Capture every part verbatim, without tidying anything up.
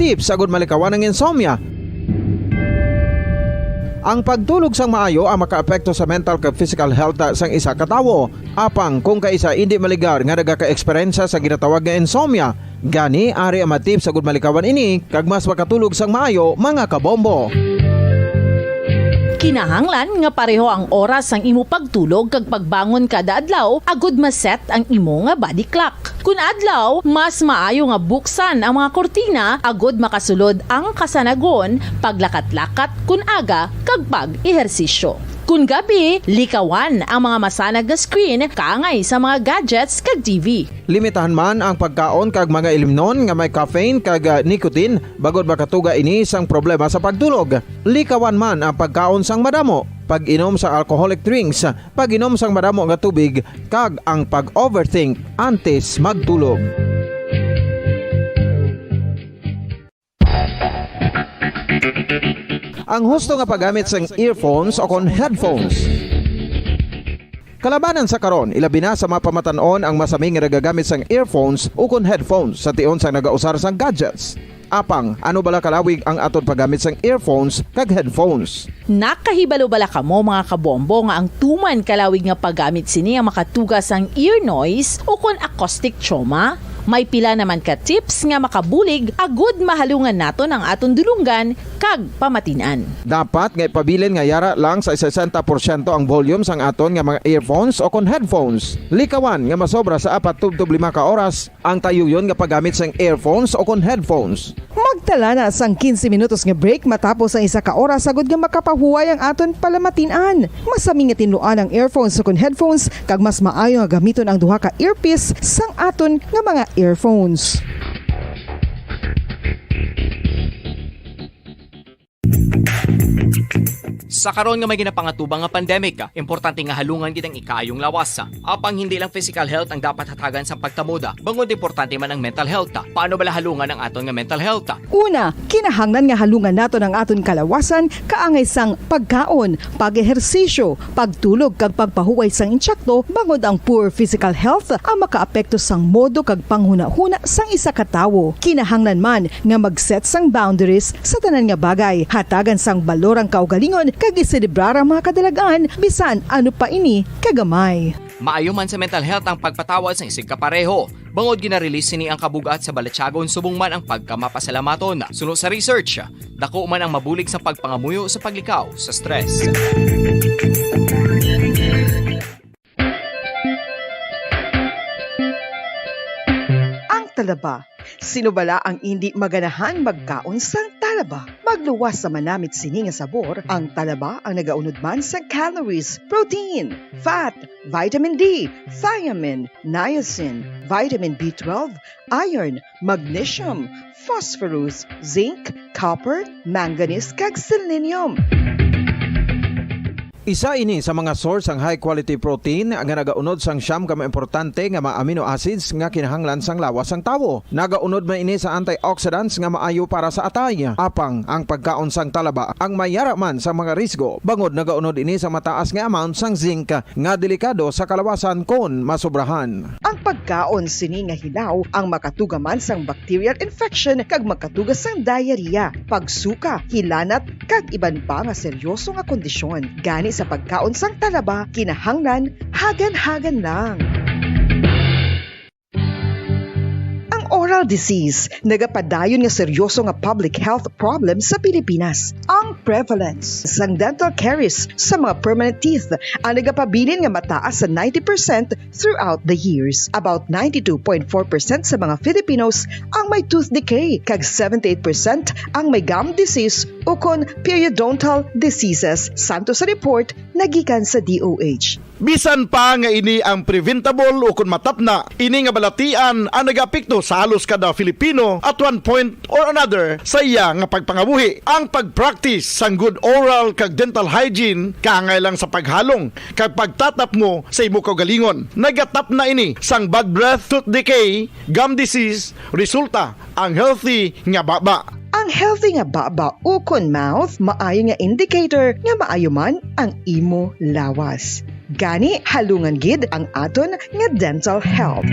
tips sa gud malikawan ang insomnia. Ang pagtulog sang maayo ang makaapekto sa mental kag physical health sang isa ka tawo. Apang kung kaisa indi maligar nga nagaka-eksperyensya sa ginatawag nga insomnia, gani ari ang mga tips sa gud malikawan ini kag mas makatulog sang maayo, mga kabombo. Kinahanglan nga pareho ang oras sang imo pagtulog kag pagbangon kada adlaw agud ma-set ang imo nga body clock. Kun adlaw, mas maayo nga buksan ang mga kurtina agud makasulod ang kasanagon, paglakat-lakat kun aga, kag pag-ehersisyo. Kun gabi, likawan ang mga masanag nga screen kaangay sa mga gadgets kag T V. Limitahan man ang pagkaon kag mga ilimnon nga may caffeine kag, ah, nicotine, bangod makatuga ini sang problema sa pagtulog. Likawan man ang pagkaon sang madamo, pag-inom sa alcoholic drinks, pag-inom sang madamo nga tubig, kag ang pag-overthink antes magtulog. Ang husto nga paggamit sang earphones o kon headphones. Kalabanan sa karon, ilabi na sa mga pamatan-on ang masami nga nagagamit sang earphones o kon headphones sa tion sang nagausar sang gadgets. Apang, ano bala kalawig ang aton paggamit sang earphones kag headphones? Nakahibalo bala kamo, mga kabombo, nga ang tuman kalawig nga paggamit sini ang makatuga sang ear noise o kon acoustic trauma? May pila naman ka tips nga makabulig agud mahalungan naton ang aton dulonggan kag pamatin-an. Dapat nga ipabilin nga yara lang sa sesenta porsyento ang volume sang aton nga mga earphones o kon headphones. Likawan nga masobra sa apat tubtob lima ka oras ang tayuyon nga paggamit sang earphones o kon headphones. Magtala na sang quince minutos nga break matapos ang isa ka oras, agud nga makapahuway ang aton palamatin-an. Masami nga tinluan ang earphones o kon headphones, kag mas maayo nga gamiton ang duha ka earpiece sang aton nga mga earphones. Sa karon nga may ginapangatubang nga pandemic, importante nga halungan gid ang ikaayong lawas. Apang hindi lang physical health ang dapat hatagan sang pagtamod, bangod importante man ang mental health. Paano bala halungan ang aton nga mental health? Una, kinahanglan nga halungan naton ang aton kalawasan kaangay sang pagkaon, pag-ehersisyo, pagtulog kag pagpahuway sang insakto, bangod ang poor physical health ang makaapekto sang modo kag panghunahuna sang isa ka tawo. Kinahanglan man nga mag-set sang boundaries sa tanan nga bagay, hatagan sang balor ang kaugalingon kag iselebrar ang mga kadalag-an, bisan ano pa ini kagamay. Maayo man sa mental health ang pagpatawad sang isigkapareho, bangod gina-release sini ang kabug-at sa balatyagon subong man ang pagkamapasalamaton. Suno sa research, dako man ang mabulig sa pagpangamuyo sa paglikaw sa stress. Ang talaba. Sino bala ang indi maganahan magkaon sang talaba? Magluwas sa manamit sini nga sabor, ang talaba ang nagaunod man sa calories, protein, fat, vitamin D, thiamine, niacin, vitamin B twelve, iron, magnesium, phosphorus, zinc, copper, manganese, kag selenium. Isa ini sa mga source sang high quality protein nga nagaunod sang siyam ka mga importante nga mga amino acids nga kinahanglan sang lawas sang tawo. Nagaunod man ini sa antioxidants nga maayo para sa atay. Apang ang pagkaon sang talaba ang may yara man sa mga risgo, bangod nagaunod ini sa mataas nga amount sang zinc nga delikado sa kalawasan kon masobrahan. Ang pagkaon sini nga hilaw ang makatuga man sang bacterial infection kag makatuga sang diarrhea, pagsuka, hilanat, kag iban pa nga seryoso nga kondisyon. Gani sa pagkaon sang talaba, kinahanglan hagan-hagan lang. Ang oral disease nagapadayon nga seryoso nga public health problem sa Pilipinas. Ang prevalence sang dental caries sa mga permanent teeth ang nagapabilin nga mataas sa ninety percent throughout the years. About ninety-two point four percent sa mga Filipinos ang may tooth decay, kag seventy-eight percent ang may gum disease ukon periodontal diseases, santo sa report nagikan sa D O H. Bisan pa nga ini ang preventable ukon matapna, ini nga balatian ang nagaapekto sa halos kada Filipino at one point or another sa iya nga pagpangabuhi. Ang pag-practice sang good oral kag dental hygiene kaangay lang sa paghalong kag pagtatapmo sa imo kaugalingon. Nagatapna ini sang bad breath, tooth decay, gum disease, resulta ang healthy nga baba. Ang healthy nga baba ukon mouth maayo nga indicator nga maayo man ang imo lawas. Gani, halungan gid ang aton nga dental health.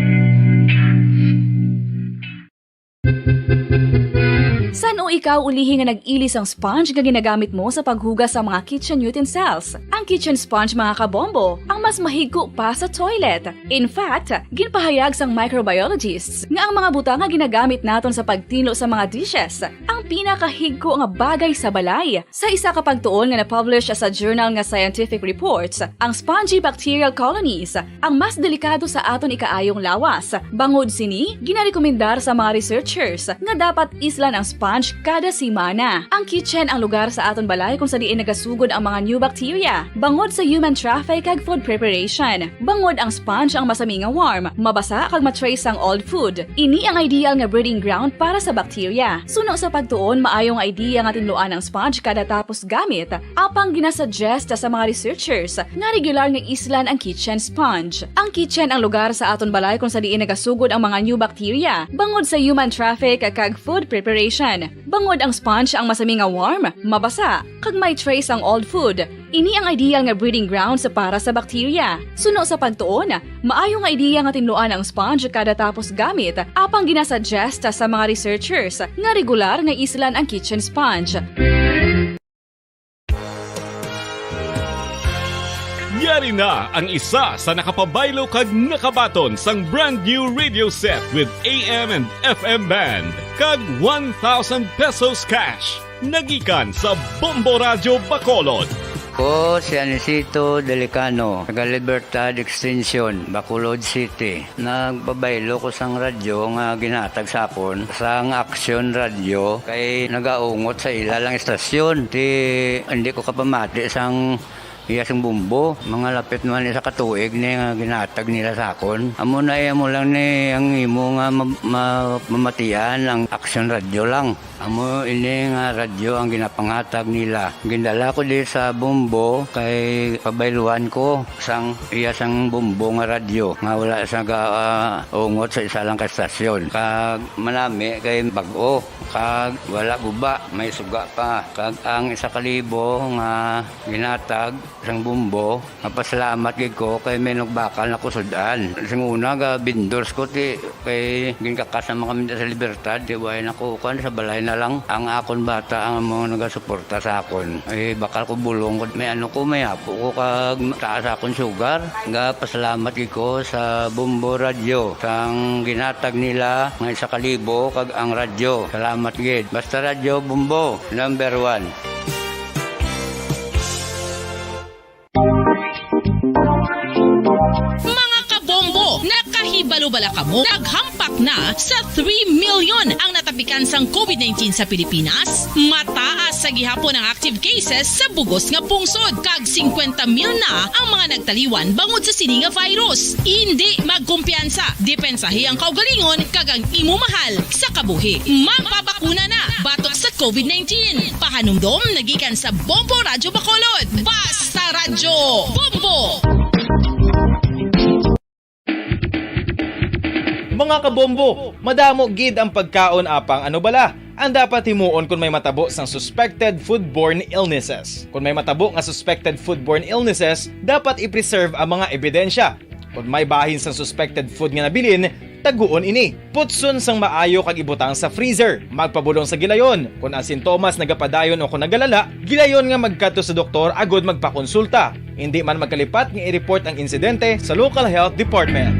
Sa Ikaw ulihi nga nag-ili sang sponge nga ginagamit mo sa paghugas sa mga kitchen utensils. Ang kitchen sponge, mga kabombo, ang mas mahigko pa sa toilet. In fact, ginpahayag sang microbiologists nga ang mga butang nga ginagamit naton sa pagtinlo sa mga dishes ang pinakahigko nga bagay sa balay. Sa isa ka pagtuon nga na-publish sa journal nga Scientific Reports, ang spongy bacterial colonies ang mas delikado sa aton ikaayong lawas. Bangod sini, ginarekomendar sa mga researchers nga dapat islan ang sponge kada semana. Ang kitchen ang lugar sa aton balay kung sa diin nagasugod ang mga new bacteria, bangod sa human traffic kag food preparation. Bangod ang sponge ang masami nga warm, mabasa kag ma-trace ang old food. Ini ang ideal nga breeding ground para sa bacteria. Suno sa pagtuon, maayo nga idea nga tinluan ang sponge kada tapos gamit, apang ginasuggest sa mga researchers nga regular nga islan ang kitchen sponge. Ang kitchen ang lugar sa aton balay kung sa diin nagasugod ang mga new bacteria, bangod sa human traffic kag food preparation. Bangod ang sponge ang masami nga warm, mabasa, kag may trace ang old food. Ini ang ideal nga breeding grounds para sa bacteria. Suno sa pagtuon, maayo nga idea nga tinluan ang sponge kada tapos gamit, apang ginasuggest sa mga researchers nga regular nga islan ang kitchen sponge. Yari na ang isa sa nakapabaylo kag nakabaton sang brand new radio set with A M and F M band kag one thousand pesos cash. Nagikan sa Bombo Radyo Bacolod. Ko si Anisito Delicano, taga Libertad Extension, Bacolod City. Nagpabaylo ko sang radyo nga ginhatag sa akon sang Action Radio kay nagaungot sa ila lang istasyon. Ti hindi ko kapamati sang iya sang bumbo. Mga lapit man isa ka tuig ni nga ginhatag nila sa akon. Amo na iya mo lang ni ang imo nga ma- ma- mamatian ang Action Radio lang. Amo ini nga radyo ang ginapanghatag nila. Gindala ko di sa Bombo kay pabayluan ko sang iya sang Bombo nga radyo nga wala sa ga ah, ungot sa isa lang ka estasyon. Kag manami kay bag-o kag wala guba, may suga pa. Kag ang isa ka libo nga ginatag sang Bombo, mapasalamat gid ko kay may nagbakal na ko sud-an. Sing una ga vendors ko ti kay ginkakas naman kami sa Libertad, ti way na ko kuan sa balay na lang. Ang akon bata ang mga nagasuporta sa akon. Ay bakal ko bulong ko, may ano ko, may apo ko kag taas akon sugar. Ga pasalamat gid ko sa Bombo Radyo sang ginatag nila nga isa ka libo kag ang radyo. Salamat gid. Basta Radyo Bombo, number one. Mga kabombo, nakahibalo bala kamo? Naghampak na sa three million ang natapikan sang COVID nineteen sa Pilipinas. Mataas sa gihapon ang active cases sa bugos nga pungsod, kag singkwenta mil na ang mga nagtaliwan bangod sa sini nga virus. Indi magkumpiyansa, depensahi ang kaugalingon kag ang imo mahal sa kabuhi. Magpabakuna na batok sa COVID nineteen. Pahanumdom nagikan sa Bombo Radyo Bacolod. Basta Radyo Bombo! Mga kabombo, madamo gid ang pagkaon apang ano bala ang dapat himuon kon may matabo sang suspected foodborne illnesses. Kon may matabo nga suspected foodborne illnesses, dapat i-preserve ang mga ebidensya. Kon may bahin sang suspected food nga nabilin, taguon ini. Putson sang maayo kag ibutang sa freezer. Magpabulong sa gilayon. Kon ang sintomas nagapadayon o kon nagalala, gilayon nga magkadto sa doktor agud magpakonsulta. Indi man magkalipat nga i-report ang insidente sa local health department.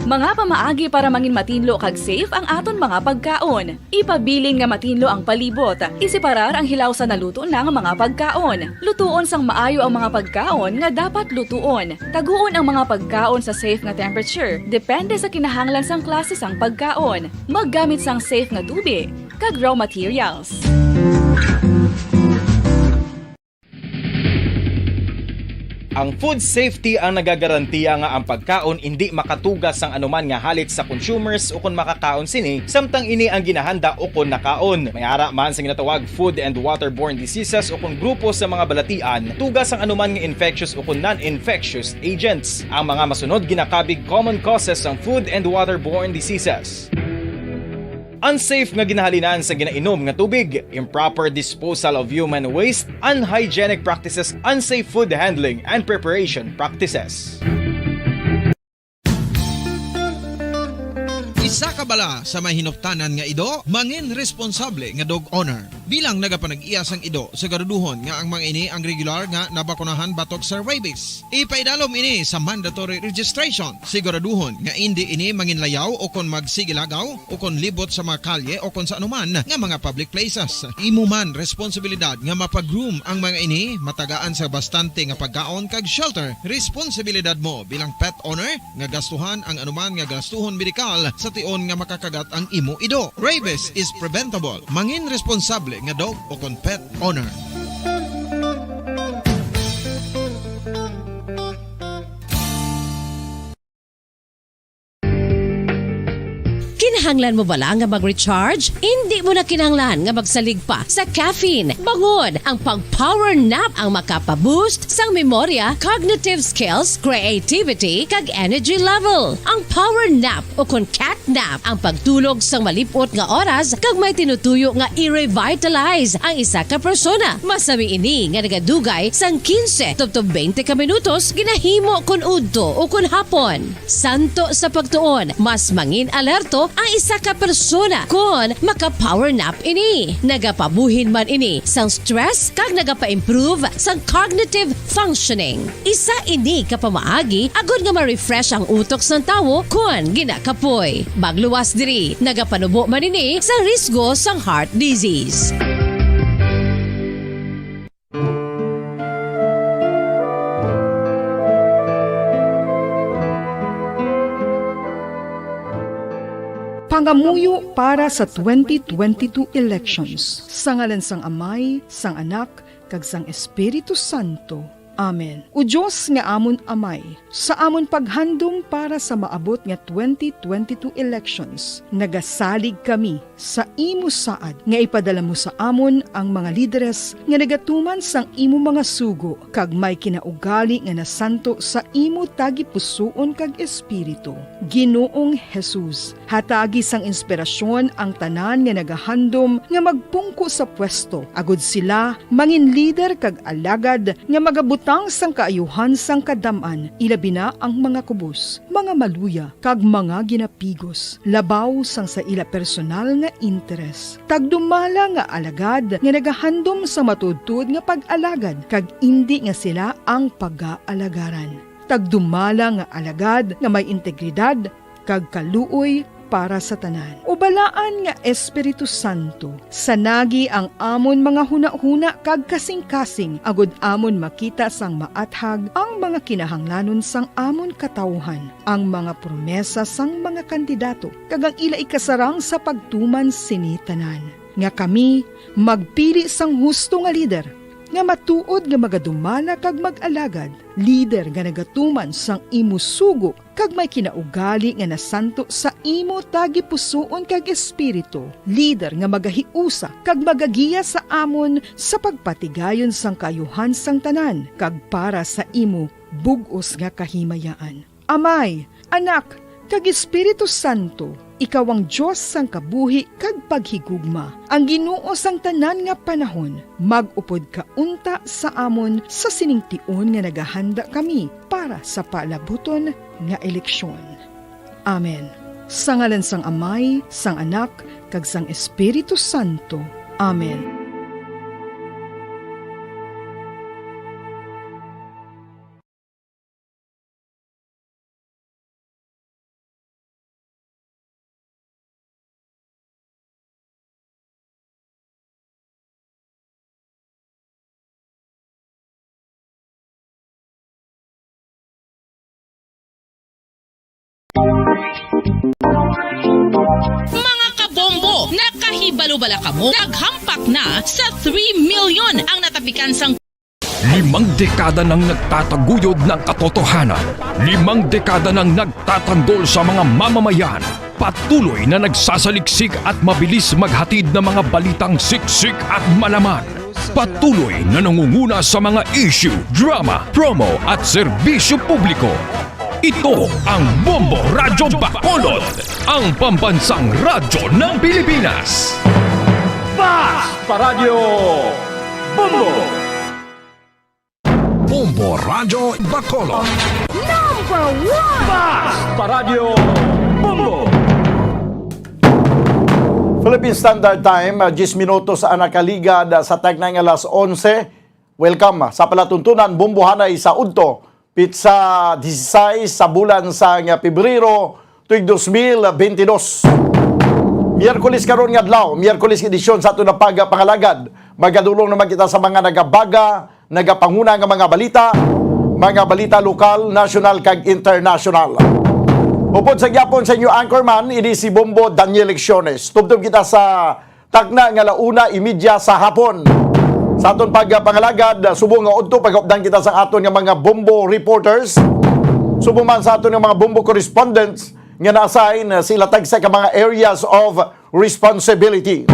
Mga pamaagi para mangin matinlo kag safe ang aton mga pagkaon. Ipabilin nga matinlo ang palibot. Iseparar ang hilaw sa naluto na nga mga pagkaon. Lutuon sang maayo ang mga pagkaon nga dapat lutuon. Taguon ang mga pagkaon sa safe nga temperature, depende sa kinahanglan sang klase sang pagkaon. Maggamit sang safe nga tubi kag raw materials. Ang food safety ang nagagarantiya nga ang pagkaon indi makatugas sang anuman nga halit sa consumers ukon makakaon sini, samtang ini ang ginahanda ukon nakaon. May ara man sa ginatawag food and waterborne diseases ukon grupo sa mga balatian, tugas sang anuman nga infectious ukon non-infectious agents. Ang mga masunod ginakabig common causes sang food and waterborne diseases. Unsafe nga ginahalinan sa ginainom nga tubig, improper disposal of human waste, unhygienic practices, unsafe food handling and preparation practices. Sa kabala sa may hinuptanan nga ido, mangin responsable nga dog owner. Bilang nagapanag-iya sang ido, siguraduhon nga ang mga ini ang regular nga nabakunahan batok sa rabies. Ipaidalom ini sa mandatory registration. Siguraduhon nga indi ini manginlayaw o kon magsigilagaw o kon libot sa mga kalye o kon sa anuman nga mga public places. Imo man responsibilidad nga mapag-groom ang mga ini, matagaan sa bastante nga pagkaon kag shelter. Responsibilidad mo bilang pet owner nga gastuhan ang anuman nga gastuhon medikal sa tion nga makakagat ang imo ido. Rabies is preventable. Mangin responsable nga dog o kon pet owner. Kinahanglan mo bala nga mag-recharge? Indi mo na kinahanglan nga magsalig pa sa caffeine. Bangod ang pag-power nap ang makapa-boost sang memorya, cognitive skills, creativity, kag energy level. Ang power nap o kon cat nap ang pagtulog sang malip-ot nga oras kag may tinutuyo nga i-revitalize ang isa ka persona. Masami ini nga nagadugay sang quince tubtob twenty ka minutos ginahimo kon udto o kon hapon. Santo sa pagtuon, mas mangin-alerto ang isa ka persona kon maka-power nap ini. Nagapabuhin man ini sang stress kag nagapa-improve sang cognitive functioning. Isa ini ka pamaagi agod nga ma-refresh ang utok sang tawo kon ginakapoy. Magluwas diri, nagapanubo man ini sang risgo sang heart disease. Pangamuyo para sa twenty twenty-two elections. Sa ngalan sang Amay, sang Anak, kag sang Espiritu Santo. Amen. O Dios nga amon Amay, sa amon paghandom para sa maabot nga twenty twenty-two elections, nagasalig kami sa imo saad nga ipadala mo sa amon ang mga lideres nga nagatuman sang imo mga sugo kag may kinaugali nga nasanto sa imo tagipusoon kag espiritu. Ginoong Jesus, hatagi sang inspirasyon ang tanan nga nagahandom nga magpungko sa pwesto, agod sila mangin lider kag alagad nga magabutang sang kaayuhan sang kadam-an, ilabi na ang mga kubos, mga maluya, kag mga ginapigos, labaw sang sa ila personal nga interes. Tagdumala nga alagad nga nagahandom sa matuodtuod nga pag-alagad, kag indi nga sila ang pagaalagaran. Tagdumala nga alagad nga may integridad kag kaluoy para sa tanan. O balaan nga Espiritu Santo, sanagi ang amon mga hunahuna kag kasingkasing, agod amon makita sang maathag ang mga kinahanglanon sang amon katawuhan, ang mga promesa sang mga kandidato, kag ang ila ikasarang sa pagtuman sini tanan, nga kami magpili sang husto nga lider, nga matuod nga magadumala kag mag-alagad, lider nga nagatuman sang imo sugo kag may kinaugali nga nasanto sa imo tagipusoon kag espiritu, lider nga magahiusa kag magagiya sa amon sa pagpatigayon sang kaayuhan sang tanan kag para sa imo bug-os nga kahimayaan. Amay, Anak, kag Espiritu Santo, ikaw ang Dios sang kabuhi kag paghigugma, ang Ginoo sang tanan nga panahon. Mag-upod ka unta sa amon sa sining tion nga nagahanda kami para sa palabuton nga eleksyon. Amen. Sa ngalan sang Amay, sang Anak, kag sang Espiritu Santo. Amen. Mga kabombo, nakahibalo bala kamo? Naghampak na sa three million ang natapikan sang Limang dekada nang nagtataguyod ng katotohanan. Limang dekada nang nagtatanggol sa mga mamamayan. Patuloy na nagsasaliksik at mabilis maghatid ng mga balitang siksik at malaman. Patuloy na nangunguna sa mga issue, drama, promo at serbisyo publiko. Ito ang Bombo Radyo Bacolod, ang pambansang radyo ng Pilipinas. Fast Paradyo Bombo! Bombo Radyo Bacolod. Number one! Fast Paradyo Bombo! Philippine Standard Time, ah, diyes minutos ang nakaligad, ah, sa tagna nga alas onse. Welcome, ah, sa palatuntunan, Bombo Hanay sa Udto, pitsa disisais sa bulan sang Pebrero, tuig dos mil bentidós. Miyerkules karon nga adlaw, Miyerkules edisyon sa aton nga pagpangalagad. Magadulong naman kita sa mga nagabaga, nagapanguna nga mga balita, mga balita lokal, nasyonal, kag internasyonal. Upod sa gyapon sa inyo anchorman, ini si Bombo Daniel Lecciones. Tubtob kita sa takna nga alauna imedya sa hapon. Sa aton pagpangalagad, subong nga udto, pagupdan kita sa aton nga mga Bombo reporters. Subong man sa aton nga mga Bombo correspondents nga na-assign sa ila tagsa ka mga areas of responsibility.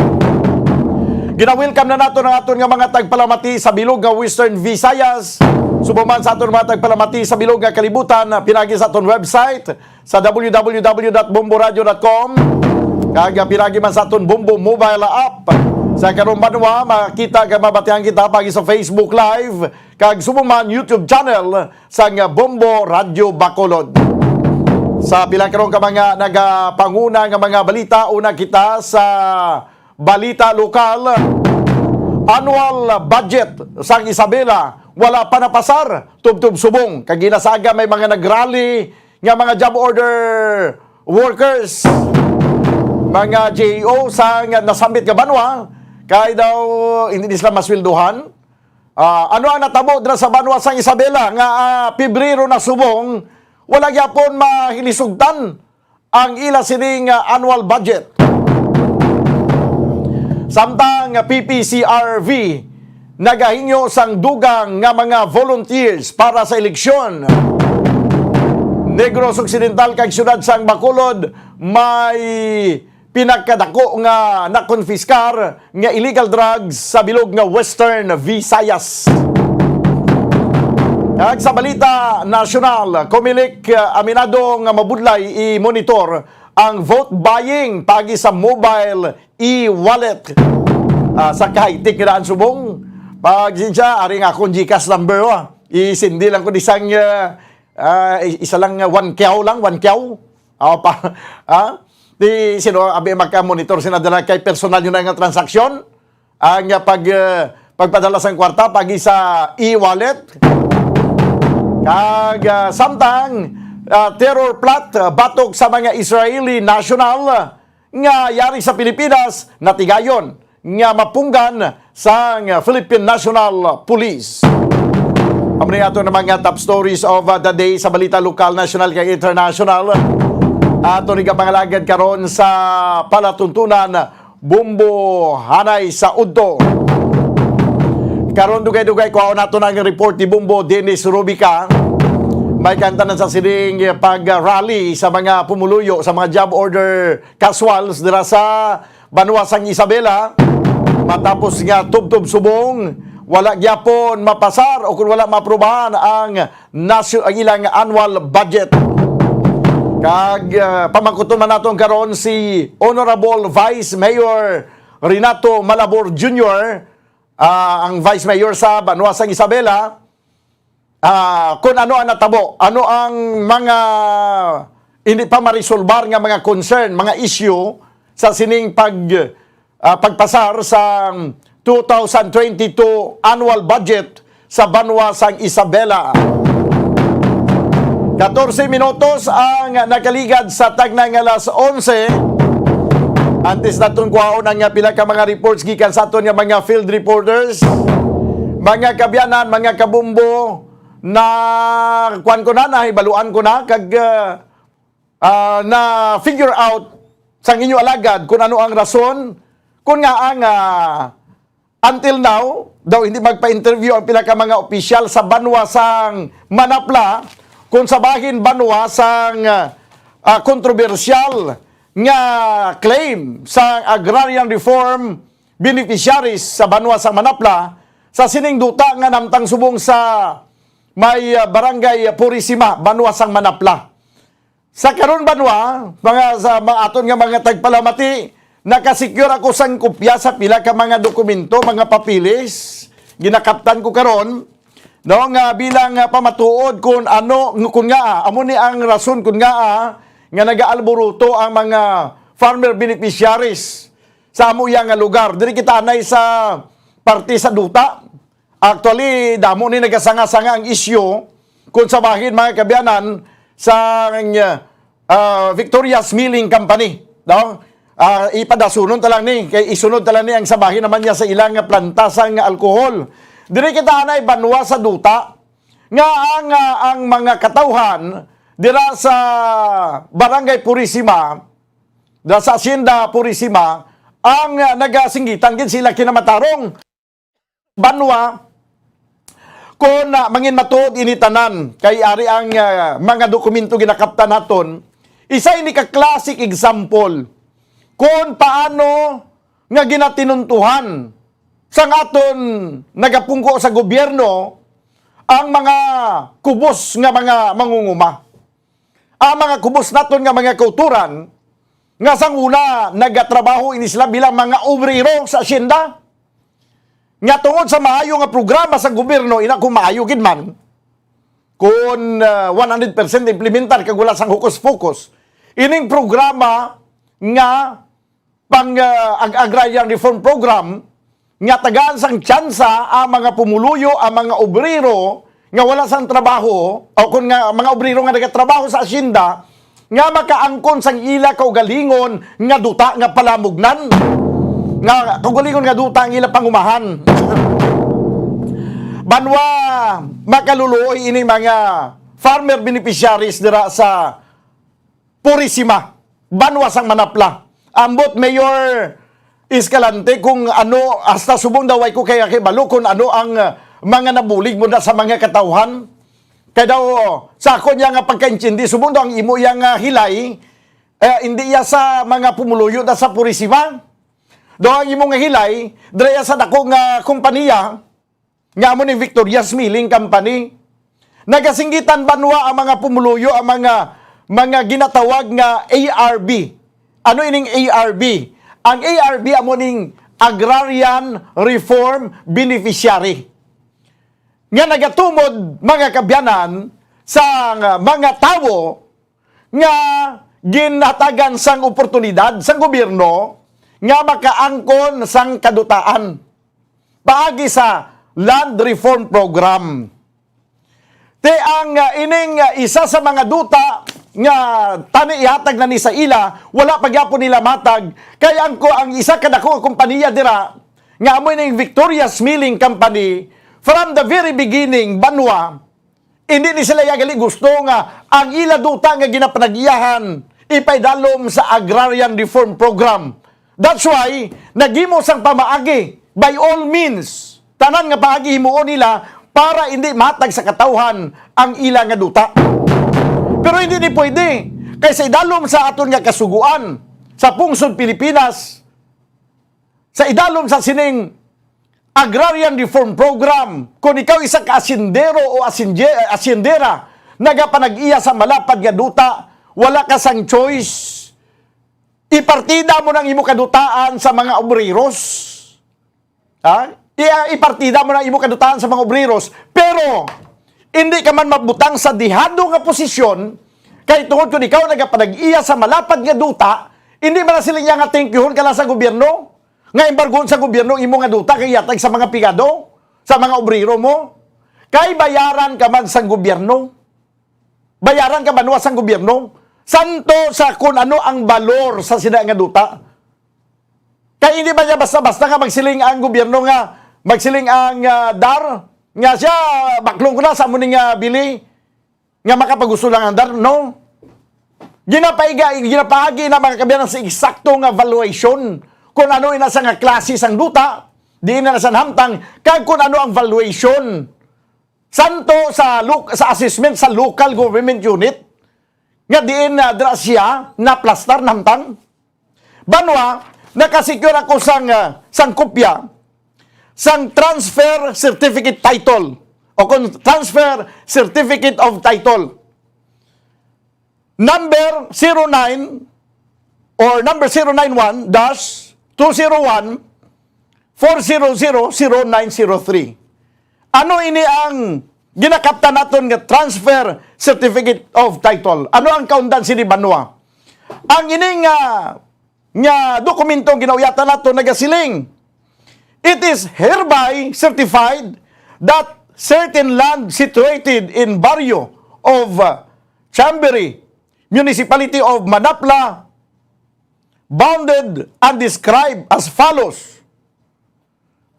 Gina-welcome na naton ang aton nga mga tagpalamati sa bilog nga Western Visayas, subong man sa aton mga tagpalamati sa bilog nga kalibutan, pinagi sa aton website sa w w w dot bomboradio dot com, kag pinagi man sa aton Bombo mobile app. Sa karon banwa, makita kag mabatian kita pagi sa Facebook Live kag subong man YouTube channel sang Bombo Radyo Bacolod. Sa pila karon ka mga nagapanguna nga mga balita, una kita sa balita lokal. Annual budget sang Isabela wala pa napasar, tubtob subong. Kag ginasaga may mga nagrally nga mga job order workers, mga G A O sa nga nasambit nga banwa, kay daw hindi sila masweldohan. Ah, ano ang natabo dira sa banwa sang Isabela nga, ah, Pebrero na subong, wala gyapon mahilisugtan ang ila sining, ah, annual budget? Samtang P P C R V nagahingyo sang dugang nga mga volunteers para sa eleksyon. Negros Occidental kag siyudad sang Bacolod may pinakadako nga nakonfiskar nga illegal drugs sa bilog nga Western Visayas. Kag sa balita nasyonal, Comelec, ah, aminado nga mabudlay i-monitor ang vote buying pagi sa mobile e-wallet. Ah, sa kahigtik nga daan subong. Pag sinsya, ari nga akong GCash number, oh. I-sindi lang ko di sang, ah, ah, isa lang, ah, one kyaw lang, one kyaw. Oh, pa, ha? Di, sino, abi, magka-monitor sina dala kay personal yun na nga transaksyon. Ang, ah, pag, ah, pagpadala sang kwarta, pagi sa e-wallet. Kag, ah, samtang, ah, terror plot, ah, batok sa mga Israeli national, ah, nga yari sa Pilipinas, natigayon nga mapunggan sang Philippine National Police. Amo ni ato naman nga top stories of, uh, the day sa balita lokal, national, kag international. Ato ni kapangalagad karon sa palatuntunan, Bombo Hanay sa Udto. Karon, dugay-dugay, kuhaon nato na ang report ni Bombo Dennis Rubica. May kantanan sa sining pag-rally sa mga pumuluyo, sa mga job order casuals dira sa banwa sang Isabela, matapos nga tubtob subong, wala gyapon mapasar o kung wala maaprubahan ang nasyo-, ang ilang annual budget. Kag, ah, pamangkuton man naton karon si Honorable Vice Mayor Renato Malabor Junior, ah, ang Vice Mayor sa banwa sang Isabela, ah, kung ano ang natabo, ano ang mga hindi pa marisolbar nga mga concern, mga issue sa sining pag, ah, pagpasar sa two thousand twenty-two annual budget sa banwa sang Isabela. Katorse minutos ang nakaligad sa tagna nga alas onse. Antes naton kuhaon ang pila ka mga reports gikan sa aton nga mga field reporters, mga kaabyanan, mga kabombo, na kuwan ko na, nahibaluan ko na, kag, ah, ah, na-figure out sang inyo alagad kung ano ang rason, kung nga ang, ah, until now, daw hindi magpa-interview ang pila ka mga opisyal sa banwa sang Manapla, kung sa bahin banwa sang, ah, kontrobersyal nga claim sa agrarian reform beneficiaries sa banwa sang Manapla sa sining duta nga namtang subong sa may, ah, barangay Purisima, banwa sang Manapla. Sa karon banwa, mga, sa mga aton nga mga tagpalamati, nakasecure ako sang kopya sa pila ka mga dokumento, mga papeles, ginakaptan ko karon, no, nga bilang, ah, pamatuod kung ano, kung nga, ah, amo ni ang rason kung nga, ah, nga nagaalburuto ang mga farmer beneficiaries sa amo iya nga lugar. Diri kita anay sa parte sa duta. Actually, damo ni nagasanga-sanga ang isyu kung sa bahin, mga kaabyanan, sa, ah, Victoria's Milling Company, no? Ah, ipadasunon ta lang ni, kay isunod ta lang ni ang sa bahin naman niya sa ilang planta sang alcohol. Diri kita anay banwa sa duta nga ang, ah, ang mga katawhan dira sa Barangay Purisima, dira sa Hacienda Purisima, ang, ah, nagasinggitan gid sila kinamatarong banwa. Kon, ah, mangin matuod ini tanan, kay ari ang, ah, mga dokumento ginakaptan naton, isa ini ka classic example kon paano nga ginatinuntuhan sang aton nagapungko sa gobyerno ang mga kubos nga mga mangunguma. Ang mga kubos naton nga mga kauturan, nga sang una nagatrabaho ini sila bilang mga obrero sa asyenda, nga tungod sa maayo nga programa sa gobyerno, ina kung maayo gid man, kung, ah, one hundred percent implementar kag wala sang hokus-pokus, ining programa nga pang, ah, ag-, agrarian reform program nga tagaan sang tsansa ang mga pumuluyo, ang mga obrero nga wala sang trabaho, o kon nga mga obrero nga nagatrabaho sa asyenda, nga makaangkon sang ila kaugalingon nga duta nga palamugnan, nga kaugalingon nga duta ang ila pangumahan. Banwa, makaluluoy ini mga farmer beneficiaries dira sa Purisima, banwa sang Manapla. Ambot Mayor Escalante kung ano, hasta subong daw ay ko kaya kay balo kung ano ang, ah, mga nabulig mo na sa mga katawhan. Kay daw, sa ako niya nga pagkaintindi, subong daw ang imo iya nga hilay, eh, hindi iya sa mga pumuluyo na sa Purisima. Daw ang imo nga hilay, dira iya sa dako nga kompanya, nga amo ni Victoria's Milling Company. Nagasinggitan banwa ang mga pumuluyo, ang mga, mga ginatawag nga A R B. Ano ining A R B? Ang A R B amo ning Agrarian Reform Beneficiary, nga nagatumod, mga kabyanan, sa mga tawo nga ginhatagan sang oportunidad sang gobyerno nga makaangkon sang kadutaan paagi sa Land Reform Program. Ti ang, ah, ining, ah, isa sa mga duta nga tani ihatag na ni sa ila, wala pa gyapon nila matag, kay ang ko, ang isa ka dako nga kompanya dira nga amo ning Victoria's Milling Company, from the very beginning, banwa, hindi ni sila ya gali gusto nga ang ila duta nga ginapanag-iyahan ipaidalom sa Agrarian Reform Program. That's why naghimo sang pamaagi, by all means, tanan nga paagi himuon nila para hindi matag sa katawhan ang ila nga duta. Pero hindi ni pwede, kay sa idalom sa aton nga kasuguan sa pungsod Pilipinas, sa idalom sa sining Agrarian Reform Program, kung ikaw isa ka asindero o asinje-, asindera, nagapanag-iya sa malapad nga duta, wala ka sang choice. Ipartida mo nang imo kadutaan sa mga obreros. Ha? I-, ipartida mo nang imo kadutaan sa mga obreros. Pero, hindi ka man mabutang sa dihado nga posisyon, kay tungod kung ikaw nagapanag-iya sa malapad nga duta, hindi man na sila niya nga thank you-hon ka lang sa gobyerno, nga embargoon sa gobyerno imo nga duta kay yatag sa mga pigado, sa mga obrero mo. Kay bayaran ka man sang gobyerno. Bayaran ka banwa sang gobyerno. Santo sa kun ano ang balor sa sina nga duta. Kay hindi ba niya basta-basta nga magsiling ang gobyerno nga, magsiling ang, ah, DAR, nga siya, baklong ko na sa amo ning, ah, bili, nga makapagusto lang ang DAR, no? Ginapaiga, ginapaagi na mga kabiyanan sa eksakto nga valuation. Kung ano ina sa nga klase sang duta, diin na sa hamtang, kag kung ano ang valuation santo sa lo-, sa assessment sa local government unit, nga diin na dira siya naplastar, namtang. Banwa, nakasecure ako sang, ah, sang kopya sang transfer certificate title o kung transfer certificate of title. Number zero nine or number zero nine one dash two zero one four zero zero zero nine zero three. Ano ini ang ginakapta naton nga transfer certificate of title? Ano ang kaundan sini, banwa? Ang ining, ah, nga dokumento ang ginauyatan nato nagasiling, "It is hereby certified that certain land situated in barrio of, uh, Chambery, Municipality of Manapla, bounded and described as follows."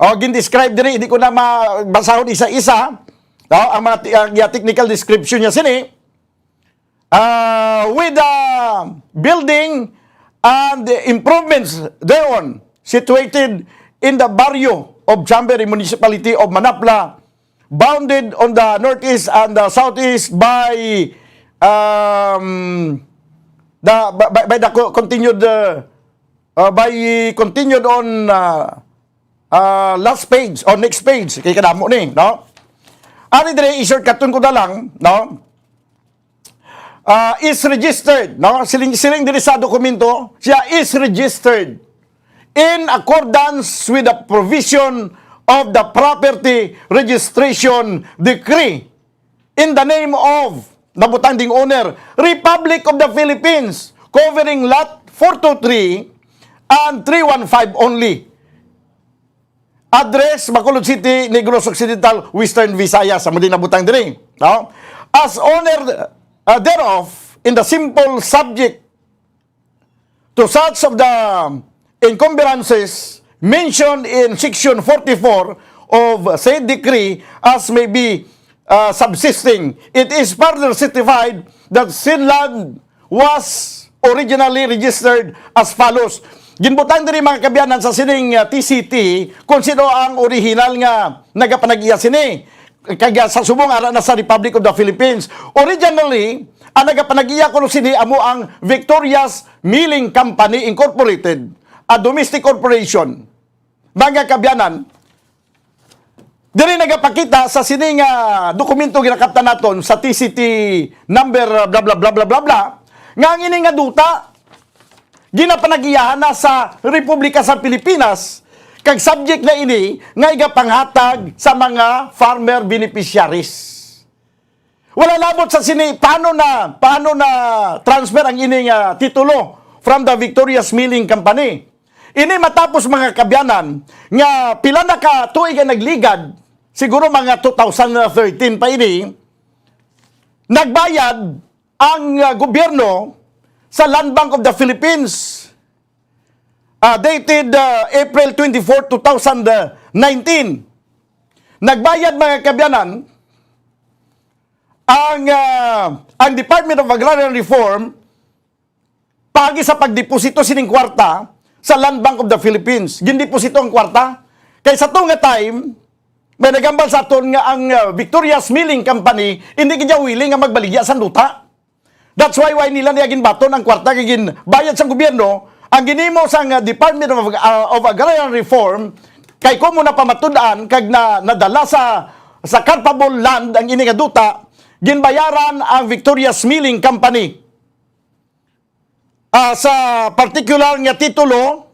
O, gin-describe diri, hindi ko na mabasahon isa-isa, no? Ang mga ti-, ang, yeah, technical description niya sini, ah, with the building and the improvements thereon, situated in the barrio of Chambery, Municipality of Manapla, bounded on the northeast and the southeast by, um, the, by, by the co-, continued, uh, uh, by continued on, uh, uh, last page or next page, kay kadamo ni, no? Ari dire, i-shortcut ko na lang, no? Uh, is registered, no? Siling, siling diri sa dokumento, siya is registered in accordance with the provision of the Property Registration Decree in the name of, nabutang ding owner, Republic of the Philippines, covering lot four two three and three one five only. Address, Bacolod City, Negros Occidental, Western Visayas. Amo din nabutang diri, no? As owner, uh, thereof, in the simple subject to such of the encumbrances mentioned in section forty-four of said decree as may be, uh, subsisting, it is further certified that said land was originally registered as follows. Ginbutang diri, mga kaabyanan, sa sining, uh, T C T kung sino ang original nga nagapanag-iya sini. Kag, uh, sa subong ara na sa Republic of the Philippines. Originally, ang nagapanag-iya kuno sini amo ang Victoria's Milling Company Incorporated, a domestic corporation. Mga kaabyanan, diri nagapakita sa sini nga dokumento ginakaptan naton sa T C T number bla, bla, bla, nga ang ini nga duta ginapanag-iyahan na sa Republika sa Pilipinas, kag subject na ini nga igapanghatag sa mga farmer beneficiaries. Wala labot sa sini, paano na, paano na transfer ang ini nga titulo from the Victoria's Milling Company. Ini matapos, mga kaabyanan, nga pila na ka tuig ang nagligad, siguro mga two thousand thirteen pa ini, nagbayad ang, ah, gobyerno sa Land Bank of the Philippines, ah, dated, ah, April twenty-four, two thousand nineteen. Nagbayad, mga kaabyanan, ang, ah, ang Department of Agrarian Reform paagi sa pagdeposito sining kwarta sa Land Bank of the Philippines. Gindeposito ang kwarta. Kay sa to nga time, may nagambal sa aton nga ang, ah, Victoria's Milling Company hindi gid willing nga magbaligya sang duta. That's why, why nila niya ginbaton ang kwarta kay ginbayad sang gobyerno, ang ginimo sang, ah, Department of, ah, of Agrarian Reform, kay kumo na pamatud-an kag na, nadala sa, sa carpable land ang ini nga duta, ginbayaran ang Victoria's Milling Company. Ah, sa partikular nga titulo,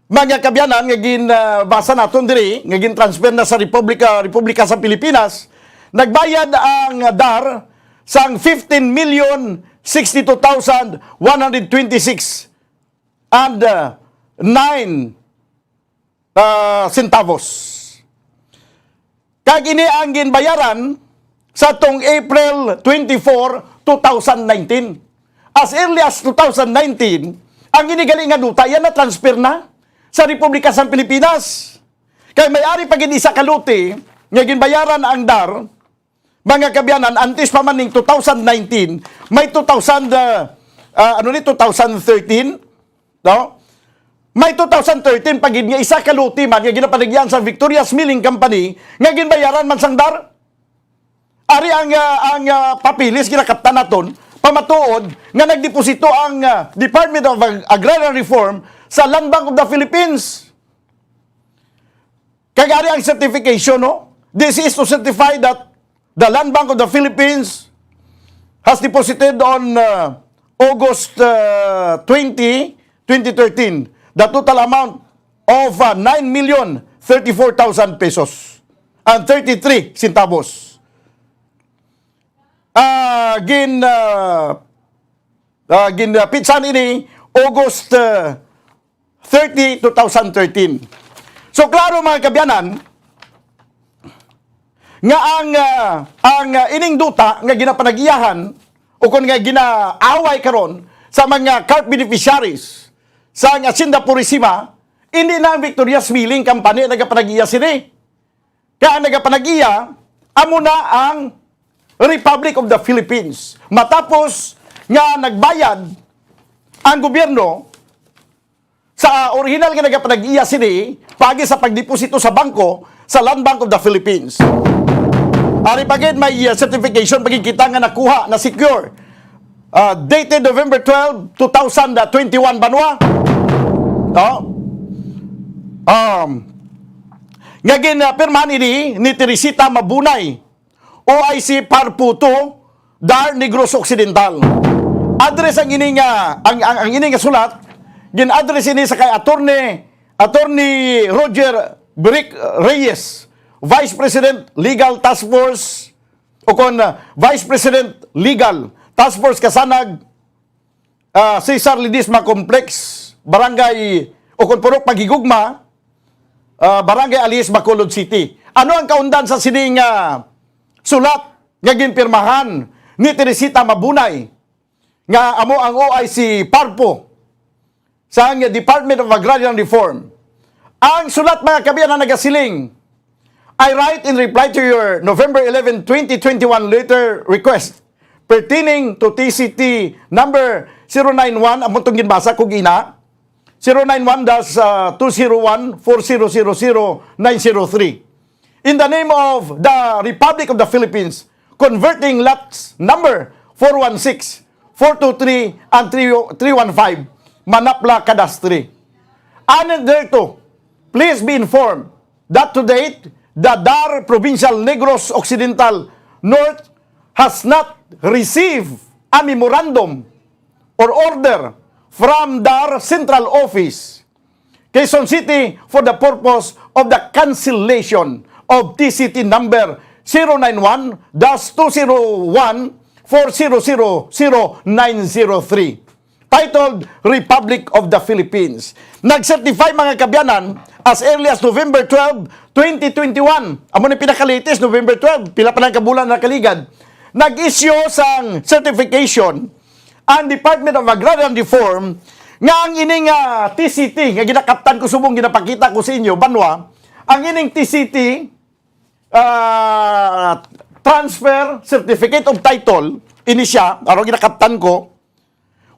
mga kaabyanan, nga gin, ah, basa naton diri, nga gin-transfer na sa Republika, Republika sa Pilipinas, nagbayad ang DAR sang fifteen million sixty-two thousand one hundred twenty-six and, ah, nine, ah, centavos. Kag ini ang ginbayaran sa tong April twenty-four, two thousand nineteen. As early as two thousand nineteen, ang ini gali nga duta, yan na-transfer na sa Republika sang Pilipinas. Kay may ari pa gid isa ka lote nga ginbayaran ang DAR, mga kaabyanan, antes pa man ning two thousand nineteen, may two thousand, ah, ah, ano ni, two thousand thirteen, no? May two thousand thirteen pa gid nga isa ka lote man nga ginapanagyan sa Victoria's Milling Company nga ginbayaran man sang DAR. Ari ang, ah, ang, ah, papeles ginakaptan naton, pamatuod nga nagdeposito ang, ah, Department of Ag-, Agrarian Reform sa Land Bank of the Philippines. Kag ari ang certification, no? This is to certify that the Land Bank of the Philippines has deposited on, uh, August, uh, twenty, twenty thirteen, the total amount of, uh, nine million thirty-four thousand pesos and thirty-three centavos. Ah, gin, ah, ah, ginapitsan ini August, uh, thirty, two thousand thirteen. So, klaro, mga kaabyanan, nga ang, uh, ang, uh, ining duta nga ginapanag-iyahan o kon nga ginaaway karon sa mga CARP beneficiaries sa Hacienda Purisima, hindi na ang Victoria's Milling Company nagapanag-iya sini. Kaya ang nagapanag-iya, amo na ang Republic of the Philippines. Matapos nga nagbayad ang gobyerno sa orihinal nga nagapanag-iya sini, paagi sa pagdeposito sa bangko sa Land Bank of the Philippines. Ari pa gid may, uh, certification pa gid kita nga nakuha, na secure. Uh, dated November twelve, two thousand twenty-one, banwa. No? Um, nga gin, uh, pirmahan ini ni Teresita Mabunay, O I C Parpo two, DAR Negros Occidental. Address ang ini nga, ang, ang, ang ini nga sulat, gin-address ini sa kay Attorney, Attorney Roger Brick Reyes, Vice President Legal Task Force, o kon, ah, Vice President Legal Task Force Kasanag, ah, Cesar Ledesma Complex, Barangay, o kon Purok Paghigugma, ah, Barangay Aliis, Bacolod City. Ano ang kaundan sa sining, ah, sulat nga ginpirmahan ni Teresita Mabunay, nga amo ang O I C Parpo sang Department of Agrarian Reform? Ang sulat, mga kaabyanan, nagasiling, "I write in reply to your November eleven, twenty twenty-one letter request pertaining to T C T number zero nine one," amo tong ginbasa ko gina, zero nine one dash, ah, two zero one four zero zero zero nine zero three. "In the name of the Republic of the Philippines, converting lots number four one six, four two three, and three, three one five, Manapla Cadastre. And thereto, please be informed that to date, the DAR Provincial Negros Occidental North has not received a memorandum or order from DAR Central Office, Quezon City, for the purpose of the cancellation of T C T number zero nine one dash two zero one four zero zero zero nine zero three, titled Republic of the Philippines." Nag-certify, mga kaabyanan, as early as November twelve, twenty twenty-one. Amo ni pinaka-latest, November twelve, pila pa lang ka bulan nakaligad. Nag-issue sang certification ang Department of Agrarian Reform nga ang ining, ah, T C T nga ginakaptan ko subong ginapakita ko sa inyo, banwa, ang ining T C T, ah, transfer certificate of title, ini siya, aron ginakaptan ko,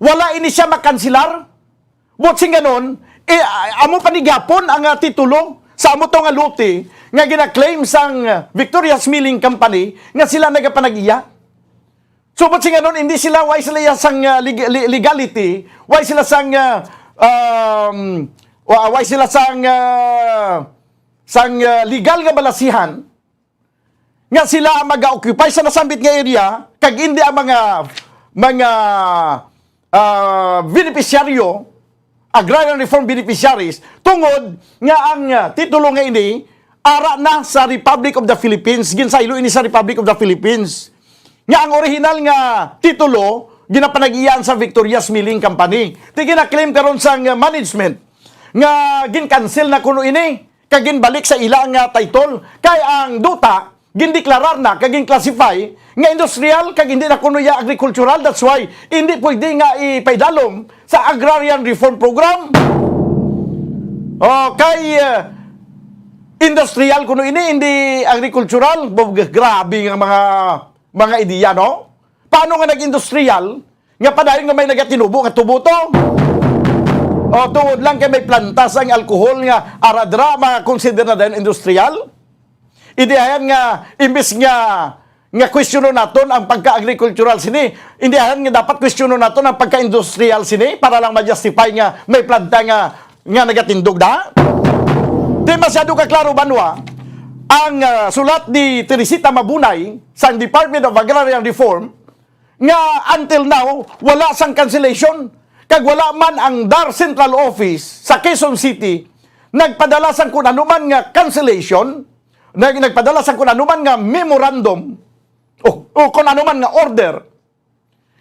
wala ini siya makansilar. Buot sing ganon, eh, amo pa ni gyapon ang, ah, titulo sa amo to nga lote nga gina-claim sang, ah, Victoria's Milling Company nga sila nagapanag-iya. So, buot sing ganon, hindi sila, way sila ya sang, ah, leg-, le-, legality, way sila sang, ah, um, wa-, way sila sang, ah, sang, ah, legal nga balasihan nga sila ang mag-occupy sa nasambit nga area, kag hindi ang mga, mga, ah, benepisyaryo, agrarian reform beneficiaries, tungod nga ang, ah, titulo nga ini ara na sa Republic of the Philippines, ginsaylo ini sa Republic of the Philippines. Nga ang orihinal nga titulo ginapanag-iyaan sa Victoria's Milling Company. Ti gina-claim karon sang, ah, management nga gin-cancel na kuno ini kag ginbalik sa ila nga title, kay ang duta gindeklarar na kag gin-classify nga industrial kag hindi na kuno ya agricultural. That's why hindi pwede nga ipaidalom sa Agrarian Reform Program. Okay, eh, industrial kuno ini, hindi agricultural. Bo-, grabe nga mga, mga ideya, no? Paano nga nag-industrial nga padayon nga may nagatinubo nga tubo to? O, tungod lang kay may planta sang alcohol nga ara dira, ma-consider na dayon industrial? Hindi ayan nga, imbis nga, nga questionon naton ang pagka-agricultural sini, hindi ayan nga dapat questionon naton ang pagka-industrial sini para lang ma-justify nga may planta nga, nga nagatindog da? Di masyado ka klaro, banwa, ang, ah, sulat ni Teresita Mabunay sang Department of Agrarian Reform nga until now, wala sang cancellation, kag wala man ang DAR Central Office sa Quezon City nagpadala sang kun ano man nga cancellation, nag-, nagpadala sang kun ano man nga memorandum o, o kun ano man nga order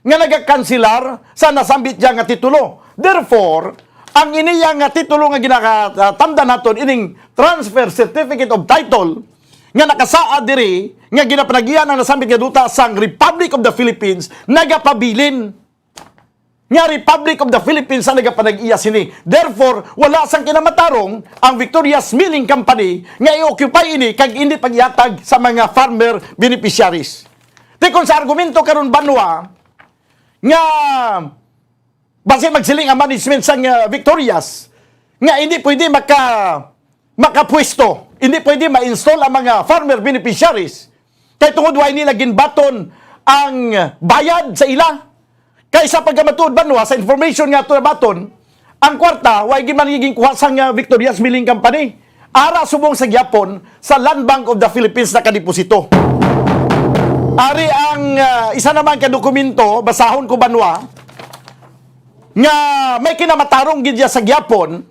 nga nagakanselar sa nasambit dyan nga titulo. Therefore, ang iniya nga titulo nga ginakatanda naton, ining transfer certificate of title, nga nakasaad diri nga ginapanag-iya ang nasambit nga duta sang Republic of the Philippines, nagapabilin nga Republic of the Philippines ang nagapanag-iya sini. Therefore, wala sang kinamatarong ang Victoria's Milling Company nga i-occupy ini kag hindi pag-ihatag sa mga farmer beneficiaries. Ti kon sa argumento karon, banwa, nga basi magsiling ang management sang, ah, Victoria's nga hindi pwede maka-, makapwesto, hindi pwede ma-install ang mga farmer beneficiaries kay tungod wa nila ginbaton ang bayad sa ila. Kay sa pagkamatuod, banwa, sa information nga ato nabaton, ang kwarta wa gid man ginkuha sang, ah, Victoria's Milling Company. Ara subong sa gihapon sa Land Bank of the Philippines nakadeposito. Ari ang, ah, isa naman ka dokumento, basahon ko, banwa, nga may kinamatarong gid ya sa gihapon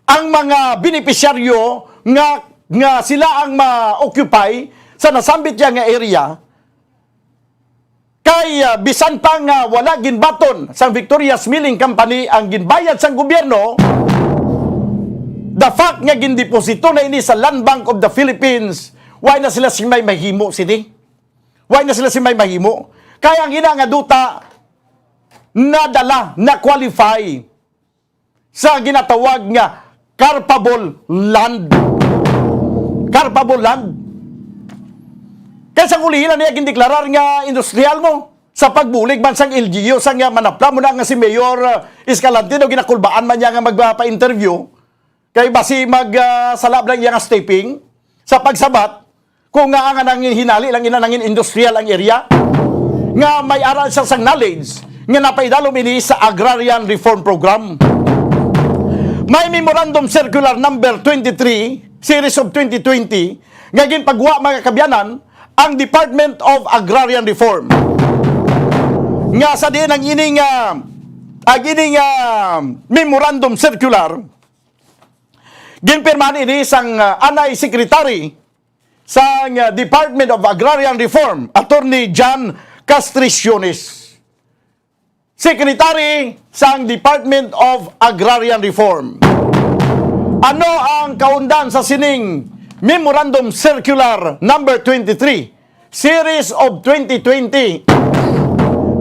ang mga benepisyaryo nga, nga sila ang ma-occupy sa nasambit ya nga area. Kay, ah, bisan pa nga wala ginbaton sang Victoria's Milling Company ang ginbayad sang gobyerno, the fact nga gindeposito na ini sa Land Bank of the Philippines, why na sila sing may mahimo sini? Why na sila sing may mahimo? Kay ang ina nga duta nadala, na-qualify sa ginatawag nga carpable land. Carpable land. Kay sa ulihi lang niya gindeklarar nga industrial mo. Sa pagbulig man sang L G U, sa nga manapla mo na nga si Mayor, uh, Escalante daw ginakulbaan man niya nga magpa-interview. Kay basi mag, uh, salab lang iya nga stepping sa pagsabat. Kung nga nga nangin hinali lang ina nangin industrial ang area, nga may aral siya sang knowledge nga napaidalom ini sa Agrarian Reform Program. May Memorandum Circular Number twenty-three, Series of twenty twenty, nga ginpagwa, mga kabyanan, ang Department of Agrarian Reform, nga sa diin ang ining, ah, ang ining, ah, Memorandum Circular ginpirmahan ini sang, ah, anay Secretary sang, ah, Department of Agrarian Reform, Attorney John Castriciones. Secretary sang Department of Agrarian Reform. Ano ang kaundan sa sining Memorandum Circular Number twenty-three, Series of twenty twenty?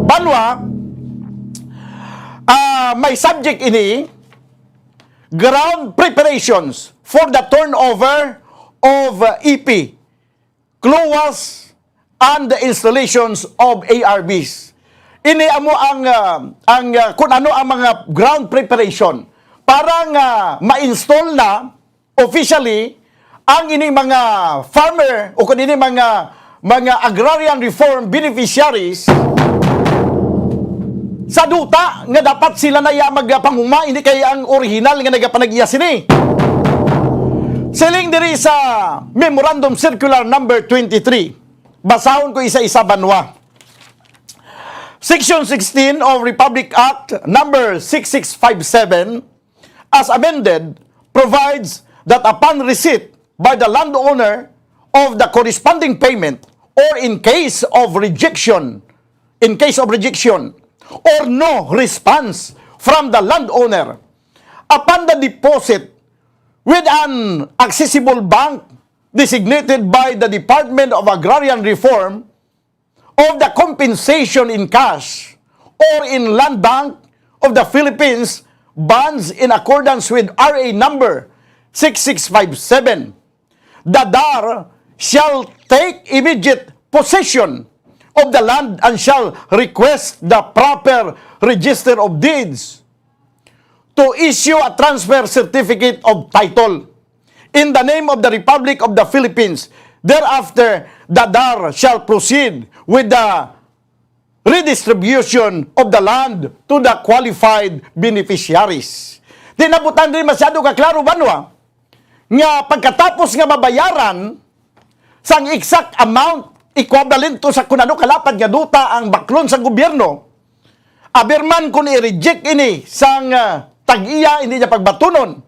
Banwa, ah, may subject ini, Ground Preparations for the Turnover of, uh, E P, CLOAS, and the Installations of A R Bs. Ini amo ang, uh, ang, uh, kung ano ang mga ground preparation para nga ma-install na officially ang ini mga farmer o kung ini mga, mga agrarian reform beneficiaries sa duta nga dapat sila na iya magpanguma, hindi kay ang original nga nagapanag-iya sini. Siling diri sa Memorandum Circular Number twenty-three, basahon ko isa-isa, banwa. Section sixteen of Republic Act Number six six five seven, as amended, provides that upon receipt by the landowner of the corresponding payment, or in case of rejection, in case of rejection, or no response from the landowner, upon the deposit with an accessible bank designated by the Department of Agrarian Reform, of the compensation in cash or in Land Bank of the Philippines bonds in accordance with R A number six six five seven, the DAR shall take immediate possession of the land and shall request the proper register of deeds to issue a transfer certificate of title in the name of the Republic of the Philippines. Thereafter, the DAR shall proceed with the redistribution of the land to the qualified beneficiaries. Di na butang din masyado ka klaro, banwa, nga pagkatapos nga mabayaran sang exact amount, equivalent to sa kun ano kalapad nga duta ang baklon sa gobyerno, aber man kung i-reject ini sang, ah, tag-iya, hindi niya pagbatunon.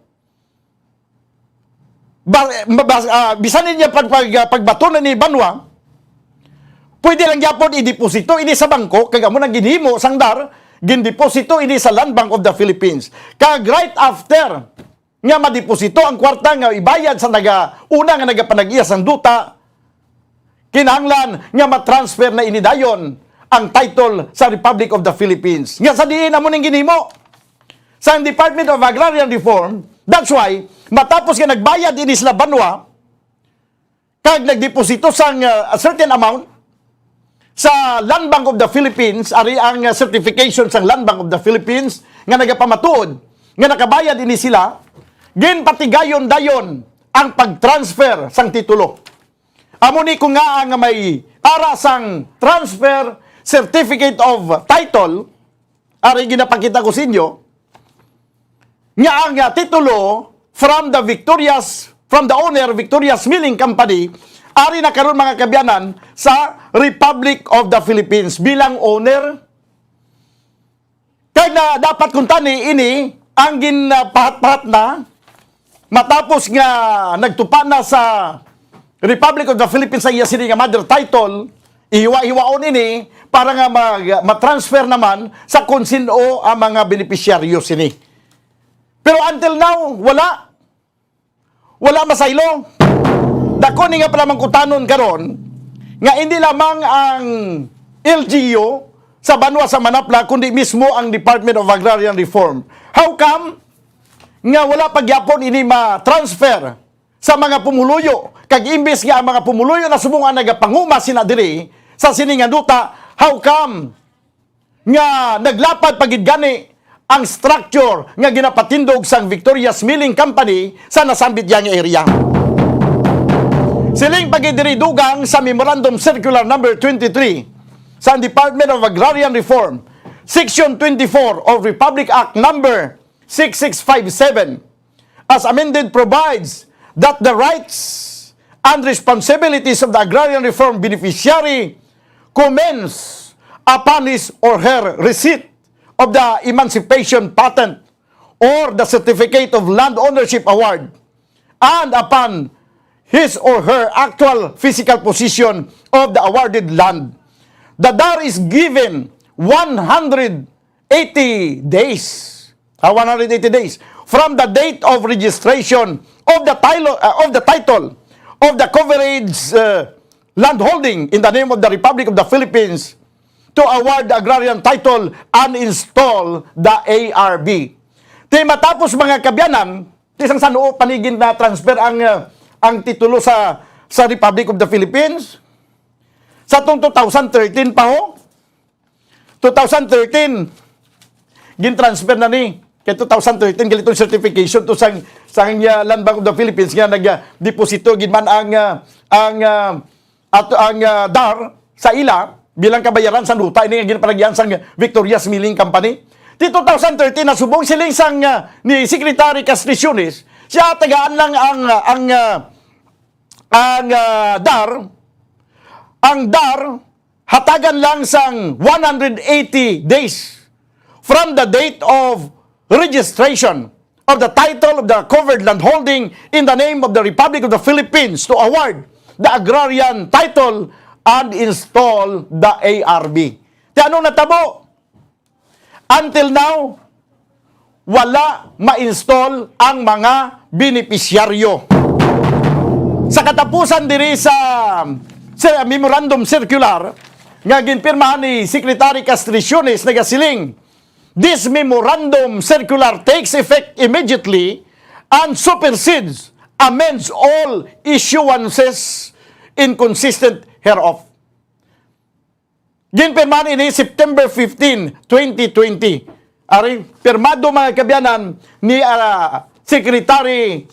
Ba-, mabas-, ah, bisan niya pag-, pag-, ah, pagbatunon ni banwa, pwede lang gyapon ideposito ini sa bangko, kag amo nang ginhimo sang DAR, Gindeposito ini sa Land Bank of the Philippines. Kag right after nga madeposito ang kwarta nga ibayad sa naga-, una nga nagapanag-iya sang duta, kinahanglan nga matransfer na ini dayon ang title sa Republic of the Philippines. Nga sa diin amo ning ginhimo sang Department of Agrarian Reform. That's why, matapos nga nagbayad ini sila banwa, kag nagdeposito sang, uh, a certain amount sa Land Bank of the Philippines, ari ang, uh, certification sang Land Bank of the Philippines nga nagapamatuod nga nakabayad ini sila, ginpatigayon dayon ang pag-transfer sang titulo. Amo ni ko nga nga may ara sang transfer certificate of title, ari ginapakita ko sa inyo, nga ang, ah, titulo from the Victorious, from the owner, Victorious Milling Company, ari na karon, mga kaabyanan, sa Republic of the Philippines bilang owner. Kag na dapat kuntani ini ang ginpahat-pahat na matapos nga nagtupa na sa Republic of the Philippines ang iya sini nga mother title, ihiwa-hiwaon ini para nga mag-, matransfer naman sa kung sin-o ang mga benepisyaryo sini. Pero until now, wala. Wala masaylo. Dako ni nga palamangkutanon karon nga hindi lamang ang L G U sa banwa sa Manapla, kundi mismo ang Department of Agrarian Reform. How come nga wala pa gyapon ini ma-transfer sa mga pumuluyo? Kag imbis nga ang mga pumuluyo na subong ang nagapanguma sina diri sa sini nga duta, how come nga naglapad pa gid gani ang structure nga ginapatindog sang Victorious Milling Company sa nasambit yang area? Siling pa gid diri dugang sa Memorandum Circular Number twenty-three sa Department of Agrarian Reform, Section twenty-four of Republic Act Number six six five seven, as amended, provides that the rights and responsibilities of the agrarian reform beneficiary commence upon his or her receipt of the emancipation patent or the certificate of land ownership award, and upon his or her actual physical possession of the awarded land. The DAR is given one hundred eighty days, ah, one hundred eighty days from the date of registration of the title, ah, of the title of the coverage, ah, landholding in the name of the Republic of the Philippines to award the agrarian title and install the A R B. Ti matapos, mga kaabyanan, ti sang san-o pa ni gin-transfer ang, ah, ang titulo sa, sa Republic of the Philippines? Sa tong two thousand thirteen pa, ho? Two thousand thirteen, gin-transfer na ni. Kay two thousand thirteen, gali tong certification to sang, sang, ah, Land Bank of the Philippines nga nag, ah, deposito gid man ang, ah, ang, ah, ato ang, ah, DAR sa ila bilang kabayaran sa duta ini nga ginpanag-iyahan sang Victorious Milling Company. Ti two thousand thirteen, nasubong siling sang, ah, ni Secretary Castriciones, siya tagaan lang ang, ah, ang, ah, ang, ah, DAR, ang DAR hatagan lang sang one hundred eighty days from the date of registration of the title of the covered land holding in the name of the Republic of the Philippines to award the agrarian title and install the A R B. Ti anong natabo? Until now, wala ma-install ang mga benepisyaryo. Sa katapusan diri sa, sa memorandum circular nga ginpirmahan ni Secretary Castriciones, nagasiling, "This memorandum circular takes effect immediately and supersedes, amends all issuances inconsistent hereof." Ginpirmahan ini September fifteen, twenty twenty. Ari, pirmado, mga kaabyanan, ni, ah, Secretary,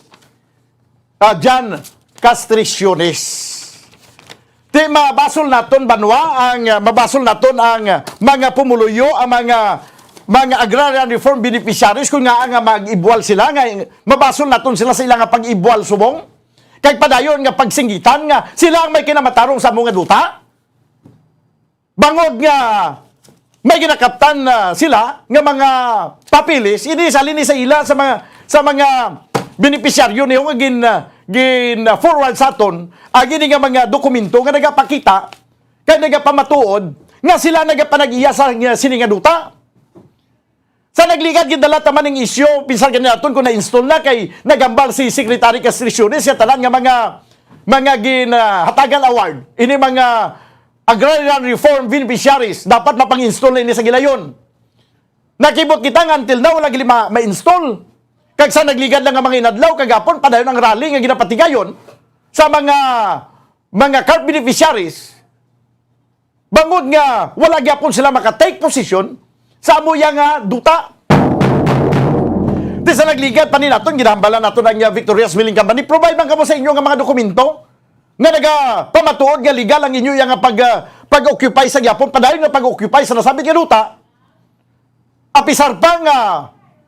ah, John Castriciones. Ti mabasol naton, banwa, ang, ah, mabasol naton ang, ah, mga pumuluyo, ang mga, mga agrarian reform beneficiaries, kung nga nga mag-ibwal sila, nga mabasol naton sila sa ilang nga pag-ibwal subong. Kay padayon nga pagsinggitan nga sila ang may kinamatarong sa amo nga duta. Bangod nga may ginakaptan na sila nga mga papeles, ini sa lini sa ila sa mga, sa mga benepisyaryo niyo nga gin, ah, gin, ah, forward sa aton, ah, gini nga mga dokumento nga nagapakita kay nagapamatuod nga sila nagapanag-iya sa, nga sini nga duta. Sa nagligad, gindala ta man ning isyu, bisan gani naton kung na-install na, kay nagambal si Secretary Castricion sa tanan nga mga, mga gin, ah, hatagan award. Ini mga agrarian reform beneficiaries, dapat mapang-install na ini sa gilayon. Nakibot kita nga until now, wala gili ma-, ma-install. Kag sa nagligad lang nga mga inadlaw, kagapon, padayon ang rally nga ginapatigayon sa mga, mga CARP beneficiaries. Bangod nga wala gyapon sila maka-take position sa amo iya nga duta. Di sa nagligad pa ni naton, ginahambalan naton ang, uh, Victorious Milling Company. Provide man kamo sa inyo nga mga dokumento nga nagapamatuod nga legal ang inyo iya nga pag, uh, pag-occupy sa gyapon, padayon nga pag-occupy sa nasabit nga duta. Apisar pa nga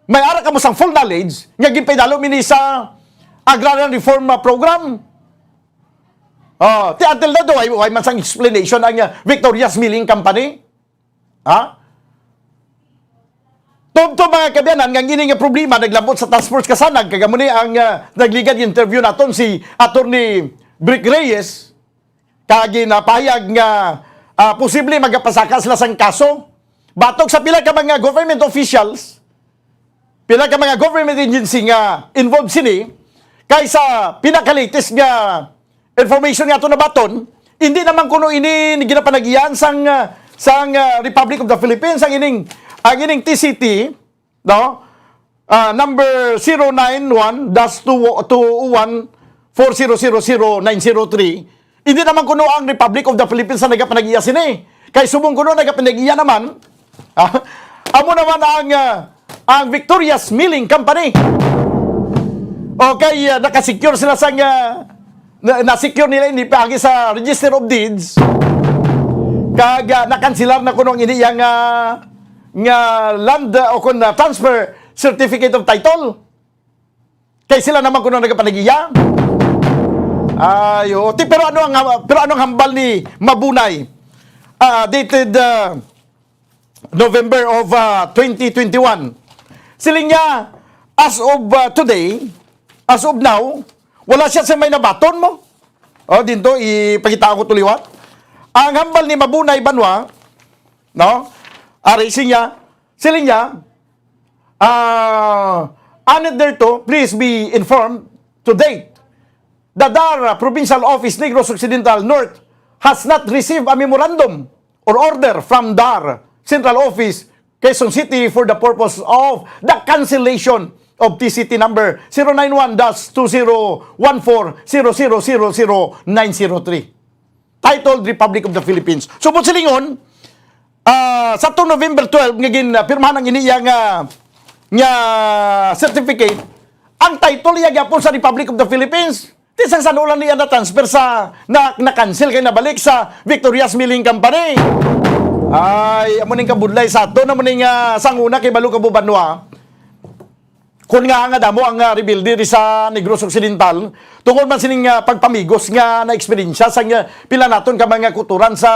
may ara kamo sang full knowledge nga ginpaidalo mi ni sa Agrarian Reform, uh, Program. Oh, ti until now, way, way man sang explanation ang, uh, Victorious Milling Company. Ha? Tubtob, mga kaabyanan, nga ini nga problema naglabot sa Task Force Kasanag, kag amo ni ang, uh, nagligad interview naton si Attorney Brick Reyes, kag ginapahayag nga, uh, posible magapasaka sila sang kaso batok sa pila ka mga government officials, pila ka mga government agency nga involved sini, kay sa pinaka-latest nga information nga ato nabaton, hindi naman kuno ini ginapanag-iyahan sang, ah, sang, ah, Republic of the Philippines ang ining, ang ining T C T, no? Ah, number zero nine one dash two one four zero zero zero nine zero three. Hindi naman kuno ang Republic of the Philippines ang nagapanag-iya sini. Kay subong kuno nagapanag-iya naman, ah, amo naman ang, ah, ang Victorious Milling Company. Okay, ah, nakasecure sila sa, ah, na, na-secure nila ini paagi sa Register of Deeds. Kag, ah, nakansilar na kuno ang ini yang, ah, nga land, ah, o kun, ah, transfer certificate of title. Kay sila naman kuno nagapanag-iya. Ayo, ti, pero ano ang, pero ano ang hambal ni Mabunay? Ah, dated, ah, November of, ah, twenty twenty-one. Siling niya, as of, ah, today, as of now, wala siya sa may nabaton mo. O, dinto, ipakita ko to liwat. Ang hambal ni Mabunay Banwa, no? Ari siya, siling niya, ah, anit derto, please be informed to date. The DAR Provincial Office, Negros Occidental North, has not received a memorandum or order from DAR Central Office, Quezon City, for the purpose of the cancellation of T C T number zero nine one dash two zero one four zero zero zero zero nine zero three, titled Republic of the Philippines. Subot silingon, ah, sa tong November twelve nga gin, ah, pirmahan ang ini iya nga, nga certificate, ang title iya gyapon sa Republic of the Philippines. Ti sang san-o lang niya na-transfer sa, na, na-cancel kay nabalik sa Victorious Milling Company. Ay, amo ning kabudlay sa ato, amo ning, ah, sanguna kay balo ka bubanwa. Kun nga nga damo ang, ah, rebelde diri sa Negros Occidental, tungod man sining, ah, pagpamigos nga na-eksperyensya sa, ah, pila naton ka mga kutoran sa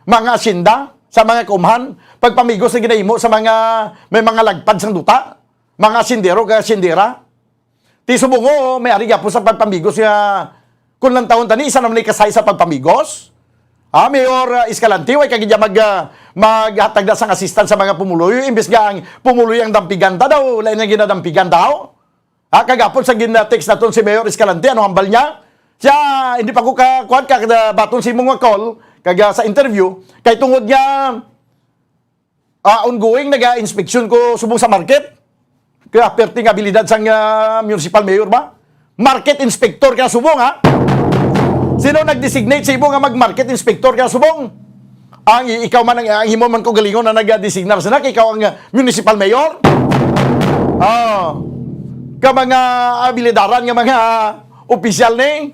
mga asyenda, sa mga kaumhan, pagpamigos nga ginahimo sa mga may mga lagpad sang duta, mga asyendero kag asyendera. Ti subong, oo, may ari gyapon sa pagpamigos nga, kung lantawon tani, isa naman ni kasay sa pagpamigos. Ah, Mayor, ah, Escalante, way ka gid mag, ah, maghatag na sang assistance sa mga pumuluyo, imbes nga ang pumuluyo ang dampigan ta daw, lain ang ginadampigan daw. Ah, kagapon sa gin-text naton si Mayor Escalante, ano hambal niya? Siya, hindi pa ko ka, kuwan ka, kada baton sa imong call, kag, ah, sa interview, kay tungod nga, ah, ongoing, naga-inspeksyon ko subong sa market. Kaya perti nga abilidad sang, ah, municipal mayor ba? Market inspector ka subong, ha? Sino nag-designate sa imo nga mag-market inspector ka subong? Ang i-, ikaw man ang, ang imo man kaugalingon na nag-designar sila, kay ikaw ang, ah, municipal mayor? Oh. Ka mga abilidaran nga mga opisyal ni.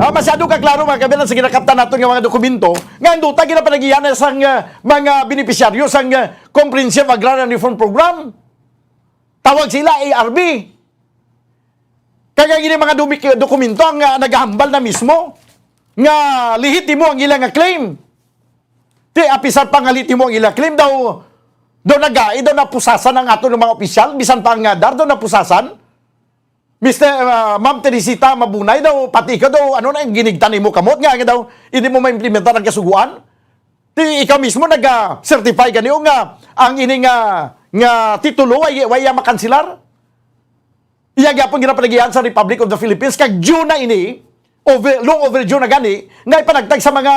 Ah, masyado ka klaro, mga kabilan, sa ginakaptan naton nga mga dokumento, nga ang duta ginapanag-iya na sang, ah, mga benepisyaryo sang, ah, Comprehensive Agrarian Reform Program. Tawag sila A R B. Kaya gini mga dumi-, dokumento ang, ah, nagahambal na mismo nga lehitimo ang ila nga claim. Ti, apisar pa nga lehitimo ang ila claim, daw, daw nagai, daw napusasan ang aton mga opisyal, bisan pa ang, ah, DAR daw napusasan. Mister, ah, Ma'am Teresita Mabunay daw, pati ikaw daw, ano na, ginigtan nimo kamot nga, nga daw, hindi mo ma-implementar ang kasuguan? Ti ikaw mismo naga-certify gani o nga ang ini nga nga titulo, way, way iya makansilar. Iya gyapon ginapanagihan sa Republic of the Philippines, kag due na ini, over, long overdue na gani, nga ipanagtag sa mga,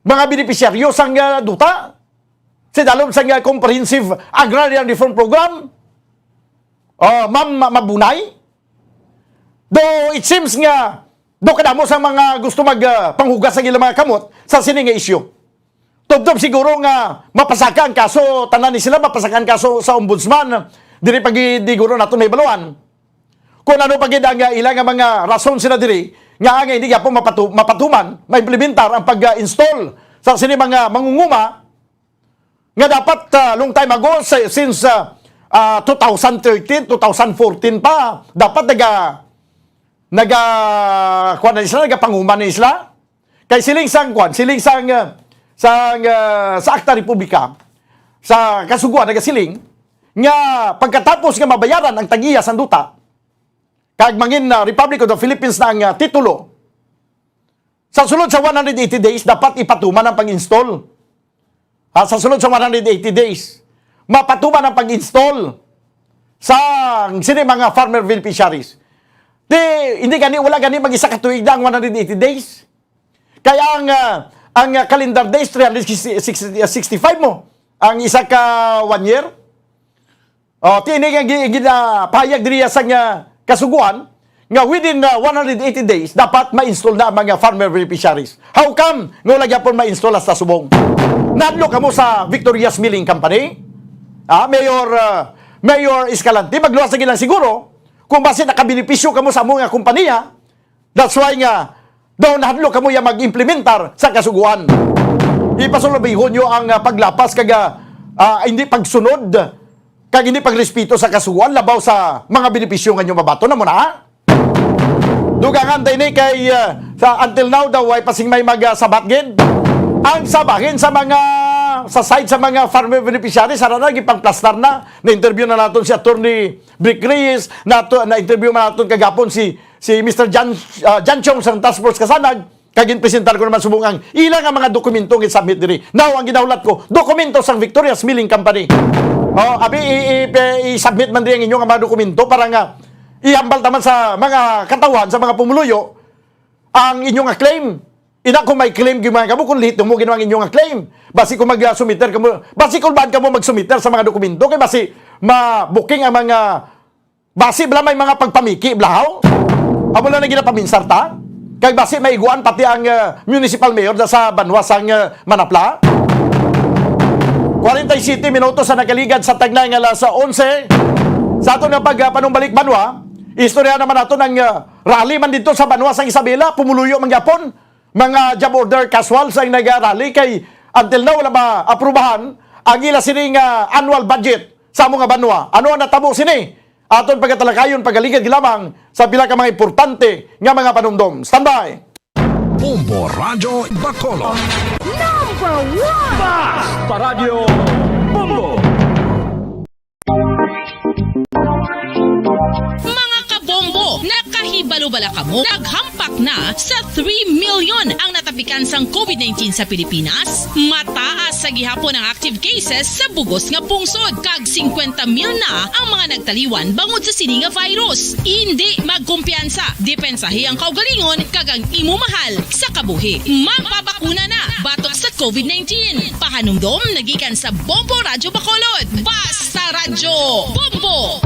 mga benepisyaryo sang, ah, duta sa dalom sang, ah, Comprehensive Agrarian Reform Program. Ah, Ma'am Ma-, Mabunay. Though it seems nga, do kadamo sa mga gusto mag, ah, panghugas ang ilang mga kamot sa sini nga isyu. Tubtob siguro nga mapasaka ang kaso, tanan ni sila mapasaka ang kaso sa ombudsman. Diri pa gid siguro naton mahibaluan kung ano pa gid ang, ah, ila nga mga rason sila diri nga ang hindi gyapon mapatu-, mapatuman, maimplementar ang pag-install sa sini mga mangunguma nga dapat, ah, long time ago, sa, since, ah, ah, two thousand thirteen, two thousand fourteen pa, dapat naga-, naga-, kuwan na sila, nagapanguma na sila. Kay siling sang kuwan, siling sang, ah, sang, ah, sa Akta Republika, sa Kasugoan nagasiling nga pagkatapos nga mabayaran ang tag-iya sang duta, kag mangin, ah, Republic of the Philippines na ang, ah, titulo, sa sulod sa one hundred eighty days, dapat ipatuman ang pag-install. Ha, sa sulod sa one hundred eighty days, mapatuman ang pag-install sa sini mga farmer beneficiaries. Di, hindi gani, wala gani mag-isa ka tuig na ang one hundred eighty days. Kaya ang, ah, ang, ah, calendar days, three hundred sixty, sixty, sixty-five mo. Ang isa ka one year. Oh, ti ini nga gi-, ginapahayag diri sa nga Kasugoan nga within, uh, one hundred eighty days, dapat ma-install na ang mga farmer beneficiaries. How come nga wala gyapon ma-install hasta subong? Nahadlok kamo sa Victoria's Milling Company? Ah, Mayor, uh, Mayor Escalante, magluwas lagi lang siguro kung basi nakabenepisyo kamo sa amo nga kompanya. That's why nga daw nahadlok kamo ya mag-implementar sa Kasugoan. Ipasulabihon nyo ang, ah, paglapas kag, ah, ah, hindi pagsunod kag hindi pagrespeto sa Kasugoan labaw sa mga benepisyo nga inyo mabaton, amo na? Dugangan ta ini kay, ah, sa until now daw way pa sing may mag, ah, sabat gid. Ang sa bahin sa mga, sa side sa mga farmer beneficiaries, ara na, gipangplastar na. Na-interview na naton si Attorney Brick Reyes, nato, na-interview man naton kagapon si, si Mister Jan, ah, Jan Chong sang Task Force Kasanag, kag ginpresentar ko naman subong ang ila nga mga dokumento nga i-submit diri. Now, ang ginahulat ko, dokumento sang Victoria's Milling Company. Oh, abi, i-, i-, i-submit man diri ang inyo nga mga dokumento para nga ihambal taman sa mga katawhan, sa mga pumuluyo, ang inyo nga claim. Ina, kung may claim gyud man kamo, kung lehitimo gid ang inyo nga claim, basi kung mag-, ah, sumiter kamo, basi kung baan kamo magsumiter sa mga dokumento, kay basi mabuking ang mga, basi bala may mga pagpamiki, blahaw. Amo lang na ginapaminsar ta. Kay basi maiguan pati ang, ah, municipal mayor da sa banwa sang, ah, Manapla. Forty-seven minutos ang nakaligad sa tagnay nga alas onse. Sa aton nga pag, ah, panumbalik banwa, istorya naman nato ang, ah, rally man dito sa banwa sang Isabela, pumuluyo man gyapon. Mga job order casual sa nagarally kay until now wala maaprubahan ang ila sini nga annual budget sa amo nga banwa. Ano ang natabo sini? Aton pagatalakayon, pagaligad lamang sa pila ka mga importante nga mga panumdom. Standby! Bombo Radyo Bacolod. Number one! Basta Radyo Bombo! Mga kabombo, nakahibalo bala kamo? Naghampak na sa three million ang natapikan sang COVID nineteen sa Pilipinas. Mataas sa gihapon ang active cases sa bugos nga pungsod, kag singkwenta mil na ang mga nagtaliwan bangod sa sini nga virus. Indi magkumpiyansa, depensahi ang kaugalingon kag ang imo mahal sa kabuhi. Magpabakuna na batok sa COVID nineteen. Pahanumdom nagikan sa Bombo Radyo Bacolod. Basta Radyo Bombo!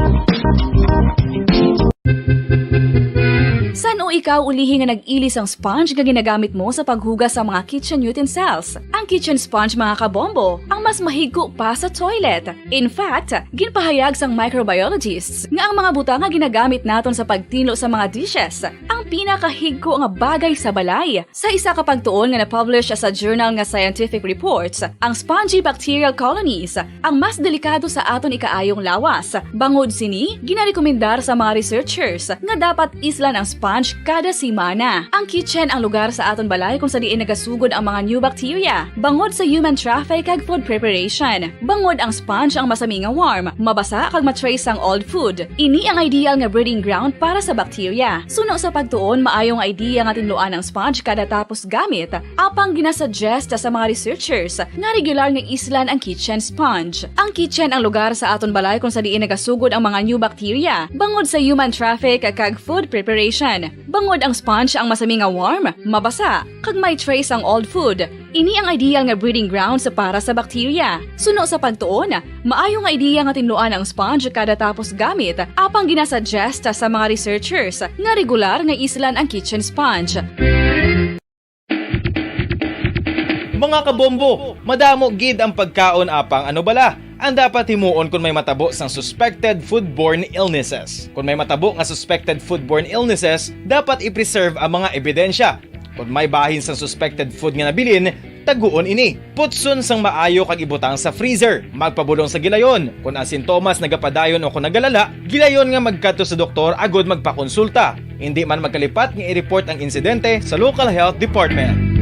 San-o ikaw ulihi nga nag-ili sang sponge nga ginagamit mo sa paghugas sa mga kitchen utensils? Ang kitchen sponge, mga kabombo, ang mas mahigko pa sa toilet. In fact, ginpahayag sang microbiologists nga ang mga butang nga ginagamit naton sa pagtinlo sa mga dishes ang pinakahigko nga bagay sa balay. Sa isa ka pagtuon nga na-publish sa journal nga Scientific Reports, ang spongy bacterial colonies ang mas delikado sa aton ikaayong lawas. Bangod sini, ginarekomendar sa mga researchers nga dapat islan ang sponge kada semana. Ang kitchen ang lugar sa aton balay kung sa diin nagasugod ang mga new bacteria bangod sa human traffic kag food preparation. Bangod ang sponge ang masami nga warm, mabasa kag ma-trace ang old food. Ini ang ideal nga breeding ground para sa bacteria. Suno sa pagtuon, maayo nga idea nga tinluan ang sponge kada tapos gamit, apang ginasuggest sa mga researchers nga regular nga islan ang kitchen sponge. Ang kitchen ang lugar sa aton balay kung sa diin nagasugod ang mga new bacteria bangod sa human traffic kag food preparation. Bangod ang sponge ang masami nga warm, mabasa, kag may trace ang old food. Ini ang ideal nga breeding grounds para sa bacteria. Suno sa pagtuon, maayo nga ideya nga tinluan ang sponge kada tapos gamit, apang ginasuggest sa mga researchers nga regular nga islan ang kitchen sponge. Mga kabombo, madamo gid ang pagkaon, apang ano bala ang dapat himuon kon may matabo sang suspected foodborne illnesses? Kon may matabo nga suspected foodborne illnesses, dapat i-preserve ang mga ebidensya. Kon may bahin sang suspected food nga nabilin, taguon ini. Putson sang maayo kag ibutang sa freezer. Magpabulong sa gilayon. Kon ang sintomas nagapadayon o kon nagalala, gilayon nga magkadto sa doktor agud magpakonsulta. Indi man magkalipat nga i-report ang insidente sa local health department.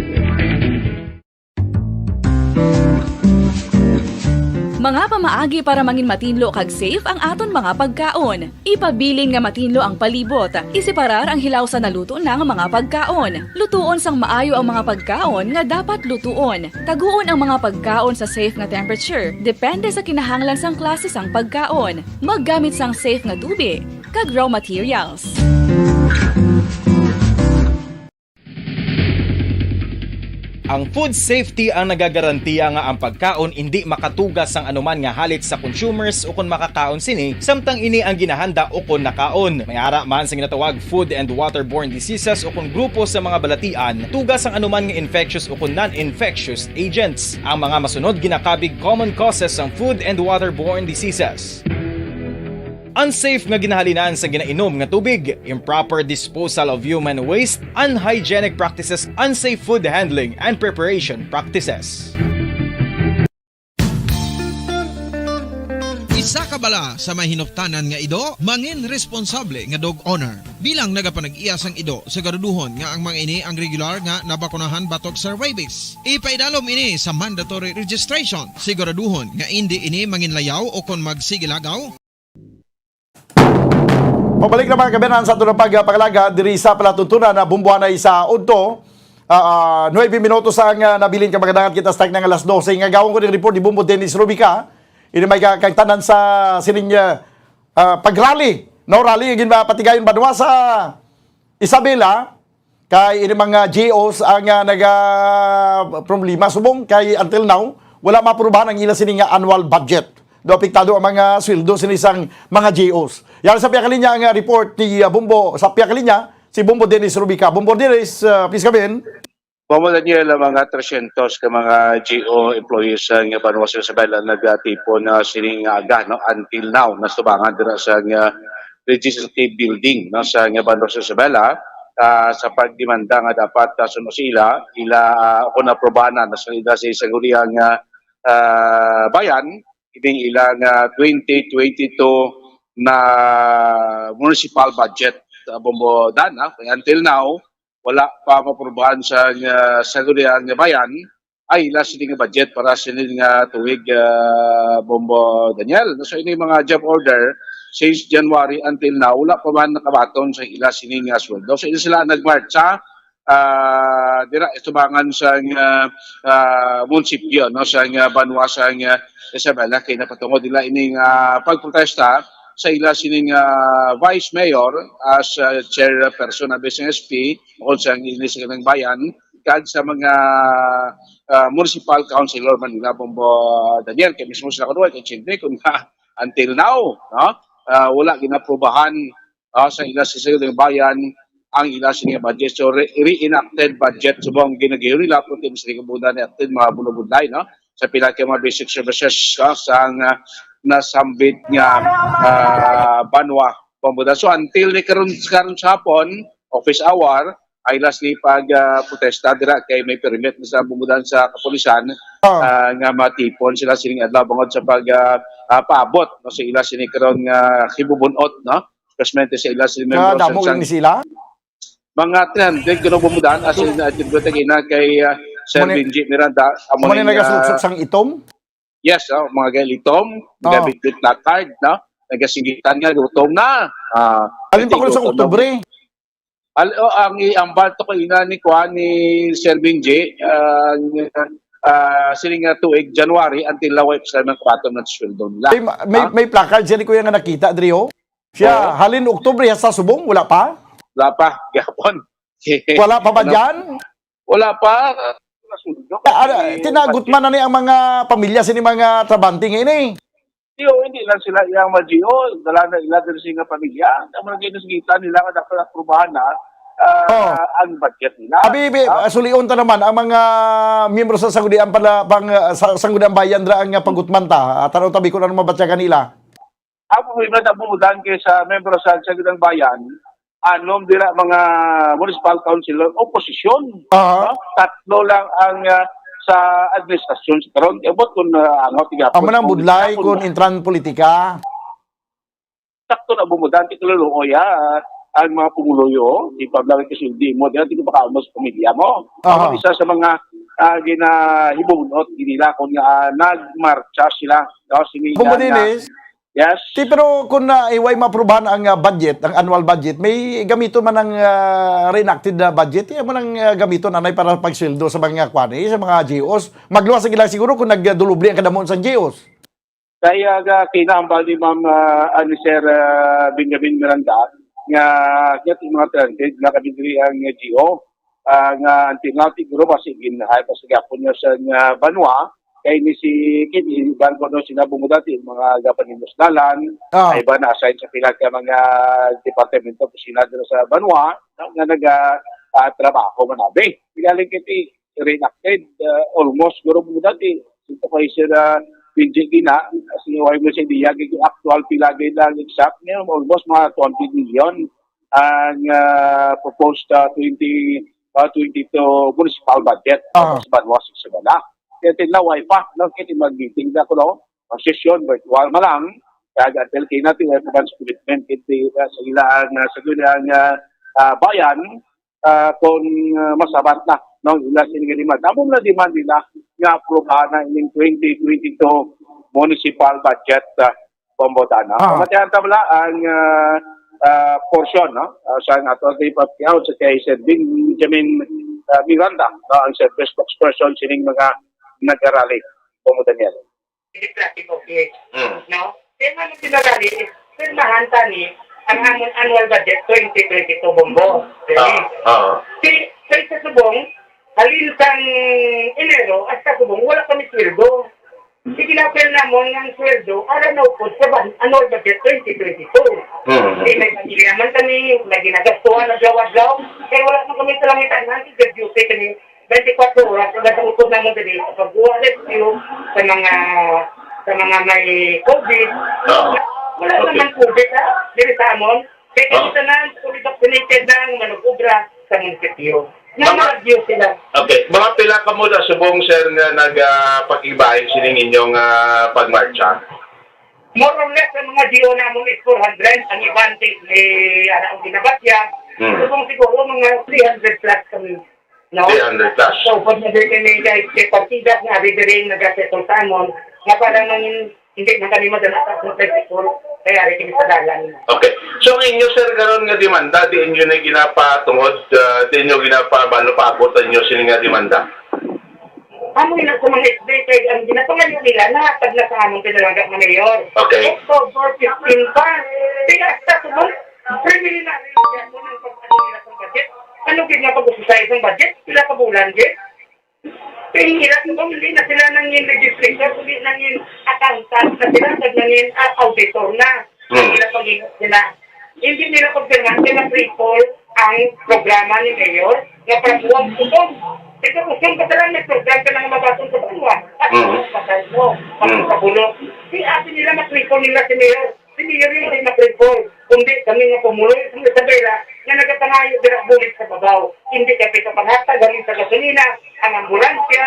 Mga pamaagi para mangin matinlo kag safe ang aton mga pagkaon. Ipabilin nga matinlo ang palibot. Iseparar ang hilaw sa naluto na nga mga pagkaon. Lutuon sang maayo ang mga pagkaon nga dapat lutuon. Taguon ang mga pagkaon sa safe nga temperature, depende sa kinahanglan sang klase sang pagkaon. Maggamit sang safe nga tubig kag raw materials. Ang food safety ang nagagarantiya nga ang pagkaon indi makatuga sang anuman nga halit sa consumers ukon makakaon sini, samtang ini ang ginahanda ukon nakaon. May ara man sa ginatawag food and waterborne diseases ukon grupo sa mga balatian, tuga sang anuman nga infectious ukon non-infectious agents. Ang mga masunod ginakabig common causes sang food and waterborne diseases. Unsafe nga ginahalinan sa ginainom nga tubig, improper disposal of human waste, unhygienic practices, unsafe food handling and preparation practices. Isa ka bala sa may hinuptanan nga ido, mangin responsable nga dog owner. Bilang nagapanag-iya sang ido, siguraduhon nga ang mga ini ang regular nga nabakunahan batok sa rabies. Ipaidalom ini sa mandatory registration. Siguraduhon nga indi ini manginlayaw o kon magsigilagaw. Pabalik na mga kabanan sa aton pagpangalaga diri sa palatuntunan na bumbuhanay sa udto. Ah, ah, nuebe minutos ang ah, nabilin ka magdangat kita sa tagna nga alas dose. Nga gawon ko ning report ni Bumbo Dennis Rubica. Ini may ka- kagtanan sa sining ah, ah, pag-rally. No, rally nga ginpatigayon banwa sa Isabela. Kay ini mga G Os ang ah, naga problema subong kay until now wala maaprubahan ang ila sini nga annual budget. Do apektado ang mga sweldo sini sang mga G Os. Yari sa pihak linya ang ah, report ni ah, Bombo sa pihak linya si Bombo Dennis Rubica. Bombo Dennis, ah, please come in. Bombo Daniel, ang mga tresyentos ka mga G O employees sa nga banwa sa Isabela nagatipon na sining nga aga, no, until now nasubangan dira sa nga legislative building, no, sa nga banwa sa Isabela, ah, sa pagdemanda nga dapat uh, suno sila ila uh, kung aprobahan na sa ila sa isang nga uh, bayan ining ila nga twenty twenty-two na municipal budget, uh, Bombo Dan, ah. Kaya until now wala pa maaprubahan sa nga sa nga bayan ay ila sini nga budget para sini nga tuig, ah, Bombo Daniel. So ini mga job order since January until now wala pa man nakabaton sa ila sini nga sweldo. So ini sila nagmartsa ah, dira itubangan sa nga ah, munisipyo, no, sa nga banwa sa nga Isabela kay napatungod nila ini nga pagprotesta sa ila sini nga vice mayor as ah, chairperson of S N S P o sa ini sa Kanang Bayan kag sa mga ah, municipal councilor man nila, Bombo Daniel, kay mismo sila kuno kay Chinte kung nga until now, no, ah, wala ginaprubahan ah, sa ila sa Siling Bayan ang ila sini nga budget. So re- reenacted budget subong ginagiyo nila kung tim sini kabunda ni acted mga bulubudlay, no, sa pila ka mga basic services, no, sa nga nasambit nga ah, banwa pambuda. So until ni karon karon sa hapon, office hour, ay last ni pag ah, protesta dira kay may permit na sa bumudan sa kapulisan ah, nga matipon sila sining adlaw bangod sa pag ah, ah, paabot, no, sa ila sini karon nga hibubunot, no, especially sa ila sini membro sa Kadamo sang ni sila? Mga three hundred, kuno, Bumudan, as in, attribute na kay, ah, Sir Amo ni, Benji Miranda, amo amo ni ni, nagasuksok ah, sang itom? Yes, oh, mga galitom, Oh. mga big placard, no? Nagasingitan nga, gutom na. Ah, Alin pa I think kuno sa gutom na. Oktubre? Al-, oh, ang iambal to ko ina ni kuan ni Sir Benji, ah, ah, siling nga tuig January until now, wala pa sila nagpatong ng sweldo nila. May, may, Ha? may placard siya ni Kuya nga nakita, diri, oh. Siya, Oo. halin Oktubre, hasta subong, wala pa? Wala pa, gihapon. Wala pa ba Ano? dyan? Wala pa. Ah, ano, Eh, tinagot man na ni ang mga pamilya sini mga trabahante nga ini. Di, oh, hindi lang sila iyang mga G O, dala na ila diri sa mga pamilya. Ang mga ginusigitan nila nga dapat aprubahan na, ah, Oh. ang budget nila. Abi, bi, Ah? ah, sulion ta naman ang mga miyembro sa Sangguniang pala, pang, ah, sa Sangguniang Bayan dra ang, ah, pagutman ta. Ah, tanaw tabi kung ano mabatyagan nila. Ang problema na Bumudan kay sa membro sa Sangguniang Bayan, anom dira mga municipal councilor, oposisyon. Aha. No? Tatlo lang ang, ah, sa administrasyon sa karon. Abot kung, ah, angot nga Amo nang kung budlay kung kung intran politika. Sakto na Bumudan, ti kaluluoy, ah, ang mga pumuluyo, di pa lang kasi hindi mo, di, di pa kaamo sa pamilya mo. Aha. Ang isa sa mga, ah, ginahibunot, ginila ko nga, ah, nagmarcha sila. No? Sini Bumudinis, nga, yes. Ti, pero kung na, eh, way maaprubahan ang, ah, budget, ang annual budget, may gamiton man ang, ah, reenacted na budget, eh, mo nang, ah, gamiton anay para pagsweldo sa mga kwan, eh, sa mga G Os. Magluwas ang ilang siguro kung nagdulubli ang kadamon sa G Os. Kaya, ah, kinahambal ni Ma'am, ah, ah, ni Sir, ah, Benjamin Miranda nga, nga mga talented nga kami diri ang G O, ah, nga ang tingaw siguro kasi gin-hire pa sa gyapon niya sa nga banwa, kay ni si Kim, iban ko no sila bumudati, mga gapanimos dalan, Ah. ay ba na-assign sa pila ka mga departamento, kusina dira sa banwa, no, nga naga, ah, trabaho manabi. Pinaling kiti, reenacted, uh, almost, siguro mo dati, ito kay Sir, uh, Benji Gina, as in, why mo siya diya, yung actual pila gid ang exact niya, almost mga twenty million ang, uh, proposed, uh, twenty, uh, twenty-two municipal budget Ah. sa banwa sa Isabela. Kaya tinaway pa, no, kaya mag-meeting na ko, no? Ang session, virtual man lang, kaya until kay natin, uh, advance commitment, kaya, uh, sa ilang, uh, sa ilang, uh, uh, bayan, ah, kung, ah, masabat na, no, ila sini nga demand. Amo na demand nila nga aprubahan na ining twenty twenty-two municipal budget, ah, Bombodan, no? Ah. Pamatihan ta bala ang, ah, ah, portion, no? Ah, sa ato ang ipatiaw sa kay Sir Benjamin, ah, Miranda, no, ang Sir spokesperson sining mga nagarally, Bombo Daniel. Traffic Office, Mm. no? Kaya nga nung pinarali, pirmahan ta ni ang amon annual budget twenty twenty-two, Bombo. Ah, ah. Si, kay sa subong, halin sang Enero hasta subong, wala kami sweldo. Sige na, file namon nga ang sweldo, ara na upod sa ban-, annual budget twenty twenty-two. Mm. Di may pamilya man kami, may ginagastuhan adlaw-adlaw, kaya wala man kami kalangitan, ang tigil duty kami, twenty-four oras, hanggang sa upod naman dali, sa pagkuha rescue sa mga, sa mga may COVID. Oo. Wala Okay. naman COVID, ha? Dili sa amon. Kaya kami Oo. tanan, fully vaccinated na ang manug-obra sa munisipyo. Mga Mga Baguio sila. Okay. Mga pila ka mo na subong, sir, nga nag, ah, pakibahin sining inyong, ah, pagmarcha? More or less, ang mga G O namon is four hundred. Ang iban, ti-, may, ano, ang ginabatya. Hmm. Subong siguro, mga three hundred plus kami. No? Three hundred plus. So, pag nag-, may, may, may partidas nga ari diri nagasettle sa amon, nga parang nangin-, hindi na kami madala sa akong tricycle, kaya ari kami sa dalan. Okay. So, ang inyo, sir, karon nga demanda, di inyo na ginapatungod, ah, di inyo ginapabalo paabot ang inyo sini nga demanda? Amo na sa mga S B K, ang ginapangayo nila, nahatag na sa amon pinalaga nga mayor. Okay. October fifteen pa. Kaya sa subong, preliminary na gyapon ang pag-ano nila sa budget. Ano gid nga pag-usisay sa budget? Pila ka bulan gid? Kay ila subong, hindi na sila nangin legislator, hindi nangin accountant na sila, kag nangin, ah, auditor na. Hmm. Ang ila pag-ingat nila. Hindi nila pagpirmahan kay ma-triple ang programa ni Mayor nga para buwag usog. Ito, usog ka lang may program ka nang mabatong sa banwa. At Mm. patay mo, Mm. magkakabulo. Di ati nila ma-triple nila si Mayor. Si Mayor yung hindi ma-triple. Kundi kami nga pumuloy sa Isabela nga nagapangayo dira bulig sa babaw. Hindi kay pagkapanghatag halin sa gasolina, ang ambulansya,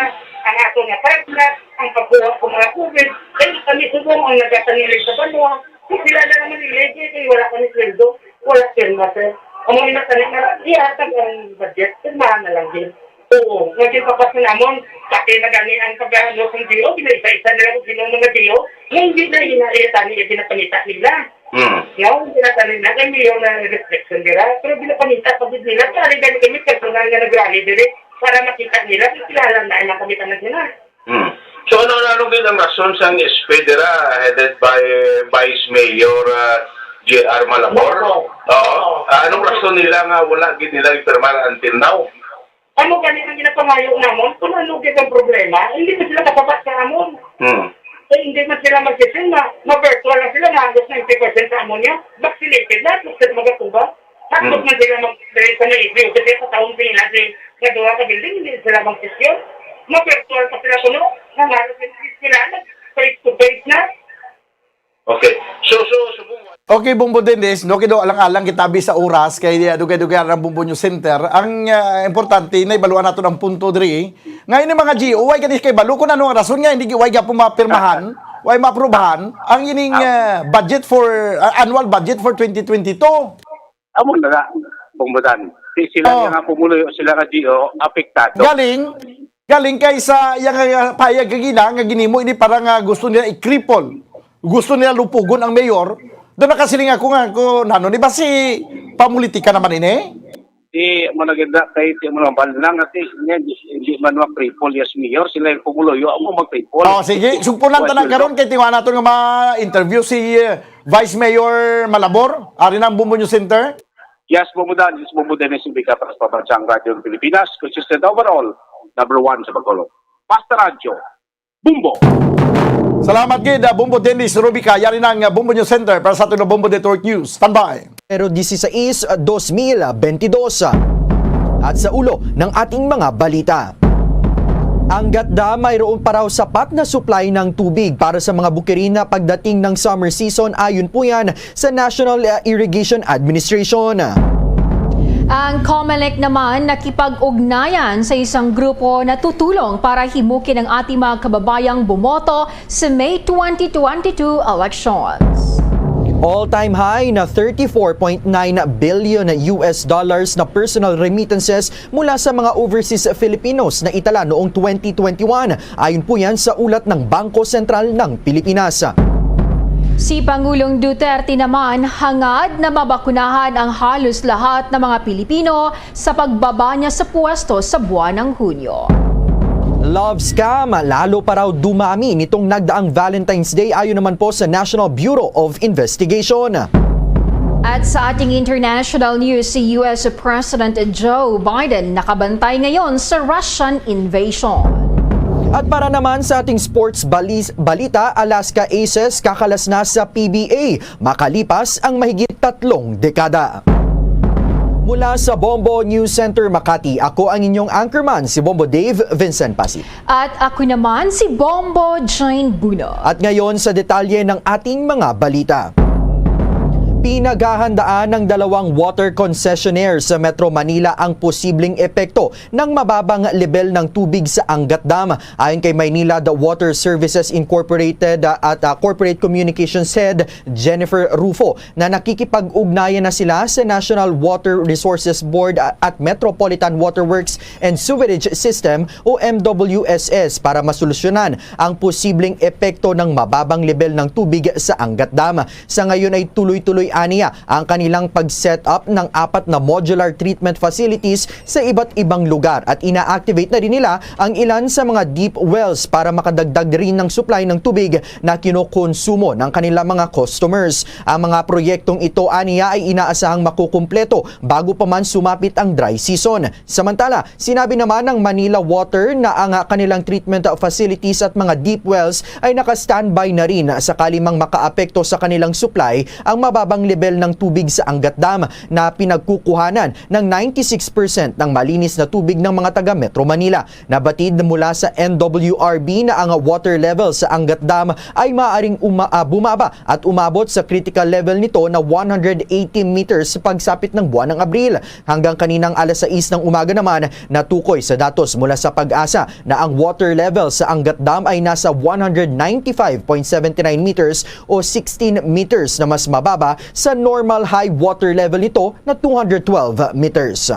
ang ato nga fire truck, ang pagkuha sa mga COVID. Kay kami subong ang nagatangilig sa banwa. Kung sila na naman ilege, kay wala kami sweldo, wala pirma, sir. Amo ina tani nga ihatag ang budget, pirmahan na lang din. Oo, nga ginpapas na namon, pati na gani ang pag-ano sa G O, ginaisa-isa nila kung sino ang mga G O, nga hindi na ina iya tani yung pinapangita nila. Hmm. No, hindi na tani na kay mayor na restriction nila, pero pinapangita pa gid nila, kaya gani kami personal nga nag-rally diri para makita nila kung kilala na ang mga kami tanan sila. Hmm. So, ano, ano, ano gid ang rason sang S P dira, headed by Vice Mayor, ah, J R Malabor? Malabor. Oo. Oo. Ah, anong rason nila nga wala gid nila ipirmar until now? Amo gani ang ginapangayo namon, kung ano gid ang problema, hindi man sila kasabat sa amon. Hmm. Eh, hindi man sila magsising na, ma-virtual na sila, na halos ninety percent sa amon niya, vaccinated na, gusto na magatuba. Tapos Hmm. man sila mag-, sa may issue, kasi sa taon pinila si, nga duha ka building, hindi sila mag-session. Ma-virtual pa sila kuno, nga halos hindi sila, nag-face to face na. Okay. So, so, subong Okay, Bombo Dennis, no, kido alang-alang kita bi sa oras kay, ah, dugay-dugay ang Bombo News Center. Ang, ah, importante, naibaluan nato ang punto diri. Nga ini mga G O, way gani kay balo kung ano ang rason nga hindi way gyapon mapirmahan, way maaprubahan ang ining, Ah. ah, budget for, ah, annual budget for twenty twenty-two. Amo na na, Bombo Dan. Si sila Oh. nga pumuluyo sila nga G O, apektado. Galing, galing kay sa iya nga payag kagina nga ginimo ini para nga gusto nila i-cripple. Gusto nila lupugon ang mayor. Doon nakasiling ako nga, ko, nano ni ba si pamulitika naman ini? Di mo na ganda kay di mo na bal na nga si niya, di, di man ma-cripple, yes, mayor, sila yung pumuluyo, amo mag-cripple. Oh, sige, sumpunan Well, tanan yun, karon kay tiwa nato nga ma-interview si, eh, Vice Mayor Malabor, ari na ang Bombo News Center. Yes, Bombo Dan, yes, Bombo Dennis Ubica para sa Pambansang Radyo ng Pilipinas, consistent overall, number one sa Bacolod. Basta Radyo, Bombo! Salamat gid, ah, Bombo Dennis Rubica. Yari na ang, ah, Bombo News Center para sa aton nga Bombo Network News. Standby. Pero dieciséis, dos mil veintidós. At sa ulo ng ating mga balita. Angat Dam mayroon pa raw sapat na supply ng tubig para sa mga bukirin na pagdating ng summer season, ayon po yan sa National, uh, Irrigation Administration. Ang COMELEC naman nakipag-ugnayan sa isang grupo na tutulong para himukin ang ating mga kababayang bumoto sa May twenty twenty-two elections. All-time high na thirty-four point nine billion U S dollars na personal remittances mula sa mga overseas Filipinos na itala noong twenty twenty-one. Ayon po yan sa ulat ng Bangko Sentral ng Pilipinas. Si Pangulong Duterte naman hangad na mabakunahan ang halos lahat ng mga Pilipino sa pagbaba niya sa pwesto sa buwan ng Hunyo. Love scam, lalo pa raw dumami nitong nagdaang Valentine's Day, ayon naman po sa National Bureau of Investigation. At sa ating international news, si U S President Joe Biden nakabantay ngayon sa Russian invasion. At para naman sa ating sports balis-, balita, Alaska Aces kakalas na sa P B A makalipas ang mahigit tatlong dekada. Mula sa Bombo News Center Makati, ako ang inyong anchorman, si Bombo Dave Vincent Pasip. At ako naman si Bombo Jane Buno. At ngayon sa detalye ng ating mga balita. Pinaghahandaan ng dalawang water concessionaire sa Metro Manila ang posibleng epekto ng mababang lebel ng tubig sa Angat Dam. Ayon kay Maynilad Water Services Incorporated, uh, at, uh, Corporate Communications Head Jennifer Rufo, na nakikipag-ugnayan na sila sa National Water Resources Board, uh, at Metropolitan Waterworks and Sewerage System o M W S S para masolusyonan ang posibleng epekto ng mababang lebel ng tubig sa Angat Dam. Sa ngayon ay tuloy-tuloy aniya ang kanilang pag-set up ng apat na modular treatment facilities sa iba't ibang lugar at ina-activate na rin nila ang ilan sa mga deep wells para makadagdag rin ng supply ng tubig na kinokonsumo ng kanilang mga customers. Ang mga proyektong ito aniya ay inaasahang makukumpleto bago pa man sumapit ang dry season. Samantala, sinabi naman ng Manila Water na ang, ah, kanilang treatment facilities at mga deep wells ay naka-standby na rin sakali mang makaapekto sa kanilang supply ang mababang lebel ng tubig sa Angat Dam na pinagkukuhanan ng ninety-six percent ng malinis na tubig ng mga taga Metro Manila. Nabatid mula sa N W R B na ang water level sa Angat Dam ay maaaring uma-, ah, bumaba at umabot sa critical level nito na one hundred eighty meters sa pagsapit ng buwan ng Abril. Hanggang kaninang alas sais ng umaga naman, natukoy sa datos mula sa PAGASA na ang water level sa Angat Dam ay nasa one hundred ninety-five point seven nine meters o sixteen meters na mas mababa sa normal high water level nito na two hundred twelve meters.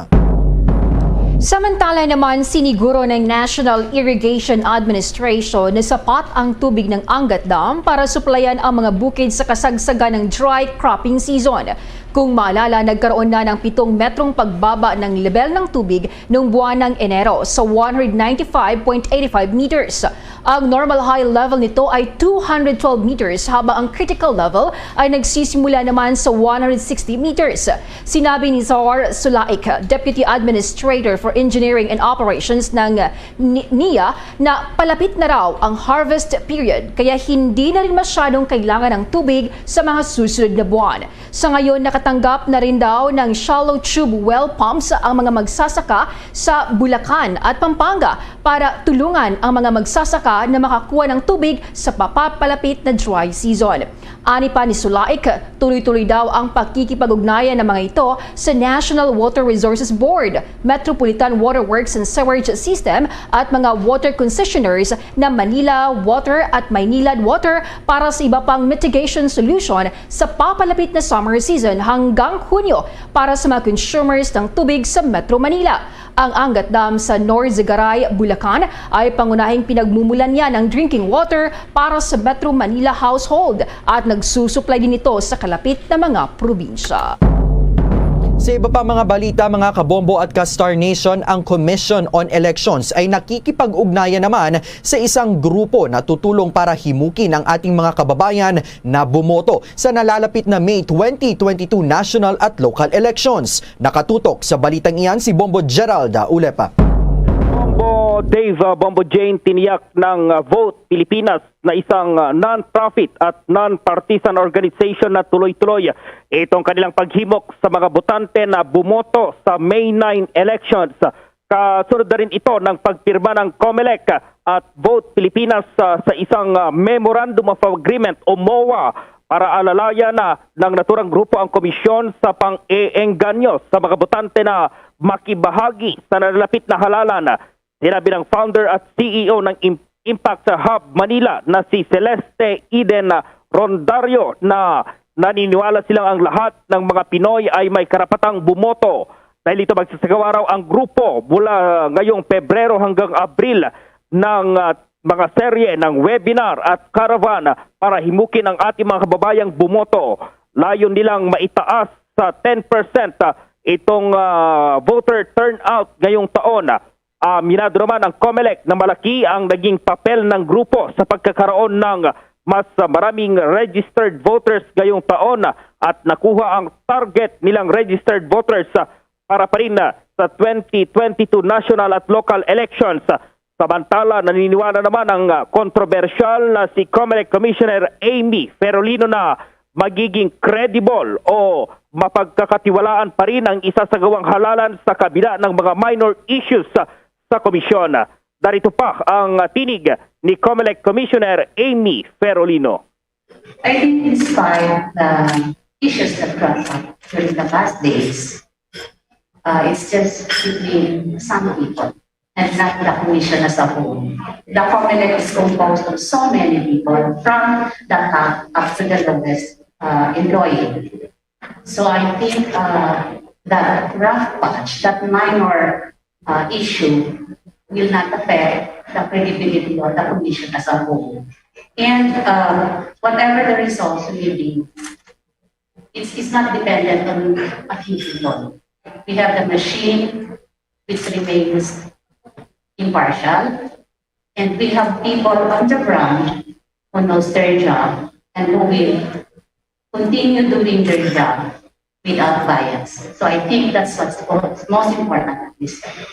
Samantala naman, siniguro ng National Irrigation Administration na sapat ang tubig ng Angat Dam para suplayan ang mga bukid sa kasagsagan ng dry cropping season. Kung maalala, nagkaroon na ng pitong metrong pagbaba ng lebel ng tubig noong buwan ng Enero sa one hundred ninety-five point eight five meters. Ang normal high level nito ay two hundred twelve meters, habang ang critical level ay nagsisimula naman sa one hundred sixty meters. Sinabi ni Zahar Sulaik, Deputy Administrator for Engineering and Operations ng ni- niya, na palapit na raw ang harvest period, kaya hindi na rin masyadong kailangan ng tubig sa mga susunod na buwan. Sa ngayon, nakatanggap na rin daw ng shallow tube well pumps ang mga magsasaka sa Bulacan at Pampanga para tulungan ang mga magsasaka na makakuha ng tubig sa papapalapit na dry season. Ani pa ni Sulaik, tuloy-tuloy daw ang pakikipag-ugnayan ng mga ito sa National Water Resources Board, Metropolitan Water Works and Sewerage System at mga water concessioners na Manila Water at Maynilad Water para sa iba pang mitigation solution sa papalapit na summer season hanggang Hunyo para sa mga consumers ng tubig sa Metro Manila. Ang Angat Dam sa North Zigaray, Bulacan ay pangunahing pinagmumulan niya ng drinking water para sa Metro Manila household at nagsusuplay din ito sa kalapit na mga probinsya. Sa iba pa mga balita, mga kabombo at ka-Star Nation, ang Commission on Elections ay nakikipag-ugnayan naman sa isang grupo na tutulong para himukin ang ating mga kababayan na bumoto sa nalalapit na May twenty twenty-two national at local elections. Nakatutok sa balitang iyan si Bombo Gerald Ulepa. Bombo Dave, uh, Bombo Jane, tiniyak ng, uh, Vote Pilipinas na isang, uh, non-profit at non-partisan organization na tuloy-tuloy itong kanilang paghimok sa mga botante na bumoto sa May nine elections. Kasunod na rin ito ng pagpirma ng Comelec at Vote Pilipinas, uh, sa isang, uh, Memorandum of Agreement o MOA para alalayan na ng naturang grupo ang komisyon sa pang-eengganyo sa mga botante na makibahagi sa nalalapit na halalan. Sinabi ng founder at C E O ng Im- Impact Hub Manila na si Celeste Eden Rondario na naniniwala silang ang lahat ng mga Pinoy ay may karapatang bumoto. Dahil ito, magsasagawa raw ang grupo mula ngayong Pebrero hanggang Abril ng, ah, mga serye ng webinar at caravan para himukin ang ating mga kababayang bumoto. Layon nilang maitaas sa ten percent, ah, itong, ah, voter turnout ngayong taon. Aminado naman ang Comelec na malaki ang naging papel ng grupo sa pagkakaroon ng mas maraming registered voters ngayong taon at nakuha ang target nilang registered voters para pa rin sa twenty twenty-two national at local elections. Samantala, naniniwala naman ang, ah, kontrobersyal na si Comelec Commissioner Amy Ferolino na magiging credible o mapagkakatiwalaan pa rin ang isasagawang halalan sa kabila ng mga minor issues sa, sa komisyon. Narito pa ang tinig ni Comelec Commissioner Amy Ferolino. I think in spite the issues that cropped up during the past days, uh, it's just between some people and not the commission as a whole. The Comelec is composed of so many people, from the top up to the lowest, uh, employee. So I think, uh, that rough patch, that minor, uh, issue, will not affect the credibility of the commission as a whole. And, uh, whatever the results will be, it's, it's not dependent on a few people. We have the machine, which remains impartial, and we have people on the ground who knows their job and who will continue doing their job without bias. So I think that's what's most important at this time.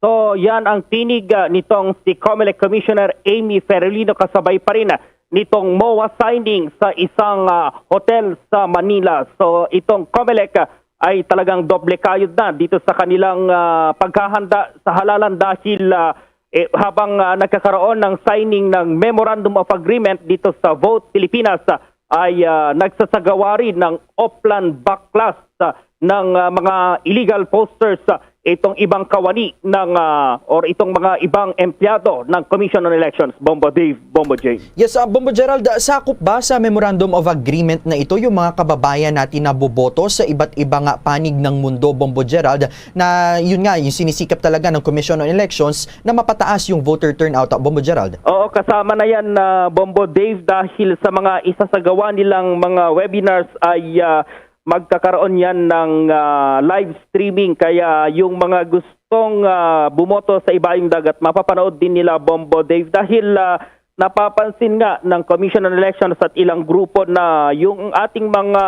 So, yan ang tinig, ah, nitong si Comelec Commissioner Amy Ferolino, kasabay pa rin, ah, nitong MOA signing sa isang, ah, hotel sa Manila. So, itong Comelec, ah, ay talagang doble kayod na dito sa kanilang, ah, paghahanda sa halalan dahil, ah, eh, habang, ah, nagkakaroon ng signing ng Memorandum of Agreement dito sa Vote Pilipinas, ah, ay, ah, nagsasagawa rin ng Oplan Baklas, ah, ng, ah, mga illegal posters, ah, itong ibang kawani ng, ah, or itong mga ibang empleyado ng Commission on Elections, Bombo Dave, Bombo Jay. Yes, ah, Bombo Gerald, ah, sakop ba sa Memorandum of Agreement na ito yung mga kababayan natin na boboto sa iba't ibang, ah, panig ng mundo, Bombo Gerald, na yun nga, yung sinisikap talaga ng Commission on Elections na mapataas yung voter turnout, ah, Bombo Gerald? Oo, kasama na yan, ah, Bombo Dave, dahil sa mga isasagawa nilang mga webinars ay, ah, magkakaroon yan ng, ah, live streaming. Kaya yung mga gustong, ah, bumoto sa Ibayong Dagat, mapapanood din nila, Bombo Dave, dahil, ah, napapansin nga ng Commission on Elections at ilang grupo na yung ating mga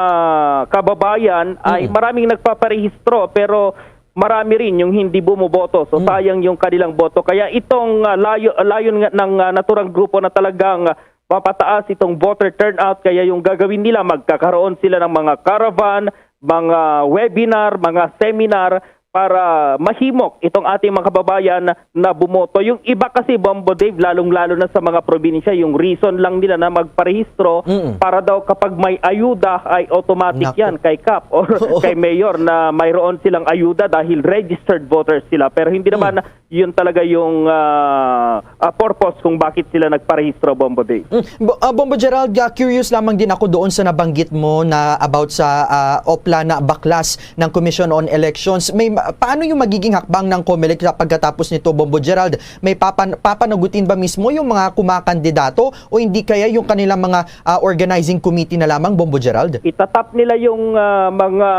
kababayan ay Mm. maraming nagpaparehistro, pero marami rin yung hindi bumoboto. So, Mm. sayang yung kanilang boto. Kaya itong, ah, layo-, layon nga ng, ah, naturang grupo na talagang, ah, mapataas itong voter turnout. Kaya yung gagawin nila, magkakaroon sila ng mga caravan, mga webinar, mga seminar para mahimok itong ating mga kababayan na bumoto. Yung iba kasi, Bombo Dave, lalong-lalo na sa mga probinsya, yung reason lang nila na magparehistro Mm. para daw kapag may ayuda ay automatic Naku. yan kay Kap or Oo. kay Mayor na mayroon silang ayuda dahil registered voters sila. Pero hindi Mm. naman yun talaga yung, ah, ah, purpose kung bakit sila nagparehistro, Bombo Dave. Mm. Bo-, ah, Bombo Gerald, ah, curious lamang din ako doon sa nabanggit mo na about sa, ah, Oplan na baklas ng Commission on Elections. May ma-, paano yung magiging hakbang ng COMELEC sa pagkatapos nito, Bombo Gerald? May papan-, papanagutin ba mismo yung mga kumakandidato o hindi kaya yung kanilang mga, ah, organizing committee na lamang, Bombo Gerald? Itatap nila yung, ah, mga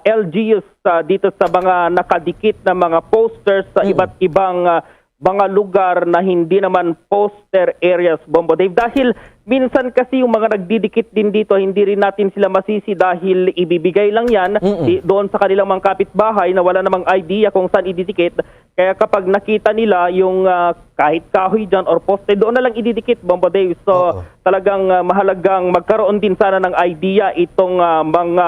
L G Us, ah, dito sa mga nakadikit na mga posters sa Mm. iba't ibang, ah, mga lugar na hindi naman poster areas, Bombo Dave. Dahil minsan kasi yung mga nagdidikit din dito, hindi rin natin sila masisi dahil ibibigay lang yan Mm-mm. i-, doon sa kanilang mga kapitbahay na wala namang idea kung saan ididikit. Kaya kapag nakita nila yung, ah, kahit kahoy dyan or poste, doon na lang ididikit, Bombo Dave. So, Oo. talagang, ah, mahalagang magkaroon din sana ng idea itong, ah, mga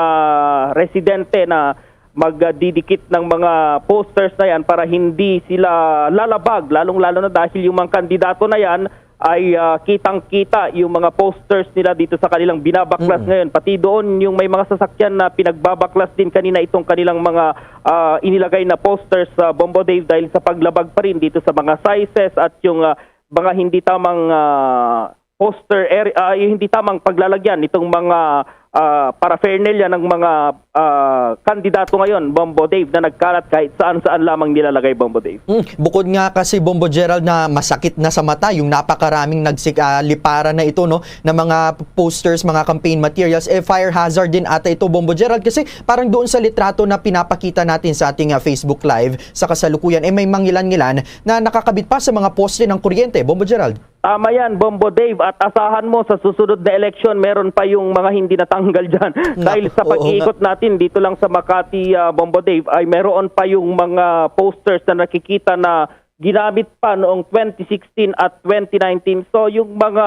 residente na magdidikit ng mga posters na yan para hindi sila lalabag, lalong-lalo na dahil yung mga kandidato na yan ay, ah, kitang-kita yung mga posters nila dito sa kanilang binabaklas Mm. ngayon. Pati doon yung may mga sasakyan na pinagbabaklas din kanina itong kanilang mga, ah, inilagay na posters sa Bombo Dave dahil sa paglabag pa rin dito sa mga sizes at yung, ah, mga hindi tamang, ah, poster area, ah, yung hindi tamang paglalagyan nitong mga, ah, paraphernalia ng mga, ah, kandidato ngayon, Bombo Dave, na nagkalat kahit saan-saan lamang nilalagay, Bombo Dave. Mm, bukod nga kasi, Bombo Gerald, na masakit na sa mata yung napakaraming nagsik-, ah, liparan na ito, no, na mga posters, mga campaign materials, eh, fire hazard din ata ito, Bombo Gerald, kasi parang doon sa litrato na pinapakita natin sa ating, ah, Facebook Live sa kasalukuyan, eh, may mangilan-ngilan na nakakabit pa sa mga poste ng kuryente, Bombo Gerald. Tama yan, Bombo Dave. At asahan mo, sa susunod na eleksyon, meron pa yung mga hindi natanggal dyan. Naku, Dahil sa oo nga. pag-iikot natin dito lang sa Makati, ah, Bombo Dave, ay meron pa yung mga posters na nakikita na ginamit pa noong twenty sixteen at twenty nineteen. So, yung mga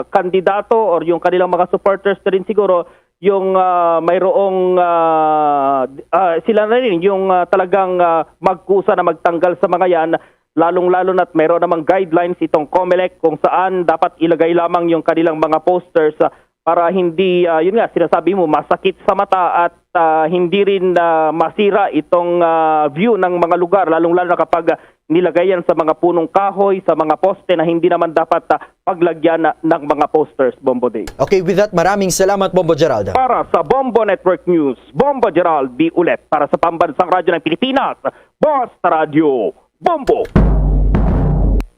kandidato or yung kanilang mga supporters na rin siguro, yung, ah, mayroong, ah, d-, ah, sila na rin yung, ah, talagang, ah, magkusa na magtanggal sa mga yan, lalong-lalo na't mayroon namang guidelines itong COMELEC kung saan dapat ilagay lamang yung kanilang mga posters, ah, para hindi, ah, yun nga, sinasabi mo, masakit sa mata at, ah, hindi rin, ah, masira itong, ah, view ng mga lugar, lalong-lalo na kapag, ah, nilagay yan sa mga punong kahoy, sa mga poste na hindi naman dapat, ah, paglagyan na ng mga posters, Bombo Dave. Okay, with that, maraming salamat, Bombo Gerald. Para sa Bombo Network News, Bombo Gerald B. Ulet. Para sa Pambansang Radyo ng Pilipinas, Basta Radyo, Bombo.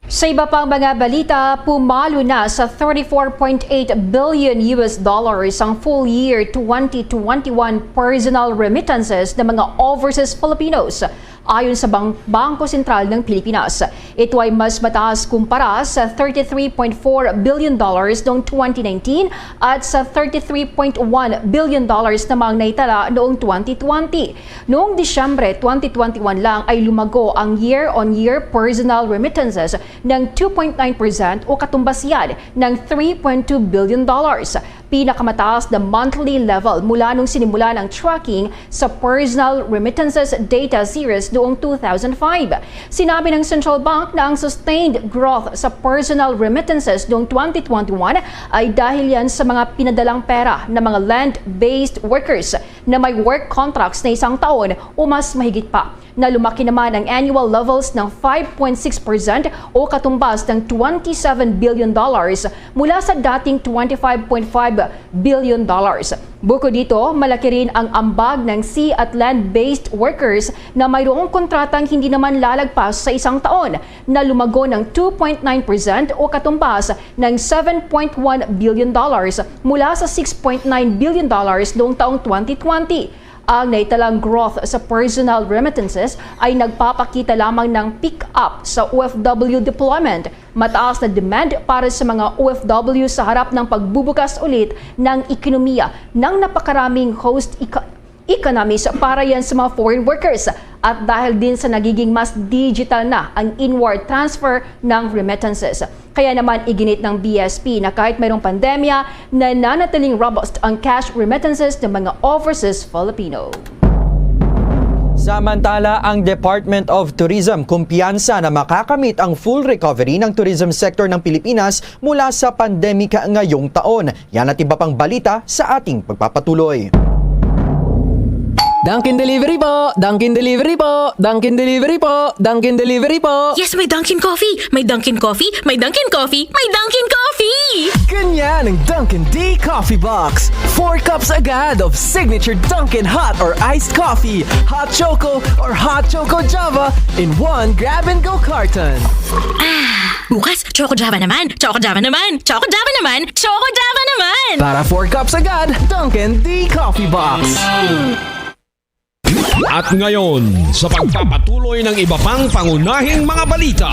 Sa iba pang mga balita, pumalo na sa thirty-four point eight billion U S dollars ang full year twenty twenty-one personal remittances ng mga overseas Filipinos, ayon sa Bang-, Bangko Sentral ng Pilipinas. Ito ay mas mataas kumpara sa thirty-three point four billion dollars noong twenty nineteen at sa thirty-three point one billion dollars namang naitala noong twenty twenty. Noong Disyembre twenty twenty-one lang ay lumago ang year-on-year personal remittances ng two point nine percent o katumbas yan ng three point two billion dollars. Pinakamataas na monthly level mula nung sinimulan ang tracking sa personal remittances data series noong two thousand five. Sinabi ng Central Bank na ang sustained growth sa personal remittances noong twenty twenty-one ay dahil yan sa mga pinadalang pera ng mga land-based workers na may work contracts na isang taon o mas mahigit pa. na lumaki naman ang annual levels ng five point six percent o katumbas ng twenty-seven billion dollars mula sa dating twenty-five point five billion dollars. Bukod dito, malaki rin ang ambag ng sea at land-based workers na mayroong kontratang hindi naman lalagpas sa isang taon, na lumago ng two point nine percent o katumbas ng seven point one billion dollars mula sa six point nine billion dollars noong taong twenty twenty. Ang naitalang growth sa personal remittances ay nagpapakita lamang ng pick-up sa O F W deployment, mataas na demand para sa mga O F W sa harap ng pagbubukas ulit ng ekonomiya ng napakaraming host eco-, economies para yan sa mga foreign workers, at dahil din sa nagiging mas digital na ang inward transfer ng remittances. Kaya naman, iginit ng B S P na kahit mayroong pandemya, nananatiling robust ang cash remittances ng mga overseas Filipino. Samantala, ang Department of Tourism kumpiyansa na makakamit ang full recovery ng tourism sector ng Pilipinas mula sa pandemic ngayong taon. Yan at iba pang balita sa ating pagpapatuloy. Dunkin Delivery po! Dunkin Delivery po! Dunkin Delivery po! Dunkin Delivery po! Yes, may Dunkin Coffee! May Dunkin Coffee! May Dunkin Coffee! May Dunkin Coffee! Ganyan ang Dunkin D Coffee Box. Four cups agad of signature Dunkin hot or iced coffee, hot choco or hot choco Java in one grab-and-go carton. Ah, bukas, Choco Java naman! Choco Java naman! Choco Java naman! Choco Java naman! Para four cups agad, Dunkin D Coffee Box. At ngayon, sa pagpapatuloy ng iba pang pangunahing mga balita.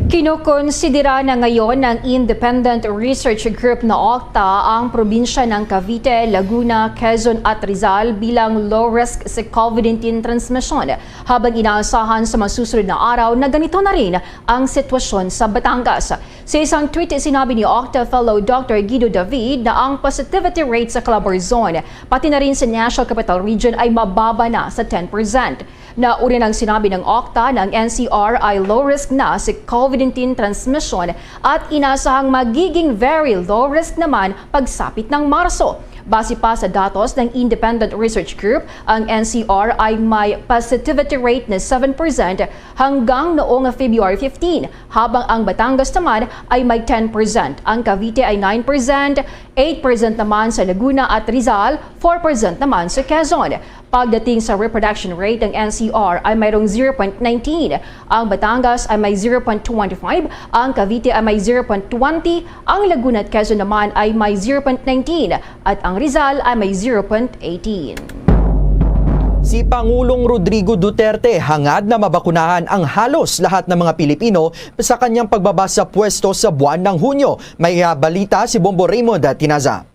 Kinukonsidera na ngayon ng Independent Research Group na OCTA ang probinsya ng Cavite, Laguna, Quezon at Rizal bilang low risk sa COVID nineteen transmission, habang inaasahan sa mga susunod na araw na ganito na rin ang sitwasyon sa Batangas. Sa isang tweet, sinabi ni OCTA Fellow Doctor Guido David na ang positivity rate sa Calabarzon, pati na rin sa National Capital Region, ay mababa na sa ten percent. Nauna nang sinabi ng OCTA na ang N C R ay low risk na sa COVID nineteen transmission at inasahang magiging very low risk naman pagsapit ng Marso. Base pa sa datos ng Independent Research Group, ang N C R ay may positivity rate na seven percent hanggang noong February fifteen, habang ang Batangas naman ay may ten percent, ang Cavite ay nine percent, eight percent naman sa Laguna at Rizal, four percent naman sa Quezon. Pagdating sa reproduction rate, ang N C R ay mayroong zero point nineteen, ang Batangas ay may zero point twenty-five, ang Cavite ay may zero point twenty, ang Laguna at Quezon naman ay may zero point nineteen, at ang Rizal ay may zero point eighteen. Si Pangulong Rodrigo Duterte hangad na mabakunahan ang halos lahat ng mga Pilipino sa kanyang pagbaba sa pwesto sa buwan ng Hunyo. May, ah, balita si Bombo Raymond Tinaza.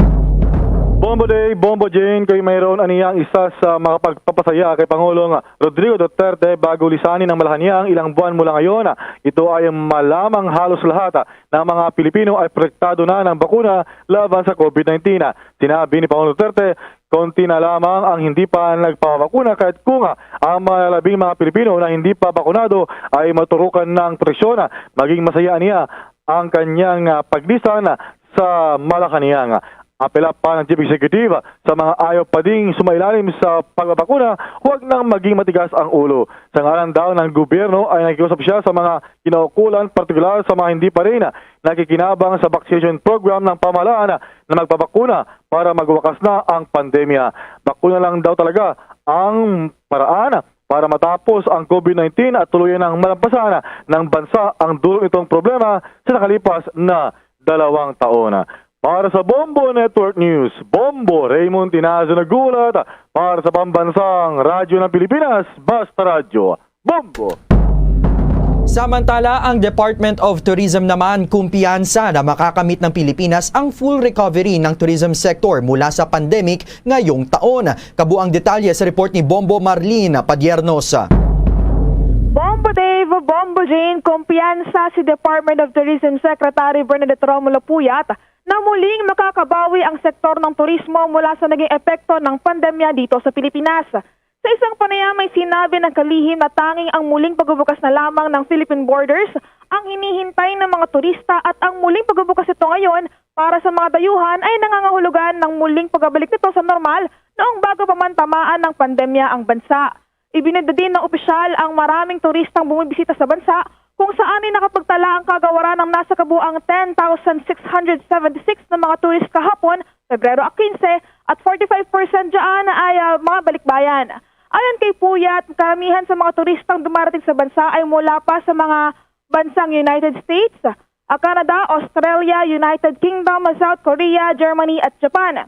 Bombo Dave, Bombo Jane, kay mayroon aniya ang isa sa makapagpapasaya kay Pangulong Rodrigo Duterte bago lisanin ng Malacañang ilang buwan mula ngayon. Ito ay malamang halos lahat ng mga Pilipino ay protektado na ng bakuna laban sa COVID nineteen. Sinabi ni Pangulong Duterte, konti na lamang ang hindi pa nagpapabakuna, kahit kung ang malalabing mga Pilipino na hindi pa bakunado ay maturukan ng proteksyon. Maging masaya niya ang kanyang, ah, paglisan sa Malacañang. Apela pa ng Chief Executive sa mga ayaw pa ding sumailalim sa pagbabakuna, huwag nang maging matigas ang ulo. Sa ngalan daw ng gobyerno ay nakikiusap siya sa mga kinaukulan, partikular sa mga hindi pa rin nakikinabang sa vaccination program ng pamahalaan, na magpabakuna para magwakas na ang pandemya. Bakuna lang daw talaga ang paraan para matapos ang COVID nineteen at tuluyan ng malampasan ng bansa ang dulo nitong problema sa nakalipas na dalawang taon. Para sa Bombo Network News, Bombo Raymond Tinazo nag-uulat para sa Pambansang Radyo ng Pilipinas, Basta Radyo, Bombo! Samantala, ang Department of Tourism naman kumpiyansa na makakamit ng Pilipinas ang full recovery ng tourism sector mula sa pandemic ngayong taon. Kabuang detalye sa report ni Bombo Marlene Padiernos. Bombo Dave, Bombo Jane, kumpiyansa si Department of Tourism Secretary Bernadette Romulo Puyat na muling makakabawi ang sektor ng turismo mula sa naging epekto ng pandemya dito sa Pilipinas. Sa isang panayam, may sinabi ng kalihim na tanging ang muling pagbubukas na lamang ng Philippine borders ang hinihintay ng mga turista, at ang muling pagbubukas nito ngayon Para sa mga dayuhan ay nangangahulugan ng muling pagkabalik nito sa normal noong bago pa man tamaan ng pandemya ang bansa. Ibinida din ng opisyal ang maraming turistang bumibisita sa bansa, kung saan ay nakapagtala ang kagawaran ng nasa kabuang ten thousand six hundred seventy-six na mga turist kahapon, Pebrero quince, at forty-five percent dyan ay, ah, mga balikbayan. Ayon kay Puyat, karamihan sa mga turistang dumarating sa bansa ay mula pa sa mga bansang United States, ah, Canada, Australia, United Kingdom, South Korea, Germany, at Japan.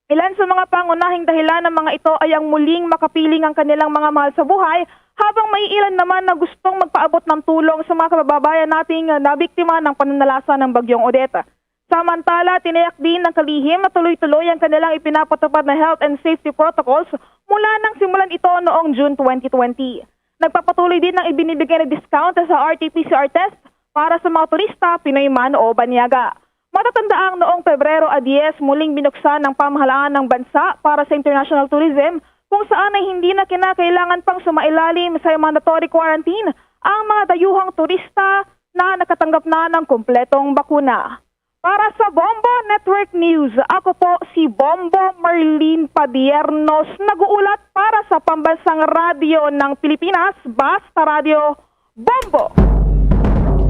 Ilan sa mga pangunahing dahilan ng mga ito ay ang muling makapiling ang kanilang mga mahal sa buhay, habang may ilan naman na gustong magpaabot ng tulong sa mga kababayan nating nabiktima ng pananalasa ng Bagyong Odette. Samantala, tiniyak din ng kalihim na tuloy-tuloy ang kanilang ipinapatupad na health and safety protocols mula nang simulan ito noong June twenty twenty. Nagpapatuloy din ang ibinibigay na discount sa R T P C R test para sa mga turista, Pinoy man o banyaga. Matatandaang noong Pebrero a diyes, muling binuksan ng pamahalaan ng bansa para sa international tourism, kung saan ay hindi na kinakailangan pang sumailalim sa mandatory quarantine ang mga dayuhang turista na nakatanggap na ng kumpletong bakuna. Para sa Bombo Network News, ako po si Bombo Marlene Padiernos, nag-uulat para sa Pambansang Radyo ng Pilipinas, Basta Radyo, Bombo!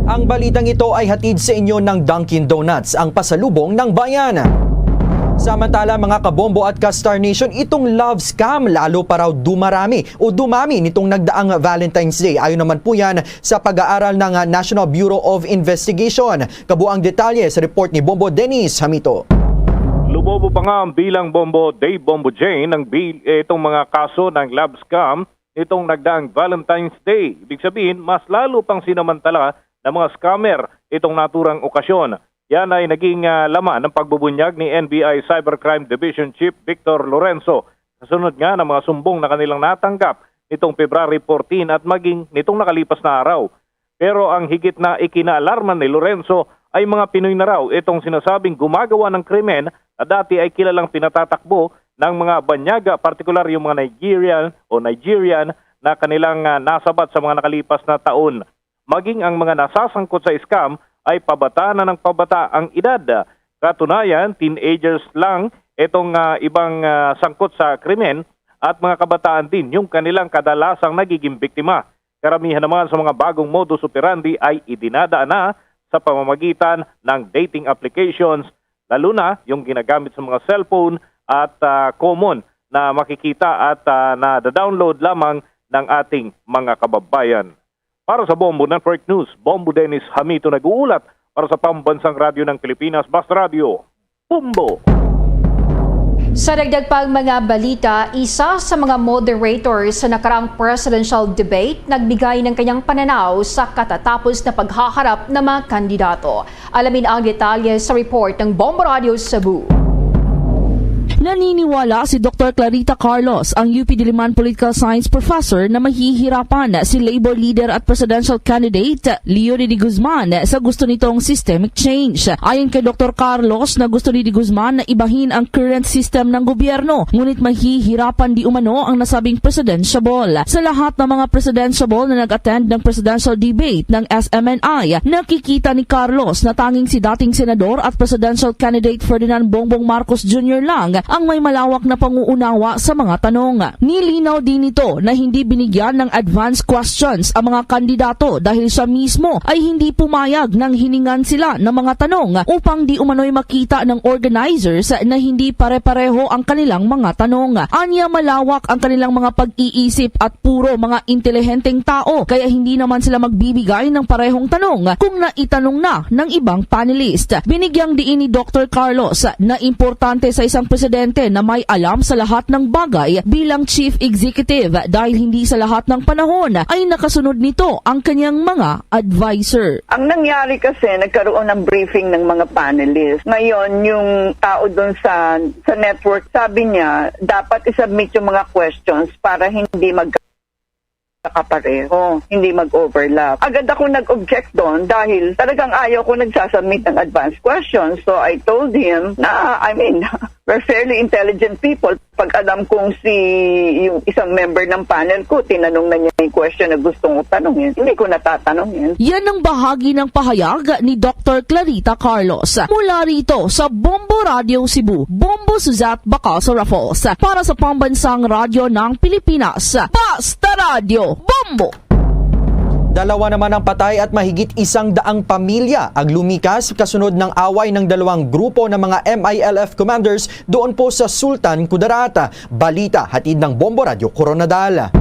Ang balitang ito ay hatid sa inyo ng Dunkin' Donuts, ang pasalubong ng bayan. Samantala, mga kabombo at ka-Star Nation, itong love scam lalo pa raw dumarami o dumami nitong nagdaang Valentine's Day. Ayon naman po yan sa pag-aaral ng, ah, National Bureau of Investigation. Kabuang detalye sa report ni Bombo Dennis Hamito. Lumobo pa nga ang bilang Bombo Dave, Bombo Jane, ang bil- itong mga kaso ng love scam nitong nagdaang Valentine's Day. Ibig sabihin, mas lalo pang sinamantala ng mga scammer itong naturang okasyon. Yan ay naging, ah, laman ng pagbubunyag ni N B I Cybercrime Division Chief Victor Lorenzo, kasunod nga ng mga sumbong na kanilang natanggap nitong February fourteen at maging nitong nakalipas na araw. Pero ang higit na ikinaalarma ni Lorenzo ay mga Pinoy na raw itong sinasabing gumagawa ng krimen na dati ay kilalang pinatatakbo ng mga banyaga, partikular yung mga Nigerian o Nigerian na kanilang, ah, nasabat sa mga nakalipas na taon. Maging ang mga nasasangkot sa scam ay pabata na ng pabata ang edad. Katunayan, teenagers lang itong, ah, ibang, ah, sangkot sa krimen at mga kabataan din yung kanilang kadalasang nagiging biktima. Karamihan naman sa mga bagong modus operandi ay idinadaan na sa pamamagitan ng dating applications, lalo na yung ginagamit sa mga cellphone at, ah, common na makikita at, ah, nada-download lamang ng ating mga kababayan. Para sa Bombo Network News, Bombo Dennis Hamito nag-uulat para sa Pambansang Radyo ng Pilipinas, Basta Radyo, Bombo! Sa dagdag pang mga balita, isa sa mga moderators sa nakaraang presidential debate nagbigay ng kanyang pananaw sa katatapos na paghaharap ng mga kandidato. Alamin ang detalye sa report ng Bombo Radio Cebu. Naniniwala si Doktor Clarita Carlos, ang U P Diliman Political Science Professor, na mahihirapan si Labor leader at presidential candidate Leonie de Guzman sa gusto nitong systemic change. Ayon kay Doktor Carlos, na gusto ni de Guzman na ibahin ang current system ng gobyerno, ngunit mahihirapan di umano ang nasabing presidentiable. Sa lahat ng mga presidentiable na nag-attend ng presidential debate ng S M N I, nakikita ni Carlos na tanging si dating senador at presidential candidate Ferdinand Bongbong Marcos Junior lang ang may malawak na panguunawa sa mga tanong. Nilinaw din nito na hindi binigyan ng advance questions ang mga kandidato dahil siya mismo ay hindi pumayag nang hiningan sila ng mga tanong upang di umano'y makita ng organizers na hindi pare-pareho ang kanilang mga tanong. Anya, malawak ang kanilang mga pag-iisip at puro mga intelihenteng tao, kaya hindi naman sila magbibigay ng parehong tanong kung naitanong na ng ibang panelist. Binigyang diin ni Doktor Carlos na importante sa isang presidente na may alam sa lahat ng bagay bilang chief executive, dahil hindi sa lahat ng panahon ay nakasunod nito ang kanyang mga adviser. Ang nangyari kasi, nagkaroon ng briefing ng mga panelists. Ngayon, yung tao doon sa, sa network, sabi niya, dapat isubmit yung mga questions para hindi magkakapareho, hindi mag-overlap. Agad ako nag-object doon dahil talagang ayaw ko nagsasubmit ng advance questions. So I told him na, I mean, we're fairly intelligent people. Pag alam kong si, yung isang member ng panel ko, tinanong na niya yung question na gusto kong tanungin, hindi ko natatanungin. Yan ang bahagi ng pahayag ni Doctor Clarita Carlos mula rito sa Bombo Radio Cebu, Bombo Suzette Bacaso Raffles, para sa Pambansang Radyo ng Pilipinas, Basta Radyo, Bombo! Dalawa naman ang patay at mahigit isang daang pamilya ang lumikas kasunod ng away ng dalawang grupo ng mga M I L F commanders doon po sa Sultan Kudarat. Balita hatid ng Bombo Radyo Koronadal.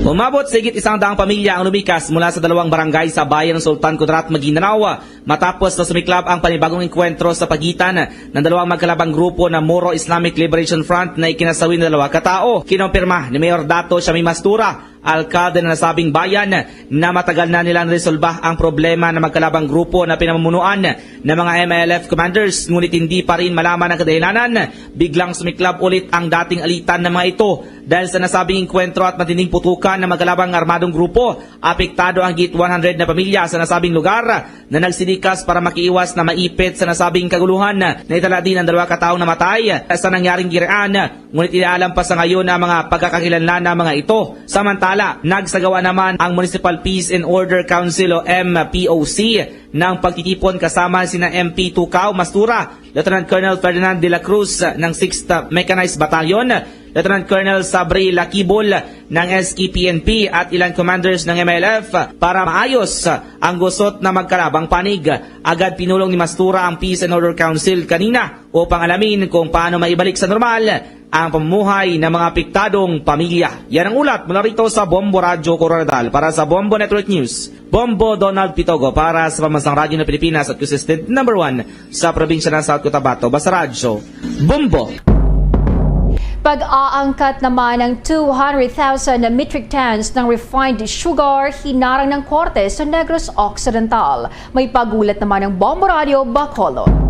Umabot sa higit isang daang pamilya ang lumikas mula sa dalawang barangay sa bayan ng Sultan Kudarat, Maguindanao, matapos na sumiklab ang panibagong engkwentro sa pagitan ng dalawang magkalabang grupo na Moro Islamic Liberation Front na ikinasawi ng dalawa ka tawo. Kinumpirma ni Mayor Dato Shami Mastura, alkalde ng nasabing bayan, na matagal na nilang resolba ang problema ng magkalabang grupo na pinamumunuan ng mga M I L F commanders, ngunit hindi pa rin malaman ang kadahilanan. Biglang sumiklab ulit ang dating alitan ng mga ito dahil sa nasabing engkwentro at matinding putukan ng magkalabang armadong grupo. Apektado ang higit one hundred na pamilya sa nasabing lugar na nagsilikas para makiiwas na maipit sa nasabing kaguluhan. Naitala din ang dalawa ka taong namatay sa nangyaring girian, ngunit inaalam pa sa ngayon ang mga pagkakakilanlan ng mga ito. Samantala, nagsagawa naman ang Municipal Peace and Order Council o M P O C ng pagtitipon kasama sina M P Tukaw Mastura, Lieutenant Colonel Ferdinand de la Cruz ng sixth Mechanized Battalion, Lieutenant Colonel Sabri Lakibol ng S E P N P at ilang commanders ng M I L F para maayos ang gusot na magkalabang panig. Agad pinulong ni Mastura ang Peace and Order Council kanina upang alamin kung paano maibalik sa normal ang pamumuhay ng mga apektadong pamilya. Yan ang ulat mula rito sa Bombo Radyo Coronadal. Para sa Bombo Network News, Bombo Donald Pitogo para sa Pambansang Radyo ng Pilipinas at consistent number one sa probinsya ng South Cotabato. Basta Radyo, Bombo! Pag-aangkat naman ng two hundred thousand metric tons ng refined sugar hinarang ng korte sa Negros Occidental. May pag-ulat naman ng Bombo Radio Bacolod.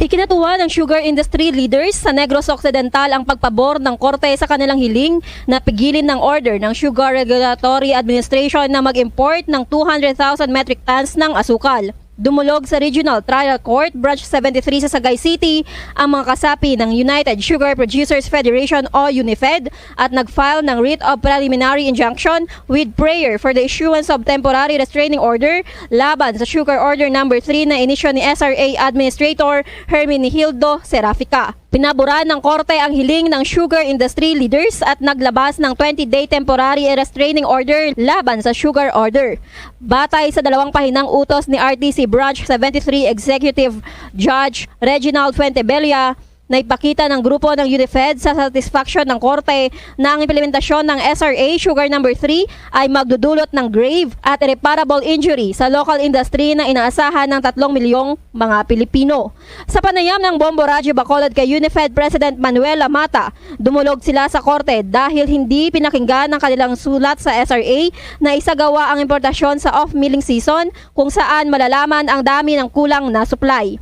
Ikinatuwa ng sugar industry leaders sa Negros Occidental ang pagpabor ng korte sa kanilang hiling na pigilin ng order ng Sugar Regulatory Administration na mag-import ng two hundred thousand metric tons ng asukal. Dumulog sa Regional Trial Court, Branch seventy-three sa Sagay City, ang mga kasapi ng United Sugar Producers Federation o UNIFED at nag-file ng writ of preliminary injunction with prayer for the issuance of temporary restraining order laban sa Sugar Order Number three na inisyu ni S R A Administrator Herminihildo Serafica. Pinaboran ng korte ang hiling ng sugar industry leaders at naglabas ng twenty-day temporary restraining order laban sa sugar order. Batay sa dalawang pahinang utos ni R T C Branch seventy-three Executive Judge Reginald Fuentebella, naipakita ng grupo ng UNIFED sa satisfaction ng korte na ang implementasyon ng S R A Sugar Number three ay magdudulot ng grave at irreparable injury sa local industry na inaasahan ng tatlong milyong mga Pilipino. Sa panayam ng Bombo Radyo Bacolod kay UNIFED President Manuel Lamata, dumulog sila sa korte dahil hindi pinakinggan ang kanilang sulat sa S R A na isagawa ang importasyon sa off-milling season, kung saan malalaman ang dami ng kulang na supply.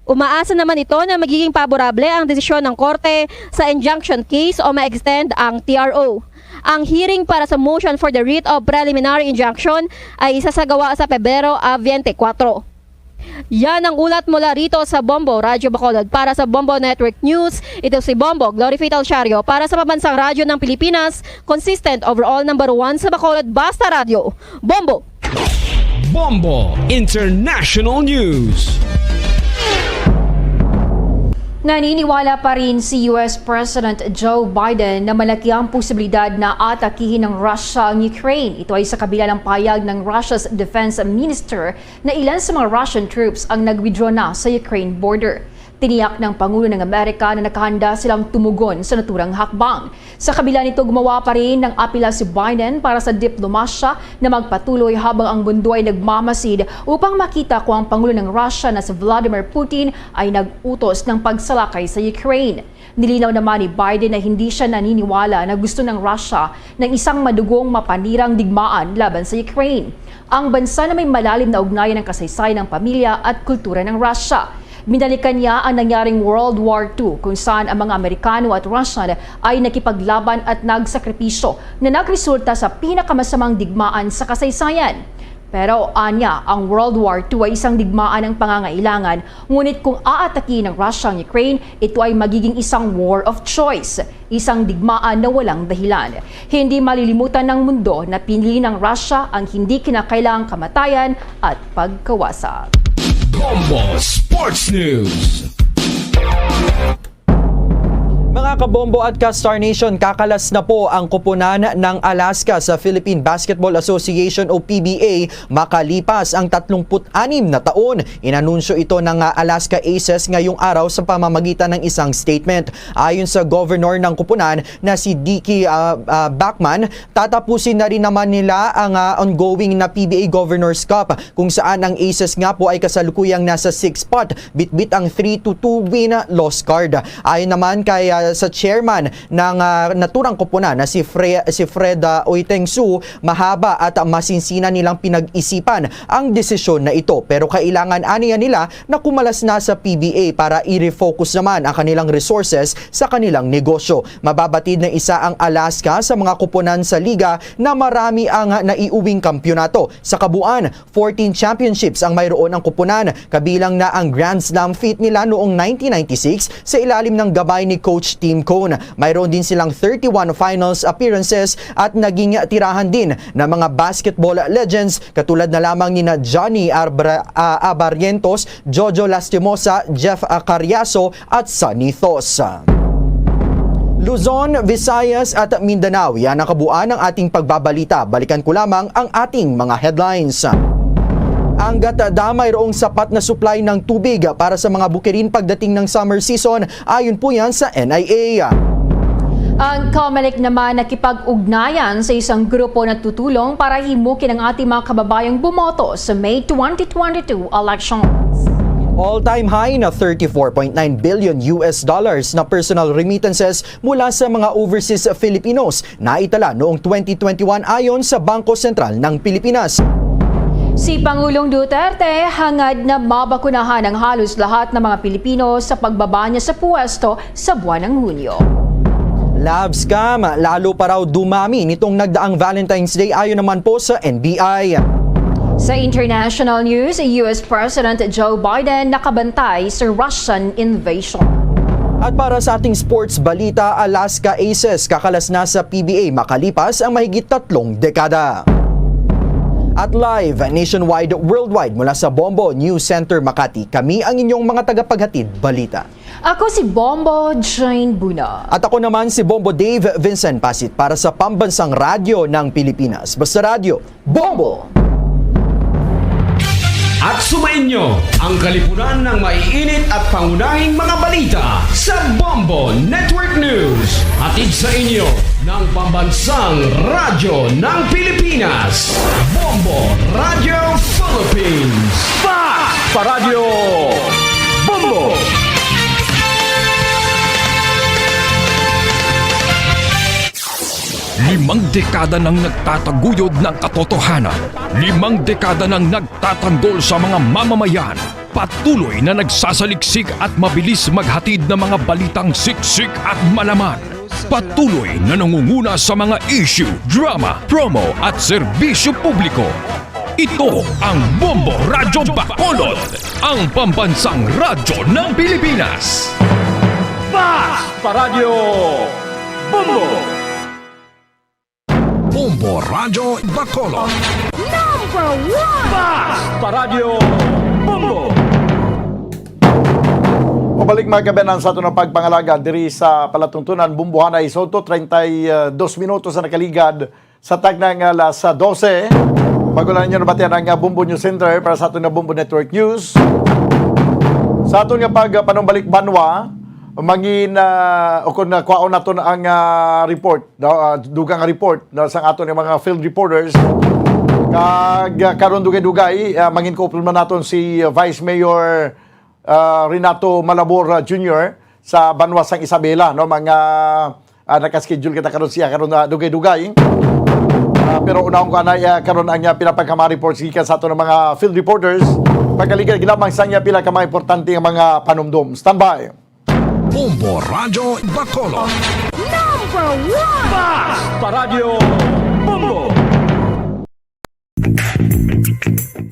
Umaasa naman ito na magiging paborable ang desisyon ng korte sa injunction case o ma-extend ang T R O. Ang hearing para sa motion for the writ of preliminary injunction ay isasagawa sa Pebrero, ah, twenty-four. Yan ang ulat mula rito sa Bombo Radyo Bacolod. Para sa Bombo Network News, ito si Bombo Glory Vital Siario para sa Pambansang Radyo ng Pilipinas, consistent overall number one sa Bacolod, Basta Radyo. Bombo! Bombo International News. Naniniwala pa rin si U S President Joe Biden na malaki ang posibilidad na atakihin ng Russia ang Ukraine. Ito ay sa kabila ng payag ng Russia's defense minister na ilan sa mga Russian troops ang nag-withdraw na sa Ukraine border. Tiniyak ng Pangulo ng Amerika na nakahanda silang tumugon sa naturang hakbang. Sa kabila nito, gumawa pa rin ng apila si Biden para sa diplomasya na magpatuloy habang ang mundo ay nagmamasid upang makita kung ang Pangulo ng Russia na si Vladimir Putin ay nag-utos ng pagsalakay sa Ukraine. Nilinaw naman ni Biden na hindi siya naniniwala na gusto ng Russia ng isang madugong mapanirang digmaan laban sa Ukraine, ang bansa na may malalim na ugnayan ng kasaysayan ng pamilya at kultura ng Russia. Binalikan niya ang nangyaring World War Two, kung saan ang mga Amerikano at Russian ay nakipaglaban at nagsakripisyo na nagresulta sa pinakamasamang digmaan sa kasaysayan. Pero anya, ang World War Two ay isang digmaan ang pangangailangan, ngunit kung aatake ng Russia ang Ukraine, ito ay magiging isang war of choice, isang digmaan na walang dahilan. Hindi malilimutan ng mundo na pinili ng Russia ang hindi kinakailangang kamatayan at pagkawasa. Bombo Sports News. Mga kabombo at ka-Star Nation, kakalas na po ang koponan ng Alaska sa Philippine Basketball Association o P B A makalipas ang tatlumpu't anim na taon. Inanunsyo ito ng, ah, Alaska Aces ngayong araw sa pamamagitan ng isang statement. Ayon sa governor ng koponan na si Dicky, ah, ah, Bachmann, tatapusin na rin naman nila ang, ah, ongoing na P B A Governor's Cup, kung saan ang Aces nga po ay kasalukuyang nasa sixth spot, bitbit ang three to two win loss card. Ayon naman kay, ah, sa chairman ng, ah, naturang koponan na si Fre-, si Fred, ah, Oitengsu, mahaba at masinsinan nilang pinag-isipan ang desisyon na ito, pero kailangan aniya nila na kumalas na sa P B A para i-refocus naman ang kanilang resources sa kanilang negosyo. Mababatid na isa ang Alaska sa mga koponan sa liga na marami ang naiuwing kampiyonato. Sa kabuuan, fourteen championships ang mayroon ang koponan, kabilang na ang Grand Slam feat nila noong nineteen ninety-six sa ilalim ng gabay ni Coach Tim Cone. Mayroon din silang thirty-one finals appearances at naging tirahan din ng mga basketball legends katulad na lamang nina Johnny Arbra-, ah, Abarrientos, Jojo Lastimosa, Jeff, ah, Carriaso at Sonny Thos. Luzon, Visayas at Mindanao, yan ang kabuuan ng ating pagbabalita. Balikan ko lamang ang ating mga headlines. Ang Gatda, mayroong sapat na supply ng tubig para sa mga bukirin pagdating ng summer season, ayon po yan sa N I A. Ang Comelec naman nakipag-ugnayan sa isang grupo na tutulong para himukin ang ating mga kababayang bumoto sa May twenty twenty-two elections. All-time high na thirty-four point nine billion U S dollars na personal remittances mula sa mga overseas Filipinos na itala noong twenty twenty-one ayon sa Bangko Sentral ng Pilipinas. Si Pangulong Duterte hangad na mabakunahan ang halos lahat ng mga Pilipino sa pagbaba niya sa pwesto sa buwan ng Hunyo. Love scam, lalo pa raw dumami nitong nagdaang Valentine's Day ayon naman po sa N B I. Sa international news, U S President Joe Biden nakabantay sa Russian invasion. At para sa ating sports balita, Alaska Aces kakalas na sa P B A makalipas ang mahigit tatlong dekada. At live nationwide, worldwide, mula sa Bombo News Center Makati, kami ang inyong mga tagapaghatid balita. Ako si Bombo Jane Buna. At ako naman si Bombo Dave Vincent Pasit para sa Pambansang Radyo ng Pilipinas. Basta Radyo, Bombo! At sumainyo ang kalipunan ng maiinit at pangunahing mga balita sa Bombo Network News. Hatid sa inyo ng Pambansang Radyo ng Pilipinas, Bombo Radio Philippines. Fast pa Radyo Bombo! Limang dekada nang nagtataguyod ng katotohanan. Limang dekada nang nagtatanggol sa mga mamamayan. Patuloy na nagsasaliksik at mabilis maghatid ng mga balitang siksik at malaman. Patuloy na nangunguna sa mga issue, drama, promo at serbisyo publiko. Ito ang Bombo Radyo Bacolod, ang pambansang radyo ng Pilipinas. Fast pa Radyo Bombo! Bombo Radyo Bacolod. Number one! Fast pa Radyo Bombo! Mabalik, mga kaabyanan, sa aton nga pagpangalaga diri sa palatuntunan, Bombohanay Soto, treinta y dos minutos na nakaligad sa tagna nga alas dose. Bago lang ninyo nabatian ang, ah, Bombo News Center para sa aton nga Bombo Network News. Sa aton nga pagpanumbalik banwa, mangin, ah, o kung, ah, kwaon naton ang, ah, report, no, ah, dugang nga report, no, sa aton nga mga field reporters. Kag, ah, karon dugay-dugay, ah, mangin kuupod man naton si, ah, Vice Mayor, ah, Renato Malabor, ah, Junior sa banwa sang Isabela, no, mga, ah, naka-schedule kita karon siya karon, ah, dugay-dugay. Ah, pero unahon ko anay, ah, karon ang, ah, pila pa ka mga reports gikan sa aton nga mga field reporters. Pagkaligad lamang sa iya pila ka mga importante nga mga panumdom. Standby. Bombo Radyo Bacolod. Number one! Fast pa Radyo Bombo!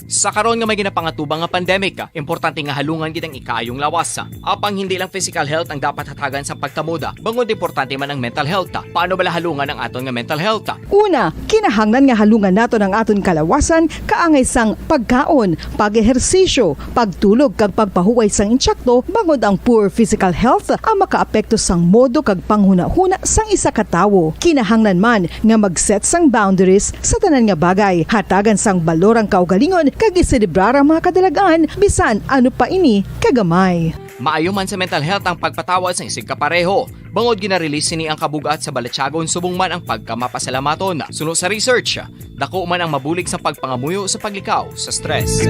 Sa karon nga may ginapangatubang nga pandemic, importante nga halungan gid ang ikaayong lawas. Apang hindi lang physical health ang dapat hatagan sang pagkamuda, bangod importante man ang mental health. Paano bala halungan ang aton nga mental health? Una, kinahanglan nga halungan naton ang aton kalawasan kaangay sang pagkaon, pag-ehersisyo, pagtulog kag pagpahuway sang insakto, bangod ang poor physical health ang makaapekto sang modo kag panghunahuna sang isa ka tawo. Kinahanglan man nga mag-set sang boundaries sa tanan nga bagay, hatagan sang balor ang kaugalingon kag iselebrar ang mga kadalag-an bisan ano pa ini kagamay. Maayo man sa mental health ang pagpatawad sang isigkapareho, bangod gina-release sini ang kabugat sa balatyagon subong man ang pagkamapasalamaton. Suno sa research, dako man ang mabulig sa pagpangamuyo sa paglikaw sa stress.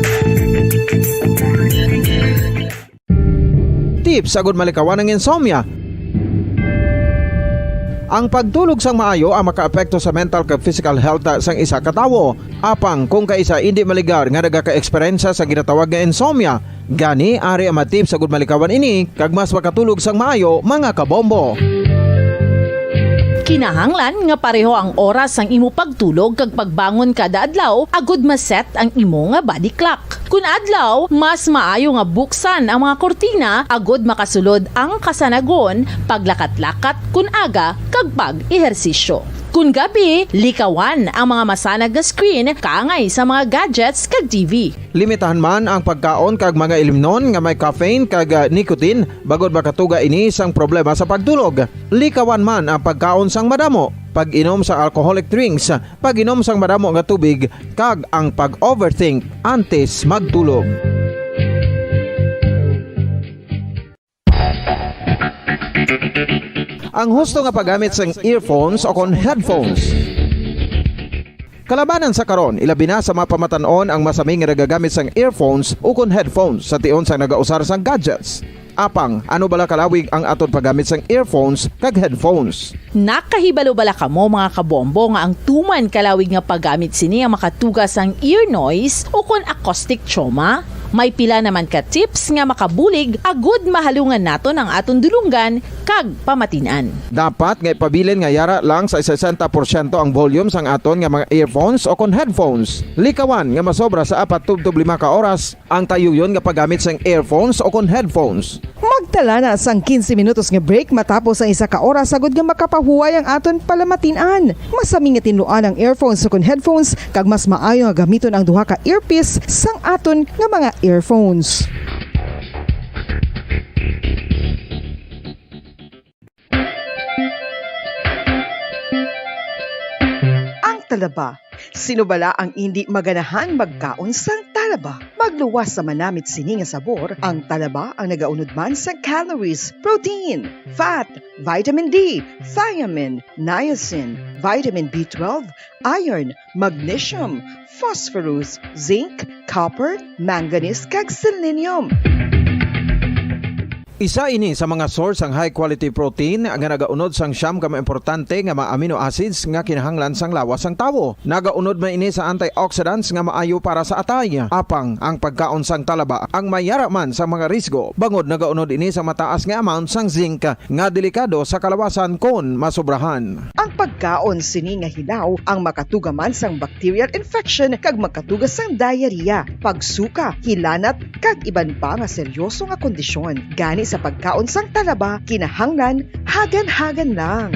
Tips agud malikawan ang insomnia. Ang pagtulog sang maayo ang makaapekto sa mental kag physical health sang isa ka tawo. Apang kung kaisa indi maligar nga nagaka-eksperyensya sa ginatawag nga insomnia, gani ari ang mga tips agud malikawan ini kag mas makatulog sang maayo, mga kabombo. Kinahanglan nga pareho ang oras sang imo pagtulog kag pagbangon kada adlaw agud ma-set ang imo nga body clock. Kun adlaw, mas maayo nga buksan ang mga kurtina agud makasulod ang kasanagon, paglakat-lakat kun aga, kag pag-ehersisyo. Kun gabi, likawan ang mga masanag nga screen kaangay sa mga gadgets kag T V. Limitahan man ang pagkaon kag mga ilimnon nga may caffeine kag, ah, nicotine, bangod makatuga ini sang problema sa pagtulog. Likawan man ang pagkaon sang madamo, pag-inom sa alcoholic drinks, pag-inom sang madamo nga tubig, kag ang pag-overthink antes magtulog. Ang husto nga paggamit sang earphones o kon headphones. Kalabanan sa karon, ilabi na sa mga pamatan-on ang masami nga nagagamit sang earphones o kon headphones sa tion sang nagausar sang gadgets. Apang, ano bala kalawig ang aton paggamit sang earphones kag headphones? Nakahibalo bala kamo, mga kabombo, nga ang tuman kalawig nga paggamit sini ang makatuga sang ear noise o kon acoustic trauma? May pila naman ka tips nga makabulig agud mahalungan naton ang aton dulonggan kag pamatin-an. Dapat nga ipabilin nga yara lang sa sesenta porsyento ang volume sang aton nga mga earphones o kon headphones. Likawan nga masobra sa apat tubtob lima ka oras ang tayuyon nga paggamit sang earphones o kon headphones. Magtala na sang quince minutos nga break matapos ang isa ka oras agud nga makapahuway ang aton palamatin-an. Masami nga tinluan ang earphones o kon headphones, kag mas maayo nga gamiton ang duha ka earpiece sang aton nga mga earphones. Ang talaba. Sino bala ang indi maganahan magkaon sang talaba? Magluwas sa manamit sini nga sabor, ang talaba ang nagaunod man sa calories, protein, fat, vitamin D, thiamine, niacin, vitamin B twelve, iron, magnesium, phosphorus, zinc, copper, manganese, kag selenium. Isa ini sa mga source sang high quality protein nga nagaunod sang siyam ka mga importante nga mga amino acids nga kinahanglan sang lawas sang tawo. Nagaunod man ini sa antioxidants nga maayo para sa atay. Apang ang pagkaon sang talaba ang may yara man sa mga risgo, bangod nagaunod ini sa mataas nga amount sang zinc nga delikado sa kalawasan kon masobrahan. Ang pagkaon sini nga hilaw ang makatuga man sang bacterial infection kag makatuga sang diarrhea, pagsuka, hilanat, kag iban pa nga seryoso nga kondisyon. Gani sa pagkaon sang talaba, kinahanglan hagan-hagan lang.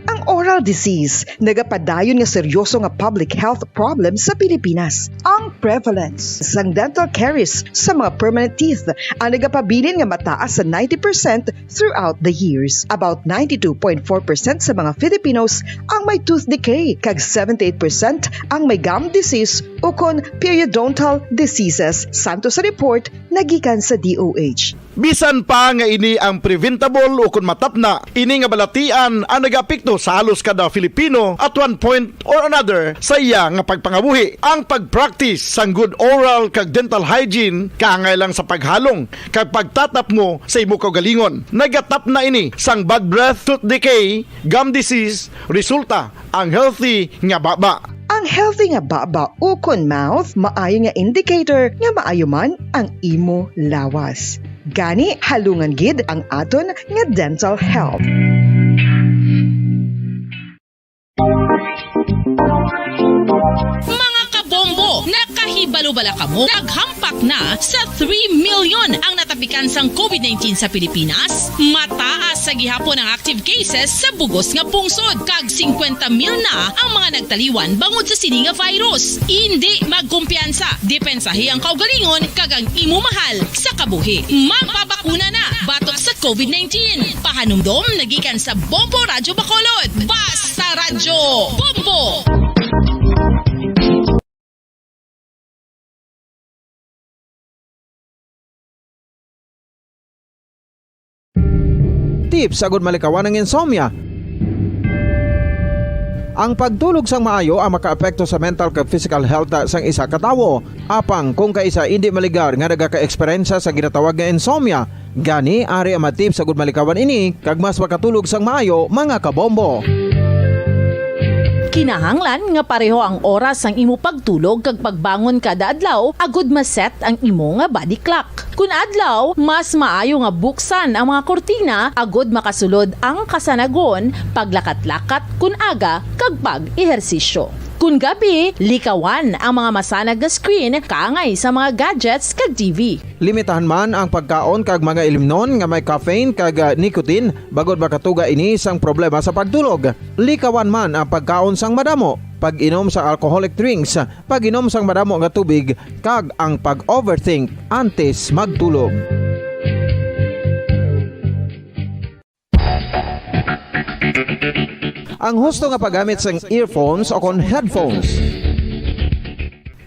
Ang oral disease nagapadayon nga seryoso nga public health problem sa Pilipinas. Ang prevalence sang dental caries sa mga permanent teeth ang nagapabilin nga mataas sa ninety percent throughout the years. About ninety-two point four percent sa mga Filipinos ang may tooth decay, kag seventy-eight percent ang may gum disease ukon periodontal diseases, santo sa report nga gikan sa D O H. Bisan pa nga ini ang preventable ukon matapna, ini nga balatian ang nagaapekto sa halos kada Filipino at one point or another sa iya nga pagpangabuhi. Ang pag-practice sang good oral kag dental hygiene kaangay lang sa paghalong kag pagtatapmo sa imo kaugalingon. Nagatapna ini sang bad breath, tooth decay, gum disease, resulta ang healthy nga baba. Ang healthy nga baba ukon mouth maayo nga indicator nga maayo man ang imo lawas. Gani, halungan gid ang aton nga dental health. Bala kamo, naghampak na sa three million ang natapikan sang covid nineteen sa Pilipinas. Mataas sa gihapon ang active cases sa bugos nga pungsod, kag singkwenta mil na ang mga nagtaliwan bangod sa sini nga virus. Indi magkumpiyansa, depensahi ang kaugalingon kag ang imo mahal sa kabuhi. Magpabakuna na batok sa covid nineteen. Pahanumdom nagikan sa Bombo Radyo Bacolod. Basta Radyo Bombo! Tips agud malikawan ang insomnia. Ang pagtulog sang maayo ang makaapekto sa mental kag physical health sang isa ka tawo. Apang kung kaisa indi maligar nga nagaka-eksperyensya sa ginatawag nga insomnia, gani ari ang mga tips agud malikawan ini kag mas makatulog sang maayo, mga kabombo. Kinahanglan nga pareho ang oras sang imo pagtulog kag pagbangon kada adlaw agud ma-set ang imo nga body clock. Kun adlaw, mas maayo nga buksan ang mga kurtina agud makasulod ang kasanagon, paglakat-lakat kun aga, kag pag-ehersisyo. Kun gabi, likawan ang mga masanag nga screen kaangay sa mga gadgets kag T V. Limitahan man ang pagkaon kag mga ilimnon nga may caffeine kag, ah, nicotine, bangod makatuga ini sang problema sa pagtulog. Likawan man ang pagkaon sang madamo, pag-inom sang alcoholic drinks, pag-inom sang madamo nga tubig, kag ang pag-overthink antes magtulog. Ang husto nga paggamit sang earphones o kon headphones.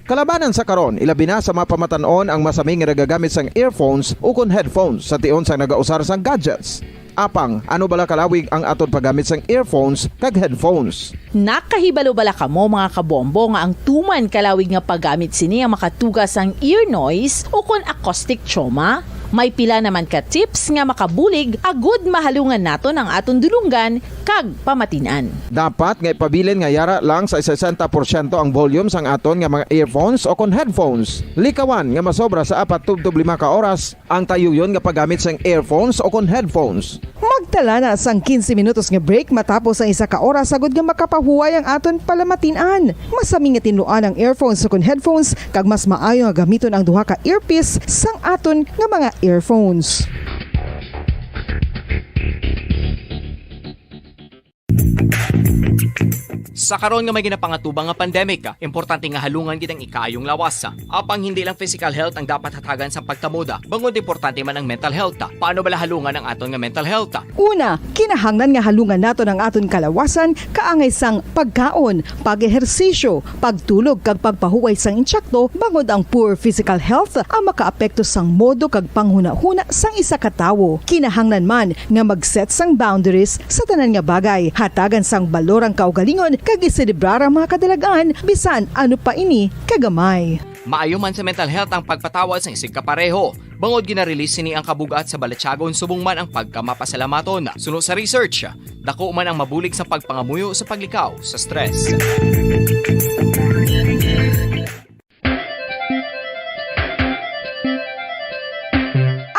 Kalabanan sa karon, ilabi na sa mga pamatan-on ang masami nga nagagamit sang earphones o kon headphones sa tion sang nagausar sang gadgets. Apang, ano bala kalawig ang aton paggamit sang earphones kag headphones? Nakahibalo bala kamo, mga kabombo, nga ang tuman kalawig nga paggamit sini ang makatuga sang ear noise o kon acoustic trauma? May pila naman ka tips nga makabulig agud mahalungan naton ang aton dulonggan kag pamatin-an. Dapat nga ipabilin nga yara lang sa sesenta porsyento ang volume sang aton nga mga earphones o kon headphones. Likawan nga masobra sa apat tubtob lima ka oras ang tayuyon nga paggamit sang earphones o kon headphones. Magtala na sang quince minutos nga break matapos ang isa ka oras, agud nga makapahuway ang aton palamatin-an. Masami nga tinluan ang earphones o kon headphones, kag mas maayo nga gamiton ang duha ka earpiece sang aton nga mga earphones. Sa karon nga may ginapangatubang nga pandemic, importante nga halungan gid ang ikaayong lawas. Apang hindi lang physical health ang dapat hatagan sang pagtamod, bangod importante man ang mental health. Paano bala halungan ang aton nga mental health? Una, kinahanglan nga halungan naton ang aton kalawasan kaangay sang pagkaon, pag-ehersisyo, pagtulog kag pagpahuway sang intsakto, bangod ang poor physical health ang makaapekto sang modo kag panghunahuna sang isa ka tawo. Kinahanglan man nga mag-set sang boundaries sa tanan nga bagay. Hatagan sang balor ang kaugalingon kag iselebrar ang mga kadalag-an, bisan ano pa ini kagamay. Maayo man sa mental health ang pagpatawad sang isigkapareho, bangod gina-release sini ang kabug-at sa balatyagon subong man ang pagkamapasalamaton. Suno sa research, dako man ang mabulig sa pagpangamuyo sa paglikaw sa stress.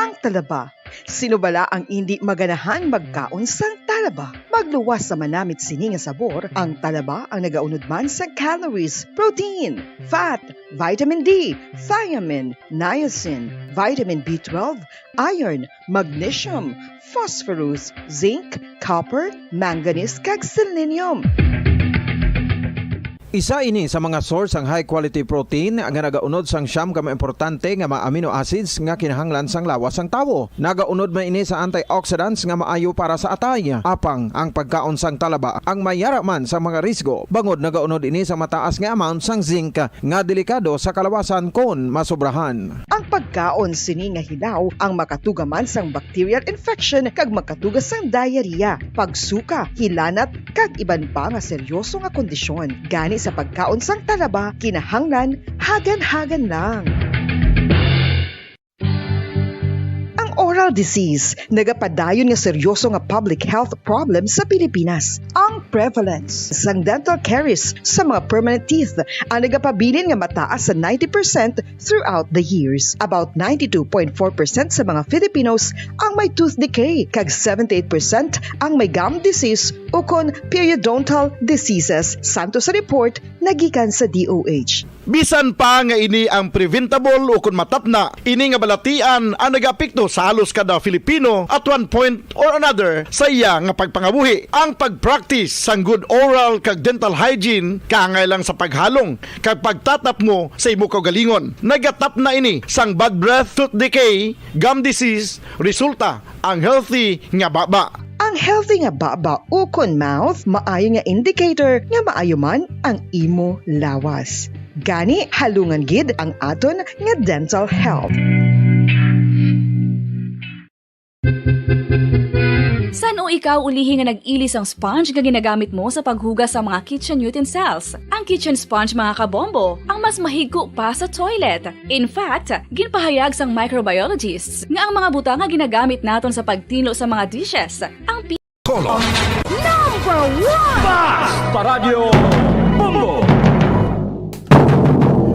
Ang talaba. Sino bala ang indi maganahan magkaon sang talaba? Magluwas sa manamit sini nga sabor, ang talaba ang nagaunod man sa calories, protein, fat, vitamin D, thiamine, niacin, vitamin B twelve, iron, magnesium, phosphorus, zinc, copper, manganese, kag selenium. Isa ini sa mga source sang high quality protein nga nagaunod sang siyam ka mga importante nga mga amino acids nga kinahanglan sang lawas sang tawo. Nagaunod man ini sa antioxidants nga maayo para sa atay. Apang ang pagkaon sang talaba ang mayara man sa mga risgo, bangod nagaunod ini sa mataas nga amount sang zinc nga delikado sa kalawasan kon masobrahan. Ang pagkaon sini nga hilaw ang makatuga man sang bacterial infection kag makatuga sang diarrhea, pagsuka, hilanat, kag iban pa nga seryoso nga kondisyon. Gani sa pagkaon sang talaba, kinahanglan hagan-hagan lang. Ang Oral disease, nagapadayon nga seryoso nga public health problem sa Pilipinas. Ang prevalence sang dental caries sa mga permanent teeth ang nagapabilin nga mataas sa ninety percent throughout the years. About ninety-two point four percent sa mga Filipinos ang may tooth decay, kag seventy-eight percent ang may gum disease ukon periodontal diseases, santo sa report nagikan sa D O H. Bisan pa nga ini ang preventable ukon matapna, ini nga balatian ang nagaapekto sa halos kada Filipino at one point or another sa iya nga pagpangabuhi. Ang pag-practice sang good oral kag dental hygiene kaangay lang sa paghalong kag pagtatapngo sa imo kaugalingon. Nagatapna ini sang bad breath, tooth decay, gum disease, resulta ang healthy nga baba. Ang healthy nga baba ukon mouth maayo nga indicator nga maayo man ang imo lawas. Gani, halungan gid ang aton nga dental health. San-o ikaw ulihi nga nag-ilis ang sponge nga ginagamit mo sa paghugas sa mga kitchen utensils? Ang kitchen sponge, mga kabombo, ang mas mahigko pa sa toilet. In fact, ginpahayag sang microbiologists nga ang mga butang nga ginagamit naton sa pagtinlo sa mga dishes ang pi- Color. Number one! Basta Radyo Bombo!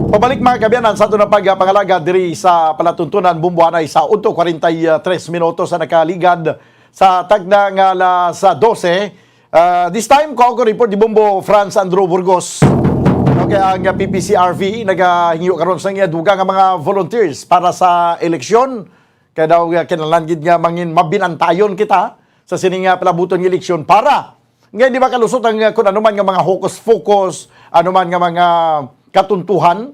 Pabalik, mga kaabyanan, sa aton nga pagpangalaga diri sa palatuntunan, Bombo, anay sa otso kwarenta y tres minutos sa nakaligad sa tagna nga alas dose. Ah, this time, ko ako report ni Bombo Franz Andrew Burgos. Okay, ang P P C R V nagahingyo karon sa iya dugang nga mga volunteers para sa eleksyon. Kaya daw, ah, kinahanglan gid nga mangin mabinantayon kita sa sining, ah, palabuton nga eleksyon para nga hindi makalusot ang, ah, kung ano man nga mga hocus-pocus, ano man nga mga katuntuhan,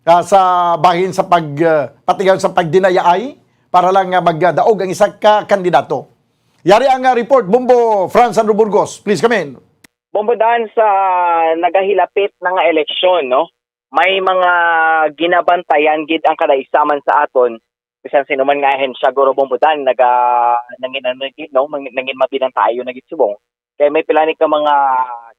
ah, sa bahin sa pag, ah, patigayon sa pagdinayaay para lang nga magdaog ang isa ka kandidato. Yari ang, ah, report, Bombo Franz Andrew Burgos. Please come in. Bombo Dan, sa nagahilapit na nga eleksyon, no? May mga ginabantayan gid ang kada isa man sa aton. Bisan sino man nga ahensya, guro, Bombo Dan, naga-, nangin-, ano gid, no? Mang-, nangin mabinantayon na gid subong. Kay may pila ni ka mga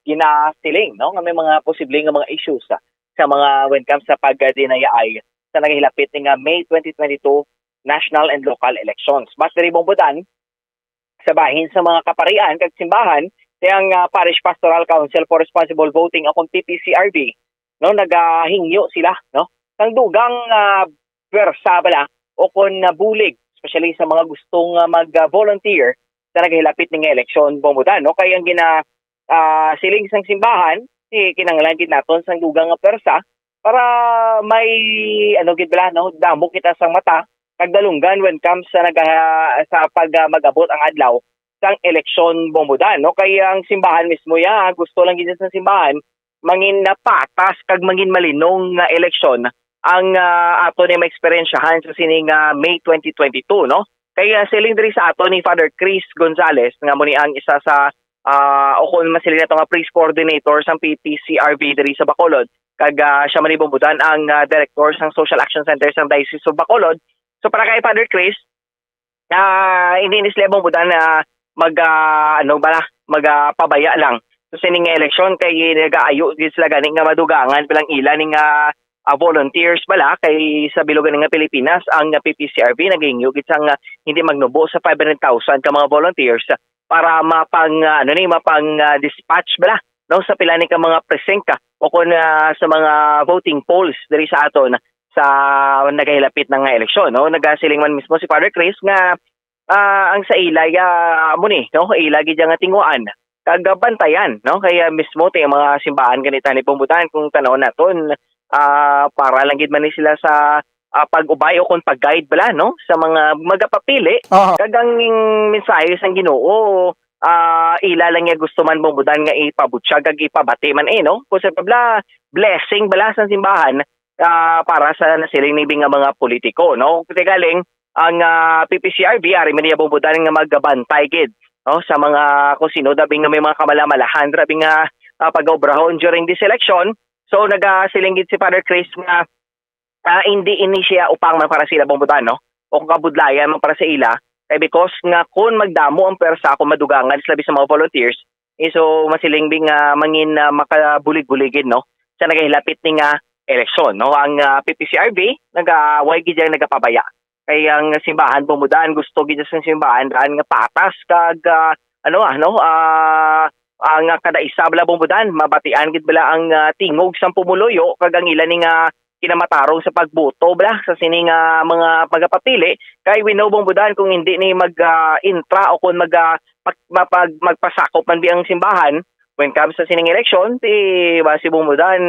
ginasiling, no, nga may mga posible nga mga issues sa, sa mga when comes sa pagdinayaay sa nagahilapit ni nga May twenty twenty-two national and local elections. Mas diri, Bombo Dan, sa bahin sa mga kaparian kag simbahan, kay ang, ah, Parish Pastoral Council for Responsible Voting, akon P P C R V, no, nagahingyo sila, no, sang dugang, ah, pwersa bala o kon, ah, bulig, especially sa mga gustong, ah, mag-volunteer sa nagahilapit ni nga eleksyon, Bombo Dan, no? Kay ang gina-, ah, siling sang simbahan, si kinahanglan gid naton sang dugang nga pwersa para may, ano gid bala, no, damo kita sang mata kag dalunggan when comes sa naga-, sa pag, ah, mag-abot ang adlaw sang eleksyon, Bombo Dan, no? Kay ang simbahan mismo, ya, gusto lang gid sa simbahan mangin napatas kag mangin malinong nga eleksyon ang, ah, ato ni maeksperiensyahan sa sining, ah, May twenty twenty-two, no? Kay, ah, siling diri sa ato ni Father Chris Gonzalez, nga mo ni ang isa sa, ah, o kung masiling nato nga priest coordinator sang P P C R V diri sa Bacolod, kag, ah, siya man ni, Bombo Dan, ang, ah, director sang Social Action Center sang Diocese of Bacolod. So, para kay Father Chris, ah, hindi ni sila, Bombo Dan, na mag, ah, ano bala, mag, ah, pabaya lang sa sining nga eleksyon, kay nagaayo gid sila gani nga madugangan bilang ila ning, ah, ah, volunteers bala, kay sa bilog nga Pilipinas ang P P C R V nagahingyo gid sang, ah, hindi magnubo sa five hundred thousand ka mga volunteers para mapang, ah, ano ni, mapang, ah, dispatch bala, no, sa pila ni ka mga presinct, ah, o kon, ah, sa mga voting polls diri sa aton sa nagahilapit na nga eleksyon, no? Nagasiling man mismo si Father Chris nga, ah, ang sa ila, ya, amo ni, no? Ila gid nga tinguhaan kag bantayan, no? Kaya mismo ti ang mga simbahan ganita ni, Bombo Dan, kung tanawon naton, ah, para lang gid man ni sila sa, ah, pag-ubay o kon pag-guide bala, no, sa mga magapapili. Aha. Kag ang mensahe sang Ginoo, ah, ila lang niya gusto man, Bombo Dan, nga ipabutyag kag ipabati man, eh, no? Kung sa pabla, blessing bala sa simbahan, ah, para sa nasiling ni nga mga politiko, no? Kay galing ang, ah, P P C R V, ari man niya, Bombo Dan, nga magbantay gid, no, sa mga kung sino dabi nga may mga kamalamalahan, dabi nga, ah, pag-obrahon during this election. So, nagasiling gid si Father Chris nga, ah, hindi ini siya upang man para sa ila, Bombo Dan, no? O kung kabudlayan man para sa ila. Kay because nga kung magdamo ang pwersa, kung madugangan sila sa mga volunteers, eh, so, masiling bi nga mangin, ah, makabulig-buligid, no, sa nagahilapit ni nga eleksyon, no? Ang, ah, P P C R V, nagaway gid yang nagapabaya Kay ang simbahan, Bong Bodan, gusto gid sa simbahan daan nga patas kag, ah, ano, ah, no, ah, ang kada isa bala, Bong Bodan, mabatian gid bala ang, ah, tingog sang pumuluyo kag ang ila ni nga kinamatarong sa pagboto bala sa sini nga mga magapapili. Kay we know, Bong Bodan, kung hindi ni mag, ah, intra o kung mag, ah, pag-, mapag-, magpasakop man bi ang simbahan when comes sa sining eleksyon, ti basi, Bong Bodan,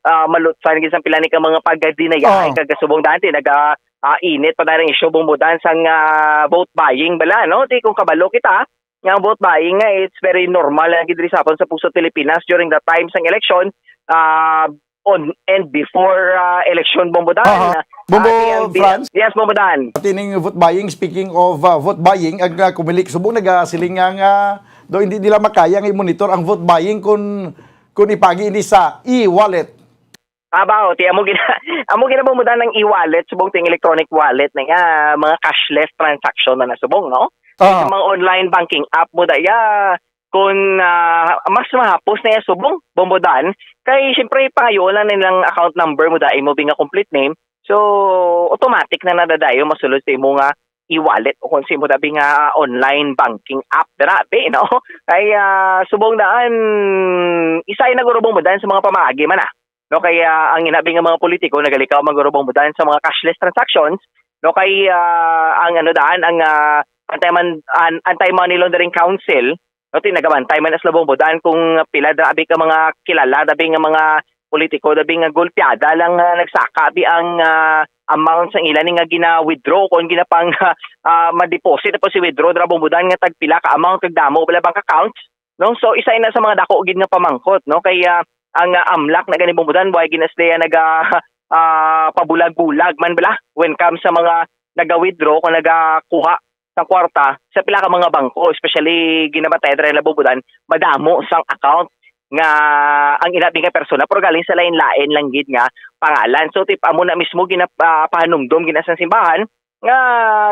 ah, malutsan gid sang pila ni ka mga pagdinayahay. Oh. Kag kasubong dati naga, ah, init pa dahil ang issue, Bong Bodan, sang, ah, vote buying bala, no? Ti kung kabalo kita nga ang vote buying nga it's very normal lang gid diri sa aton sa pusod Pilipinas during the time sang election, ah, on and before, ah, election, Bong Bodan. Aha. Bong Bodan, ah, T L D. Franz? Yes, Bong Bodan. Pati ning vote buying, speaking of, ah, vote buying, ang, ah, Comelec subong nagasiling nga, nga daw hindi nila makaya nga i-monitor ang vote buying kung, kung ipagi ini sa e-wallet. Abaw, ti amo gina-, amo gina, Bong Bodan, ang e-wallet, subong ting electronic wallet na nga, mga cashless transaction na nasubong, no? Ah. Sa mga online banking app mo daya, kung, ah, mas mahapos na iya subong, Bong Bodan, kay siyempre pangayoon lang nilang account number mo dai mo bi nga complete name. So, automatic na nadadayo masulod sa imo nga e-wallet o kung sa imo dabi nga online banking app dira, bi, no? Kay, ah, subong daan, isa na guro, Bong Bodan, sa mga pamaagi man, ah. No, kay, ah, ang inabi nga mga politiko nagalikaw man guro, Bong Bodan, sa mga cashless transactions, no, kay, ah, ang ano daan, ang, ah, anti-mon-, an-, Anti-Money Laundering Council, no, ti nagabantay man sila, Bong Bodan, kung pila dabi ka mga kilala, dabi nga mga politiko, dabi nga gulpiada lang nga nagsaka bi ang, ah, amount sang ila ni nga gina-withdraw kung ginapang, ah, ma-deposit pa si withdraw dira, Bong Bodan, nga tagpila ka amount kag damo bala bank accounts, no? So, isa ina sa mga dako gid nga pamangkot, no? Kay, ah, ang, ah, AMLAC na gani, Bong Bodan, why gid na sila naga, ah, pabulag-bulag man bala when comes sa mga naga-withdraw o nagakuha sang kwarta sa pila ka mga bangko, especially ginabantay dira nila, Bong Bodan, madamo sang account nga ang inabi nga persona, pero galing sa lain-lain lang gid nga pangalan. So, tip, amo na mismo ginap-, ah, pahanumdom gina sang simbahan nga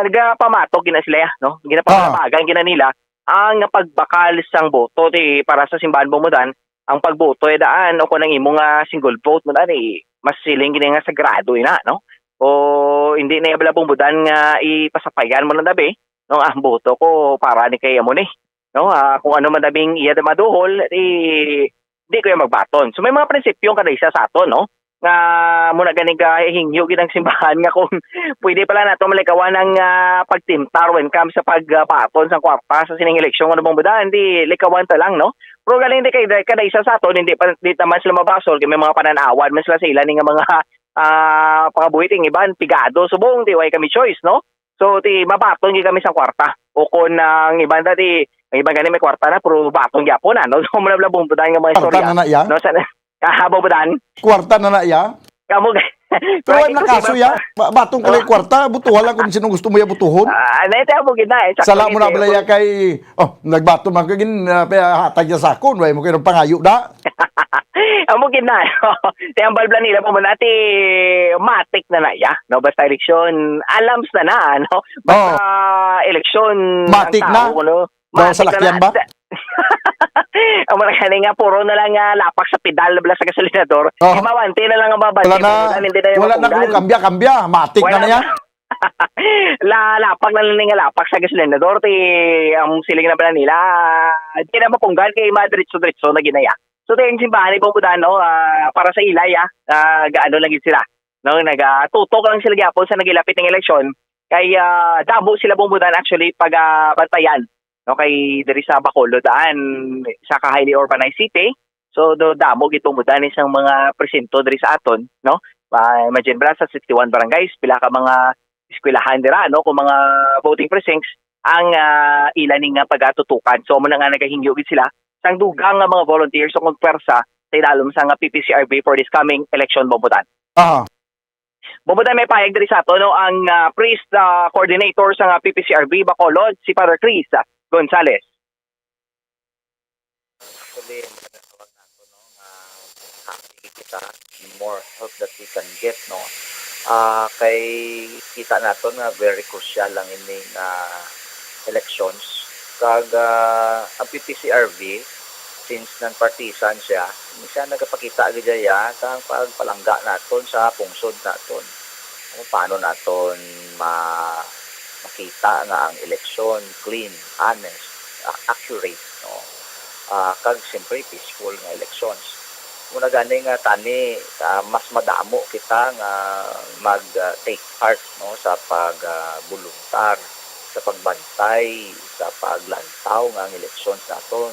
nagapamatok gina sila, no? Ginapamalabagan gina nila ang pagbakal sang boto ti para sa simbahan, Bong Bodan, ang pagboto ay daan o kung ang imo nga single vote mo daan, eh, mas siling gini nga sagrado ina, no? O hindi na iya bala, Bong Bodan, nga ipasapayan mo lang dabi, no? Ang boto ko para ni kay amo ni, no? Ah, kung ano man dabing iya da maduhol, eh, di ko iya magbaton. So, may mga prinsipyo kada isa sa aton, no? Nga muna gani gahingyo gid ang simbahan nga kung pwede pala nato malikawan ang, ah, pagtimtar when comes sa pagbaton sang kwarta sa sining eleksyon, ano, Bong Bodan, di likawan ta lang, no? Pero galing di kay, kada isa sa aton, hindi pa, di naman sila mabasol, kay may mga pananawan man sila sa ila ni nga mga, ah, pangabuhi, ting iban pigado subong, di way kami choice, no? So, ti mabaton gyud kami sang kwarta. O kon ang iban dati, ang iban gani may kwarta na, pero baton gyapon na, no? So, muna bala, Bong Bodan, nga mga Kwarta istorya, na na iya? No, sa, ah, Bong Bodan? Kwarta na na iya? Kamo ga-, Pero wala na kaso, ya. Ba-, batong ka lang Oh. kwarta, butuhan lang kung sino gusto mo ya butuhon. Ah, na, ito, amo gid na, eh. Sakto Sala mo gid, na eh. bala ya kay, oh, nagbaton man ka gin, ah, pa-, hatag niya sa akon, wala mo kayo ng pangayo na. Amo gid na. Ti ang balbla nila po muna, ti matik na na, ya. No, basta eleksyon, alams na na, no? Basta Oh. eleksyon, Matik ang tao, na? no? Daw Matik sa na lakyan na. ba? Ang mga kani nga, puro na lang nga lapak sa pedal, bala sa gasolinador. Oh. Imawante na lang ang mga Wala bante na, mo, hindi na yung wala na mapunggan. kung kambya-kambya. Matik na Wala na yan. na. La-, lapak na lang nga lapak sa gasolinador. Ti, ang siling na pala nila, di na mapunggan kay madiretso-diretso na ginaya. So, tayo yung simbahan ni Bong Bodan, no, ah, para sa ilay, ah, ah, gaano lang yun sila. No, nagatutok lang sila gyapon sa nagilapit ng eleksyon. Kay, ah, damo sila, Bong Bodan, actually, pag, ah, bantayan. No, kay diri sa Bacolod, daan, sa ka highly urbanized city. So, do, damo gid, Bong Bodan, isang mga presinto diri sa aton, no? Ah, imagine bala sa sixty-one barangays, pila ka mga eskwelahan dira, no? Kung mga voting precincts, ang, ah, ila ni nga pagatutukan. So, amo na nga nagahingyo gid sila sang dugang nga mga volunteers o kung pwersa sa ilalom sa nga P P C R B for this coming election, Bong Bodan. Aha. Bong Bodan, may payag diri sa ato, no, ang, ah, priest, ah, coordinator sa nga P P C R B Bacolod, si Father Chris, ah, Gonzales. Actually, ang mga tawag nato, no, nga happy kita, the more help that we can get, no. Ah, kay kita naton nga very crucial lang ining, ah, elections. Kag, ah, ang P P C R B, since non-partisan siya, siya nagapakita gid siya kang pagpalangga naton sa pungsod naton. Kung paano naton ma-, makita nga ang eleksyon clean, honest, a-, accurate, no? Ah, kag siyempre peaceful nga elections. Muna gani nga tani, ah, mas madamo kita nga mag, ah, take part, no, sa pag, ah, buluntar, sa pagbantay, sa paglantaw nga ang elections naton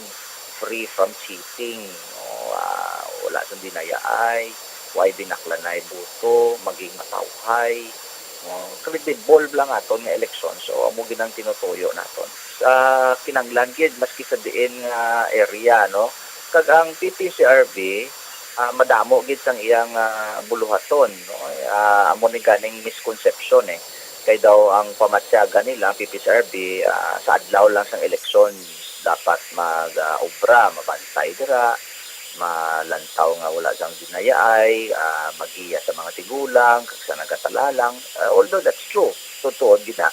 free from cheating, no? Ah, wala sang dinayaay, way binaklanay boto, maging matawhay, no? Credible lang aton nga eleksyon. So, amo gid ang tinutuyo naton. Sa kinahanglan gid, maski sa diin nga area, no? Kag ang P P C R B, ah, madamo gid sang iyang, ah, buluhaton, no? Ah, amo ni ganing misconception, eh. Kay daw ang pamatyagan nila, ang P P C R B, ah, sa adlaw lang sang eleksyon, dapat mag, ah, obra, mabantay dira, malantaw nga wala sang dinayaay, ah, magiya sa mga tigulang, kag sa nagatalalang. Ah, although that's true, totoo gid na.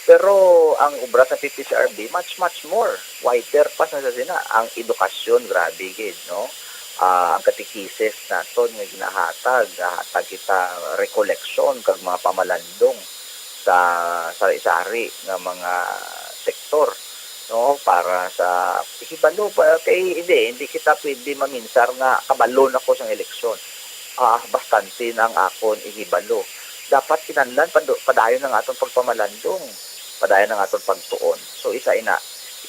Pero ang obra sa P P C R B, much, much more. Wider pa sa sina. Ang edukasyon, grabe gid, no? Ah, ang katekisis naton nga ginahatag, gahatag kita rekoleksyon kag mga pamalandong sa sari-sari nga mga sektor, no, para sa ihibalo pa, kay hindi, hindi kita pwede maminsar nga kabalo na ko sang eleksyon. Ah, bastante na ang akon ihibalo. Dapat kinahanglan pado-, padayon ang aton pagpamalandong, padayon ang aton pagtuon. So, isa ina.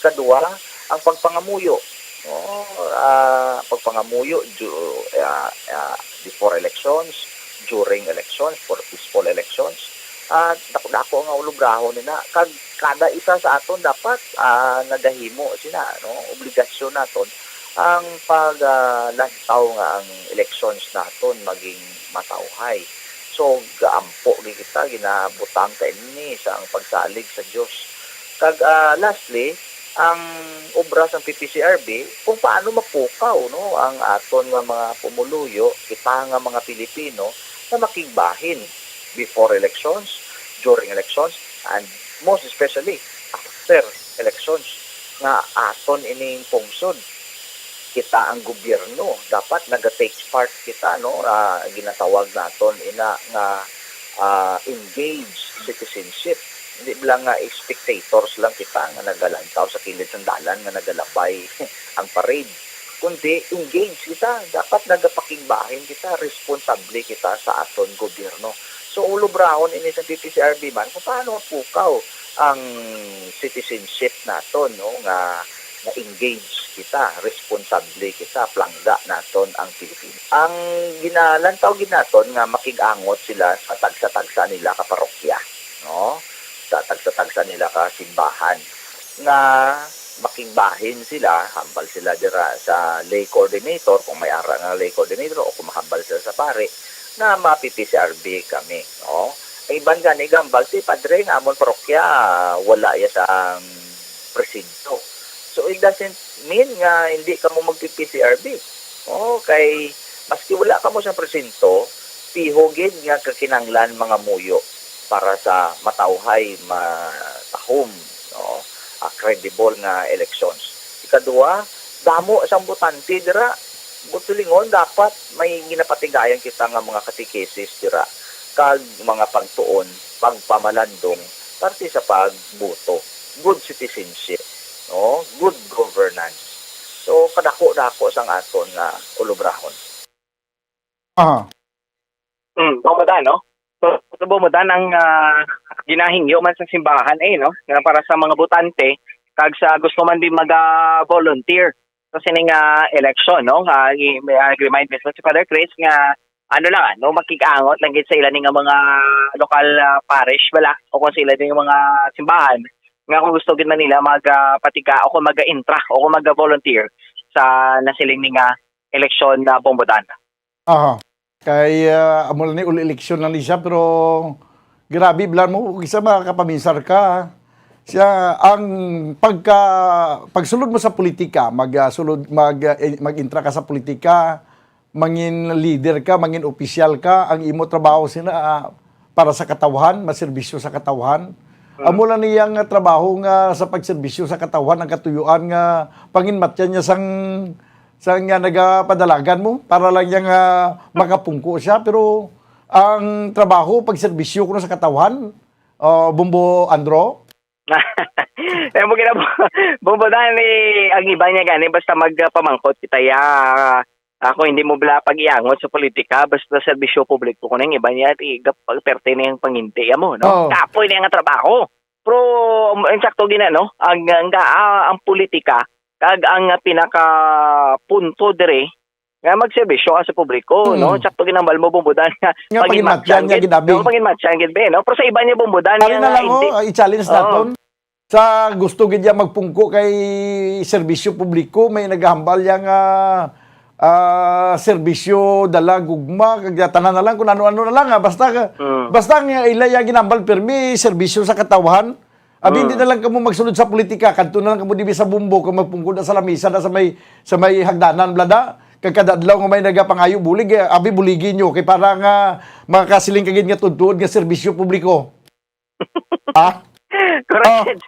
Ikaduha, ang pagpangamuyo. No? Ah, pagpangamuyo ju-, ah, ah, before elections, during elections, for peaceful elections. Ah, dako-dako nga ulubrahon nina. Kag kada isa sa aton dapat, ah, nagahimo sina, no? Obligasyon naton ang pag, ah, lantaw nga ang elections naton maging matawhay. So, gaampo gid kita, ginabutang ta ini sa ang pagsalig sa Dios. Kag, ah, lastly, ang obra sang P P C R B, kung paano mapukaw, no, ang aton nga mga pumuluyo, kita nga mga Pilipino, na makigbahin before elections, during elections, and most especially after elections, nga aton ining pungsod. Kita ang gobyerno, dapat naga-take part kita, no? Ah, ginatawag naton ina nga, ah, engaged citizenship. Hindi lang nga spectators lang kita nga nagalantaw sa kilid sang dalan nga nagalabay ang parade, kundi engaged kita. Dapat nagapakigbahin kita, responsable kita sa aton gobyerno. So, ulubrahon ini sa P P C R B man kung paano mapukaw ang citizenship naton, no, nga na-engage kita, responsable kita, palangga naton ang Pilipinas. Ang ginalantaw gid naton nga makig-angot sila sa tagsa-tagsa nila ka parokya, no? Sa tagsa-tagsa nila ka simbahan nga makigbahin sila, hambal sila dira sa lay coordinator, kung may ara nga lay coordinator, o kung mahambal sila sa pari, nga ma-P P C R B kami, no? Ang iban gani gambal, "Si Padre, nga amon parokya, wala ya sang presinto." So, it doesn't mean nga hindi kamo mag-P P C R B. O, kay maski wala kamo sang presinto, piho gid nga kakinahanglan mangamuyo para sa matawhay, matahom, no, ah, credible nga elections. Ikaduha, damo sang botante dira. Buot silingon, dapat may ginapatigayan kita nga mga katekesis dira, kag mga pagtuon, pagpamalandong, parte sa pagboto, good citizenship, no? Good governance. So, kadako-dako sang aton nga ulubrahon. Aha. Mm, Bombodan, no? So, so Bombodan ang, ah, ginahingyo man sa simbahan, eh, no? Nga para sa mga botante, kag sa gusto man din mag, ah, volunteer sa sining, ah, election, no? Ah, i-, may, ah, remind mismo si Father Chris nga, ano lang, ah, no, makig-angot lang gid sa ila ni nga mga lokal, ah, parish bala, o kung sa ila ni nga mga simbahan, nga kung gusto gid man nila mag, ah, patiga, o kung mag-intra, o kung mag-volunteer sa nasiling ni nga eleksyon na Bombodan. Aha. Kay, ah, amo lang ni, uli eleksyon lang ni siya, pero grabe, blan mo, isa makakapaminsar ka. Siya, ang pagka, pagsulod mo sa politika, mag, ah, sulod, mag, ah, eh, mag-intra ka sa politika, mangin leader ka, mangin opisyal ka, ang imo trabaho sina, ah, para sa katawhan, maserbisyo sa katawhan. Mm. Amo lang niya nga trabaho nga sa pagserbisyo sa katawhan, ang katuyuan nga panginmatyan niya sang, sang nga nagapadalagan mo, para lang niya nga makapungko siya, pero ang trabaho, pagserbisyo kuno sa katawhan, ah, Bombo Andro? Eh, mo gina-, Bombo Dan, eh, ang iba niya gani, basta magpamangkot kita ya, ako, hindi mo bala pag-iangot sa politika, basta serbisyo publiko ko nang iba niya, ti, gap-, perte na yung panginti ya mo, no? Oo. Kapoy na yung trabaho. Pero, um, insakto gina, no? Ang, ang, ah, ang politika, kag ang pinaka punto dire, nga magserbisyo ka sa publiko, Mm. no? Sakto ginambal mo, Bombo Dan, nga Nga pagin matyan niya gid, abi. No? Pagin matyan gid, be, no? Pero sa iba niya, Bombo Dan, Ari nga na lang, hindi. Oh, i-challenge Oo. naton. Sa gusto gid niya magpungko kay serbisyo publiko, may naghambal niya nga, ah, serbisyo, dala, gugma, kag tanan na lang kung ano-ano na lang, ah. Basta ka, Mm. basta nga ila ya ginambal, pirmi, serbisyo sa katawhan. Abi, Mm. hindi na lang kamo magsulod sa politika, kadto na lang kamo dibi sa Bombo, kung magpungko na sa lamisa na sa may, sa may hagdanan, blada. Kag kada adlaw nga may nagapangayo bulig, eh, abi, buligi nyo, kay para nga makasiling ka gid nga tuod-tuod nga serbisyo publiko. Ha? Correct.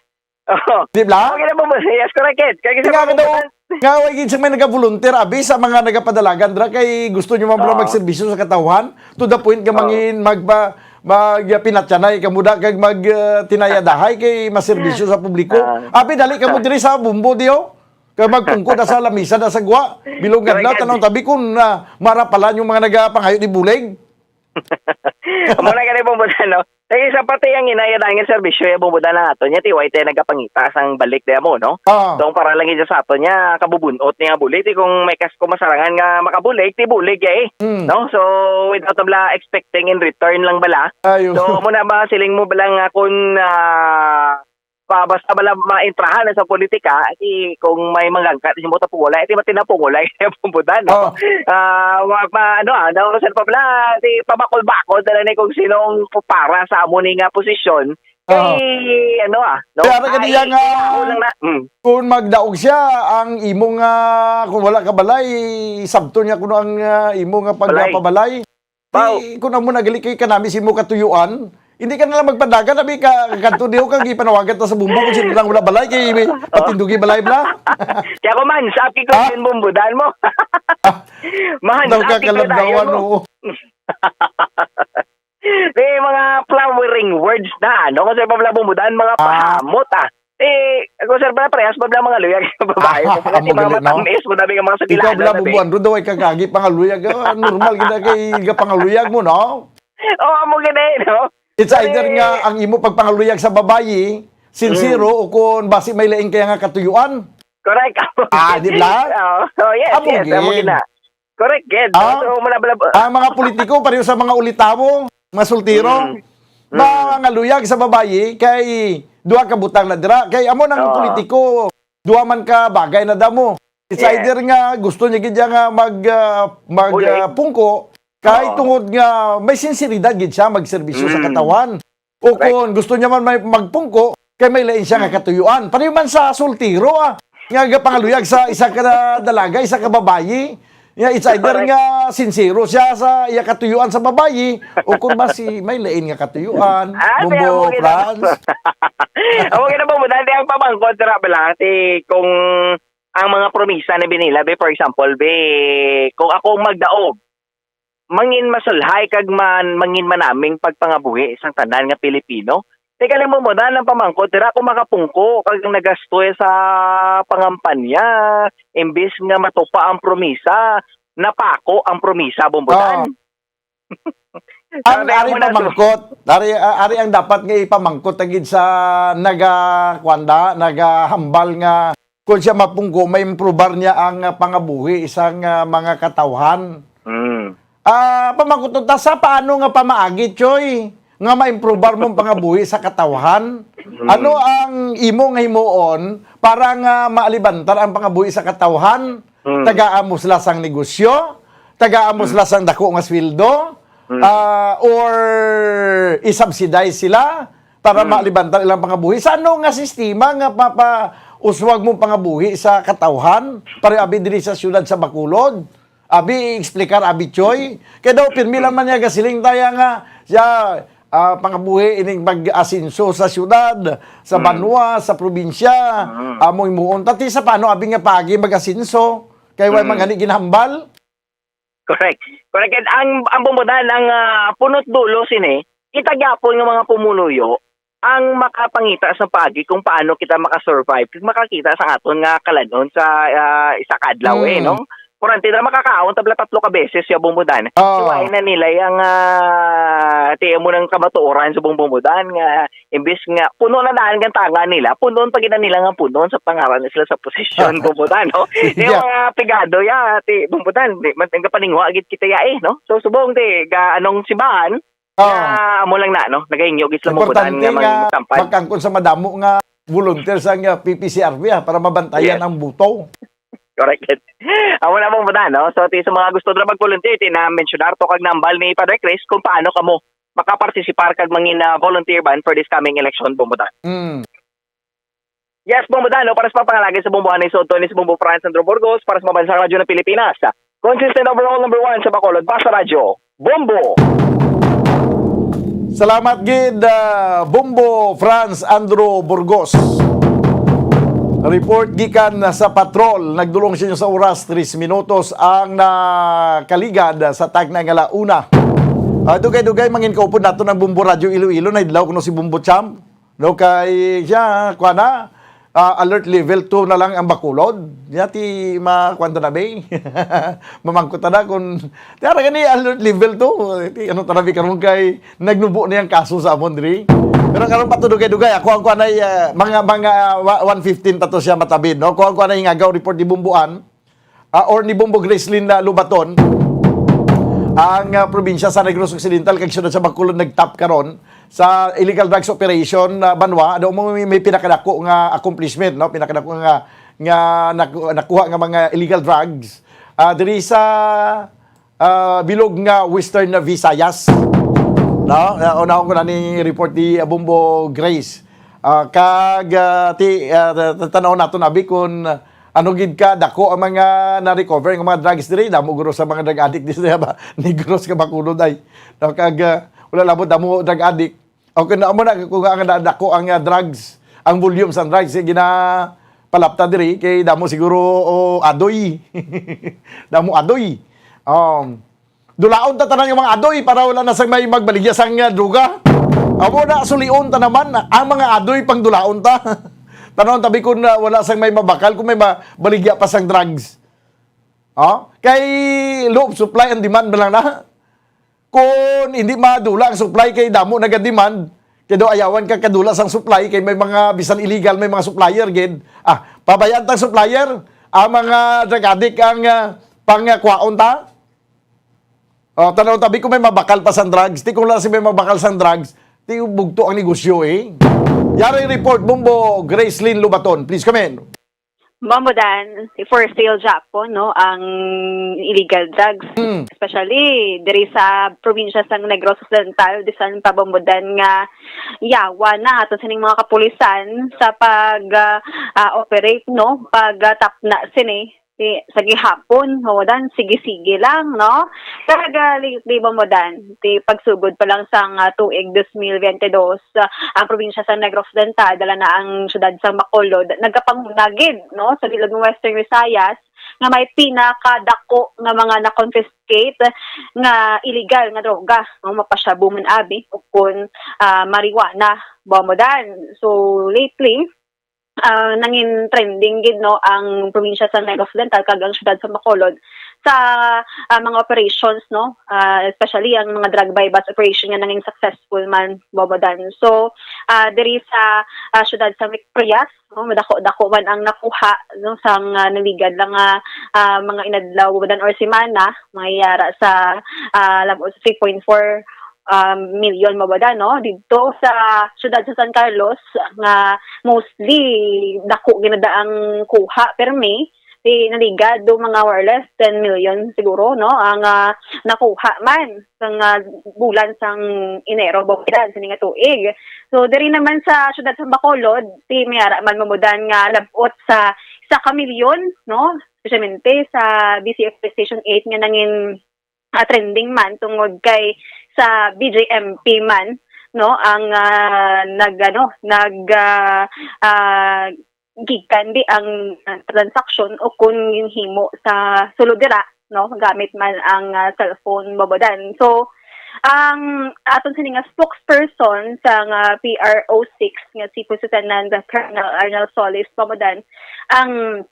Oh. Oh. Di ba? Okay na po, yes, correct. Kaya Nga daw, nga way gid sa may nagavolunteer, abi, sa mga nagapadalagan dra, kay gusto nyo man pala Oo. magserbisyo sa katawhan, to the point nga Oo. mangin, magpa-, mag-, pinatyanay ka muda, kag mag, uh, tinayadahay, kay maserbisyo sa publiko. Ah. Abi, dali ka mo diri sa Bombo, diyo. Kay magpungko na sa lamisa na sa gwa. Bilog Correct, adlaw, Ed. Tanong tabi kung, ah, mara pala yung mga nagapangayo ni bulig. Amo na gani, Bombo Dan, no? Kay sa pati ang inaya dahil nga serbisyo, ya, Bombo Dan, na ato niya, ti, way tayo nagapangita sang balik, di mo, no? Ah. So, ang para lang yun sa ato niya, kabubunot niya bulig, ti, kung may kas-, kung masarangan nga makabulig, ti bulig, ya, eh. Mm. No? So, without bala expecting in return lang bala. Ayo. So, amo na ba, siling mo bala nga kung, ah, pa, basta bala maintrahan na sa politika, di kung may mangangkat sa mo tapungulay, di matinapungulay sa pumbudan, no? Oh. Ah, ma, ma, ano, ah, ano, sa pa bala, di pabakol-bakol na lang ni kung sinong para sa amo ni nga posisyon. Kay, Oh. ano, ah, no? Kaya ra Ay, kaniya nga, ako lang na, mm. kung magdaog siya, ang imo nga, kung wala ka balay, sabton niya kuno ang, ah, imo nga Balay. pagpabalay. Pao. Di, kung amo na gali kay kanami si mo katuyuan, hindi ka na lang magpadagan, abi ka, kadto diho kag ipanawagan ta sa Bombo kung sino lang wala balay, kay may patindugi balay bala. Kaya ko man, sabi ko, Ha? Yun, Bombo, daan mo. Ah. Man, Daw ka sabi ko, kaladlawan, daan mo. Oo. May mga flowering words na, ano? Kasi pa pala, Bombo, daan, mga Ah. pahamot, ah. Eh, ako, sir, pala, parehas pa pala mga luyag sa babae. Ah, Kasi amo mga gali, no? matamis, madami nga mga Ikaw, sukilana, bla, sabi. Bubuan, ro daw ay kagagi, pangaluyag. Ah, normal gid na kay ka pangaluyag mo, no? Oo, amo gid eh, no? It's either Kasi nga ang imo pagpangaluyag sa babayi, sincero, Mm. o kung basi may lain kaya nga katuyuan. Correct. Ah, di ba? Oo. Oh, yes, Amo yes, amo gid. gid na. Correct, gid. Ah? So, mula, mula, Ang mga politiko, pareho sa mga ulitawo, mga sultiro. Mm. Mm. Mga luyag sa babayi, kay duha ka butang na dira. Kay amo nang Oo. politiko, duha man ka bagay na damo. It's Yes. either nga gusto niya gid siya nga mag, ah, mag, Bulig. ah, pungko, kay Oo. tungod nga may sinseridad gid siya magserbisyo sa Mm. katawhan. O Correct. kung gusto niya man may magpungko, kay may lain siya nga Mm. katuyuan. Pareho man sa sultiro, ah, nga gapangaluyag sa isa ka dalaga, isa ka babayi. Nga, it's either Correct. nga sincero siya sa iya katuyuan sa babayi, o kung ba si may lain nga katuyuan, Ah, Bombo kaya mo gina-, Franz. Amo gina, Bombo, dati ang pamangkot, tira bala, ti, kung ang mga promisa na binila, be, for example, be, kung ako ang magdaog, mangin masulhay kag man, mangin manaming pagpangabuhi sang tanan nga Pilipino. Teka lang mo muna, nang pamangkot, dira ako makapungko kag nagastoy sa pangampanya, imbis nga matupa ang promisa, napako ang promisa, Bombo Dan. Ah. Ang Sabi ari mo na, pamangkot, ari, ah, ari ang dapat nga ipamangkot ta gid sa naga, kuwan da, nagahambal nga kung siya mapungko, ma-improbar niya ang, ah, pangabuhi sang, ah, mga katawhan. Mm. Ah, pamangkot ta, sa paano nga pamaagi, Choy, nga ma-improbar mo ang pangabuhi sa katawhan? Mm. Ano ang imo nga himuon para nga maalibantar ang pangabuhi sa katawhan? Mm. Tagaan mo sila sang negosyo, tagaan mo Mm. sila sang dako nga sweldo, Mm. ah, or i-subsidize sila para Mm. maalibantar ilang pangabuhi. Sa ano nga sistema nga papauswag mo pangabuhi sa katawhan? Pareho abi diri sa siyudad sa Bacolod. Abi, i-explicar, abi, Choy. Kaya daw, pirmi lang man niya gasiling taya nga siya, ah, pangabuhi ining pag-asenso sa siyudad, sa Mm. banwa, sa probinsya, Mm. among himuon. Tati sa paano, abi nga pagi mag-asenso? Kay way Mm. man gani ginhambal? Correct. Correct. And ang, ang Bombo Dan, ang, ah, punot dulo sini, kita gyapon nga mga pumuluyo ang makapangita sa paagi kung paano kita makasurvive, kung makakita sa aton nga kalanon sa, ah, isa ka adlaw, eh, Mm. no? Kurante na makakaon tabla tatlo ka beses siya, Bombo Dan. Oo. Iwain na nila yang, ah, ti mo nang kamatuoran sa Bombo Dan nga imbis nga puno na daan ang tangan nila, punon pa gid na nila nga punon sa pangaran na sila sa posisyon, Bombo Dan, no? Yung Yeah. mga pigado, ya, ti Bombo Dan, di man nga paningwa gid kita ya, eh, no? So, subong ti ga anong simbahan, Oo. nga amo lang na, no? Nagahingyo gid sila, Bombo Dan, Importante nga nga magsampay. Magkangkon sa madamo nga volunteers ang, ah, P P C R B, ah, para mabantayan Yes. ang buto. Correct. Amo na, Bombo Dan, no? So, ti sa mga gusto na mag-volunteer, ti na-mentionar to kag nambal ni Father Chris kung paano kamo makapartisipar kag mangin, ah, volunteer ban for this coming election, Bombo Dan. Mm. Yes, Bombo Dan, no? Para sa pagpangalagad sa Bombo Hanay Sodto, ni sa Bombo France Andrew Burgos, para sa Mabansang Radyo ng Pilipinas. Consistent overall number one sa Bacolod, Basta Radyo, Bombo! Salamat gid, ah, Bombo France Andrew Burgos. Report gikan sa patrol. Nagdulong siya sa oras, tres minutos ang nakaligad sa tagna nga la una. Ah, dugay-dugay mangin kaupod nato ng Bombo Radyo Iloilo, na idlaw kuno si Bombo Champ. No, kay siya, kuha na, ah, alert level two na lang ang Bacolod. Niya ti ma-, kuwan ta na, be? Mamangkot ta na kung, ti ara gani alert level two. Ti ano ta na, be, karon kay nagnubo na yung kaso sa amon diri. Pero karon pa to dugay-dugay. Ako ang kuwan ay, ah, mga, mga wa-, one fifteen pa to siya matabid, no? Ako ang kuwan ay ngagaw report ni Bumbuan. Ah, or ni Bombo Gracelyn na Lubaton, ang, ah, probinsya sa Negros Occidental kag siyudad sa Bacolod nagtap karon sa illegal drugs operation, ah, banwa. Daw mo may, may pinakadako nga accomplishment, no? Pinakadako nga, nga naku-, nakuha nga mga illegal drugs, ah, diri sa, ah, bilog nga Western Visayas. No? Ah, unahon ko na ni report ni, ah, Bombo Grace. Ah, kag, ah, ti, ah, ta-, ta-, tanaw naton abi kung ano gid ka dako ang mga na-recover nga mga drugs diri. Damo guro sa mga drug addict diri sa ba? Negros ka Bacolod ay. No, kag, ah, wala labot damo drug addict. Okay, na mo na kung ang na-, dako ang, ah, drugs, ang volume sa drugs, eh, ginapalapta diri kay damo siguro, oh, adoy. Damo adoy. Um, Dulaon ta tanan nga mga adoy para wala na sang may magbaligya sang, ah, droga. Amo na, sulion ta naman ang mga adoy, pang dulaon ta. Tanan tabi kun, ah, wala sang may mabakal kung may ma-, baligya pa sang drugs. Oh? Kay law of supply and demand man lang na. Kung hindi madula ang supply kay damo naga-demand, kay daw ayawan ka kadula sang supply kay may mga bisan illegal, may mga supplier gid. Ah, pabayaan tang supplier, ang mga drug addict ang, ah, pangkwaon ta. Oh, tanaw tabi kung may mabakal pa sang drugs. Ti kung wala si may mabakal sang drugs, ti bugto ang negosyo, eh. Yari report, Bombo Gracelyn Lubaton. Please come in. Bombo Dan, for sale Japon, no, ang illegal drugs. Mm. Especially diri sa probinsya sang Negros Occidental, bisan pa, Bombo Dan, nga yawa na ato sining mga kapulisan sa pag, ah, ah, operate, no, pag, ah, tapna sini. Ti, sa gihapon, Bombo Dan, sige-sige lang, no? Kag, ah, lately, Bombo Dan, ti pagsugod pa lang sang, ah, tuig dos mil biyente dos, ah, ang probinsya sa Negros Occidental, dala na ang siyudad sa Bacolod, nagapanguna gid, no, sa bilog ng Western Visayas, nga may pinakadako nga mga na-confiscate nga illegal nga droga, no, mapashabu man abi, o kun, ah, marijuana, Bombo Dan. So, lately, ah, nangin trending gid, no, ang probinsya sa Negros Occidental kag ang siyudad sa Bacolod sa, ah, mga operations, no, ah, especially ang mga drug buy-bust operation nga nangin successful man, Bombo Dan. So, ah, diri sa, ah, siyudad sa Microyas, no, madako-dako man ang nakuha, no, sang, ah, naligad lang nga, ah, mga inadlaw, Bombo Dan, or semana, mga yara sa, ah, labot sa three point four um, milyon, Bombo Dan, no? Didto sa siyudad sa San Carlos, nga mostly dako gid na ang kuha, permi, ti naligad do mga more or less ten million siguro, no? Ang, ah, nakuha man sang, ah, bulan sang Enero, Bombo Dan, sini nga tuig. So, diri naman sa siyudad sa Bacolod, ti may ara man, Bombo Dan, nga labot sa isa ka milyon, no? Especially sa B C F Police Station eight nga nangin ah, trending man tungod kay sa B J M P man, no, ang, ah, nag, ano, nag, ah, ah, gikan di ang, ah, transaksyon o kun ginhimo sa sulod dira, no, gamit man ang, ah, cellphone, Bobodan. So, ang aton sini nga spokesperson sa nga P R O six nga si Police Lieutenant Colonel Arnel Solis, Bobodan, ang,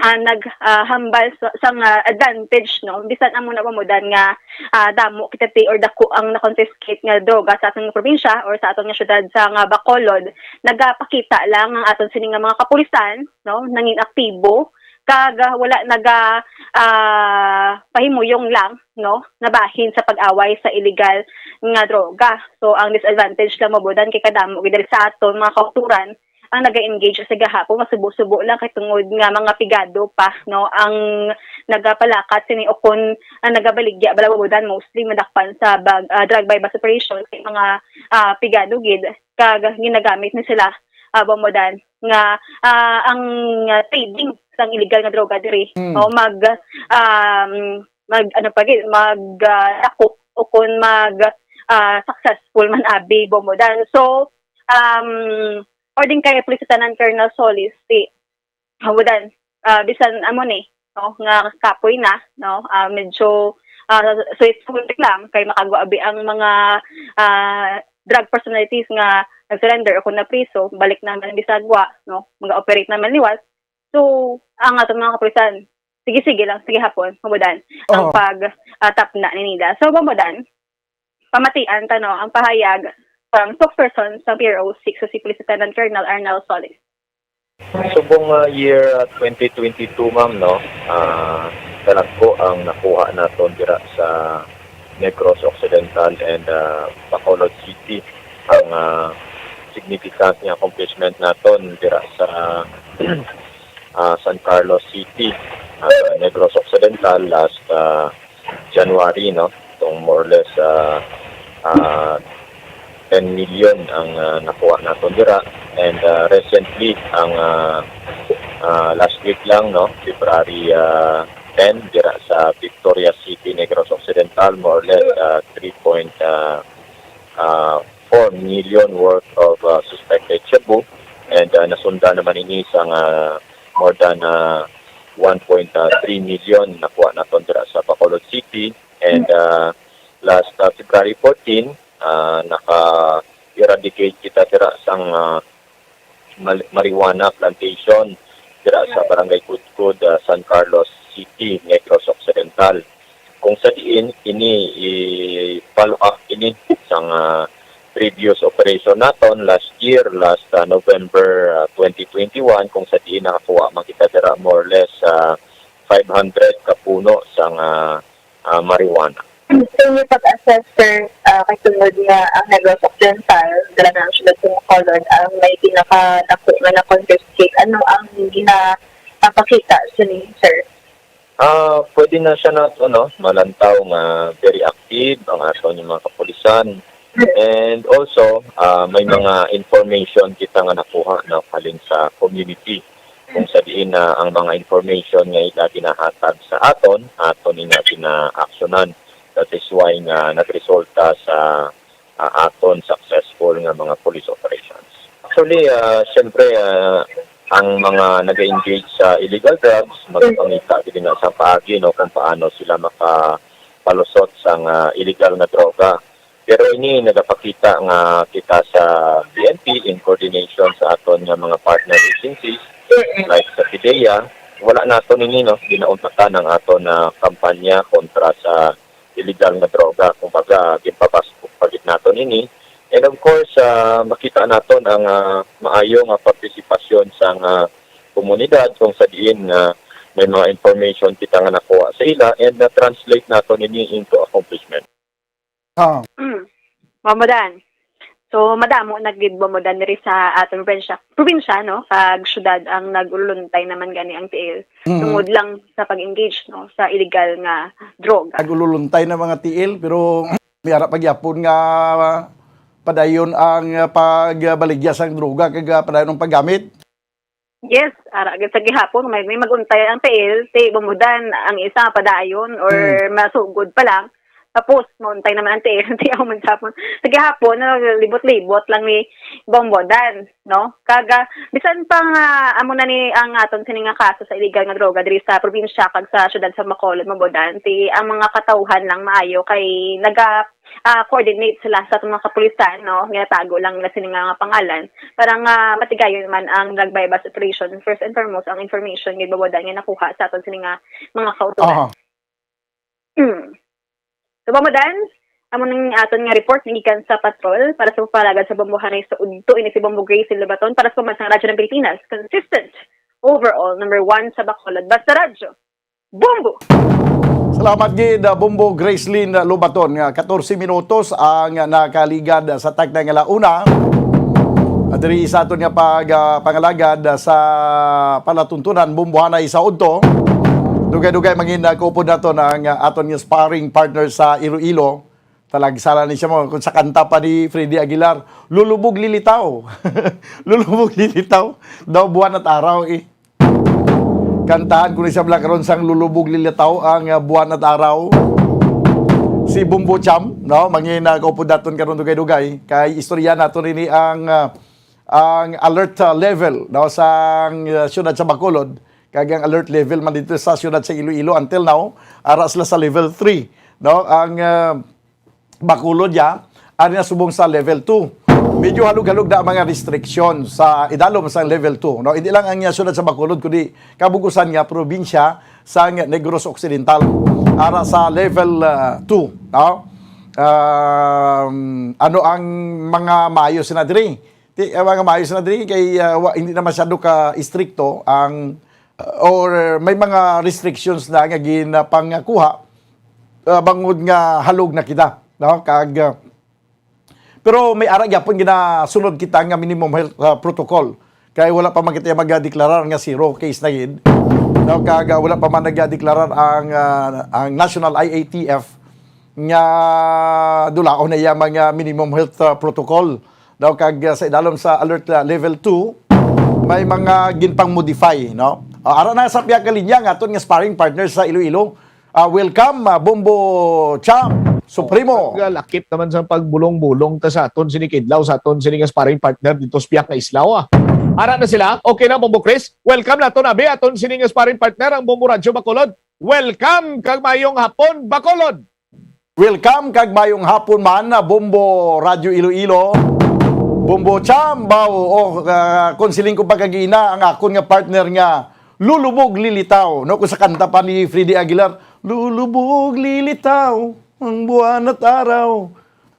ah, nag, ah, hambal sa, sa nga advantage, no, bisan amo na, Bobodan, nga, ah, damo kita ti or dako ang na-confiscate nga droga sa aton nga probinsya or sa aton nga syudad sa nga Bacolod, nagapakita lang ang aton sini nga mga kapulisan, no, nangin aktibo kag, ah, wala naga, ah, pahimuyong lang, no, nabahin sa pag-away sa illegal nga droga. So, ang disadvantage lang, Bobodan, kay kadamo gid diri sa aton mga kauturan ang naga-engage sa gahapon, masubo-subo lang kay tungod nga mga pigado pa, no, ang nagapalakat sini o kon ang nagabaligya bala, Bobodan, mostly madakpan sa bag, ah, drug buy-bust operation kay mga, ah, pigado gid kag ginagamit ni sila, ah, Bobodan, nga, ah, ang, ah, trading sang illegal nga droga diri, Mm. no, mag, um, mag, ano pa gid, mag, ah, dako o kon mag, ah, successful man abi, Bobodan. So, um, according kay Police Lieutenant Colonel Solis, si, Bobodan, ah, bisan amo ni, no, nga kapoy na, no, ah, medyo, ah, sweet lang kay makagwa abi ang mga, ah, drug personalities nga nag-surrender o kung napriso, balik naman bisag wa, no, mag-operate naman liwat. So, ang atong mga kapulisan, sige-sige lang, sige hapon, Bobodan, ang Oo. pag, ah, tapna ni nila. So, Bobodan, pamatian ta, no, ang pahayag sang spokesperson sa P R O six, so si Police Lieutenant Colonel Arnel Solis. Subong, ah, year, ah, twenty twenty-two, ma'am, no, ah, talagko ang nakuha naton dira sa Negros Occidental and, ah, Bacolod City. Ang, ah, significant nga accomplishment naton dira sa, ah, San Carlos City, ah, Negros Occidental last, ah, January, no? Itong more or less, ah, ah, ten million ang, ah, nakuha naton dira. And, ah, recently, ang, ah, ah, last week lang, no? February, ah, ten, dira sa Victoria City, Negros Occidental, more or less, ah, three point, ah, ah, four million worth of, ah, suspected shabu. And, ah, nasunda naman ini sa nga more than, ah, one point three million nakuha naton dira sa Bacolod City. And, ah, last, ah, February fourteen, ah, naka-eradicate kita dira sang, ah, mal-, marijuana plantation dira sa Barangay Kudkud, ah, San Carlos City, Negros Occidental. Kung sa diin, ini i-follow up ini sang, ah, previous operation naton last year, last, ah, November, ah, twenty twenty-one, kung sa diin nakakuha man kita dira more or less, ah, five hundred ka puno sang, ah, ah, marijuana. Sa inyo pag-assess, sir, ah, kay tungod nga ang Negros Occidental, dala na ang siyudad sa Bacolod, ang may pinakadako nga na-confiscate, ano ang ginapakita sini, sir? Ah, pwede na siya nato, no, malantaw nga very active ang aton yung mga kapulisan. And also, ah, may mga information kita nga nakuha na halin sa community. Kung sa diin na ang mga information nga ila ginahatag sa aton, aton ina gina-actionan. That is why nga nagresulta sa, ah, aton successful nga mga police operations. Actually, ah, siyempre, ah, ang mga nag-engage sa illegal drugs, magpangita gid na sa paagi, no, kung paano sila makapalusot sa nga illegal nga droga. Pero ini nagapakita nga kita sa P N P in coordination sa aton nga mga partner agencies, like sa PDEA, wala naton ini, no, ginaumpatan ang aton na kampanya kontra sa illegal nga droga. Kumbaga, ginpabas-, pagid naton ini. And of course, ah, makita naton ang, ah, maayo nga partisipasyon sa nga komunidad kung sa diin nga may mga information kita nga nakuha sa ila and na-translate naton ini into accomplishment. Ah. Mm. Mamadan. So, madamo na gid, Mamadan, diri sa aton probinsya, probinsya, no? Kag syudad ang nag-ululuntay naman gani ang tiil Mm. tungod lang sa pag-engage, no, sa illegal nga droga. Nag-ululuntay na mga tiil, pero may ara pa gyapon nga padayon ang pagbaligya sang droga kag padayon ang paggamit. Yes, ara gid sa gihapon, may, may mag-untay ang tiil, ti bumudan ang isa padayon or Mm. masugod pa lang. Tapos, mauntay naman ang tiil, ang tiyaw man sa hapon. Sa gihapon, nalibot-libot lang ni Bombo Dan, no? Kaga, bisan pa nga, amo na ni ang aton sini nga kaso sa illegal nga droga diri sa probinsya kag sa siyudad sa Bacolod, Bombo Dan, ti ang mga katawhan lang maayo kay naga, ah, coordinate sila sa atong mga kapulisan, no? Ginatago lang nila sini nga, nga pangalan para nga matigayon man ang drug buy-bust operation. First and foremost, ang information gid, Bombo Dan, nga nakuha sa aton sini nga mga kauturan. Aha. Mm. So, Bombo Dan, amo ning aton nga report nga gikan sa patrol para sa pagpalagad sa bombohanay sa udto. Ini si Bombo Grace Lobaton para sa Pambansang Radyo ng Pilipinas. Consistent, overall, number one sa Bacolod. Basta Radyo, Bombo! Salamat gid, ah, Bombo Gracelyn Lobaton. Nga katorse minutos ang nakaligad sa takna nga la una. Ah, diri sa aton nga pag, ah, pangalagad, ah, sa palatuntunan, Bombohanay sa Udto. Dugay-dugay mangin, ah, kaupod naton ang, ah, aton nga sparring partner sa Iloilo. Talagsala ni siya mo, kung sa kanta pa ni Freddy Aguilar, "Lulubog lilitaw." Lulubog lilitaw. Daw buwan at araw, eh. Kantahan ko ni siya bala karon sang "Lulubog lilitaw" ang, ah, buwan at araw. Si Bombo Cham, no? Mangin, ah, kaupod naton karon dugay-dugay. Kay istorya naton ini ang, ah, ang alert, ah, level, no, sa, ah, siyudad sa Bacolod, kag ang alert level man dito sa siyudad sa Iloilo until now, ara sila sa level three, no? Ang, ah, Bacolod ya, ari na subong sa level two. Medyo halog-halog na ang mga restriction sa idalom sa level two, no? Hindi lang ang, ah, siyudad sa Bacolod, kundi kabug-usan nga probinsya sa Negros Occidental, ara sa level, ah, two, no? Um, ano ang mga maayo sina diri? Ti, ah, mga maayo sina diri kay, ah, wa, hindi na masyado ka istrikto ang, ah, or may mga restrictions na nga ginapangkuha, ah, bangod nga halog na kita, no? Kag, ah, pero may ara gyapon ginasunod kita nga minimum health, ah, protocol. Kay wala pa man kita magdeklarar nga zero case na gid. No, kag, ah, wala pa man nagdeklarar ang, ah, ang National I A T F nga dulaon na iya mga minimum health, ah, protocol. Daw kag, ah, sa idalom sa alert, ah, level two, may mga ginpang-modify, no? Ah, ara na sa pihak nga linya nga aton nga sparring partner sa Iloilo. Ah, welcome, ah, Bombo Cham Supremo. Pag, ah, lakip naman sa pagbulong-bulong ta sa aton sini kidlaw, sa aton sini nga sparring partner dito sa pihak nga islaw, ah. Ara na sila. Okay na, Bombo Chris. Welcome na to, nabi, aton sini nga sparring partner, ang Bombo Radyo Bacolod. Welcome kag mayong hapon, Bacolod. Welcome kag mayong hapon man, ah, Bombo Radyo Iloilo. Bombo Cham, baw, oh, ah, kung siling ko pagkagina, ang akon nga partner nga lulubog lilitaw, no? Kung sa kanta pa ni Freddy Aguilar, "Lulubog lilitaw ang buwan at araw."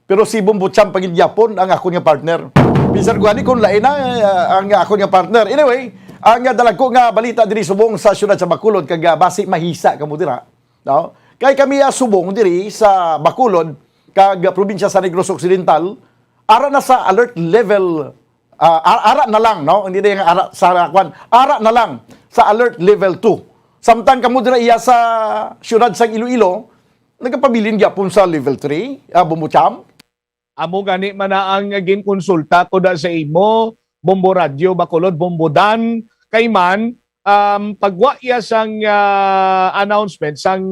Pero si Bombo Cham pa gid gyapon ang akon nga partner. Bisan ko ani kung lain na, ah, ang akon nga partner. Anyway, ang, ah, dalagko nga balita diri subong sa siyudad sa Bacolod, kag, ah, basi mahisa kamo dira, no? Kay kami, ah, subong diri sa Bacolod kag probinsya sa Negros Occidental, ara na sa alert level, ah, a-, ara na lang, no? Hindi na yung ara sa kwan. Ara na lang sa alert level two. Samtang kamo dira iya sa siyudad sang Iloilo, nagapabilin gyapon sa level three, ah, Bombo Cham? Amo gani man na ang ginkonsulta ko da sa imo, Bombo Radyo Bacolod, Bombo Dan, kay man, um, pagwa iya sang, ah, announcement sang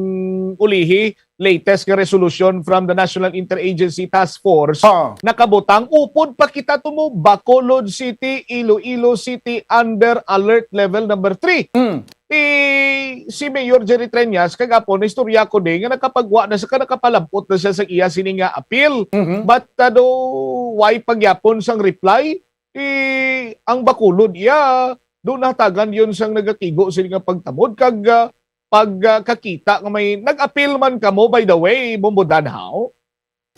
ulihi, latest nga resolution from the National Interagency Task Force, Ah. nakabutang, upod pa kita tumo, Bacolod City, Iloilo City under alert level number three. Mm. Ti si Mayor Jerry Treñas, kagapon, naistorya ko ni nga nakapagwa na sa, ka nakapalabot na siya sa iya sini nga apil. Mhm. But, ah, do, why pagyapon sang reply? Ti ang Bacolod iya, do natagan yun sang nagakigo sini nga pagtamod kag, ah, pag, ah, kakita nga may nag-apil man kamo, by the way, Bombo Dan, haw?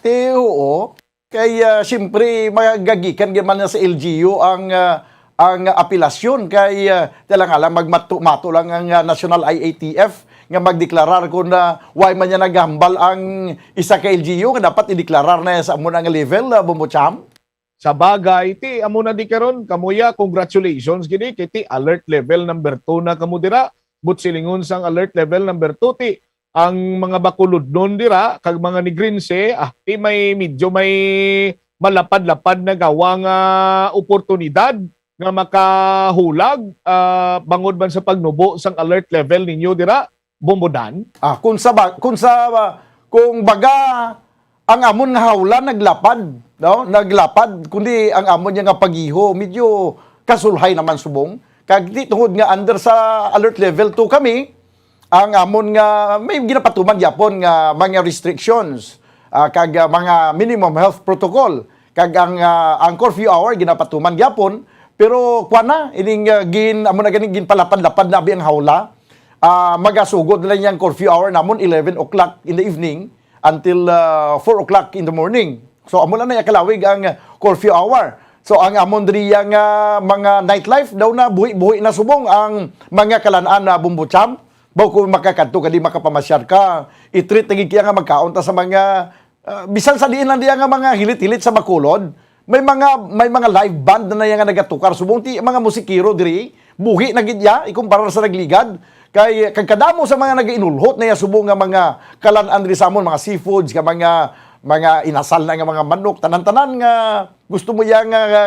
Ti, oo. Kay, ah, siyempre, magagikan gid man na sa L G U ang, ah, ang apelasyon. Kay, ah, ti lang alam, magmato-mato lang ang, ah, National I A T F nga magdeklarar kung, ah, why man niya naghambal ang isa ka L G U nga dapat ideklarar na sa amo na nga level, ah, Bombo Cham? Sa bagay, ti, amo na di karon, kamuya, congratulations gid, kay ti alert level number two na kamo dira. But silingon sang alert level number two, ti, ang mga Bacolodnon dira, kag mga Negrinse, ah, ti may medyo may malapad-lapad na gawa nga oportunidad nga makahulag, ah, bangod man sa pagnubo sang alert level ninyo dira, Bombo Dan? Ah, kung sa ba-, kung sa, ah, Kung baga, ang amon nga hawla naglapad, no? Naglapad, kundi ang amon niya nga pagiho, medyo kasulhay naman subong. Kag di tungod nga under sa alert level two kami, ang amon nga may ginapatuman gyapon nga mga restrictions, ah, kag, ah, mga minimum health protocol, kag ang, ah, ang curfew hour ginapatuman gyapon, pero kuwan na, ining, ah, gin-, amo na gani, ginpalapad-lapad na abi ang hawla. Ah, magasugod na lang yang curfew hour namon, eleven o'clock in the evening until, ah, four o'clock in the morning. So, amo lang na kalawig ang curfew hour. So, ang amon diri nga mga nightlife daw na buhi-buhi na subong ang mga kalan-an na Bumbo Champ. Baw kung makakadto ka di makapamasyar ka, i-treat na gid kaya nga magkaon ta sa mga, ah, bisan sa diin lang diya nga mga hilit-hilit sa Bacolod, may mga, may mga live band na niya nga nagatukar. Subong ti mga musikero diri, buhi na gid ya, ikumparar sa nagligad. Kay, kag kadamo sa mga nagainulhot na ya subong nga mga kalan-an diri sa amon, mga seafoods, nga mga, mga inasal na nga mga manok, tanan-tanan nga gusto mo ya nga, nga,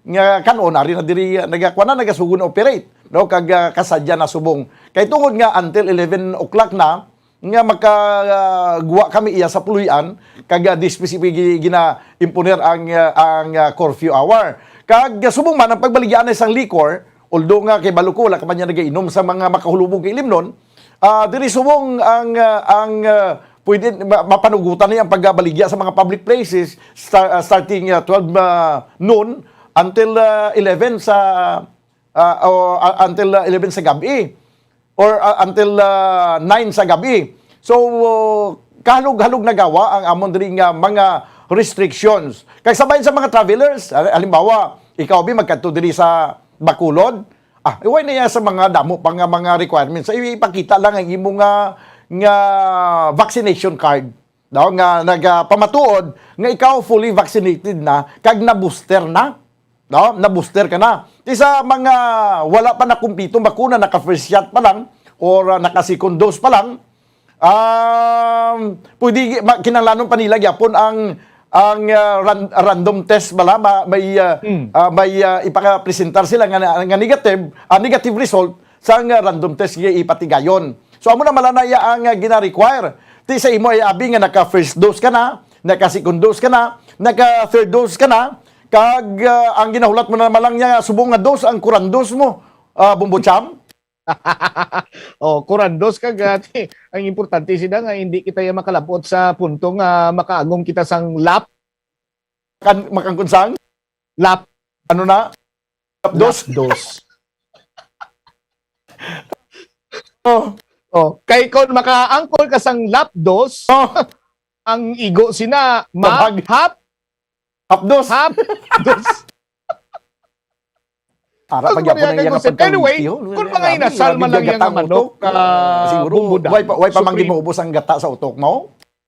nga kan-on, ari na diri, nagakuha na, nagasugod na operate, no? Kag, ah, kasadya na subong. Kay tungod nga until eleven o'clock na, nga maka, ah, guwa kami iya sa puloy-an, kag, ah, di specific gi-, gina-imponer ang, ah, ang, ah, curfew hour. Kag, ah, subong man ang pagbaligya na sang liquor, although nga kay balo ko, wala ka man niya nagainom sa mga makahulubog nga ilimnon, ah, diri subong ang, ah, ang, ah, pwede ma-, mapanugutan niya ang pagbaligya sa mga public places, sta-, ah, starting, ah, twelve, ah, noon until, ah, eleven sa, ah, o, ah, until, ah, eleven sa gabi or, ah, until, ah, nine sa gabi. So, kahalog-halog na gawa ang amon diri nga mga restrictions. Kay sa bahin sa mga travelers, hal-, halimbawa, ikaw, Bi, magkadto diri sa Bacolod, ah, iway na yan sa mga damo pa nga mga requirements. Ay, ipakita lang ang imo nga, nga vaccination card. No, nga nagapamatuod nga ikaw fully vaccinated na kag na-booster na, no? Na-booster ka na. Ti sa mga wala pa nakumpletong bakuna, naka first shot pa lang or, ah, naka second dose pa lang, um, pwede gi-, ma-, kinahanglanon pa nila gyapon ang, ang, ah, ran-, random test bala, ma-, may, ah, Hmm. ah, may, ah, ipakapresentar sila nga, nga negative, ah, negative result sa nga random test nga ipatigayon. So, amo na mala na iya ang, ah, gina-require. Ti sa imo ay abi nga naka first dose ka na, naka second dose ka na, naka third dose ka na, kag, ah, ang ginahulat mo na man lang niya subong nga dose ang kurandos mo, ah, Bumbo Cham? Oh, kurandos ka gati. Ang importante sila nga hindi kita ya makalabot sa punto nga makaagom kita sang lap. Kan-, makangkon sang? Lap. Ano na? Lapdos? Lapdos. Oh. Oh, kay kon makaangkon ka sang lapdos, Oh. ang igo sina ma-, Tabag. hap-, Hapdos. hapdos. Ara Ang pa gyapon Korean ang iyang negosyo. Anyway, pagkawiti, oh. Kung mga Grabe, inasal grabe man lang ang iyang gatang manok, utok. Ah, ah, siguro, Bumbo Dam. Way pa, way pa man Supreme. Gimaubos ang gata sa utok mo?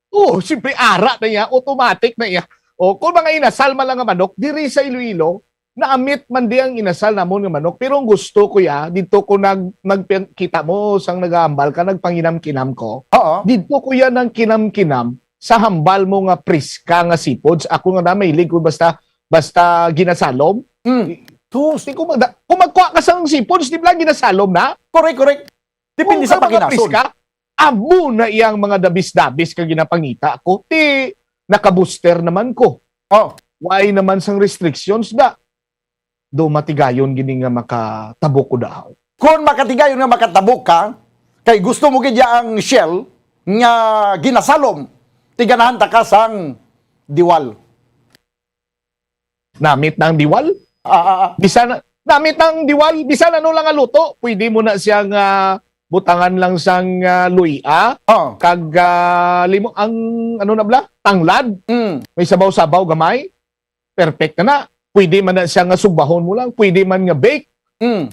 Oh, siyempre, ara na iya, automatic na iya. Oh, kung mga inasal man lang nga manok, diri sa Iloilo, naamit man di ang inasal namon nga manok. Pero ang gusto ko ya, dito ko nag-, nagpin-, kita mo, sang nagahambal ka, nagpanginam-kinam ko. Oo. Dito ko ya nang kinam-kinam sa hambal mo nga priska nga seafoods. Ako nga na, mahilig ko basta, basta ginasalom. Mm. Sus. Di ko magda-, kung magkuha ka sang seafoods, di ba ginasalom na? Correct, correct. Depende Kung sa ka mga pagkinason. priska, amo na iyang mga dabis-dabis ka ginapangita ko. Ti, naka-booster naman ko. Oh. Why naman sang restrictions da? Do matigayon gini nga makatabok ko daw. Kung makatigayon nga makatabok ka, kay gusto mo gid ya ang shell nga ginasalom, ti ganahan ta ka sang diwal. Namit na ang diwal? Ah, ah, ah. Bisan, namit na ang diwal, bisan ano lang ang luto, pwede mo na siya nga butangan lang sang, ah, luya. Oh. Kag, ah, limo, ang ano na bala? Tanglad. Mm. May sabaw-sabaw gamay. Perfect na na. Pwede man na siya nga sugbahon mo lang. Pwede man nga bake. Mm.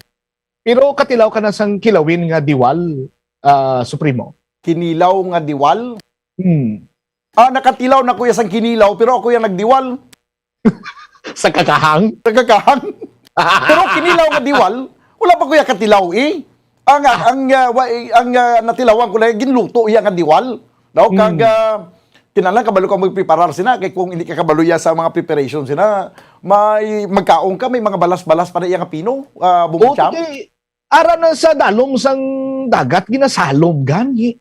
Pero katilaw ka na sang kilawin nga diwal, ah, Supremo? Kinilaw nga diwal? Hmm. Ah, nakatilaw na ko ya sang kinilaw, pero ako ya nagdiwal. Sa kakahang? Sa kakahang. Pero kinilaw nga diwal, wala pa ko ya katilaw, eh. Ang, Ah. ang, ah, wa-, ang, ah, natilawan ko lang, ginluto iya nga diwal. No? Kag, Mm. ah, kinahanglan kabalo ka magpreparar sina, kay kung hindi ka kabalo iya sa mga preparation sina, may magkaon ka, may mga balas-balas pa na iya nga pino, ah, Bumbo Oh, Cham. Ti, ara na sa dalom sang dagat, ginasalom gani.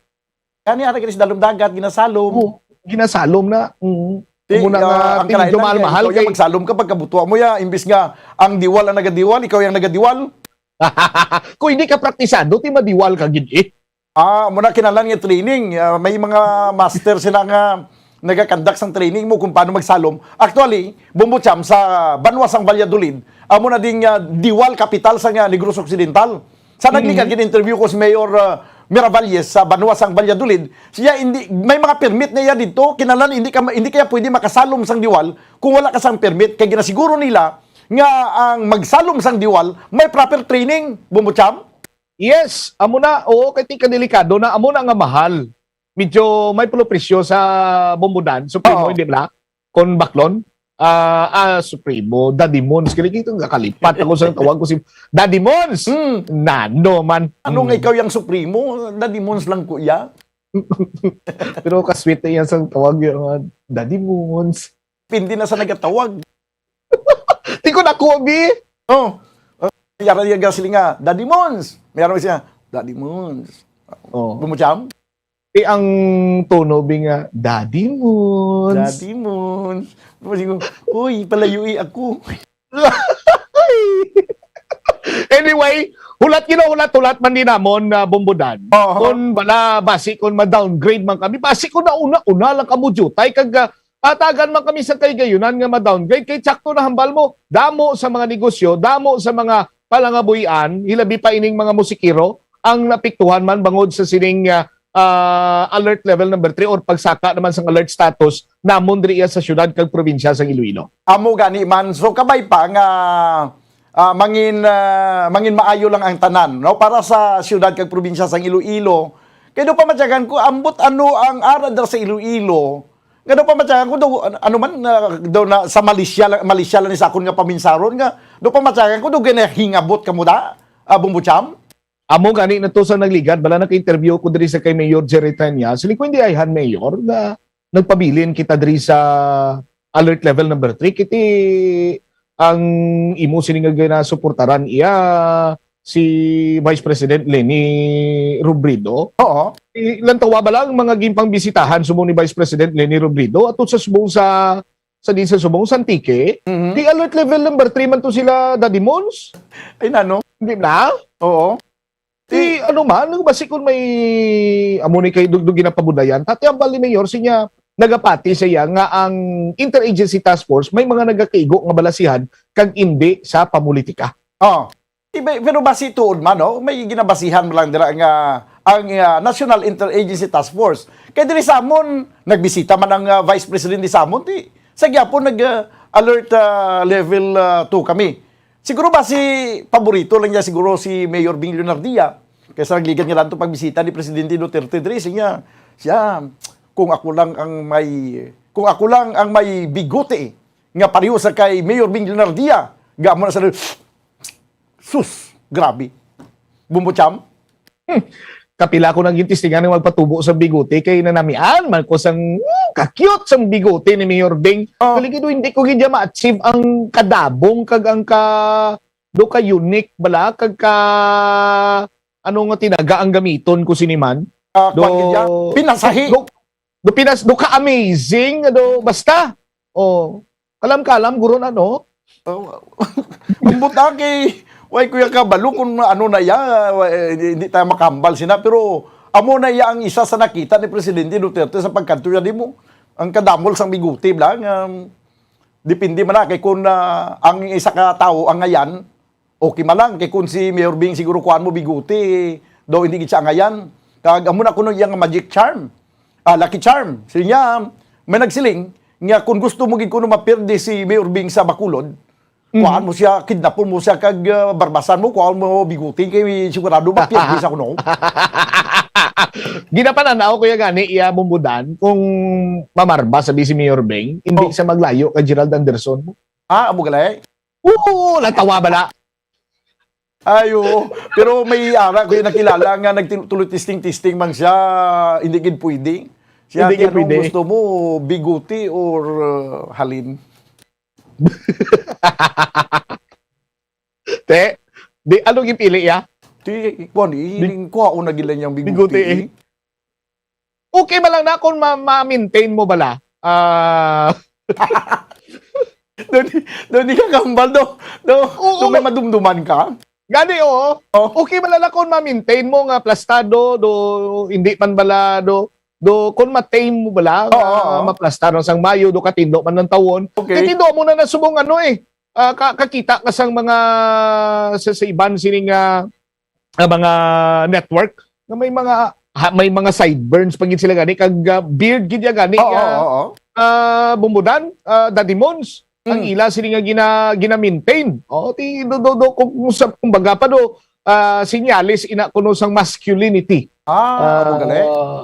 Kani ara gani sa dalom dagat, ginasalom. Oo, ginasalom na. Mm. Di, Amo na ah, nga ang tinuod kalain lang, mahal-mahal ikaw yung kay magsalom ka pagkabutua mo ya, imbis nga ang diwal ang nagadiwal, ikaw yung nagadiwal. Kung hindi ka praktisado, ti madiwal ka gid eh. Ah, amo na kinahanglan nga training. Ah, may mga master sila nga nagakandak sang training mo kung paano magsalom. Actually, Bombo Cham, sa banwa sang Valladolid, amo na ding ah, diwal kapital sa nga Negros Occidental. Sa naglikad, mm, gin-interview ko si Mayor ah, Miravalles sa banwa sang Valladolid. Siya hindi may mga permit na iya dito, kinahanglan hindi ka hindi kaya pwede makasalom sang diwal kung wala ka sang permit kay ginasiguro nila nga ang magsalom sang diwal may proper training, Bombo Cham. Yes, amo na. Oo, kay ti kadelikado na amo na nga mahal. Medyo may pulo presyo sa Bombodan, Supremo, Oo. hindi ba? Kon baklon. Ah, ah, Supremo, Daddy Mons. Kini kito nakalipat ako sa tawag ko si Daddy Mons. Hmm. Nano man. Ano nga Hmm. ikaw yung Supremo? Daddy Mons lang, kuya. Pero kasweet na yan sa tawag yung uh, Daddy Mons. Pindi na sa nagatawag. Di ko nakuha, bi. Oh. Uh, yara niya gasili nga, Daddy Mons. Mayroon siya, Daddy Mons. Oh. Bumucham? Eh, ang tono, bi nga, Daddy Mons. Daddy Mons. Tapos ko, uy, palayui ako. Anyway, hulat, you know, hulat-hulat man din namon na Bombodan. Oo. Kung bala, basi kung ma-downgrade man kami, basi kung nauna-una lang kamo jutay, kag ah, patagan man kami sa kahigayonan nga ma-downgrade. Kay tsakto na hambal mo, damo sa mga negosyo, damo sa mga palangabuhian, hilabi pa ining mga musikero, ang napiktuhan man bangod sa sining ah, ah, alert level number three or pagsaka naman sang alert status namon diri sa syudad kag probinsya sang Iloilo. Amo gani man, so kabay pa nga ah, mangin ah, mangin maayo lang ang tanan, no, para sa syudad kag probinsya sang Iloilo. Kay do pa matyagan ko, ambot ano ang ara dira sa Iloilo, nga do pa matyagan ko do, an- ano man, ah, do na sa Malaysia lang, Malaysia lang ni sa akon nga paminsaron nga do pa matyagan ko do ginahingabot kamo da, ah, Bombo Cham? Amo gani na to sa nagligad, bala naka-interview ko diri sa kay Mayor Jerry Trenya. Siling ko, hindi ayhan, Mayor, nga nagpabilin kita diri sa alert level number three. Kiti ang imo sini nga ginasuportaran iya si Vice President Leni Robredo. Oo. I- Lantawa ba lang mga ginpangbisitahan subong ni Vice President Leni Robredo ato sa subong sa sa di sa subong sa Antique? Mhm. Di alert level number three man to sila, Daddy Mons? Ay, nano? Di na? Oo. Ti, ano man, basi kung may amo ni kay dugdug ginapabudayan, tati ang bali mayor siya nagapati siya nga ang Interagency Task Force may mga nagakaigo nga balasihan kag indi sa pamulitika. Oh. Iba, pero basi tuod man, no? May ginabasihan mo lang dira nga ang ah, National Interagency Task Force. Kay diri sa amon, nagbisita man ang ah, Vice President di sa amon, ti, sa gyapon nag ah, alert ah, level ah, two kami. Siguro ba si paborito lang niya siguro si Mayor Bing Leonardia. Kaysa nagligan nga lang to pagbisita ni Presidente Duterte diri, siya, siya, kung ako lang ang may, kung ako lang ang may bigote nga pareho sa kay Mayor Bing Leonardia, gamo na sa sus, grabe. Bumbucham? Hmm. Kapila ko nang gintistingan nga magpatubo sa bigote kay nanamian man ko sang hmm, ka-cute sang bigote ni Mayor Bing. Oh. Kali gid hindi ko gid ma-achieve ang kadabong kag ang ka do ka unique bala kag ka ano nga tinaga ang gamiton ko sini man. Ah, do, kwan gid ya? Pinasahi. Do, do pinas do ka amazing do basta. Oh, kalam-kalam guro na no. Oh, ambot na kay, way kuya kabalo kung ano na iya, wa- eh, hindi, hindi tayo makahambal sina, pero amo na iya ang isa sa nakita ni Presidente Duterte sa pagkadto niya di mo. Ang kadamol sang bigote bla nga depende man na kay kung ah, ang isa ka tawo ang ngayan, okay man lang kay kung si Mayor Bing siguro kuan mo bigote daw hindi gid siya angayan. Kag amo na kuno iya nga magic charm. Ah, lucky charm. Siya niya may nagsiling nga kung gusto mo gid kuno mapirdi si Mayor Bing sa Bacolod, kuhaan mo siya, kidnapon mo siya kag ah, barbasan mo, kuhaan mo bigote kay sigurado mapirdi sa kuno. Ginapananaw ko ya gani iya bumbudan kung mamarba sabi si Mayor Bing, hindi Oh. siya maglayo kay Gerald Anderson. Ah, amo galay? Oo, natawa bala. Ay, oo. Pero may ara ko yung nakilala nga nagtuloy testing-testing man siya, hindi gid pwede. Siya, Hindi gid anong pwede. gusto mo, bigote or uh, halin? Te, di ano gipili ya? Ti, kuan, Big- ining kuha una gila niyang bigote. Bigote, eh. Okay ba lang na kung ma-, ma-maintain mo bala? Ah, Doon, doon di ka kambal, do. Do, Oo. Do may madumduman ka? Gani, oo. Oh. Okay bala na kung ma-maintain mo nga plastado, do, hindi man bala, do, do, kung ma-tame mo bala, nga Oo, oo. maplastar sang mayo, do, katindo man ang tawon. Okay. Kay tindo mo na nasubong, ano, eh, ah, ka-, kakita ka sang mga, sa, sa iban sining, ah, ah, mga network, nga may mga, ha, may mga sideburns pa gid sila gani, kag, ah, beard gid ya gani Oo, nga, oo, oo. ah, Bumbodan, ah, Daddy Mons, ang Mm. ila sini nga gina-, gina-maintain. O, ti, do, do, do, kung, kung sa, kumbaga pa do, ah, sinyalis ina kuno sang masculinity. Ah, amo gali. Ah,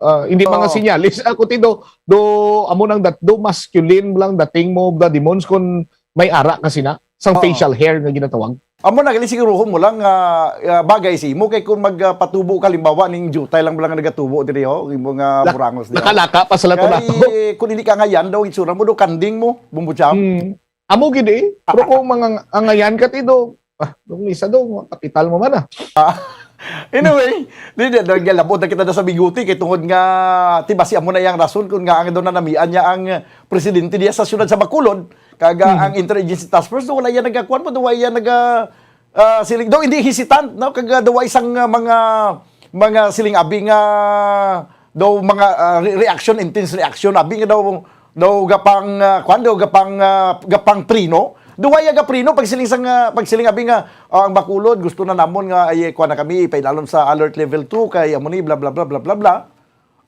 ah, hindi mga Oo. sinyalis. Ako ti do, do, amo nang dat-, do masculine lang dating mo, Daddy Mons, kung may ara ka sina, sang Oo. facial hair nga ginatawag. Amo na gali, siguruhon mo lang nga, ah, bagay sa imo, kay kung mag, ah, patubo ka, halimbawa, ning diutay lang bala nga nagatubo diri, ho, imo nga Lak-, burangos diha. Nakalaka pa sa lato-lato. Kay kung hindi ka angayan daw, itsura mo daw, kanding mo, Bumbo Cham. Hmm. Amo gid, eh. Pero kung mga angayan ka, ti, do, ah, do, misa do, kapital mo man, ah. Ah, anyway, di, di, di, labot na kita na sa biguti, kay tungod nga, ti, basi amo na iyang rason kung nga ang daw nanamian niya ang presidente diya sa siyudad sa Bacolod, kag, ah, Mhm. ang Interagency Task Force, do, wala iya nagakuan po, do, wala iya naga, ah, siling, do, hindi hesitant, no? Kag, ah, do, wala isang, ah, mga, mga siling abi nga, do, mga, ah, re-, reaction, intense reaction, abi nga daw, daw gapang, ah, kuwan, daw gapang, ah, gapang prino. Do, wala iya gaprino, pag siling sang, ah, pag siling abi nga, ah, ang Bacolod, gusto na namon nga, ay, kuwan na kami, ipaidalom sa alert level two, kay amo ni, bla, bla, bla, bla, bla, bla.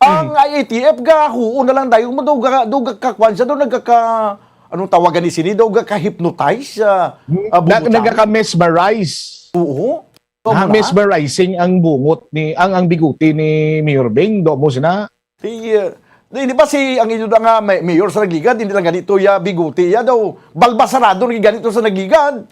Ang Mm. I A T F, gahuon na lang dayon mo, daw ga-, daw ga-, kakuan siya, daw nagkaka-, anong tawagan ni sini? Daw gaka-hypnotize, ah, Hmm, ah, na-, Bumbo Cham. Nagkaka-mesmerize. Oo. Oo, Ah, muna. Mesmerizing ang bungot ni, ang, ang biguti ni Mayor Bing, do mo sina? Di, ah, di, di ba si, ang inyo na nga may-, mayor sa Nagligad, hindi lang ganito ya biguti ya, daw balbasarado na ganito sa Nagligad.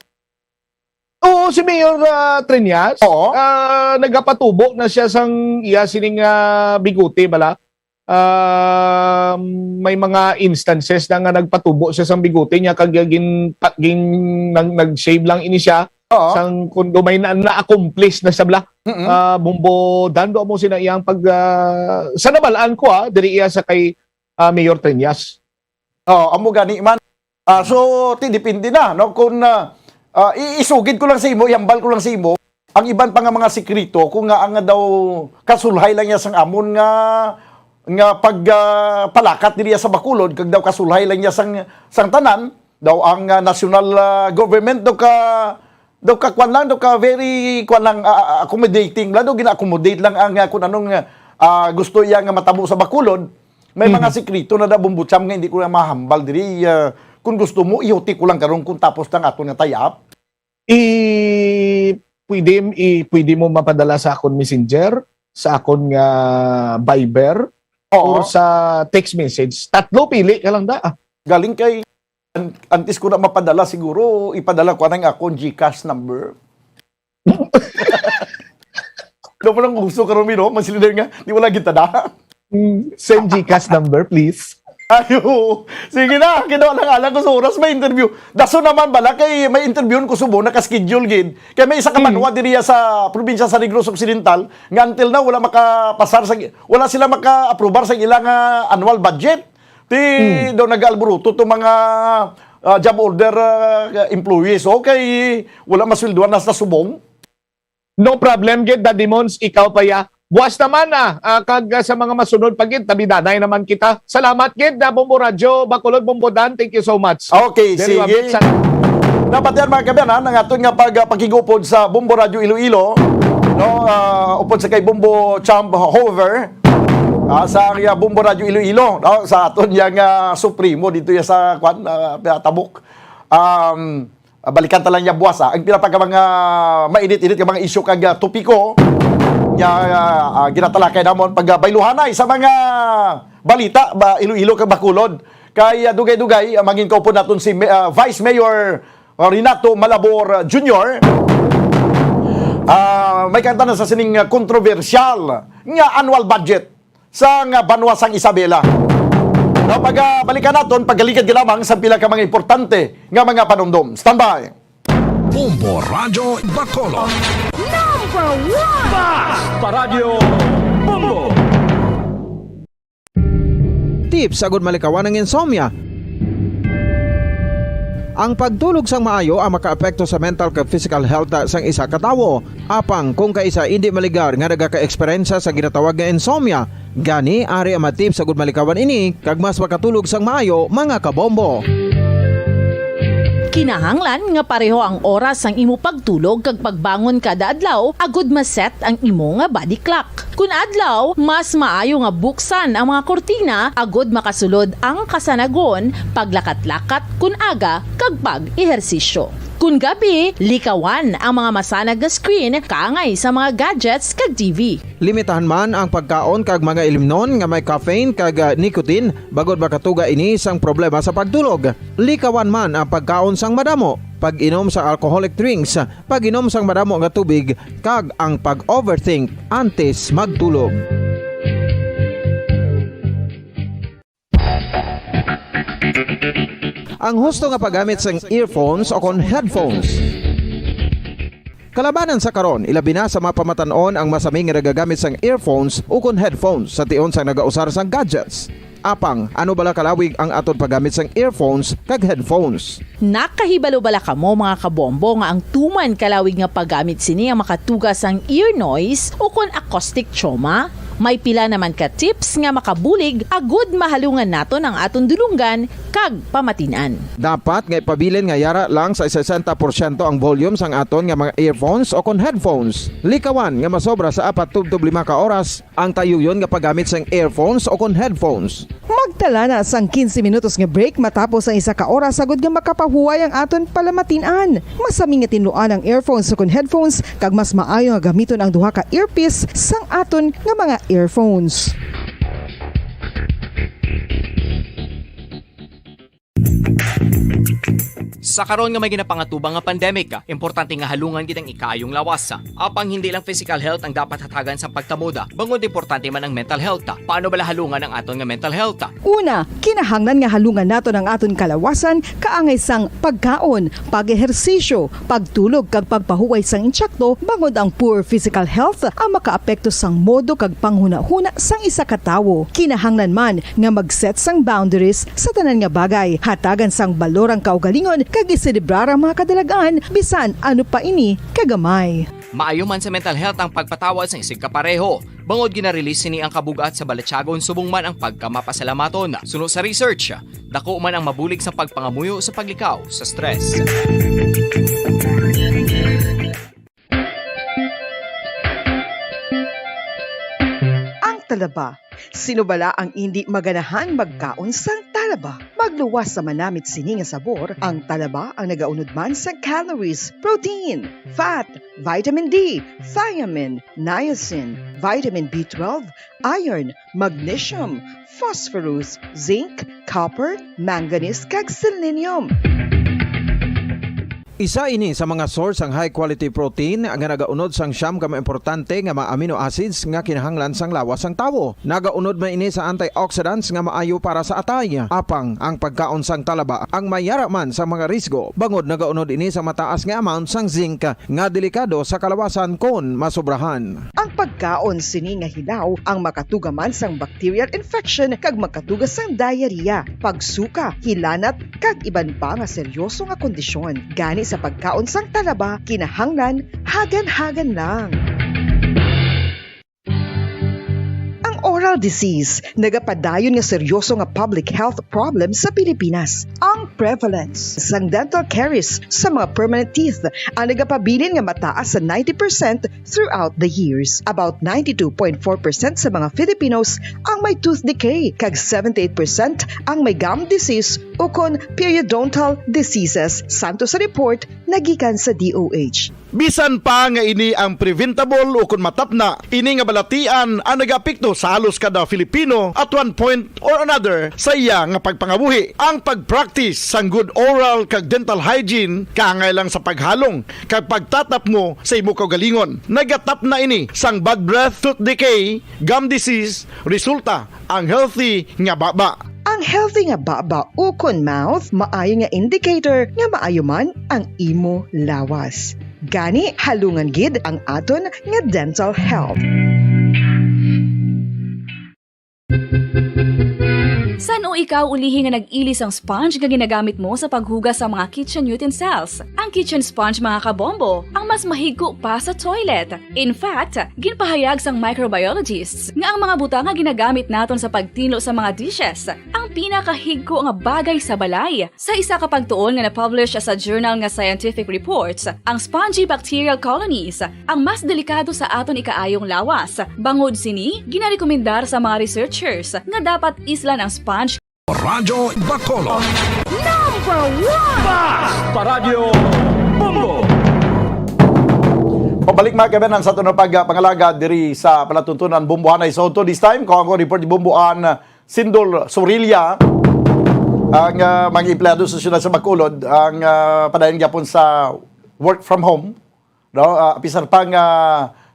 Oo, si Mayor, ah, Treñas, Oo. ah, nagapatubo na siya sang iya sining, ah, bigote bala. Ah, may mga instances na nga nagpatubo siya sang bigote niya kag gin-, pa-, gin-, nag-, nag-shave lang ini siya. Oo. Sang kundo may na, na-accomplish na siya bala. Mm-mm. Ah, Bumbo Dando mo sina iyang pag, ah, sa nabalaan ko, ah, diri iya sa kay, ah, Mayor Treñas. Oh, amo gani man. Ah, so, ti, depende na, no? Kung, ah, ah, i-, isugid ko lang sa imo, ihambal ko lang sa imo, ang iban pa nga mga sikreto, kung nga ang daw kasulhay lang niya sang amon nga, nga pag, ah, palakat diri sa Bacolod, kag daw kasulhay lang niya sang, sang tanan, daw ang, ah, national, ah, government, daw ka, daw ka kwan lang, daw ka very, kwan lang, ah, ah, accommodating lang, daw gina-accommodate lang ang, ah, kung anong, ah, gusto iya nga matabo sa Bacolod. May mga Mhm. sikreto na da, Bumbo Cham, nga hindi ko na mahambal diri. Ah, kung gusto mo, ihuti ko lang karon kung tapos na ang aton nga tie-up. I-, pwede, i-, pwede mo mapadala sa akon messenger, sa akon nga Viber, Oo. or sa text message. Tatlo, pili ka lang da, ah. Galing kay, an-, antes ko na mapadala, siguro, ipadala ko na ang akon GCash number. Daw mo lang gusto karon, Mino? Mas leader nga, di wala gitada. Mm, send GCash number, please. Ayo. Sige na, kinawa lang alang ko sa oras, may interview. Daso naman bala kay may interview ko subong, naka-schedule gid. Kay may isa ka Mm. banwa diriya sa probinsya sa Negros Occidental nga until now wala makapasar sa, wala sila maka-aprobar sa ilang, ah, annual budget. Ti, Mm. daw nag-alburuto to mga, ah, job order, ah, employees. Okay, wala masweldoan na sa subong. No problem gid, Daddy Mons, ikaw pa ya. Buwas naman, ah, ah, kag, ah, sa mga masunod pa gid, tabidanay naman kita. Salamat gid, ah, Bombo Radyo Bacolod, Bombo Dan, thank you so much. Okay, Very sige. Wabit sa Dapat yan, mga kabayan, ha, ang aton nga pag-, ah, paghigupod sa Bombo Radyo Iloilo, no, ah, upod sa kay Bombo Champ Hover, ah, sa, ah, Bombo Radyo Iloilo, no, sa aton yang, ah, supremo dito ya sa, kwan, ah, tabok. Um, Ah, balikan ta lang niya buwas, ah. Ang pila pa ka mga mainit-init nga mga isyu kag, ah, topiko nga, ah, ah, ginatalakay namon pag, ah, bayluhanay sa mga balita ba, Iloilo kag Bacolod. Kay, ah, dugay-dugay, ah, mangin kaupod naton si Ma-, ah, Vice Mayor, ah, Renato Malabor Junior. Ah, may kanta na sa sining, ah, kontrobersyal nga annual budget sang banwa sang Isabela. No, pag, ah, balikan naton, pagaligad ka lamang sa pila ka mga importante nga mga panumdom. Standby. Bombo Radyo Bacolod. Number one! Basta Radyo Bombo! Tips agud malikawan ang insomnia. Ang pagtulog sang maayo ang makaapekto sa mental kag physical health sang isa ka tawo. Apang kung kaisa indi maligar nga nagaka-eksperyensya sa ginatawag nga insomnia, gani ari ang mga tips agud malikawan ini kag mas makatulog sang maayo, mga kabombo. Kinahanglan nga pareho ang oras sang imo pagtulog kag pagbangon kada adlaw agud ma-set ang imo nga body clock. Kun adlaw, mas maayo nga buksan ang mga kurtina agud makasulod ang kasanagon, paglakat-lakat kun aga, kag pag-ehersisyo. Kun gabi, likawan ang mga masanag nga screen kaangay sa mga gadgets kag T V. Limitahan man ang pagkaon kag mga ilimnon nga may caffeine kag, ah, nicotine, bangod makatuga ini sang problema sa pagtulog. Likawan man ang pagkaon sang madamo, pag-inom sa alcoholic drinks, pag-inom sang madamo nga tubig, kag ang pag-overthink antes magtulog. Ang husto nga paggamit sang earphones o kon headphones. Kalabanan sa karon, ilabi na sa mga pamatan-on ang masami nga nagagamit sang earphones o kon headphones sa tion sang nagausar sang gadgets. Apang, ano bala kalawig ang aton paggamit sang earphones kag headphones? Nakahibalo bala kamo, mga kabombo, nga ang tuman kalawig nga paggamit sini ang makatuga sang ear noise o kon acoustic trauma? May pila naman ka tips nga makabulig agud mahalungan naton ang aton dulonggan kag pamatin-an. Dapat nga ipabilin nga yara lang sa sesenta porsyento ang volume sang aton nga mga earphones o kon headphones. Likawan nga masobra sa apat tubtob lima ka oras ang tayuyon nga paggamit sang earphones o kon headphones. Magtala na sang quince minutos nga break matapos ang isa ka oras agud nga makapahuway ang aton palamatin-an. Masami nga tinluan ang earphones o kon headphones, kag mas maayo nga gamiton ang duha ka earpiece sang aton nga mga earphones. Sa karon nga may ginapangatubang nga pandemic, importante nga halungan gid ang ikaayong lawas. Apang hindi lang physical health ang dapat hatagan sang pagtamod, bangod importante man ang mental health. Paano bala halungan ang aton nga mental health? Una, kinahanglan nga halungan naton ang aton kalawasan kaangay sang pagkaon, pag-ehersisyo, pagtulog kag pagpahuway sang intsakto, bangod ang poor physical health ang makaapekto sang modo kag panghunahuna sang isa ka tawo. Kinahanglan man nga mag-set sang boundaries sa tanan nga bagay, hatagan sang balor ang kaugalingon kag iselebrar ang mga kadalag-an bisan ano pa ini kagamay. Maayo man sa mental health ang pagpatawad sang isigkapareho, bangod gina-release sini ang kabug-at sa balatyagon subong man ang pagkamapasalamaton. Suno sa research, dako man ang mabulig sa pagpangamuyo sa paglikaw sa stress. Ang talaba. Sino bala ang indi maganahan magkaon sang talaba? Magluwas sa manamit sini nga sabor, ang talaba ang nagaunod man sa calories, protein, fat, vitamin D, thiamine, niacin, vitamin B twelve, iron, magnesium, phosphorus, zinc, copper, manganese, kag selenium. Isa ini sa mga source sang high quality protein nga nagaunod sang siyam ka mga importante nga mga amino acids nga kinahanglan sang lawas sang tawo. Nagaunod man ini sa antioxidants nga maayo para sa atay. Apang ang pagkaon sang talaba ang mayara man sa mga risgo, bangod nagaunod ini sa mataas nga amount sang zinc nga delikado sa kalawasan kon masobrahan. Ang pagkaon sini nga hilaw ang makatuga man sang bacterial infection kag makatuga sang diarrhea, pagsuka, hilanat, kag iban pa nga seryoso nga kondisyon. Gani sa pagkaon sang talaba, kinahanglan hagan-hagan lang. Ang oral disease nagapadayon nga seryoso nga public health problem sa Pilipinas. Ang prevalence sang dental caries sa mga permanent teeth ang nagapabilin nga mataas sa ninety percent throughout the years. About ninety-two point four percent sa mga Filipinos ang may tooth decay, kag seventy-eight percent ang may gum disease ukon periodontal diseases, santo sa report nagikan sa D O H. Bisan pa nga ini ang preventable ukon matapna, ini nga balatian ang nagaapekto sa halos kada Filipino at one point or another sa iya nga pagpangabuhi. Ang pag-practice sang good oral kag dental hygiene kaangay lang sa paghalong kag pagtatapngo sa imo kaugalingon. Nagatapna ini sang bad breath, tooth decay, gum disease, resulta ang healthy nga baba. Ang healthy nga baba ukon mouth maayo nga indicator nga maayo man ang imo lawas. Gani, halungan gid ang aton nga dental health. Ikaw ulihi nga nag-ili sang sponge nga ginagamit mo sa paghugas sa mga kitchen utensils. Ang kitchen sponge, mga kabombo, ang mas mahigko pa sa toilet. In fact, ginpahayag sang microbiologists nga ang mga butang nga ginagamit naton sa pagtinlo sa mga dishes ang pinakahigko nga bagay sa balay. Sa isa ka pagtuon nga na-publish sa journal nga Scientific Reports, ang spongy bacterial colonies ang mas delikado sa aton ikaayong lawas. Bangod sini, ginarekomendar sa mga researchers nga dapat islan ang sponge. Radyo Bacolod. Number one! Basta Radyo Bombo! Pabalik, mga kaibigan, sa aton pagpangalaga diri sa palatuntunan Bombohan ay Soto. This time, kung ako report ni Bombohan Sindol Sorilla, ang ah, mga empleyado sa siyudad sa Bacolod ang ah, padayon gyapon sa work from home, no? Ah, apisar pa nga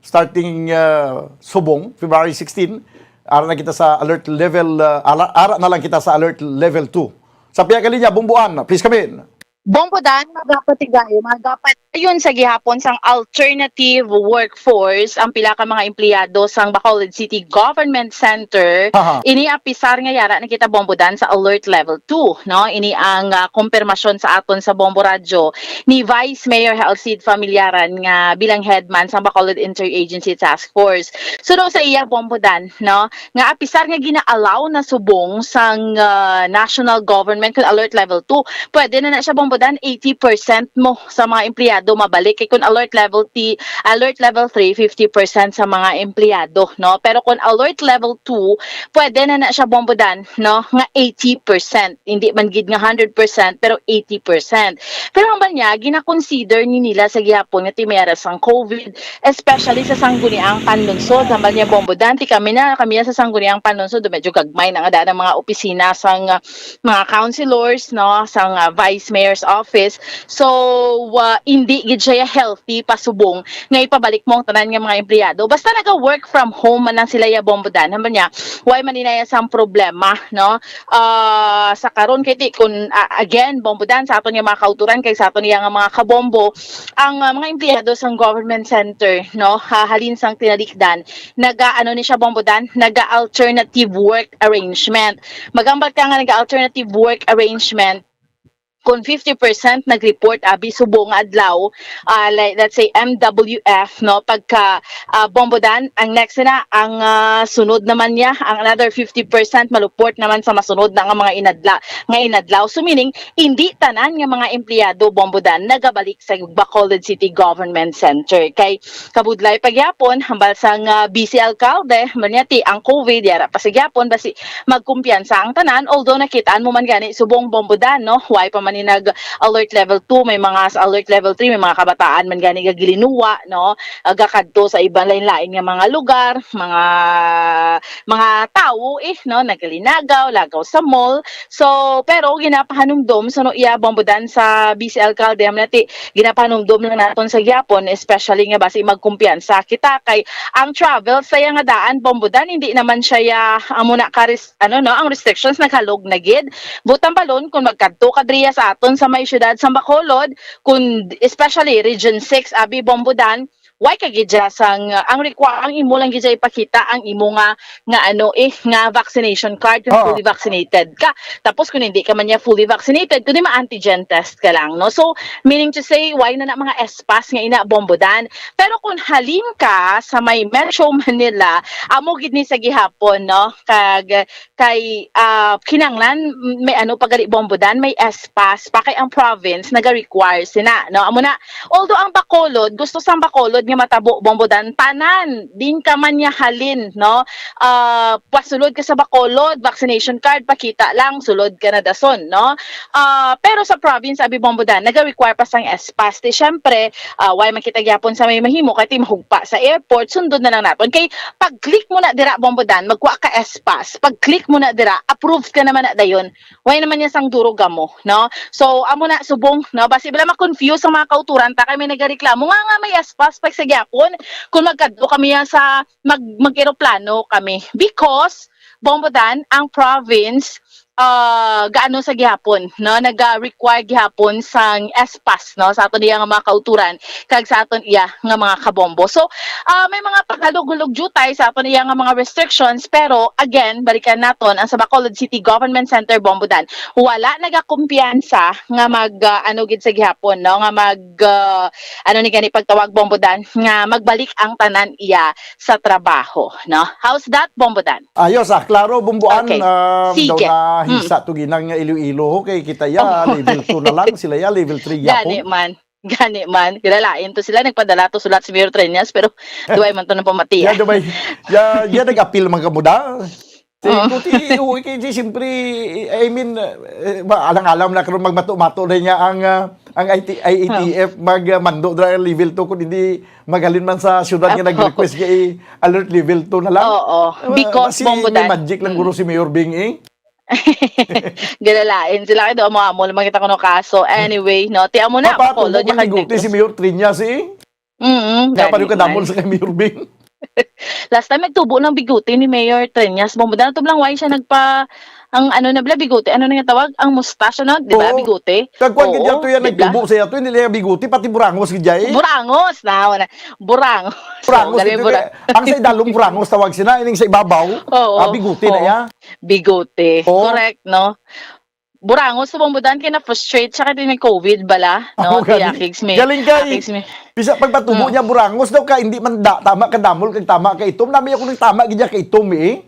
starting ah, subong, February sixteen, ara na kita sa alert level, ah, ala- ara na lang kita sa alert level two. Sa pihak linya, Bombohan, please come in. Bombohan, magapatigayo, magapatigayon sa gihapon sang alternative workforce ang pila ka mga empleyado sang Bacolod City Government Center. Aha. Ini apisar nga yara na kita, Bombohan, sa alert level two, no? Ini ang ah, kumpirmasyon sa aton sa Bombo Radyo ni Vice Mayor Halcid Familiaran nga bilang headman sang Bacolod Interagency Task Force. Suno sa iya, Bombohan, no, nga apisar nga gina-allow na subong sang ah, national government kun alert level two, pwede na na siya, Bombohan, eighty percent mo sa mga empleyado mabalik. Kay kun alert level T, alert level three, fifty percent sa mga empleyado, no? Pero kun alert level two, pwede na na siya, Bombohan, no, nga eighty percent. Hindi man gid nga hundred percent, pero eighty percent. Pero ang banya, gina-consider ni nila sa gihapon nga timayara sang COVID, especially sa Sangguniang Panlungsod. Ang banya, Bombohan, ti kami na, kami na sa Sangguniang Panlungsod, medyo gagmay na nga daan ang mga opisina sang ah, mga councilors, no, sang ah, vice mayor's office. So, ah, hindi gid siya healthy pasubong nga ipabalik mo ang tanan nga mga empleyado. Basta naga-work from home man lang sila, ya, Bombohan. Ang banya, why man inaya sang problema, no? Ah, sa karon kay ti kun ah, again, Bombohan, sa aton nga mga kauturan kay sa aton nga mga kabombo, ang ah, mga empleyado sang government center, no, ha, halin sang tinalikdan, naga ano ni siya, Bombohan, naga alternative work arrangement. Magambal ka nga naga alternative work arrangement, kung fifty percent nag-report abi subong nga adlaw, ah, like, let's say, M W F, no, pagka ah, Bombohan, ang next na, ang ah, sunod naman niya, ang another fifty percent maluport naman sa masunod na nga mga inadla, nga inadlaw. So meaning, hindi tanan nga mga empleyado, Bombohan, nagabalik sa Bacolod City Government Center. Kay kabudlay pa gyapon, hambal sang ah, vice alkalde, man niya ti ang COVID, yara pa sa gyapon, basi magkumpiyansa ang tanan, although nakitaan mo man gani subong, Bombohan, no? Why pa man ni nag alert level two, may mga sa alert level three, may mga kabataan man gani gagilinuwa, no? Ah, gakadto sa iban lain-lain nga mga lugar, mga mga tawo, eh, no, nagalinagaw, lagaw sa mall. So, pero ginapahanumdom, so, no, iya, Bombohan, sa vice alkalde, man nati, ginapahanumdom lang naton sa gyapon, especially nga basi magkumpiyansa kita kay ang travel sa iya nga daan, Bombohan, hindi naman siya ya, amo na ka res-, ano, no, ang restrictions naghalog na gid. Butang balon kung magkadto ka driya sa aton sa may siyudad sa Bacolod, kung especially Region six, abi, Bombohan, why ka gid dya sang, ang require, ang imo lang gid dya ipakita ang imo nga, nga ano eh, nga vaccination card kung Oo. fully vaccinated ka. Tapos kung hindi ka man niya fully vaccinated, kundi ma-antigen test ka lang, no? So, meaning to say, why na na mga espas nga ina, Bombohan? Pero kung halin ka sa may Metro Manila, amo gid ni sa gihapon, no? Kag kay ah, kinanglan may ano pa gali, Bombohan, may espas pa kay ang province naga-require sina, no? Amo na, although ang Bacolod, gusto sang Bacolod nga matabo, Bombohan, tanan, din ka man niya halin, no? Ah, pasulod ka sa Bacolod, vaccination card, pakita lang, sulod ka na dason, no? Ah, pero sa province, abi, Bombohan, naga-require pa sang espas. Ti syempre, ah, why man kita gyapon sa may mahimo kay ti mahugpa sa airport, sundon na lang naton. Kay pag-click mo na dira, Bombohan, magkuha ka espas. Pag-click mo na dira, approved ka naman na dayon. Why naman niya sang duro gamo, no? So, amo na, subong, no? Basi bala ma-confuse ang mga kauturan ta kay may nagareklamo nga, nga may espas pa sa gyapon kung magkadto kami yan sa mag mag-eroplano kami. Because, Bombohan, ang province ah, gaano sa gihapon, no? Naga-require gihapon sang S-PaSS, no? Sa aton iya nga mga kauturan, kag sa aton iya nga mga kabombo. So, ah, may mga pakalugulog jutay sa aton iya nga mga restrictions, pero again, balikan naton ang sa Bacolod City Government Center, Bombo Dan. Wala nagakumpiyansa nga mag, ah, ano gid sa gihapon, no? Nga mag, ah, ano ni gani pagtawag, Bombo Dan, nga magbalik ang tanan iya sa trabaho, no? How's that, Bombo Dan? Ayos, ah, klaro, Bomboan, Okay. ah, daw Sige. na Hmm. hisa to ginang Iloilo, ho, kay kita ya, Oh. level two na lang, sila ya, level three ya Gani po. man. Gani man. Kinalain to sila, nagpadala to sulat si Mayor Treñas, pero duway man to nang pamati, Ya, ah. duway. Ya, ya, nag-apil man ka mo da. Si Oo. Kuti, oo, kay, kay, siyempre, I mean, eh, ba, alang-alam na karon magmato-mato na niya ang, ah, ang I T, I A T F, mag, ah, mando dra level two, kung hindi, magalin man sa syudad nga Apo. nag-request nga i-alert level two na lang. Oo. Ah, Because, basi Bombo may Dan. magic lang Mm. guro si Mayor Bing, eh. Galalain sila kay do amo-amo lang makita ko no kaso. Anyway, no, ti amo na, Papa, Bacolod, tubo ya kag kay biguti si Negros. Mayor Treñas, eh. Mm, Nga pa gani rin kadamol man. sa kay Mayor Bing. Last time nagtubo ng biguti ni Mayor Treñas, Bombo Dan, ito lang, why siya nagpa-, ang ano na bala, biguti, ano na nga tawag? Ang mustache, ano? Di ba? Oo. Biguti? Kagkuan Oo, gid yato yan, di ba? nagtubo sa yato, hindi lang biguti, pati burangos gid ya, eh. Burangos, na, wala. Burangos. Burangos, Dali, hindi bura- kay, ang sa idalom burangos tawag sina, ining sa ibabaw, Oo. ah, biguti na Oo. ya. Biguti. Oo. Correct, no? Burangos sa Bombo Dan kay na-frustrate siya kay may covid bala, no? Ako Kaya gani. kigs me. Galing kay, Kigs me. Bisa pagpatubo Hmm. niya burangos daw ka, hindi man da, tama ka damol, kag tama ka itom. Nami ako ng tama gid niya ka itom, eh.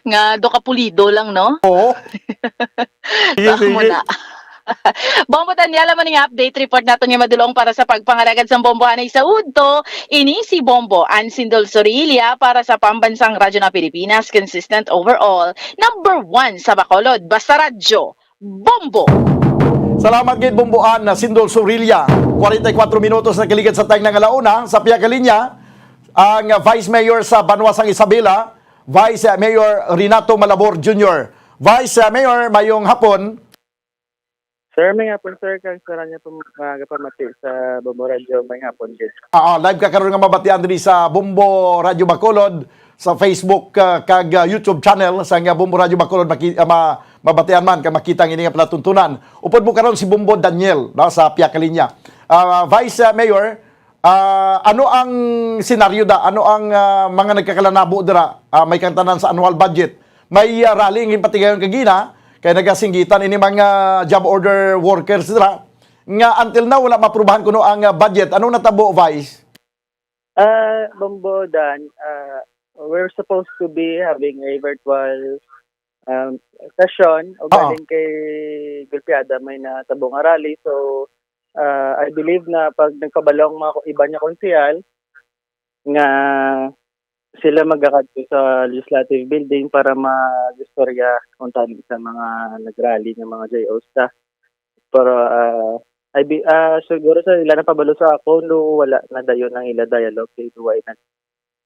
Nga do ka pulido lang, no? Oo. Sige, Sa sige. muna. Bombo Daniela, man nga update report naton nga madulong para sa pagpangalagad sang Bombo anay sa udto. Ini si Bombo Ansindol Sorilla para sa Pambansang Radyo ng Pilipinas, consistent overall, number one sa Bacolod. Basta Radyo, Bombo! Salamat gid, Bomboan na Sindol Sorilla. Kwarenta y kuwatro minutos na kaligad sa tayong nangalauna. Sa pihak linya, ang Vice Mayor sa Banwa sang Isabela, Vice Mayor Renato Malabor Junior. Vice Mayor, mayong hapon. Sir, may hapon, sir. Kag sa radyo pam-, ah, pamati sa Bombo Radyo, may hapon gid. Ah, ah, live ka karon nga mabatian diri sa Bombo Radyo Bacolod, sa Facebook, ah, kag, ah, YouTube channel sa nga Bombo Radyo Bacolod, maki-, ah, ma-, mabatian man kag makita ang ini nga palatuntunan. Upod mo karon si Bombo Daniel, no, sa pihak linya. Ah, Vice, ah, Mayor, ah, ano ang senaryo da? Ano ang, ah, mga nagkakalanabo dira? Ah, may kang tanan sa annual budget. May, ah, rally ang ginpatigayon kagina kay nagasinggitan ini mga job order workers dira nga until now wala maaprubahan kuno ang, ah, budget. Anong natabo, Vice? Ah, Bombo Dan, ah, we're supposed to be having a virtual, um, session o Oo. galing kay Golpeada may natabo nga rally. So, ah, I believe na pag nagpabalo ang mga iba niya konsehal nga sila magakadto sa Legislative Building para mag-istorya unta sa mga nag-rally nga mga J Os ta. Pero, ah, I be-, ah, siguro sa ila napabalo sa ako, no, wala na dayon ang ila dialogue kay duwa nag,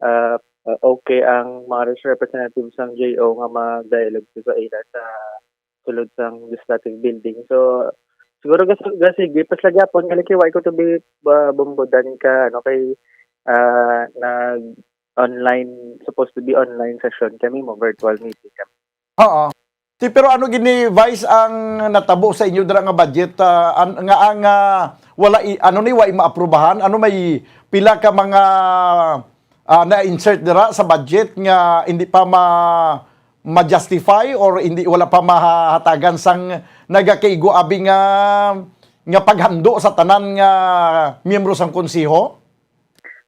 ah, ah, okay ang mga res-, representatives sang J O nga mag-dialogue sa ila sa sulod sang Legislative Building. So, siguro gas-, gasige pa sila gyapon, nga like, why ko to be, ah, Bombo Dan ka, ano, kay, ah, nag-online, supposed to be online session kami mo, virtual meeting kami. Oo. Ti, pero ano gini, Vice, ang natabo sa inyo dira nga budget, ah, an-, nga ang, ah, wala i-, ano ni, wa maaprubahan? Ano, may pila ka mga, ah, na-insert dira sa budget nga hindi pa ma-, ma-justify or hindi, wala pa mahatagan sang nagakaigo abi nga, nga paghandom sa tanan nga miyembro sang konseho?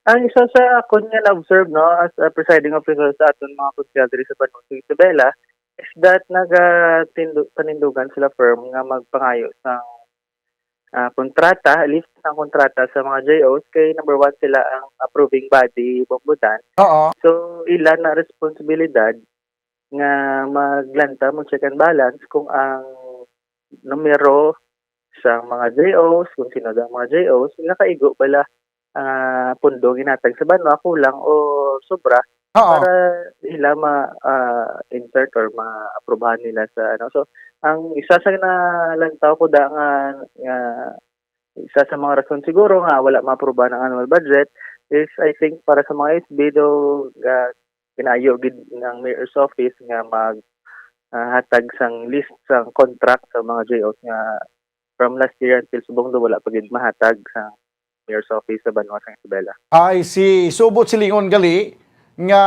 Ang isa sa akon nga na-observe, no, as a presiding officer sa aton mga konsehal diri sa Banwa sa Isabela, is that nagatindo-, panindugan sila firm nga magpangayo sang, ah, kontrata, lift sang kontrata sa mga J Os, kay number one sila ang approving body, Bombo Dan. Oo. So, ila na responsibilidad nga maglantaw, mag-check and balance kung ang numero sa mga J Os, kung sino daw ang mga J Os, nakaigo bala, ah, pundo ginatag sa banwa, kulang o sobra, Oo. para sila ma-, ah, insert or maaprubahan nila sa ano. So, ang isa sa nalantaw ko da nga, nga isa sa mga rason siguro nga wala maaprubahan ang annual budget is, I think, para sa mga S B do, ah, pinayo gid ng mayor's office nga mag, ah, hatag sang list sang contract sa mga J Os nga from last year until subong do wala pa gid mahatag sa mayor's office sa banwa sang Isabela. I see. So, buot silingon gali nga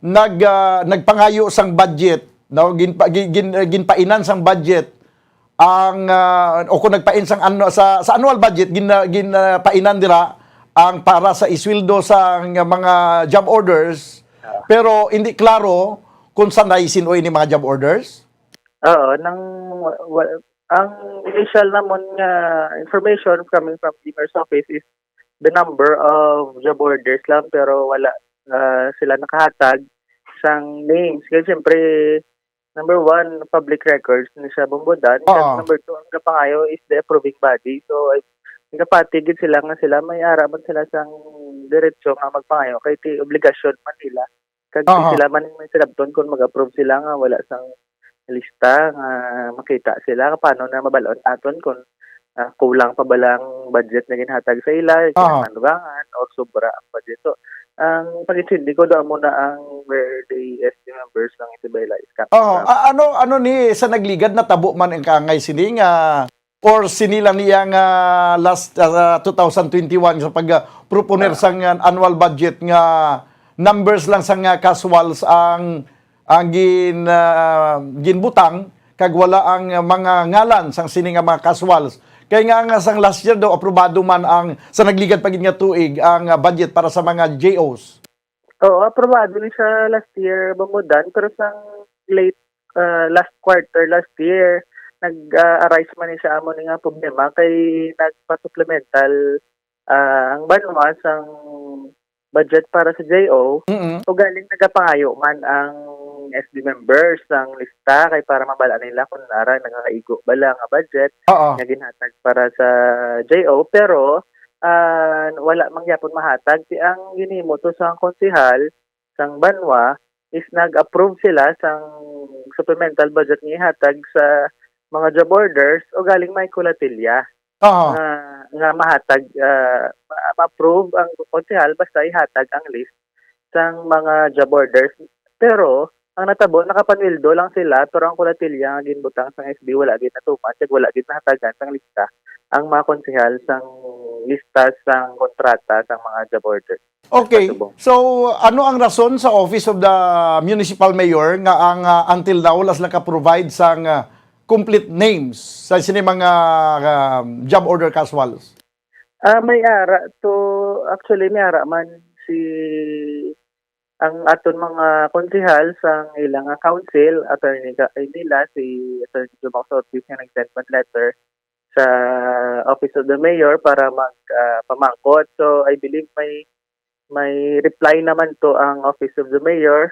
nag ah, nagpangayo sang budget, no? Ginpa, gin, gin, ginpainan sang budget ang ah, o kung nagpain sang ano sa, sa annual budget gin, ah, ginpainan dira ang para sa isweldo sa mga job orders, pero hindi klaro kung sanay sino ini mga job orders. Oo, nang wa- wa- ang initial namon nga information coming from the mayor's office is the number of job orders lang, pero wala ah, sila nakahatag sang names. Kaya siyempre, number one, public records ni siya Bumbudan. Kag Oo. Number two, ang kapangayo is the approving body. So, ay, nagapati gid sila nga sila may ara man sila sang diretso nga magpangayo kay ti obligasyon man nila. Kag Aha. Sila man ang may sinabton kung mag-approve sila nga wala sang lista nga makita sila, paano na mabalon aton kung ah, kulang pa ba lang budget na ginhatag sa ila, Aha. kinahanglan or sobra ang budget. So, ang pag-intindi ko, doon muna ang where the S D members ng Isabela is coming Oh, from. a- ano ano ni sa nagligad natabo man ang kaangay sini nga or sini lang niya nga last ah, two thousand twenty-one sa pag-proponer Ah. sang ah, annual budget nga numbers lang sa nga casuals ang ang gin ah, ginbutang kag wala ang ah, mga ngalan sang sini nga mga casuals. Kay nga nga sang last year daw aprobado man ang sa nagligad pa gid nga tuig ang ah, budget para sa mga J Os. Oo, aprobado ni siya last year, Bumudan, pero sang late ah, last quarter last year, nag-arise man ni siya amo ni nga problema kay nagpa-supplemental ah, ang banwa sang budget para sa J O. Mm. Ugaling nagapangayo man ang S D members sang lista kay para mabal-an nila kung ara nakakaigo ba lang nga budget Oo. nga ginhatag para sa J O, pero ah, wala man gyapon mahatag. Ti ang ginhimo to sang konsehal sang banwa is nag-approve sila sang supplemental budget nga ihatag sa mga job orders, ugaling may kulatilya Oo. nga, nga mahatag, ah, ma- ma-approve ang konsehal basta ihatag ang list sang mga job orders. Pero ang natabo, nakapanweldo lang sila, pero ang kulatilya nga ginbutang sang S B wala gid natuman, kag wala gid nahatagan sang lista ang mga konsehal sang lista sang kontrata sang mga job orders. Okay. Sa Subong. So, ano ang rason sa Office of the Municipal Mayor nga ang ah, until now wala sila ka-provide sang ah, complete names sa sini mga ah, job order casuals? Ah, may ara to, actually may ara man si ang aton mga konsehal sang ilang nga council, attorney ka, ay nila, si Attorney Jumong Sortis nga nag-send man letter sa Office of the Mayor para mag ah, pamangkot. So, I believe may may reply naman to ang Office of the Mayor.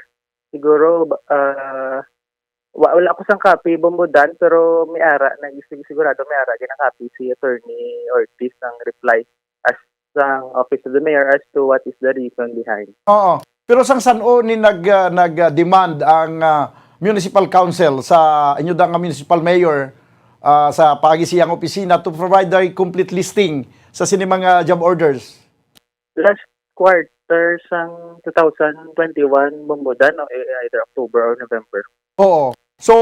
Siguro ah, wa- wala ko sang copy, Bumbudan, pero may ara, nag-, sigurado may ara ginakopy si Attorney Ortiz ng reply as sang Office of the Mayor as to what is the reason behind. Oo. Pero sang san-o ni nag ah, nag-demand ang ah, municipal council sa inyo da nga municipal mayor ah, sa paagi siyang opisina to provide a complete listing sa sini mga job orders? Last quarter sang two thousand twenty-one, Bumbudan, no? E- either October or November. Oo. So,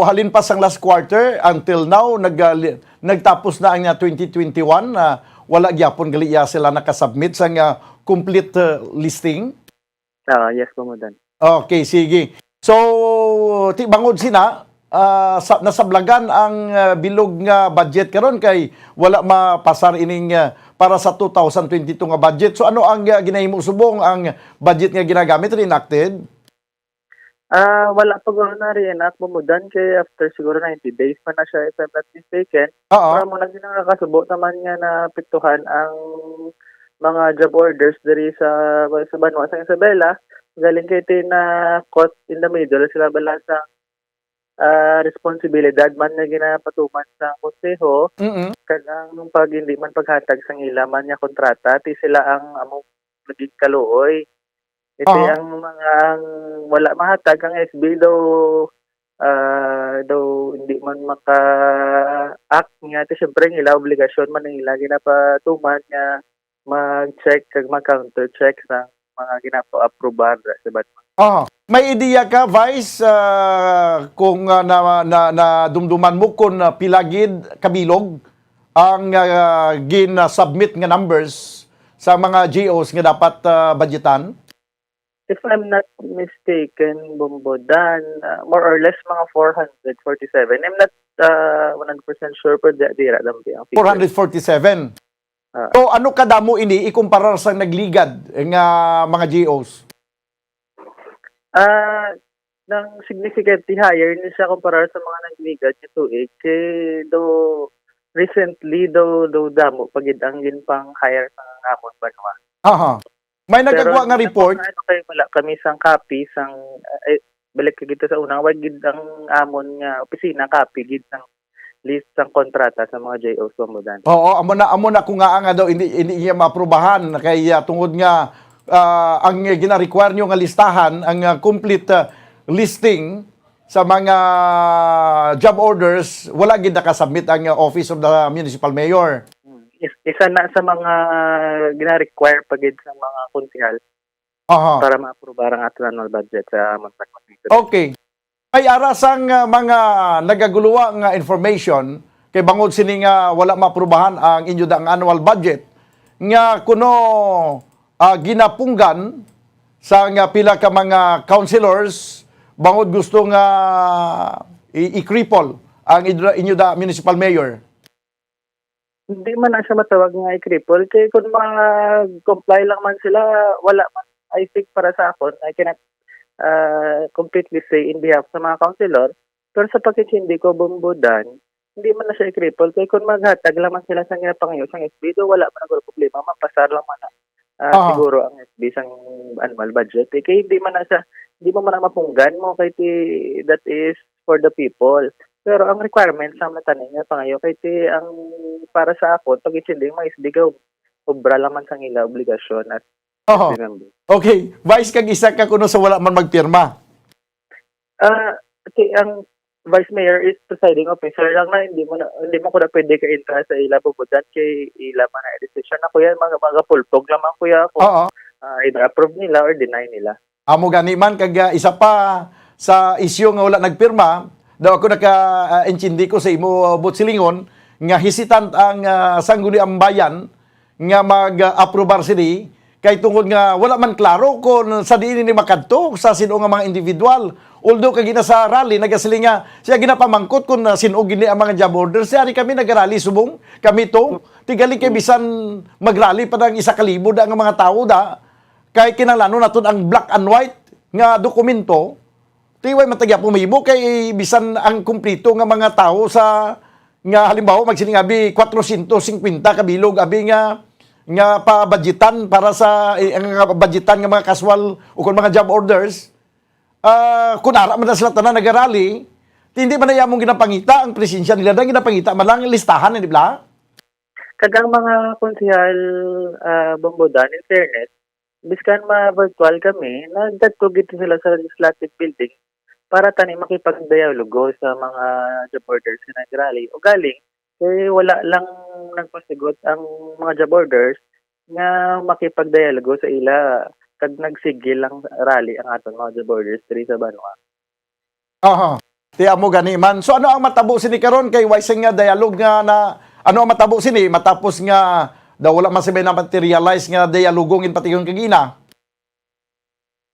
halin pa sang last quarter until now nag ah, li- nagtapos na ang ah, twenty twenty-one na wala gyapon gali iya sila nakasubmit sang ah, complete ah, listing. Ah, yes, Bumbudan. Okay, sige. So, ti bangod sina ah, sa, nasablagan ang ah, bilog nga budget karon kay wala mapasar ining ah, para sa two thousand twenty-two nga budget. So ano ang ah, ginahimo subong ang budget nga ginagamit, reenacted? Ah, wala pa guro na reenact, Bumbudan, kay after siguro ninety days pa na siya, if I'm not mistaken. Oo. Pero mo lang ginakasubo naman nga naapektuhan ang mga job orders diri sa sa banwa sa Isabela, galing kay ti na caught in the middle sila bala sa ah, responsibilidad man nga ginapatuman sa konseho, Mm. kag ang pag hindi man paghatag sang ila man nga kontrata, ti sila ang amo naging kaluoy. Iti Aha. Ang mga ang wala mahatag ang S B daw ah, daw hindi man maka-act nga, ti syempre ang ila obligasyon man ang ila ginapatuman nga mag-check kag mag-counter check sa mga ginapa-aprobahan sa banwa. Ah, may ideya ka, Vice, ah, kung, ah, na, na, nadumduman mo kung, ah, pila gid kabilog ang, ah, gin-submit nga numbers sa mga G Os nga dapat, ah, budgetan? If I'm not mistaken, Bombo Dan, ah, more or less mga four hundred forty-seven. I'm not, ah, one hundred percent sure, pero di, dira lang di ang figure. Four hundred forty-seven. Ah. So, ano kadamo ini ikumparar sa nagligad nga mga G Os? Ah, nang significantly higher ni siya kumparar sa mga nagligad nga tuig, kay do recently, do, do damo pa gid ang ginpang-hire sa amon banwa. Aha. May Pero nagkagwa nga hindi na report? Ano, kay wala kami sang copy, sang, eh, balik ka gid sa una, wa gid ang amon nga opisina copy gid sang list sang kontrata sa mga J Os, Bombo Dan. Oo, amo na, amo na ko nga nga daw hindi, hindi niya maaprubahan kay, ah, tungod nga, ah, ang gina-require nyo nga listahan, ang, ah, complete, ah, listing sa mga job orders, wala gid nakasubmit ang, ah, Office of the Municipal Mayor. Hmm. Is-, isa na sa mga gina-require pa gid sa mga konsehal Aha. para ma-approve ang aton annual budget sa amon sa Constitution. Okay. May ara sang, ah, mga nagaguluwa nga information kay bangod sini nga wala maaprubahan ang inyo da nga annual budget nga kuno, ah, ginapunggan sa nga pila ka mga councilors bangod gusto nga i-, i-cripple ang inyo, inyo da municipal mayor. Hindi man na siya matawag nga i-cripple. Kay kung mag-comply lang man sila, wala man, I think, para sa akon, I cannot, ah, completely say in behalf sa mga councilor. Pero sa pagkintindi ko, Bombo Dan, hindi man na siya i-cripple. Kay kung maghatag lang man sila sa ginapangyo sang S B, do wala man ang problema. Mapasar lang man na, ah, Oo. siguro ang S B sang annual budget. Eh, kay hindi man na siya, hindi mo man na mapunggan mo. Kay ti-, that is for the people. Pero ang requirements sa mga tanan nga pangayo kay ti ang para sa ako, pag-intindi, mga S B ka, obra lang man sang ila obligasyon as Oho. S B member. Okay, Vice, kag isa ka kuno sa wala man magpirma. Ah, ti ang Vice Mayor is presiding officer lang na, hindi mo na, hindi mo ko na pwede ka-intra sa ila, Bombo Dan, kay ila man ang decision. Ako yan, mga, mga pulpog lang man, kuya, kung, Oo. ah, either approve nila or deny nila. Amo gani man, kag, ah, isa pa sa isyu nga wala nagpirma, daw ako naka, ah, intindi ko sa imo, ah, buot silingon, nga hesitant ang, ah, Sangguniang Bayan nga mag-aprobar sini, kay tungod nga wala man klaro kung sa diin ini makadto, sa sin-o nga mga individual. Although kag ina sa rally, nagasiling nga siya ginapamangkot kung, ah, sin-o gini ang mga job orders. Siya, ari kami nagarally subong, kami to. Tigali kay bisan magrally pa ang isa ka libo da nga mga tawo da, kay kinahanglanon naton ang black and white nga dokumento. Ti way man ta gyapon mahimo kay bisan ang kumplito nga mga tawo sa, nga halimbawa, magsiling abi, kwatrosyentos singkwenta ka bilog, abi nga, nga pabudgetan para sa, eh, nga budgetan nga mga casual o kon mga job orders, ah, kun ara man na sila tanan nagarally, ti hindi man na amon ginapangita ang presensya nila, dahil ginapangita man lang ang listahan, di ba? Kag ang mga konsehal, ah, Bombo Dan, in fairness, biskan ma-virtual kami, nagkadto gid sila sa legislative building para tani makipagdialogo sa mga job orders nga nag-rally. Ugaling, eh, wala lang nagpasigot ang mga job orders nga makipagdialogo sa ila, kag nagsige lang rally ang aton mga job orders diri sa banwa. Aha. Ti amo gani man. So, ano ang matabo sini karon kay way sing nga dialogue nga na, ano ang matabo sini matapos nga daw wala man sila na-materialize nga dialogo nga ginpatigayon kagina?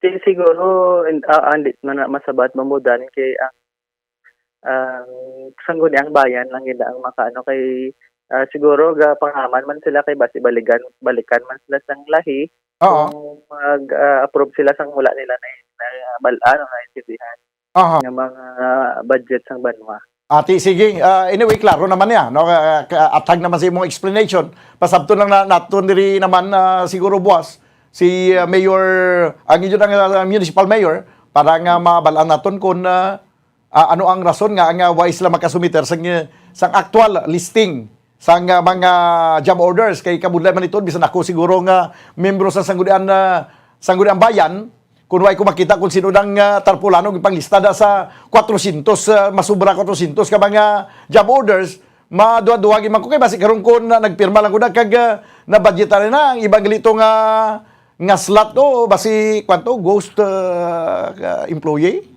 Ti siguro, in-, ah, ah, hindi man na masabat, Bombo Dan, kay ang, ang Sangguniang Bayan lang gid ang makaano kay, ah, siguro gapangaman man sila kay basi balikan, balikan man sila sang lahi Oo. kung mag, ah, approve sila sang wala nila na, na bal-, ano, naintindihan Aha. nga mga budget sang banwa. Ati, sige. Ah, anyway, klaro naman niya, no? Ah, ka-, athag naman sa imong explanation. Pasabton lang na, naton diri naman, ah, siguro buwas, si, ah, Mayor, ang inyo ang, ah, municipal mayor, para nga mabalaan naton kung, ah, ah, ano ang rason nga, nga wa sila makasumiter sa, sang actual listing sang, ah, mga job orders. Kay kabudlay man ito, bisan ako siguro nga membro sa Sanggunian, ah, Sangguniang Bayan, kung way ko makita kung sino nang, ah, tarpulano gipanglista da sa kwatrosyentos, ah, masubra kwatrosyentos ka mga job orders, maduha-duha gid man ko kay basi karon ko na nagpirma lang ko na kag, ah, nabudgetan na ang ibang galito nga, nga slot, o basi, kwan to, ghost, ah, ah, employee?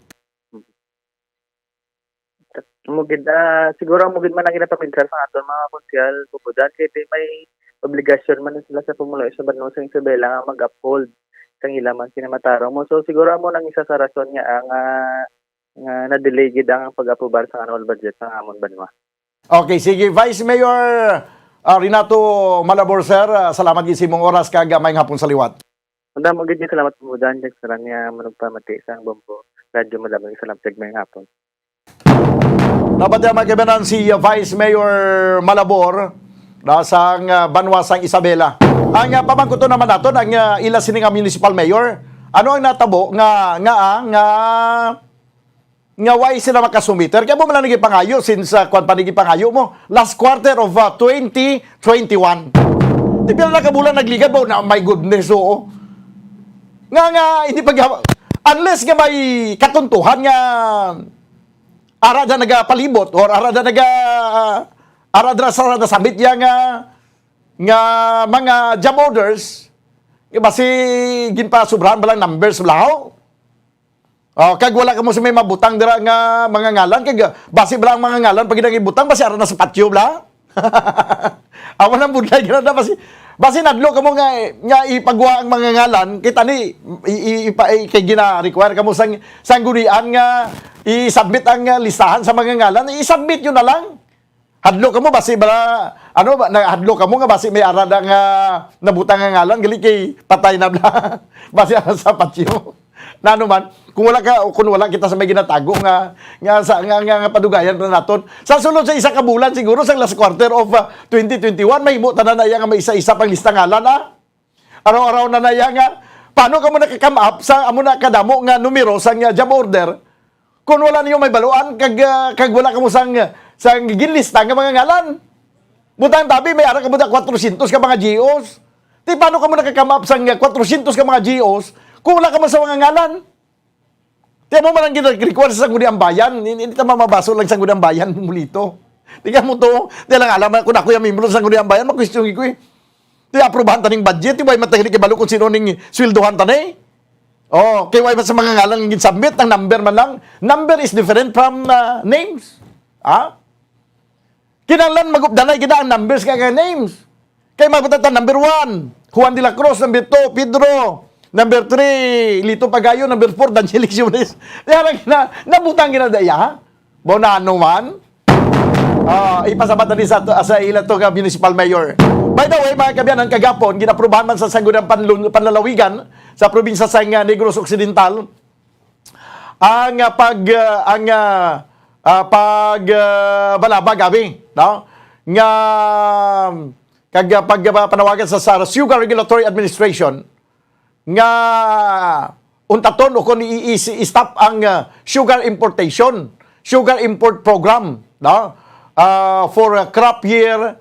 Mo gid, ah, siguro mo gid man ang ginapaminsar sa aton mga konsehal, Bubudan, kay di may obligasyon man sila sa pumuluyo sa banwa sang Isabela nga mag-uphold sang ila man kinamatarong mo. So, siguro amo nang isa sa rason nga ang, ah, nga na-delay gid ang pag-aprobar sang annual budget sa amon banwa. Okay, sige. Vice Mayor, ah, Renato Malabor, sir, ah, salamat gid sa imong oras kag, ah, maayong hapon sa liwat. Madamo gid nga salamat, Bubudan, kag sa tanan nga manugpamati sa Bombo Radyo. Madamo gid salamat kag maayong hapon. Dapat yan, mga kaibigan, si, uh, Vice Mayor Malabor na sang, uh, banwa sang Isabela. Ang, uh, pamangkuton naman naton ang, uh, ila sini nga municipal mayor. Ano ang natabo nga, nga, ah, nga, nga why sila makasumiter? Kaya mo man lang nagipangayo since, uh, kwan pa nagipangayo mo, last quarter of, uh, twenty twenty-one. Di pila na kabulan nagligad ba? Na, my goodness, oo. Nga, nga, hindi pag, unless nga may katuntuhan nga ara da nagapalibot or ara da naga, ara da sa nasabit ya nga, nga mga job orders, nga basi ginpasubrahan ba lang numbers balahaw? Oh, kag wala kamo sa may mabutang dira nga mga ngalan, kag basi bala ang mga ngalan pag ginang ibutang, basi ara na sa patyo bala. Awan ang budlay gina na, basi, basi nadlo kamo nga, nga ipagwa ang mga ngalan, kita ni, i, i, ipa, i, kay gina-require kamo sang, sang gunian nga i-submit ang, ah, listahan sa mga ngalan, i-submit yun na lang. Hadlo kamo, basi bala, ano ba, na, hadlo kamo nga basi may ara da nga nabutang nga ngalan, gali kay patay na bala. Basi ara sa patyo. Nano man, kung wala ka, kung wala kita sa may ginatago nga, nga sa, nga, nga, nga padugayan pa naton. Sa sulod sa isa ka bulan, siguro sa last quarter of, ah, twenty twenty-one, mahimo tanan na iya nga may isa-isa pang lista ngalan, ah. Araw-araw na na iya nga, paano kamo naka-come up sa amo na kadamo nga numero sang, ah, job order? Kung wala niyo may baluan, kag, ah, kag wala kamo sang, sang ginlista nga mga ngalan. Butang tabi, may ara kamo da kwatrocientos ka mga G Os. Di paano kamo naka-come up sang kwatrocientos ka mga G Os kung wala kamo sa mga ngalan? Di mo man ang gina-require sa Sangguniang Bayan. Hindi, hindi ta mamabaso lang Sangguniang Bayan, mulito. Di ka mo to, di lang alam kung ako yung membro sa Sangguniang Bayan, makwestiyon ko eh. Di aprubahan ta ning budget, di ba? Matahili kay balo kung sino ning sweldohan ta na eh. Oh, kay wala sa mga ngalan nga gin-submit, ang number man lang. Number is different from, ah, names. Ah? Kinahanglan magupdanay gid ang numbers nga, nga names. Kay magbutan ta, number one, Juan de la Cruz, number two, Pedro, number three, Lito Pagayo, number four, Daniel Exunes. Kaya lang na, nabutang gina daya, ha? Bonano man. Ah, ipasabat na ni sa, sa ila to nga municipal mayor. By the way, mga kabiyanan, kagapon, ginaprubahan man sa Sangguniang Panlun-, Panlalawigan sa probinsya sa, ah, Negros Occidental, ang, ah, pag, ah, ang, ah, ah, pag, ah, balabag, abi, no? Nga, kag, ah, pag, ah, panawagan sa, sa Sugar Regulatory Administration nga untaton o kung i-, i-, i-stop ang, ah, sugar importation, sugar import program, no? Ah, for, ah, crop year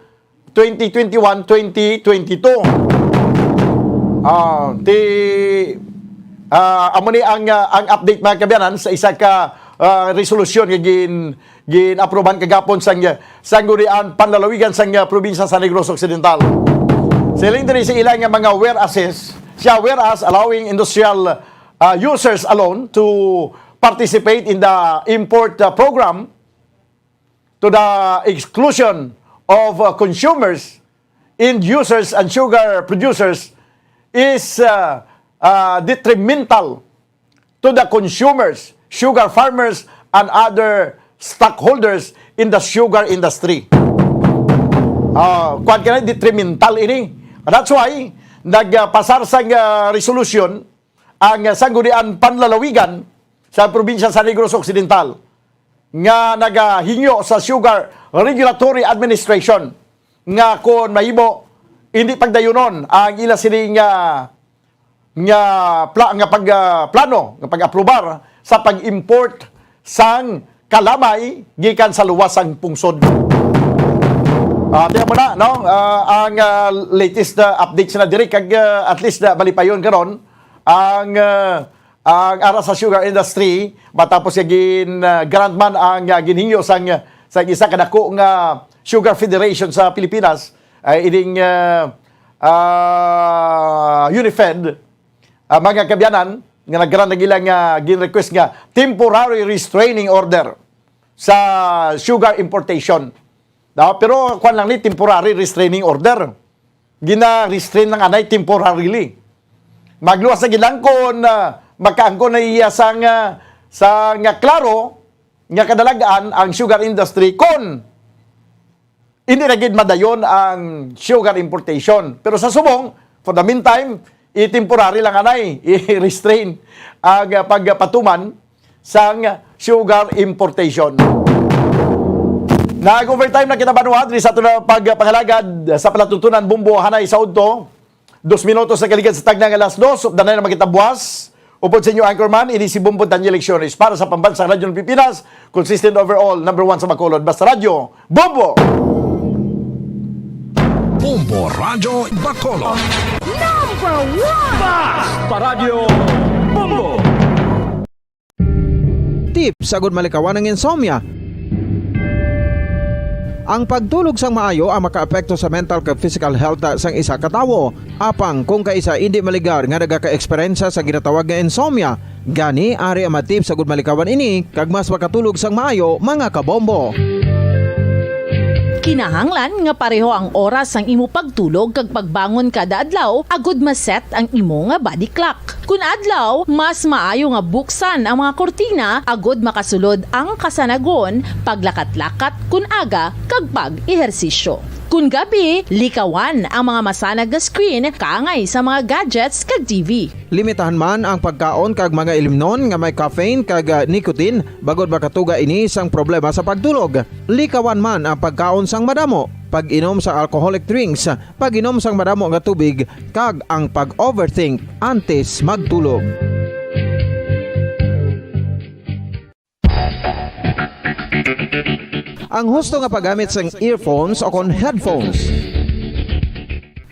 twenty twenty-one, twenty twenty-two. Ah, ti, ah, amo ni ang, ah, ang update, mga kabiyanan, sa isa ka, ah, resolusyon nga gin-, gin-aprobahan kagapon sang, sang Sangguniang Panlalawigan sang, ah, probinsya sa Negros Occidental. Siling diri sa ila nga mga whereases, siya, whereas allowing industrial, ah, users alone to participate in the import, ah, program, to the exclusion of, uh, consumers, end users, and sugar producers is, uh, uh, detrimental to the consumers, sugar farmers, and other stockholders in the sugar industry. Uh, kuwan ka na, detrimental ini. That's why, nagpasar sang, uh, resolution ang, uh, Sangguniang Panlalawigan sa probinsya sa Negros Occidental nga nagahingyo sa Sugar Regulatory Administration nga kon mahimo, hindi pagdayunon ang ila sini nga, nga pla-, nga pag, ah, plano nga pag-aprobar sa pag-import sang kalamay gikan sa luwas sang pungsod. Ah, tiyan mo na, no? Ah, ang, ah, latest na updates na diri kag, ah, at least na malipayon karon ang, ah, ang ara sa sugar industry, matapos nga gin, ah, grant man ang, ah, ginhingyo sang, sang isa ka dako nga sugar federation sa Pilipinas, ay ining, ah, ah, UNIFED, Ah, mga kaabyanan, nga nagkaroon nag ilang, ah, gin-request nga temporary restraining order sa sugar importation. No? Pero kwan lang ni, temporary restraining order. Gina-restrain lang anay temporarily. Magluwas na gid lang kung, ah, makaangkon na iya sang, ah, sang, ah, klaro nga kadalagan ang sugar industry kung hindi na gid madayon ang sugar importation. Pero sa subong, for the meantime, i-temporary lang anay, i-restrain ang, ah, pagpatuman sang sugar importation. Nag-overtime na kita, banwa, diri sa aton na pagpangalagad sa palatuntunan, Bombo, hanay sa udto. Dos minutos na kaligad sa tagna nga alas dos, updanay na makita buwas. Upod sa inyo anchorman, ini si Bombo Daniel Lecciones para sa Pambansang Radyo ng Pilipinas, consistent overall, number one sa Bacolod. Basta Radyo, Bombo! Bombo Radyo Bacolod. Number one! Basta Radyo Bombo! Tips agud malikawan ang insomnia. Ang pagtulog sang maayo ang makaapekto sa mental kag physical health sang isa ka tawo. Apang kung kaisa indi maligar nga nagaka-eksperyensya sa ginatawag nga insomnia, gani ari ang mga tips agud malikawan ini kag mas makatulog sang maayo, mga kabombo. Kinahanglan nga pareho ang oras sang imo pagtulog kag pagbangon kada adlaw agud ma-set ang imo nga body clock. Kun adlaw, mas maayo nga buksan ang mga kurtina agud makasulod ang kasanagon, paglakat-lakat kun aga, kag pag-ehersisyo. Kun gabi, likawan ang mga masanag nga screen kaangay sa mga gadgets kag T V. Limitahan man ang pagkaon kag mga ilimnon nga may caffeine kag, ah, nicotine, bangod makatuga ini sang problema sa pagtulog. Likawan man ang pagkaon sang madamo, pag-inom sa alcoholic drinks, pag-inom sang madamo nga tubig, kag ang pag-overthink antes magtulog. Ang husto nga paggamit sang earphones o kon headphones.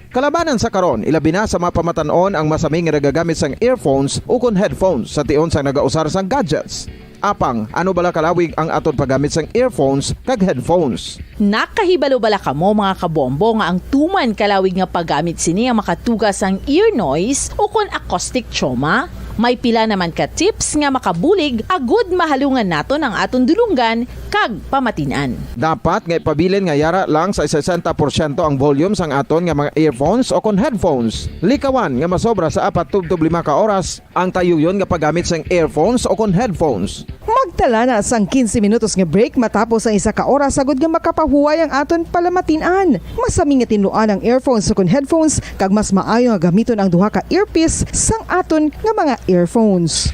Kalabanan sa karon, ilabi na sa mga pamatan-on ang masami nga nagagamit sang earphones o kon headphones sa tion sang nagausar sang gadgets. Apang, ano bala kalawig ang aton paggamit sang earphones kag headphones? Nakahibalo bala kamo, mga kabombo, nga ang tuman kalawig nga paggamit sini ang makatuga sang ear noise o kon acoustic trauma? May pila naman ka tips nga makabulig agud mahalungan naton ang aton dulonggan kag pamatin-an. Dapat nga ipabilin nga yara lang sa sesenta porsyento ang volume sang aton nga mga earphones o kon headphones. Likawan nga masobra sa apat tubtob lima ka oras ang tayuyon nga paggamit sang earphones o kon headphones. Magtala na sang quince minutos nga break matapos ang isa ka oras, agud nga makapahuway ang aton palamatin-an. Masami nga tinluan ang earphones o kon headphones, kag mas maayo nga gamiton ang duha ka earpiece sang aton nga mga earphones.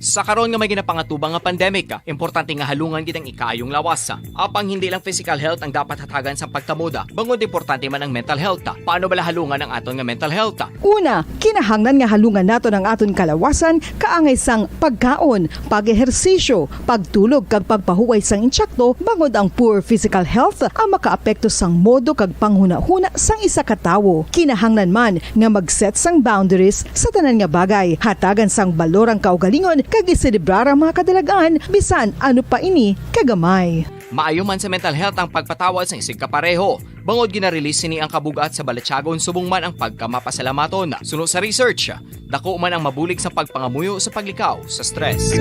Sa karon nga may ginapangatubang nga pandemic, importante nga halungan gid ang ikaayong lawas. Apang hindi lang physical health ang dapat hatagan sang pagtamuda, bangod importante man ang mental health. Paano bala halungan ang aton nga mental health? Una, kinahanglan nga halungan naton ang aton kalawasan kaangay sang pagkaon, pag-ehersisyo, pagtulog kag pagpahuway sang insakto, bangod ang poor physical health ang makaapekto sang modo kag panghunahuna sang isa ka tawo. Kinahanglan man nga mag-set sang boundaries sa tanan nga bagay, hatagan sang balor ang kaugalingon kag iselebrar ang mga kadalagan, bisan ano pa ini kagamay. Maayo man sa mental health ang pagpatawad sang isigkapareho, bangod gina-release sini ang kabug-at sa balatyagon subong man ang pagkamapasalamaton. Suno sa research, dako man ang mabulig sa pagpangamuyo sa paglikaw sa stress.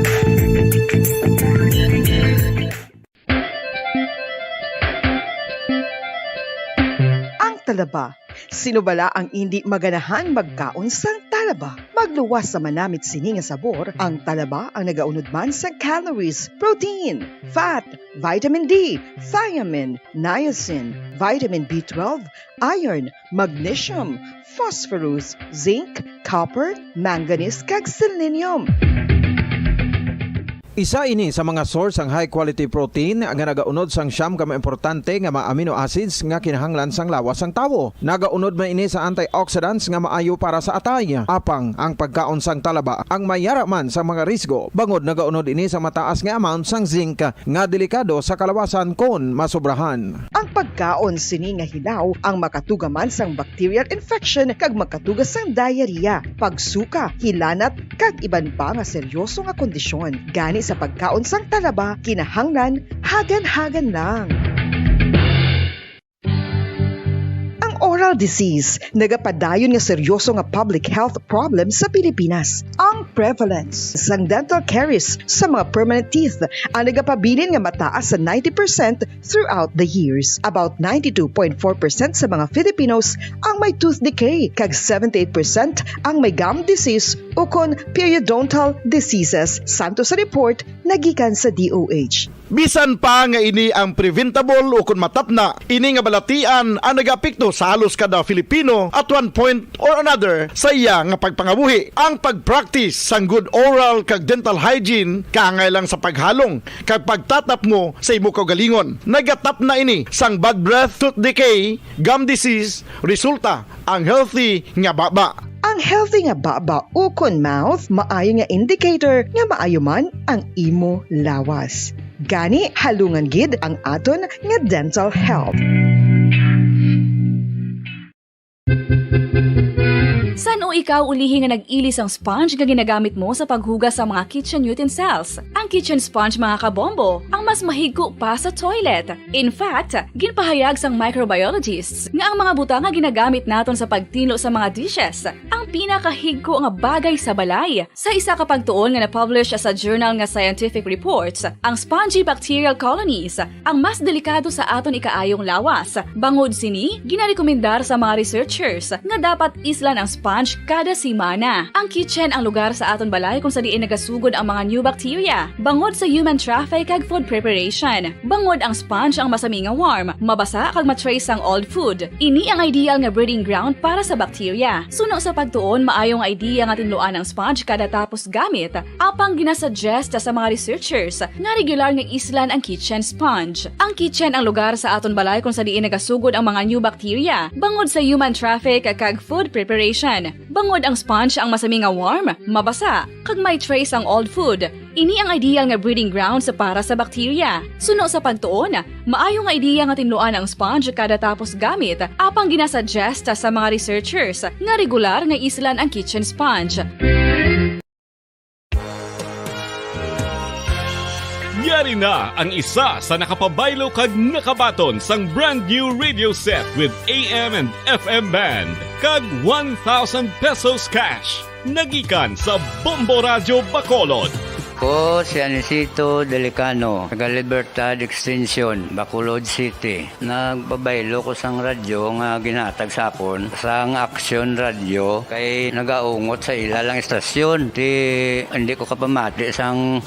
Ang talaba. Sino bala ang indi maganahan magkaon sang talaba? Magluwas sa manamit sini nga sabor, ang talaba ang nagaunod man sang calories, protein, fat, vitamin D, thiamine, niacin, vitamin B twelve, iron, magnesium, phosphorus, zinc, copper, manganese, kag selenium. Isa ini sa mga source sang high quality protein nga nagaunod sang siyam ka mga importante nga mga amino acids nga kinahanglan sang lawas sang tawo. Nagaunod man ini sa antioxidants nga maayo para sa atay. Apang ang pagkaon sang talaba ang mayara man sa mga risgo, bangod nagaunod ini sa mataas nga amount sang zinc nga delikado sa kalawasan kon masobrahan. Ang pagkaon sini nga hilaw ang makatuga man sang bacterial infection kag makatuga sang diarrhea, pagsuka, hilanat, kag iban pa nga seryoso nga kondisyon. Gani sa pagkaon sang talaba, kinahanglan hagan-hagan lang. disease, nagapadayon nga seryoso nga public health problem sa Pilipinas. Ang prevalence sang dental caries sa mga permanent teeth ang nagapabilin nga mataas sa ninety percent throughout the years. About ninety-two point four percent sa mga Filipinos ang may tooth decay, kag seventy-eight percent ang may gum disease ukon periodontal diseases, santo sa report nga gikan sa D O H. Bisan pa nga ini ang preventable ukon matapna, ini nga balatian ang nagaapekto sa halos kada Filipino at one point or another sa iya nga pagpangabuhi. Ang pag-practice sang good oral kag dental hygiene kaangay lang sa paghalong kag pagtatapngo sa imo kaugalingon. Nagatapna ini sang bad breath, tooth decay, gum disease, resulta ang healthy nga baba. Ang healthy nga baba ukon mouth maayo nga indicator nga maayo man ang imo lawas. Gani, halungan gid ang aton nga dental health. San-o ikaw ulihi nga nag-ili sang sponge nga ginagamit mo sa paghugas sa mga kitchen utensils? Ang kitchen sponge, mga kabombo, ang mas mahigko pa sa toilet. In fact, ginpahayag sang microbiologists nga ang mga butang nga ginagamit naton sa pagtinlo sa mga dishes ang pinakahigko nga bagay sa balay. Sa isa ka pagtuon nga na-publish sa journal nga Scientific Reports, ang spongy bacterial colonies ang mas delikado sa aton ikaayong lawas. Bangod sini, ginarekomendar sa mga researchers nga dapat islan ang sponge kada semana. Ang kitchen ang lugar sa aton balay kung sa diin nagasugod ang mga new bacteria, bangod sa human traffic kag food preparation. Bangod ang sponge ang masami nga warm, mabasa kag ma-trace sang old food. Ini ang ideal nga breeding ground para sa bacteria. Suno sa pagtuon, maayo nga idea nga tinluan ang sponge kada tapos gamit. Apang ginasuggest sa mga researchers nga regular nga islan ang kitchen sponge. Ang kitchen ang lugar sa aton balay kung sa diin nagasugod ang mga new bacteria, bangod sa human traffic kag food preparation. Bangod ang sponge ang masami nga warm, mabasa, kag may trace ang old food. Ini ang ideal nga breeding grounds para sa bacteria. Suno sa pagtuon, maayo nga idea nga tinluan ang sponge kada tapos gamit, apang ginasuggest sa mga researchers nga regular nga islan ang kitchen sponge. Yari na ang isa sa nakapabaylo kag nakabaton sang brand new radio set with A M and F M band kag one thousand pesos cash. Nagikan sa Bombo Radyo Bacolod. Ko si Anisito Delicano, taga Libertad Extension, Bacolod City. Nagpabaylo ko sang radyo nga ginhatag sa akon sang Action Radio kay nagaungot sa ila lang istasyon. Ti hindi ko kapamati sang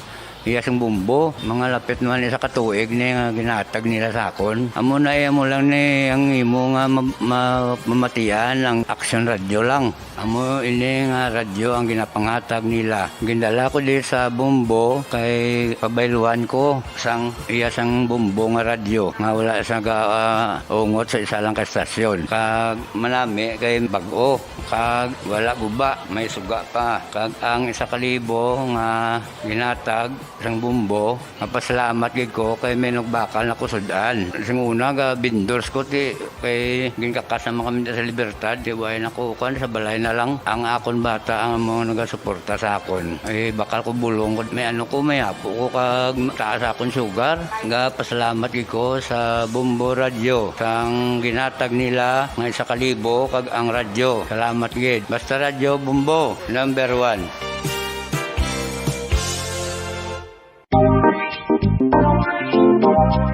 iya sing bumbo. Mga lapit naman isa ka tuig ni nga ginhatag nila sa akon. Amo na, eh, amo lang ni ang imo nga ma-, ma-, mamatian ang Action Radio lang. Amo ini nga radyo ang ginapanghatag nila. Gindala ko di sa Bombo kay pabayluan ko sang iya sang Bombo nga radyo nga wala sa ga, ah, ungot sa isa lang ka estasyon. Kag manami kay bag-o, kag wala guba, may suga pa. Kag ang isa ka libo nga ginhatag sang Bombo, mapasalamat gid ko kay may nagbakal na ko sud-an. Sing una, ga vendors ko ti kay ginkakas naman kami sa Libertad, ti way na ko kuan, sa balay na lang. Ang akon bata ang mga nagasuporta sa akon. Ay, bakal ko bulong ko, may ano ko, may apo ko kag taas akon sugar. Ga pasalamat gid ko sa Bombo Radyo sang ginhatag nila nga isa ka libo kag ang radyo. Salamat gid. Basta Radyo Bombo, number one.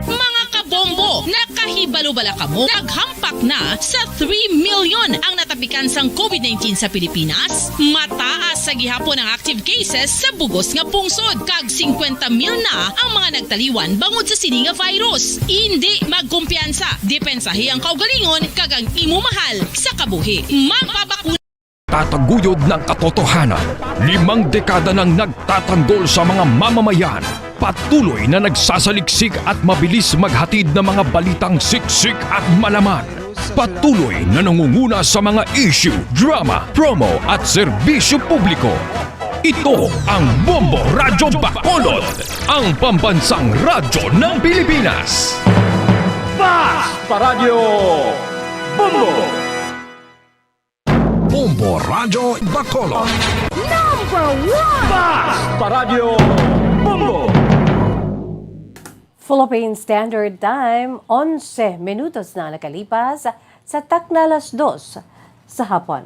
Mga kabombo, nakahibalo bala kamo? Naghampak na sa three million ang natapikan sang COVID nineteen sa Pilipinas. Mataas sa gihapon ang active cases sa bugos nga pungsod, kag singkwenta mil na ang mga nagtaliwan bangod sa sini nga virus. Indi magkumpiyansa, depensahi ang kaugalingon kag ang imo mahal sa kabuhi. Magpabakuna. Tataguyod ng katotohanan. Limang dekada nang nagtatanggol sa mga mamamayan. Patuloy na nagsasaliksik at mabilis maghatid ng mga balitang siksik at malaman. Patuloy na nangunguna sa mga issue, drama, promo at serbisyo publiko. Ito ang Bombo Radyo Bacolod, ang pambansang radyo ng Pilipinas. Basta Radyo Bombo! Bombo Radyo Bacolod. Number one! Basta Radyo Bombo! Philippine Standard Time, onse minutos na nakalipas Tatak na alas dos sa hapon.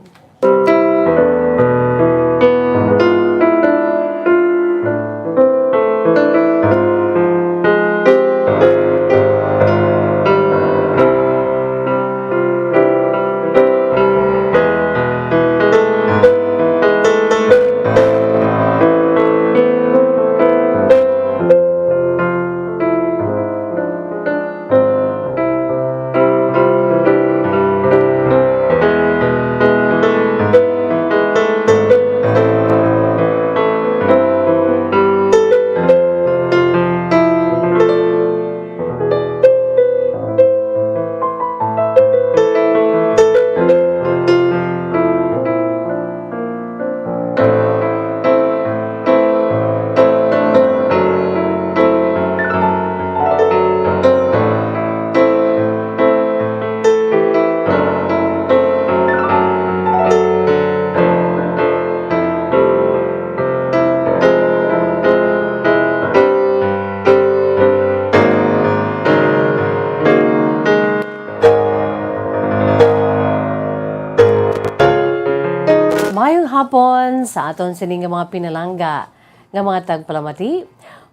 Mayong hapon sa aton sini nga mga pinalangga nga mga tagpalamati.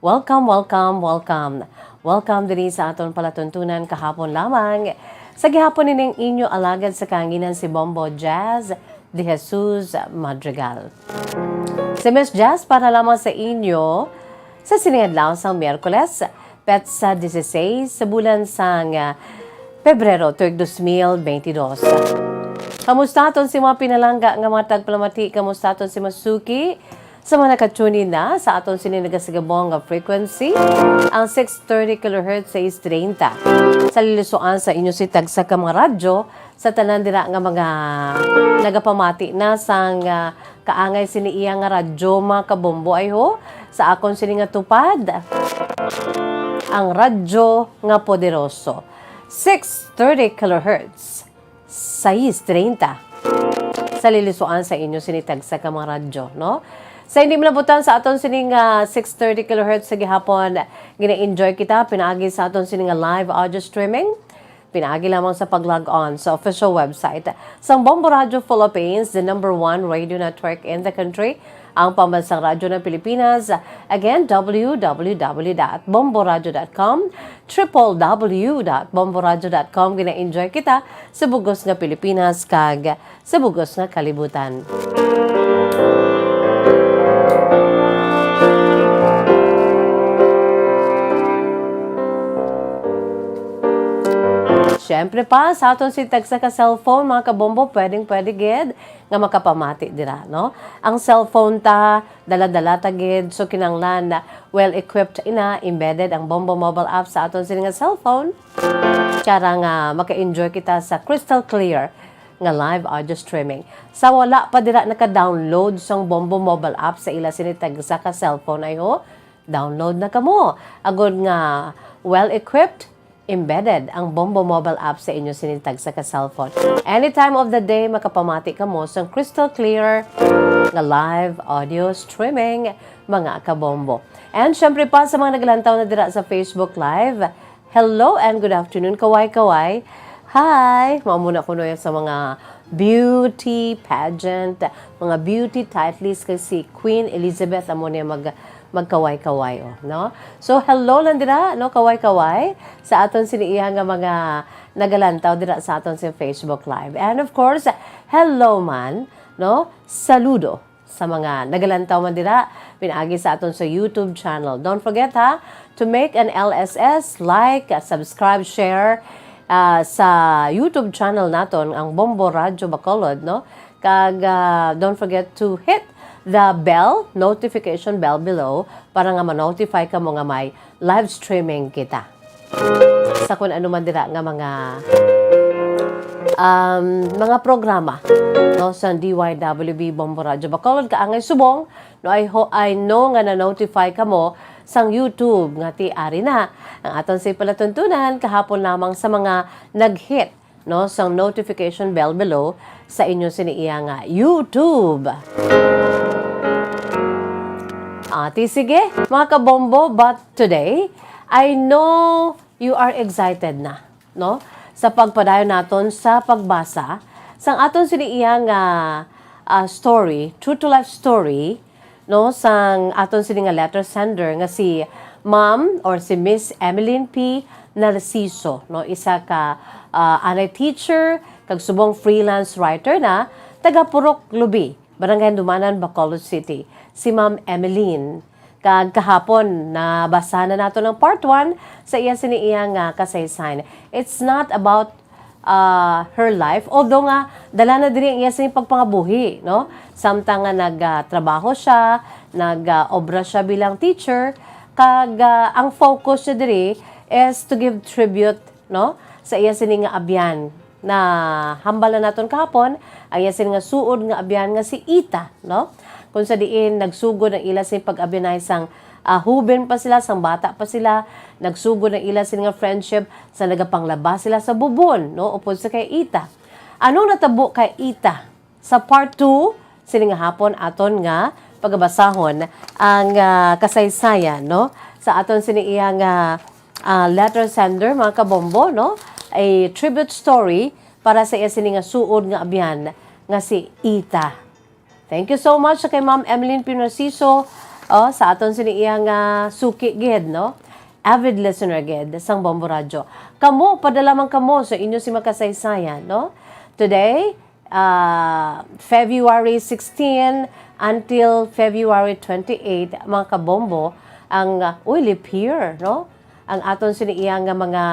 Welcome, welcome, welcome. Welcome diri sa aton palatuntunan kahapon lamang. Sa gihapon ining inyo alagad sa kahanginan si Bombo Jazz de Jesus Madrigal. Si Miss Jazz para lamang sa inyo sa sini nga adlaw sang Miyerkules, petsa dieciséis sa bulan sang, ah, Pebrero, tuig dos mil bentidós. Kamusta aton si mga pinalangga nga mga tagpalamati? Kamusta aton si Masuki? Sa mga naka-tune in na sa aton sini nagasigabong nga frequency, ang six thirty kilohertz, sais treinta. Sa lilusuan sa inyo si tagsa ka mga radyo, sa tanan dira nga mga nagapamati na sang, ah, kaangay sini iya nga radyo, mga kabombo, ay ho, sa akon sini nga tupad, ang radyo nga poderoso, six thirty kilohertz, sais treinta. Sa lilusuan sa inyo sini tagsa ka mga radyo, no? Sa hindi malabutan sa aton sini nga six thirty kilohertz sa gihapon, gina-enjoy kita pinaagi sa aton sini nga live audio streaming. Pinaagi lamang sa pag-log on sa official website sang Bombo Radio Philippines, the number one radio network in the country, ang pambansang radyo ng Pilipinas. Again, W W W dot bomboradio dot com, triple W dot bomboradio dot com. Gina-enjoy kita sa bugos nga Pilipinas kag sa bugos nga kalibutan. Siyempre pa, sa aton si tagsa ka cellphone, mga kabombo, pwedeng-pwede gid nga makapamati dira, no? Ang cellphone ta, dala-dala ta gid, so kinahanglan na well-equipped ina, embedded ang Bombo mobile app sa aton sini nga cellphone. Tiyara nga maka-enjoy kita sa crystal clear nga live audio streaming. Sa wala pa dira naka-download sang Bombo mobile app sa ila sini tagsa ka cellphone, ay ho, download na kamo. Agod nga well-equipped, embedded ang Bombo mobile app sa inyo sini tagsa ka cellphone. Any time of the day, makapamati kamo sang crystal clear nga live audio streaming, mga kabombo. And syempre pa sa mga naglantaw na dira sa Facebook Live, hello and good afternoon, kaway-kaway. Hi! Mao muna kuno yan sa mga beauty pageant, mga beauty titleist kay si Queen Elizabeth amo niya mag magkaway-kaway, oh, no? So, hello lang dira, no, kaway-kaway, sa aton sini iya nga mga nagalantaw dira sa aton sa Facebook Live. And of course, hello man, no? Saludo sa mga nagalantaw man dira pinaagi sa aton sa YouTube channel. Don't forget, ha, to make an L S S, like, subscribe, share, ah, sa YouTube channel naton, ang Bombo Radyo Bacolod, no? Kag, ah, don't forget to hit the bell, notification bell below para nga ma-notify kamo nga may live streaming kita. Sa kun ano man dira nga mga, um, mga programa, no, sa D Y W B Bombo Radyo Bacolod, kaangay subong, no, I ho-, I know nga na-notify kamo sang YouTube nga ti ari na ang aton si palatuntunan kahapon lamang sa mga nag-hit, no, sang notification bell below sa inyo sini iya nga YouTube. Ati, sige, mga kabombo, but today, I know you are excited na, no? Sa pagpadayon naton sa pagbasa sang aton sini iya nga, ah, story, true to life story, no, sang aton sini nga letter sender nga si Ma'am or si Miss Emeline P. Narciso, no, isa ka, ah, anay teacher kag subong freelance writer na taga Purok Lubi, Barangay Handumanan, Bacolod City, si Ma'am Emeline. Kag kahapon, nabasa na nato ang part one sa iya sini iya nga kasaysayan. It's not about, ah, her life, although nga dala na diri ang iya sini pagpangabuhi, no? Samtang nga nagtrabaho siya, nag-obra siya bilang teacher, kag, ah, ang focus niya diri is to give tribute, no, sa iya sini nga abyan. Nahambal na naton kahapon ang iya sini nga suod nga abyan nga si Ita, no? Kung sa diin nagsugod ang ila sini pag-abyanay sang, ah, huben pa sila, sang bata pa sila, nagsugod ang ila sini nga friendship sa nagapanglaba sila sa bubon, no? Upod sa kay Ita. Anong natabo kay Ita? Sa part two sini nga hapon aton nga pagabasahon ang, ah, kasaysayan, no? Sa aton sini iya nga, ah, letter sender, mga kabombo, no? A tribute story para sa iya sini nga suod nga abyan nga si Ita. Thank you so much sa kay Ma'am Emeline P. Narciso, oh, sa aton sini iya nga suki gid, no? Avid listener gid sang Bombo Radyo. Kamo, padala man kamo sa inyo sini nga kasaysayan, no? Today, ah, February sixteen until February twenty-eight, mga kabombo, ang, ah, uy, leap year, no? Ang aton sini iya nga mga,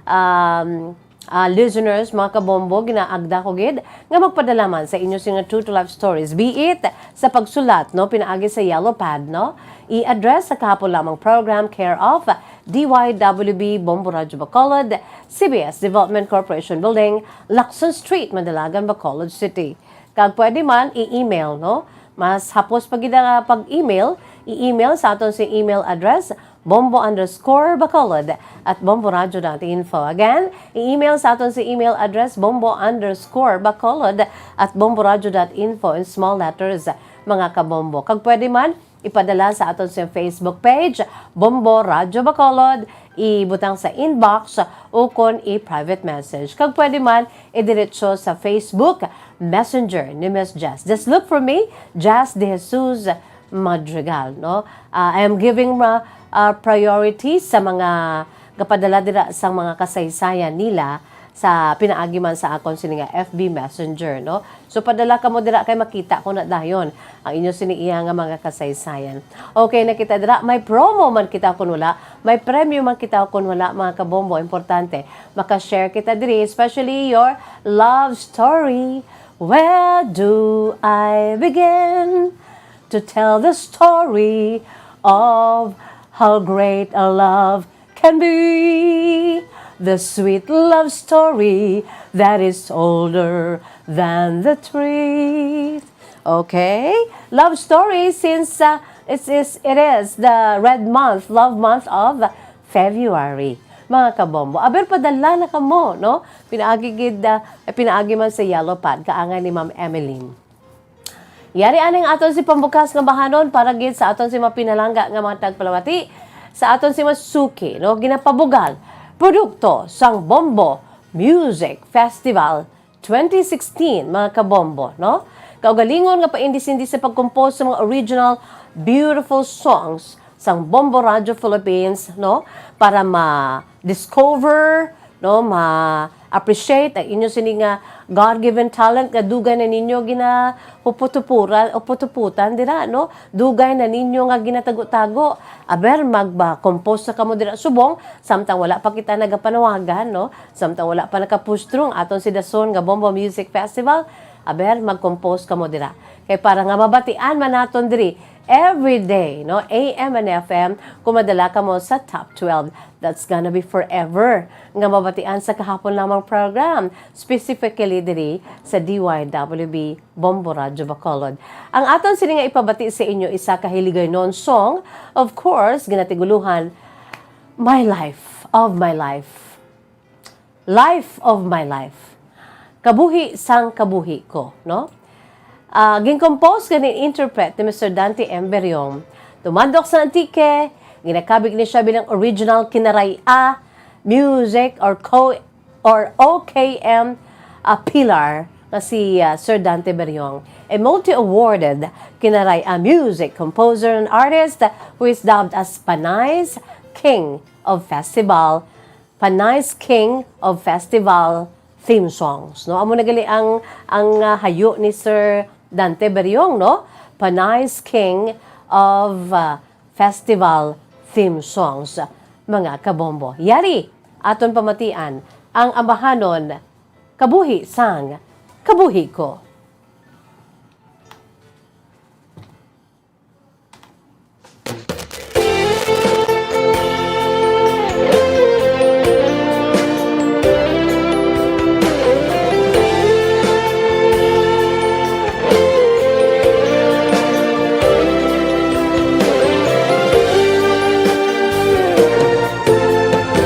um, ah, listeners, mga kabombo, ginaagda ko gid nga magpadala man sa inyo sini nga true to life stories, be it sa pagsulat, no, pinaagi sa yellow pad, no? I-address sa kahapon lamang program, care of D Y W B Bombo Radyo Bacolod, C B S Development Corporation Building, Lacson Street, Madalagan, Bacolod City. Kag pwede man i-email, no? Mas hapos pa gid ang, ah, pag-email, i-email sa aton sini email address, bombo underscore bacolod at bomboradyo dot info. Again, i-email sa aton sini email address, bombo underscore bacolod at bomboradyo dot info in small letters, mga kabombo. Kag pwede man ipadala sa aton sini Facebook page, Bombo Radyo Bacolod, ibutang sa inbox ukon i-private message. Kag pwede man idiretso sa Facebook Messenger ni Miss Jazz. Just look for me, Jazz De Jesus Madrigal, no? Ah, I am giving ma-, ah, priority sa mga gapadala dira sang mga kasaysayan nila sa pinaagi man sa akon sini nga F B Messenger, no? So, padala kamo dira kay makita ko na dayon ang inyo sini iya nga mga kasaysayan. Okay na kita dira, may promo man kita kun wala, may premyo man kita kun wala, mga kabombo, importante maka-share kita diri, especially your love story. Where do I begin to tell the story of how great a love can be? The sweet love story that is older than the tree. Okay? Love story since, uh, it's, is, it is the red month, love month of February. Mga kabombo, aber padala na kamo, no? Pinaagi gid, uh, pinaagi man sa yellow pad, kaangay ni Ma'am Emeline. Yari ani ang aton sini pambukas nga bahanon para gid sa aton sini mga pinalangga nga mga tagpalamati, sa aton sini mga suki, no, ginapabugal, produkto sang Bombo Music Festival twenty sixteen, mga kabombo, no? Kaugalingon nga paindis-indis sa pagkompose sa mga original beautiful songs sang Bombo Radio Philippines, no? Para ma-discover, no, ma-appreciate ang inyo sini nga God-given talent nga dugay na ninyo ginahupot-hupuran, hupot-huputan dira, no? Dugay na ninyo nga ginatago-tago. Aber, magba-compose na kamo dira subong, samtang wala pa kita nagapanawagan, no? Samtang wala pa nakapustro ang aton sini dason nga Bombo Music Festival, aber, mag-compose kamo dira. Kay para nga mabatian man naton diri, every day, no, A M and F M, kung madala kamo sa top twelve. That's gonna be forever nga mabatian sa kahapon lamang program, specifically diri sa D Y W B Bombo Radyo Bacolod. Ang aton sini nga ipabati sa inyo, isa ka Hiligaynon song, of course, ginatiguluhan, My Life of My Life. Life of My Life. Kabuhi sang kabuhi ko, no? Ah, gin-compose kag gin-interpret ni Mister Dante M. Beriong. Tumandok sa Antique, ginakabig ni siya bilang original Kinaray-a music or co-, or O K M, ah, pillar nga si, ah, Sir Dante Beriong, a multi-awarded Kinaray-a music composer and artist who is dubbed as Panay's King of Festival, Panay's King of Festival theme songs, no? Amo na gali ang, ang, ah, hayo ni Sir Dante Beriong, no? Panay's King of, ah, Festival theme songs, mga kabombo. Yari, aton pamatian ang ambahanon, Kabuhi sang Kabuhi Ko.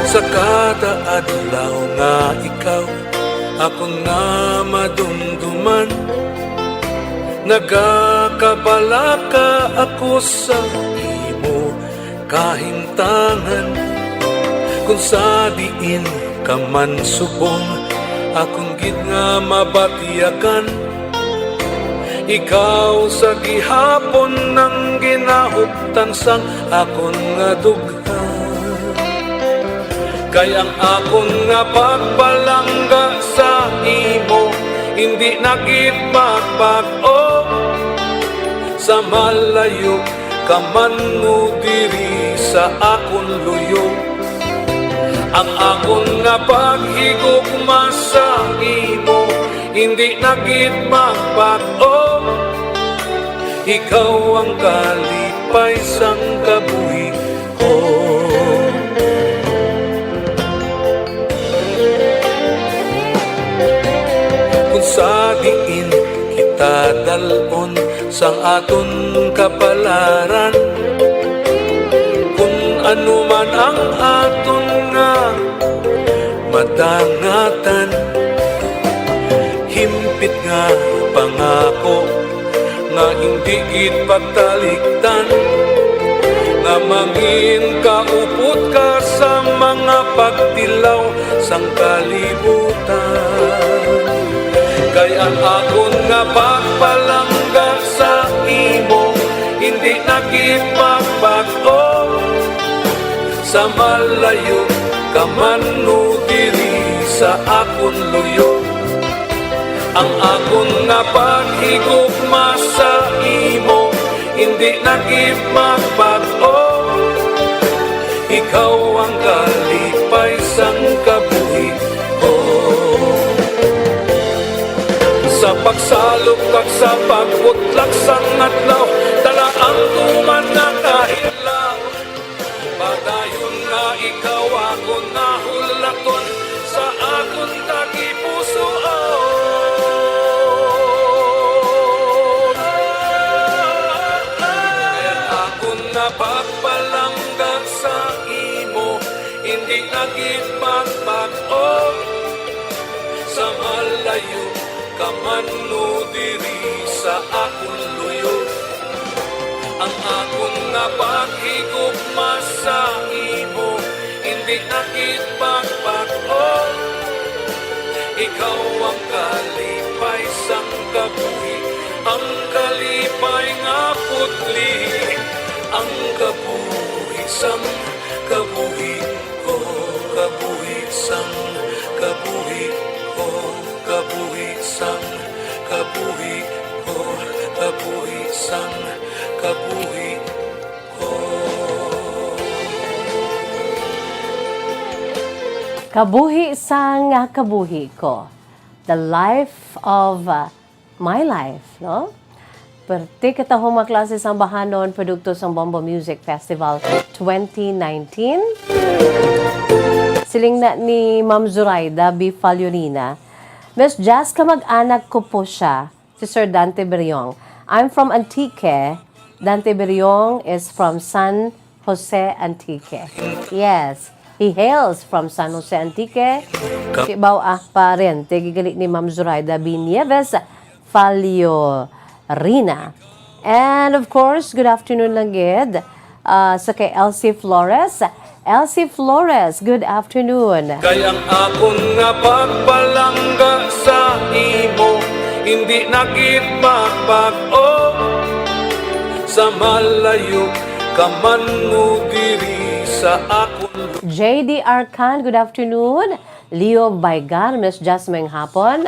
Sa kada adlaw nga ikaw akon nga madumduman, nagakabalaka ako sa imo kahimtangan. Kung sa diin ka man subong, akon gid nga mabatyagan. Ikaw sa gihapon ang ginahuptan sang akon nga dughan. Kay ang akon nga pagpalangga sa imo, hindi na gid magbag-o. Sa malayo ka man mo diri sa akon luyo, ang akon nga paghigugma sa imo, hindi na gid magbag-o. Ikaw ang kalipay sang kabuhi ko. Kung sa diin kita dal-on sang aton kapalaran, kung ano man ang aton nga madangatan, himpit nga pangako nga hindi gid pagtalikdan, nga mangin kaupod ka sa mga pagtilaw sang kalibutan. Kay ang akon nga pagpalangga sa imo, hindi na gid magbag-o. Sa malayo ka man o diri sa akon luyo, ang akon nga paghigugma sa imo, hindi na gid magbag-o. Ikaw ang kalipay sang kabuhi ko. Sa pagsalok kag sa pagbutlak sang adlaw, dala ang tuman nga kahilaw. Padayon nga ikaw akon nahulaton sa akon tagipusoon. Kay ang akon nga pagpalangga sa imo, hindi na gid magbag-o. Sa malayo ka man o diri sa akon luyo, ang akon nga paghigugma sa imo, hindi na gid magbag-o. Ikaw ang kalipay sang kabuhi, ang kalipay nga putli, ang kabuhi sang kabuhi ko, kabuhi sang kabuhi ko, kabuhi sang kabuhi ko, kabuhi sang kabuhi ko. Kabuhi sang kabuhi ko. The life of, uh, my life, no? Perti kita, mga klase, sang bahanon, produkto sang Bombo Music Festival twenty nineteen. Siling na ni Ma'am Zoraida B. Faliorina, "Miss Jazz, kamag-anak ko po siya, si Sir Dante Beriong. I'm from Antique. Dante Beriong is from San Jose, Antique." Yes, he hails from San Jose, Antique. Kibaw, ah, parente, gigali ni Ma'am Zoraida B. Nieves Faliorina. And of course, good afternoon lang gid, ah, sa kay Elsie Flores, Elsie Flores, good afternoon. Kay ang akon nga pagpalangga sa imo, hindi na gid magbag-o. Sa malayo ka man mo diri sa akon. J D Arcan, good afternoon. Leo Baigar, Miss Jazz, maayong hapon.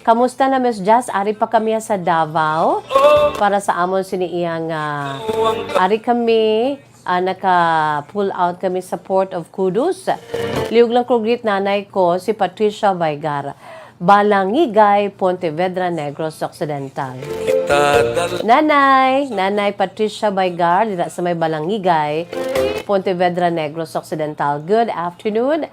Kamusta na, Miss Jazz? Ari pa kami sa Davao para sa amon sini iyang, ah, ari kami, ah, naka-pull out kami sa Port of Kudus. Liog lang ko greet nanay ko, si Patricia Baigar, Balangigay, Pontevedra, Negros Occidental. Nanay, Nanay Patricia Baigar, dira sa may Balangigay, Pontevedra, Negros Occidental. Good afternoon.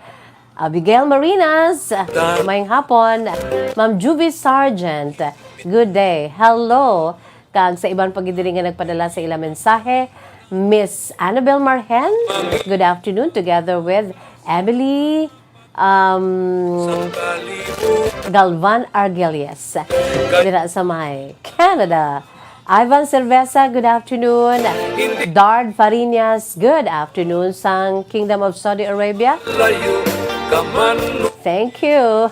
Abigail Marinas, maayong hapon. Ma'am Juvie Sargent, good day. Hello. Kag sa iban pa gid diri nga nagpadala sa ila mensahe, Miss Annabel Marhen, good afternoon, together with Emily, um, Galvan Argelias, dira sa may Canada. Ivan Cerveza, good afternoon. Dard Fariñas, good afternoon. Sang Kingdom of Saudi Arabia. Layo ka man. Thank you.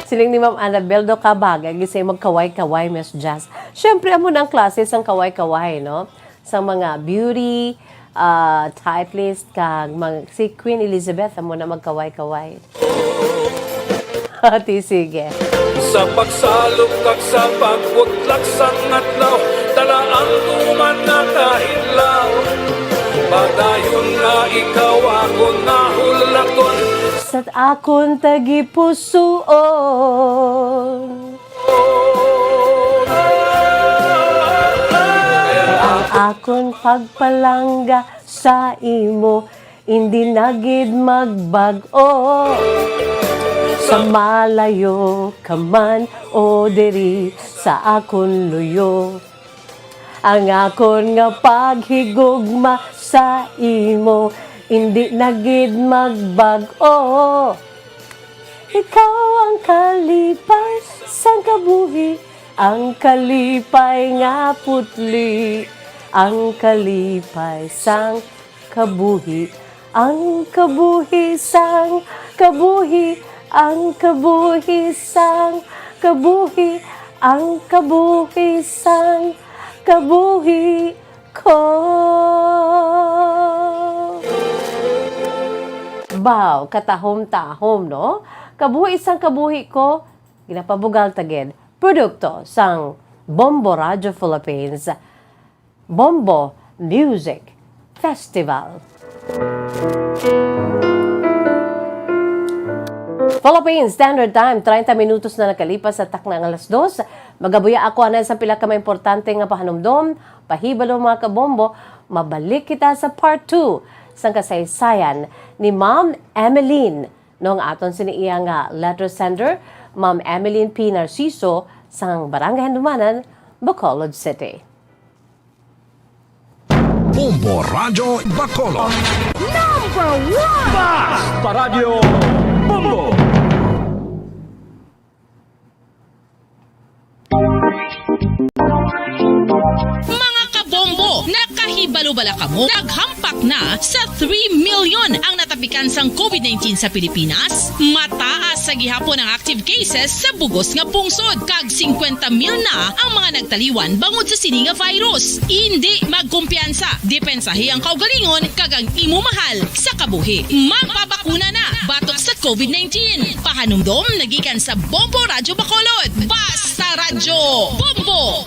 Siling ni Ma'am Annabel, daw ka bagay gid sa magkaway-kaway, Miss Jazz. Siyempre, amo na ang klase sang kaway-kaway, no? Sa mga beauty, ah, stylist, kag mag-, si Queen Elizabeth, amo na magkaway-kaway. Ati, sige. Sa pagsalok kag sa pagbutlak sang adlaw, talaan ko man nga kahilaw. Padayon nga ikaw akon nahulaton. Sa akon tagipusoon. Ang akon pagpalangga sa imo, hindi na gid magbag-o. Sa malayo ka man o diri sa akon luyo, ang akon nga paghigugma sa imo, hindi na gid magbag-o. Ikaw ang kalipay sang kabuhi, ang kalipay nga putli, ang kalipay sang kabuhi, ang kabuhi sang kabuhi, ang kabuhi sang kabuhi, ang kabuhi sang kabuhi ko. Baw, katahom-tahom, no? Kabuhi sang kabuhi ko, ginapabugal ta gid. Produkto sang Bombo Radio Philippines, Bombo Music Festival. Philippine Standard Time, treinta minutos na nakalipas sa takna nga alas dos. Magabuya ako anay sa pila ka mga importante nga pahanumdom, pahibalo, mga kabombo. Mabalik kita sa part two sang kasaysayan ni Ma'am Emeline, no, nga aton sini iya nga letter sender, Ma'am Emeline P. Narciso, sang Barangay Handumanan, Bacolod City. Bombo Radyo Bacolod. Number one! Basta Radyo Bombo! Mga kabombo, nakahibalo bala kamo? Naghampak na sa three million ang natapikan sang covid nineteen sa Pilipinas. Mataas sa gihapon ang active cases sa bugos nga pungsod, kag singkwenta mil na ang mga nagtaliwan bangod sa sini nga virus. Indi magkumpiyansa, depensahi ang kaugalingon kag ang imo mahal sa kabuhi. Magpabakuna na batok sa covid nineteen. Pahanumdom nagikan sa Bombo Radyo Bacolod. Basta Radyo Bombo!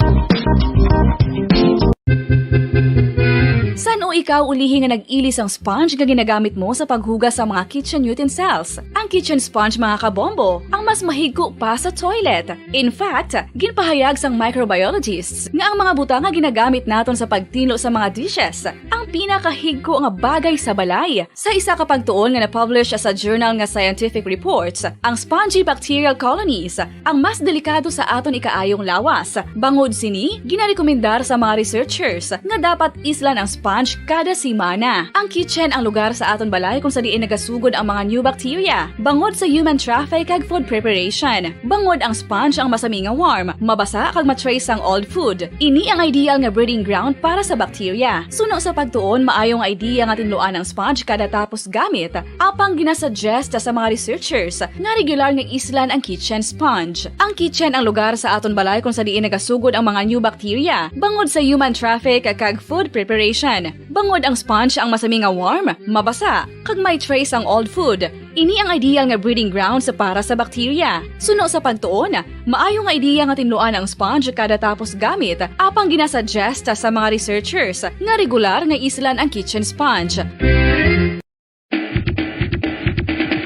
San-o ikaw ulihi nga nag-ili sang sponge nga ginagamit mo sa paghugas sa mga kitchen utensils? Ang kitchen sponge, mga kabombo, ang mas mahigko pa sa toilet. In fact, ginpahayag sang microbiologists nga ang mga butang nga ginagamit naton sa pagtinlo sa mga dishes ang pinakahigko nga bagay sa balay. Sa isa ka pagtuon nga na-publish sa journal nga Scientific Reports, ang spongy bacterial colonies ang mas delikado sa aton ikaayong lawas. Bangod sini, ginarekomendar sa mga researchers nga dapat islan ang sponge kada semana. Ang kitchen ang lugar sa aton balay kung sa diin nagasugod ang mga new bacteria bangod sa human traffic kag food preparation. Bangod ang sponge ang masami nga warm, mabasa kag ma-trace ang old food. Ini ang ideal nga breeding ground para sa bacteria. Suno sa pagtuon, maayo nga idea nga tinluan ang sponge kada tapos gamit, apang ginasuggest sa mga researchers nga regular nga islan ang kitchen sponge. Ang kitchen ang lugar sa aton balay kung sa diin nagasugod ang mga new bacteria bangod sa human traffic kag food preparation. Bangod ang sponge ang masami nga warm, mabasa, kag may trace ang old food. Ini ang ideal nga breeding grounds para sa bacteria. Suno sa pagtuon, maayo nga ideya nga tinluan ang sponge kada tapos gamit, apang ginasuggest sa mga researchers nga regular nga islan ang kitchen sponge.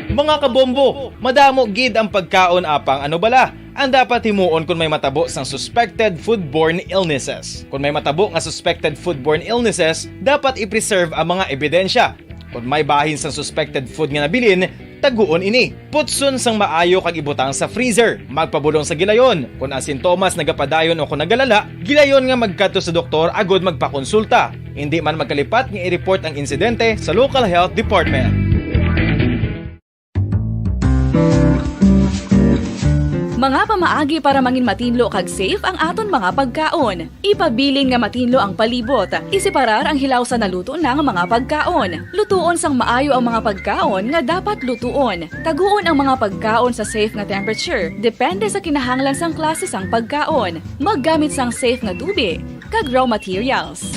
Mga kabombo, madamo gid ang pagkaon, apang ano bala ang dapat himuon kon may matabo sang suspected foodborne illnesses? Kon may matabo nga suspected foodborne illnesses, dapat i-preserve ang mga ebidensya. Kon may bahin sang suspected food nga nabilin, taguon ini. Putson sang maayo kag ibutang sa freezer. Magpabulong sa gilayon. Kon ang sintomas nagapadayon o kon nagalala, gilayon nga magkadto sa doktor agud magpakonsulta. Indi man magkalipat nga i-report ang insidente sa local health department. Mga pamaagi para mangin matinlo kag safe ang aton mga pagkaon. Ipabilin nga matinlo ang palibot. Iseparar ang hilaw sa naluto na nga mga pagkaon. Lutuon sang maayo ang mga pagkaon nga dapat lutuon. Taguon ang mga pagkaon sa safe nga temperature, depende sa kinahanglan sang klase sang pagkaon. Maggamit sang safe nga tubig kag raw materials.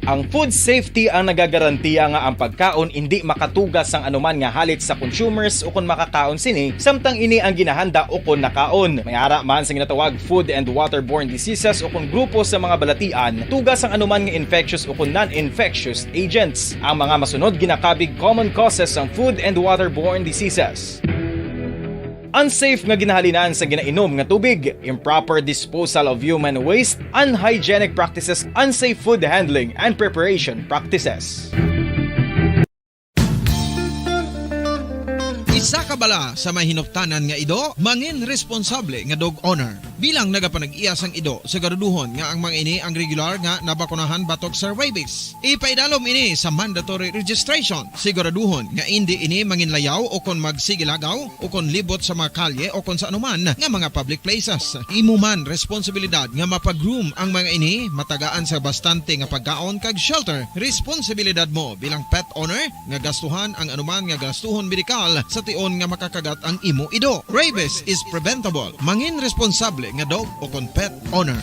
Ang food safety ang nagagarantiya nga ang pagkaon indi makatuga sang anuman nga halit sa consumers ukon makakaon sini, samtang ini ang ginahanda ukon nakaon. May ara man sa ginatawag food and waterborne diseases ukon grupo sa mga balatian, tuga sang anuman nga infectious ukon non-infectious agents. Ang mga masunod ginakabig common causes sang food and waterborne diseases. Unsafe nga ginahalinan sa ginainom nga tubig, improper disposal of human waste, unhygienic practices, unsafe food handling and preparation practices. Isa ka bala sa may hinuptanan nga ido, mangin responsable nga dog owner. Bilang nagapanag-iya sang ido, siguraduhon nga ang mga ini ang regular nga nabakunahan batok sa rabies. Ipaidalom ini sa mandatory registration. Siguraduhon nga indi ini manginlayaw o kon magsigilagaw o kon libot sa mga kalye o kon sa anuman nga mga public places. Imo man responsibilidad nga mapa-groom ang mga ini, matagaan sa bastante nga pagkaon kag shelter. Responsibilidad mo bilang pet owner nga gastuhan ang anuman nga gastuhon medikal sa tion nga makakagat ang imo ido. Rabies is preventable. Mangin responsable nga dog o kon pet owner.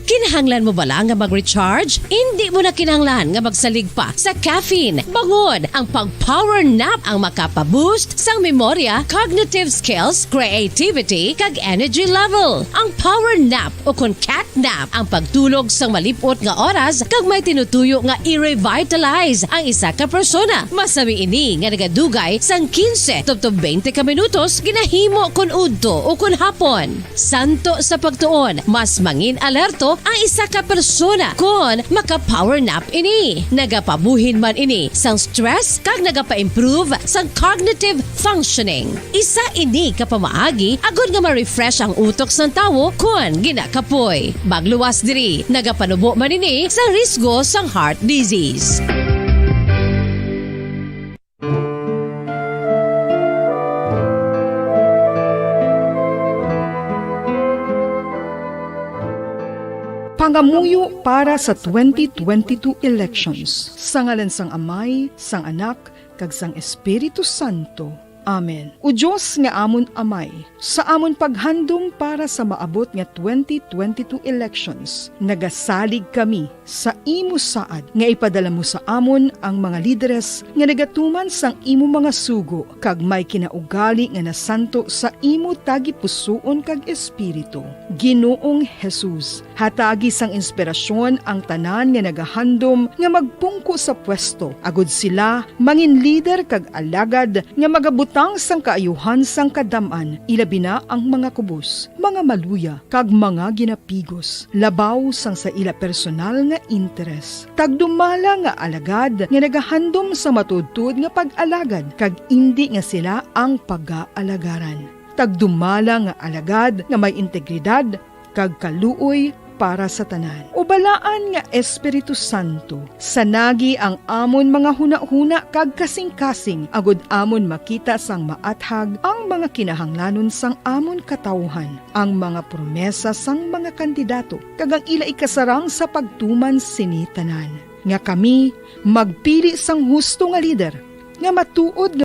Kinahanglan mo bala nga mag-recharge? Indi mo na kinahanglan nga magsalig pa sa caffeine. Bangod ang pag-power nap ang makapa-boost sang memorya, cognitive skills, creativity, kag energy level. Ang power nap o kon cat nap ang pagtulog sang malip-ot nga oras kag may tinutuyo nga i-revitalize ang isa ka persona. Masami ini nga nagadugay sang quince tubtob twenty ka minutos ginahimo kon udto o kon hapon. Santo sa pagtuon, mas mangin alerto ang isa ka persona kon maka-power nap ini. Nagapabuhin man ini sang stress kag nagapa-improve sang cognitive functioning. Isa ini ka pamaagi agud nga ma-refresh ang utok sang tawo kon ginakapoy. Magluwas diri, nagapanubo man ini sa risgo sang heart disease. Pangamuyo para sa twenty twenty-two elections. Sa ngalan sang Amay, sang Anak, kag sang Espiritu Santo. Amen. O Dios nga amon Amay, sa amon paghandom para sa maabot nga twenty twenty-two elections, nagasalig kami sa imo saad nga ipadala mo sa amon ang mga lideres nga nagatuman sang imo mga sugo kag may kinaugali nga nasanto sa imo tagipusoon kag espiritu. Ginoong Jesus, Hatagi sang inspirasyon ang tanan nga nagahandom nga magpungko sa pwesto, agud sila mangin lider kag alagad nga magabutang sang kaayuhan sang kadam-an, ilabi na ang mga kubos, mga maluya, kag mga ginapigos, labaw sang sa ila personal nga interes. Tagdumala nga alagad nga nagahandom sa matuodtuod nga pag-alagad, kag indi nga sila ang pagaalagaran. Tagdumala nga alagad nga may integridad, kag kaluoy para sa tanan. O Balaan nga Espiritu Santo, sanagi ang amon mga hunahuna kag kasingkasing, agud amon makita sang maathag ang mga kinahanglanon sang amon katawuhan, ang mga promesa sang mga kandidato, kag ang ila ikasarang sa pagtuman sini tanan, nga kami magpili sang husto nga lider, nga matuod nga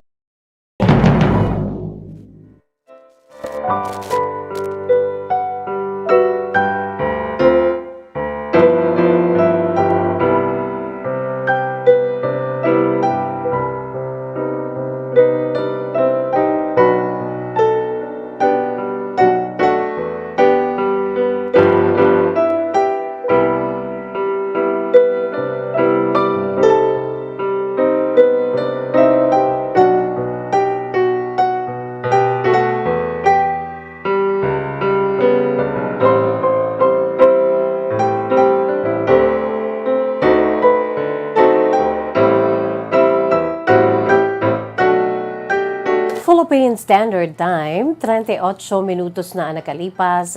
Philippine Standard Time, treinta y ocho minutos na ang nakalipas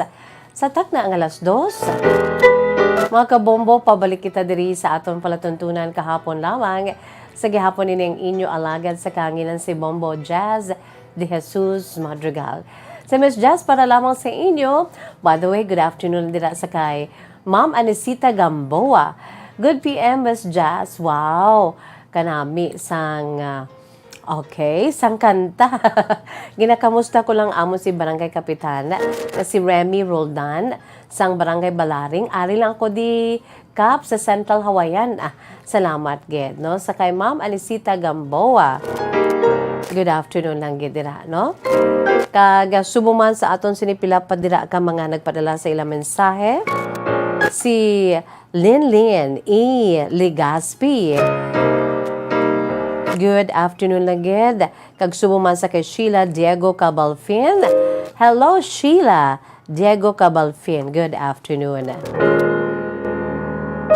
sa takna nga alas dos. Mga kabombo, pabalik kita diri sa aton palatuntunan kahapon lamang. Sa gihapon ini ang inyo alagad sa kahanginan, si Bombo Jazz de Jesus Madrigal. Si Miss Jazz para lamang sa inyo. By the way, good afternoon dira sa kay Ma'am Anisita Gamboa. Good P M, Miss Jazz. Wow! Kanami sang, ah, okay, sang kanta. Ginakamusta ko lang amo si Barangay Kapitan, nga si Remy Roldan, sang Barangay Balaring. Ari lang ko di Kap sa Central Hawaiian. Ah, salamat gid, no? Sa kay Ma'am Anisita Gamboa. Good afternoon lang gid dira, no? Kag, ah, subong man sa aton sini pila pa dira ka mga nagpadala sa ilang mensahe. Si Linlin E. Legaspi. Good afternoon lang gid. Kag subong man sa kay Sheila Diego Cabalfin. Hello, Sheila. Diego Cabalfin, good afternoon.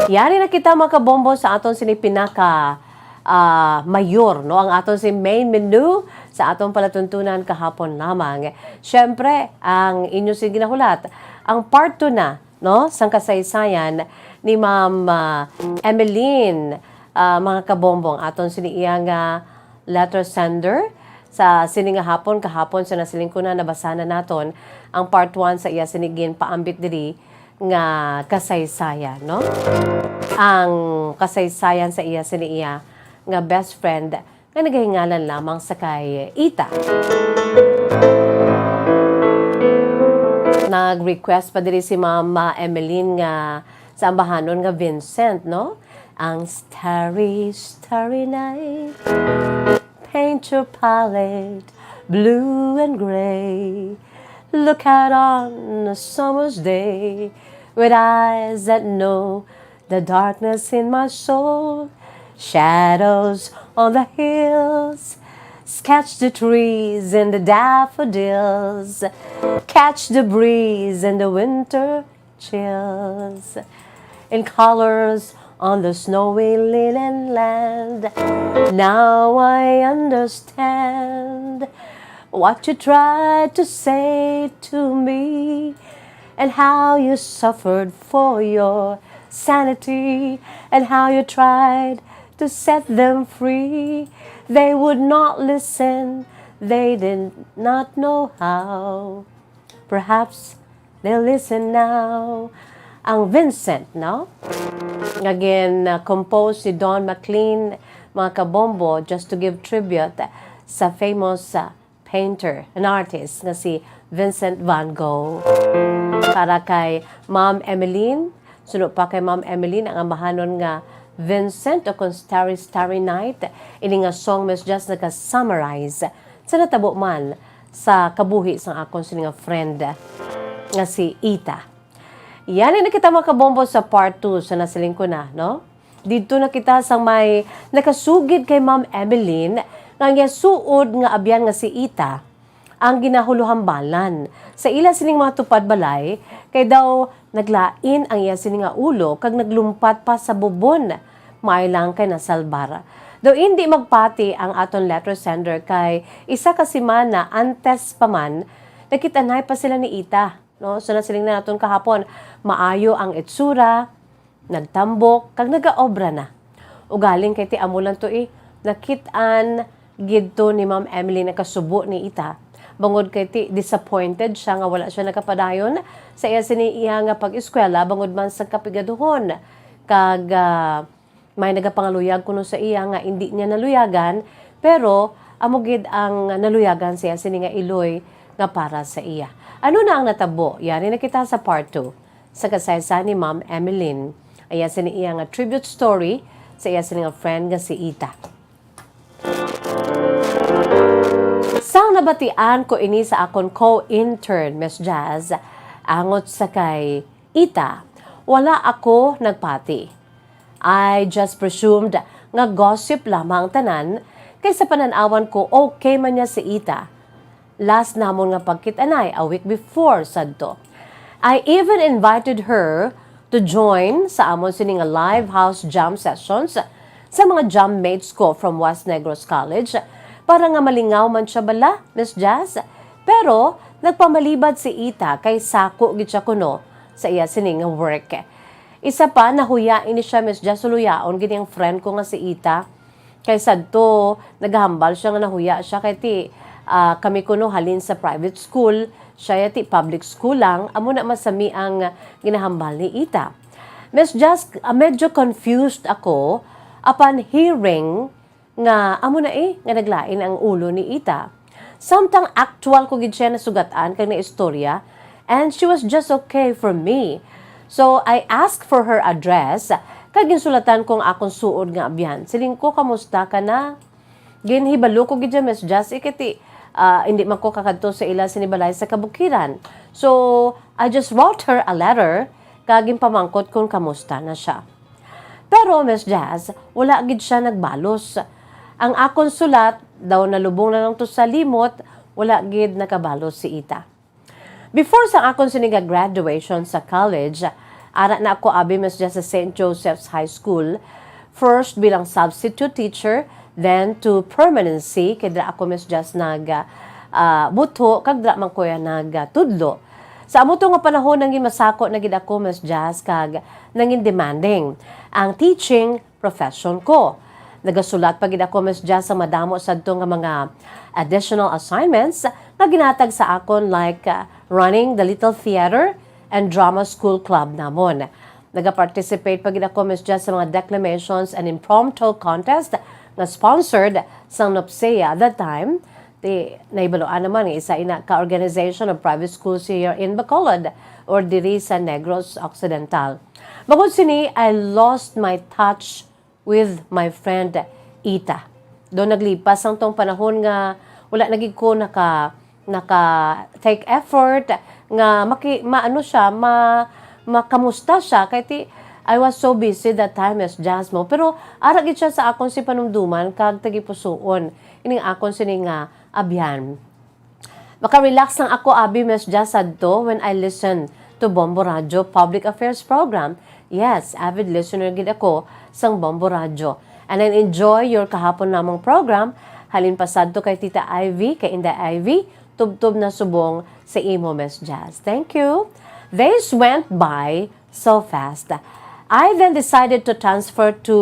Yari na kita, mga kabombo, sa aton sini pinaka, ah, mayor, no? Ang aton si main menu sa aton palatuntunan kahapon lamang. Siyempre, ang inyo si ginahulat, ang part two na, no, sang kasaysayan ni Ma'am, ah, Emeline, ah, mga kabombo, ang aton sini iya nga letter sender sa sini nga hapon, kahapon sa nasiling ko na, nabasa na naton ang part one sa iya sini ginpaambit diri nga kasaysayan, no? Ang kasaysayan sa iya sini iya nga best friend nga nagahingalan lamang sa kay Ita. Nag-request pa diri si Mama Emeline nga sa ambahanon nga Vincent, no? Ang Starry, Starry Night, paint your palette blue and gray. Look out on a summer's day with eyes that know the darkness in my soul. Shadows on the hills. Catch the trees and the daffodils. Catch the breeze and the winter chills. In colors on the snowy linen land. Now I understand what you tried to say to me, and how you suffered for your sanity, and how you tried to set them free. They would not listen, they did not know how. Perhaps they'll listen now. Ang Vincent, no? Nga gin, uh, compose ni Don McLean, mga kabombo, just to give tribute sa famous, uh, painter and artist nga si Vincent van Gogh. Para kay Ma'am Emeline, suno pa kay Ma'am Emeline, ang ambahanon nga Vincent o kung Starry Starry Night, ini nga song, Miss Jazz, nagka-summarize sa natabo man sa kabuhi sang akon sini nga friend nga si Ita. Yan ang nakita, mga kabombo, sa part two sa nasiling ko na, no? Didto na kita sa may nakasugid kay Ma'am Emeline nga ang iya suod nga abyan nga si Ita ang ginahuluhambalan sa ila sining mga tupad balay, kay daw naglain ang iya sini nga ulo kag naglumpat pa sa bubon. Maayo lang kay nasalbar. Daw indi magpati ang aton letter sender kay isa ka semana antes pa man, nakit-anay pa sila ni Ita. No? So, nasiling na naton kahapon, maayo ang itsura, nagtambok, kag nagaobra na. Ugaling kay ti amo lang to, eh, nakit-an gid to ni Ma'am Emily nakasubo ni Ita. Bangod kay ti disappointed siya nga wala siya nakapadayon sa iya sini iya nga pag-eskwela, bangod man sa kapigaduhon. Kag, ah, may nagapangaluyag kuno sa iya nga indi niya naluyagan, pero amo gid ang naluyagan siya sini nga iloy nga para sa iya. Ano na ang natabo? Yari na kita sa part two sa kasaysayan ni Ma'am Emeline. Aya sini iya nga tribute story sa iya sini nga friend nga si Ita. Sang nabatian ko ini sa akon co-intern, Miss Jazz, angot sa kay Ita, wala ako nagpati. I just presumed nga gossip lamang ang tanan, kay sa panan-awan ko okay man niya si Ita. Last namon nga pagkit-anay a week before sadto. I even invited her to join sa amon sini nga live house jam sessions sa mga jam mates ko from West Negros College para nga malingaw man siya bala, Miss Jazz. Pero nagpamalibad si Ita kay sako gid siya kuno sa iya sini nga work. Isa pa, nahuya ini siya, Miss Jazz, suluyaon gid ang friend ko nga si Ita. Kay sadto, nagahambal siya nga nahuya siya kay ti, ah, kami kuno halin sa private school, siya ya ti public school lang, amo na masami ang ginahambal ni Ita. Miss Jazz, ah, medyo confused ako upon hearing nga amo na, eh, nga naglain ang ulo ni Ita. Samtang actual ko gid siya nasugatan kag naistorya, and she was just okay for me. So, I asked for her address, kag ginsulatan ko ang akon suod nga abyan. Siling ko, "Kamusta ka na?" Ginhibalo ko gid siya, Miss Jazz, eh, kay ti, ah, hindi man ko kakadto sa ila sini balay sa kabukiran. So, I just wrote her a letter, kag ginpamangkot kung kamusta na siya. Pero, Miss Jazz, wala gid siya nagbalos. Ang akon sulat, daw nalubong na lang to sa limot, wala gid nakabalos si Ita. Before sa akon sini nga graduation sa college, ara na ako abi, Miss Jazz, sa Saint Joseph's High School, first bilang substitute teacher, then to permanency, kay dira ako, Miss Jazz, nag, ah, butho, kag dira man ko ya nagtudlo. Sa amo to nga panahon, nangin masako na gid ako, Miss Jazz, kag nangin demanding ang teaching profession ko. Nagasulat pa gid ako, Miss Jazz, sa madamo sadto nga mga additional assignments nga ginatag sa akon, like, uh, running the Little Theater and Drama School Club namon. Nagaparticipate pa gid ako, Miss Jazz, sa mga declamations and impromptu contest nga sponsored sang NOPSEA at that time. Ti, nahibaluan naman nga isa ina ka organization of private schools here in Bacolod or diri sa Negros Occidental. Bangod sini, I lost my touch with my friend Ita. Do naglipas ang tong panahon nga wala na gid ko naka, naka take effort nga maki-, maano siya, ma-, makamusta siya. Kay ti, I was so busy that time, Miss Jazz, mo. Pero ara gid siya sa akon si panumduman kag tagipusuon ining akon sini nga abyan. Maka-relax lang ako, abi, Miss Jazz, sadto when I listen to Bombo Radyo Public Affairs Program. Yes, avid listener gid ako sang Bombo Radyo. And I enjoy your kahapon namang program. Halin pa sadto kay Tita Ivy, kay Inday Ivy, tubtob na subong sa imo, Miss Jazz. Thank you. Days went by so fast. I then decided to transfer to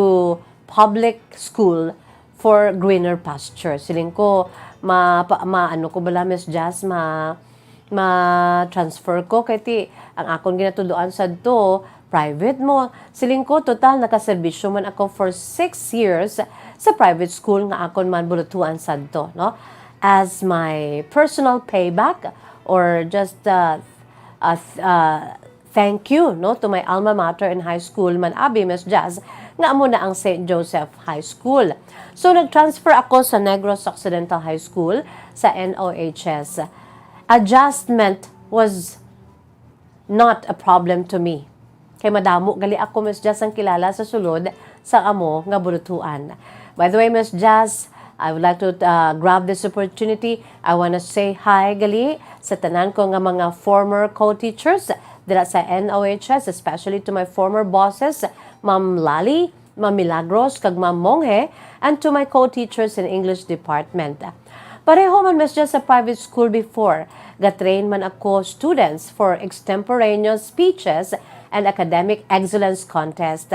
public school for greener pasture. Siling ko, ma-, pa-, ma-, ano ko bala, Miss Jazz, ma-, ma-transfer ko. Kay ti, ang akon ginatuduan sadto, private mo. Siling ko, total, nakaserbisyo man ako for six years sa private school nga akon man bulutuan sadto, no? As my personal payback or just, uh, uh, uh, thank you, no, to my alma mater and high school man, abi, Miss Jazz, nga amo na ang Saint Joseph High School. So, nag-transfer ako sa Negros Occidental High School, sa N O H S. Adjustment was not a problem to me. Kay madamo gali ako, Miss Jazz, ang kilala sa sulod sa amo nga bulutuan. By the way, Miss Jazz, I would like to, uh, grab this opportunity. I wanna say hi gali sa tanan ko nga mga former co-teachers dira sa N O H S, especially to my former bosses, Ma'am Lali, Ma'am Milagros, kag Ma'am Monghe, and to my co-teachers in English department. Pareho man, Miss Jazz, sa private school before, ga-train man ako students for extemporaneous speeches and academic excellence contest.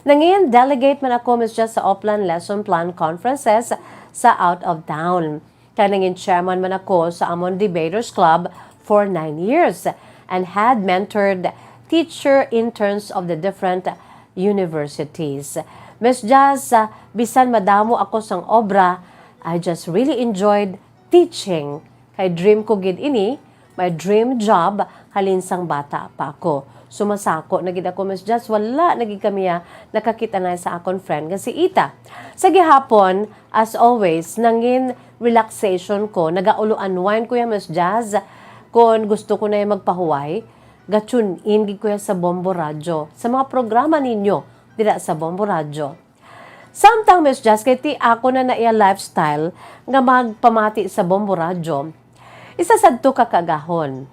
Nangin delegate man ako, Miss Jazz, sa Oplan lesson plan conferences sa out of town. Kag nangin chairman man ako sa amon Debaters Club for nine years and had mentored teacher interns of the different universities. Miss Jazz, ah, bisan madamo ako sang obra, I just really enjoyed teaching. Kay dream ko gid ini, my dream job, halin sang bata pa ako. Sumasako na gid ako, Miss Jazz, wala na gid kami, ah, nakakita na sa akon friend nga si Ita. Sa gihapon, as always, nangin relaxation ko, nagaulo-unwind ko ya, Miss Jazz. Kon gusto ko na ya magpahuway, ga-tune in gid ko ya sa Bombo Radyo, sa mga programa ninyo dira sa Bombo Radyo. Samtang, Miss Jazz, kay ti ako na na iya lifestyle nga magpamati sa Bombo Radyo. Isa sadto ka kaagahon.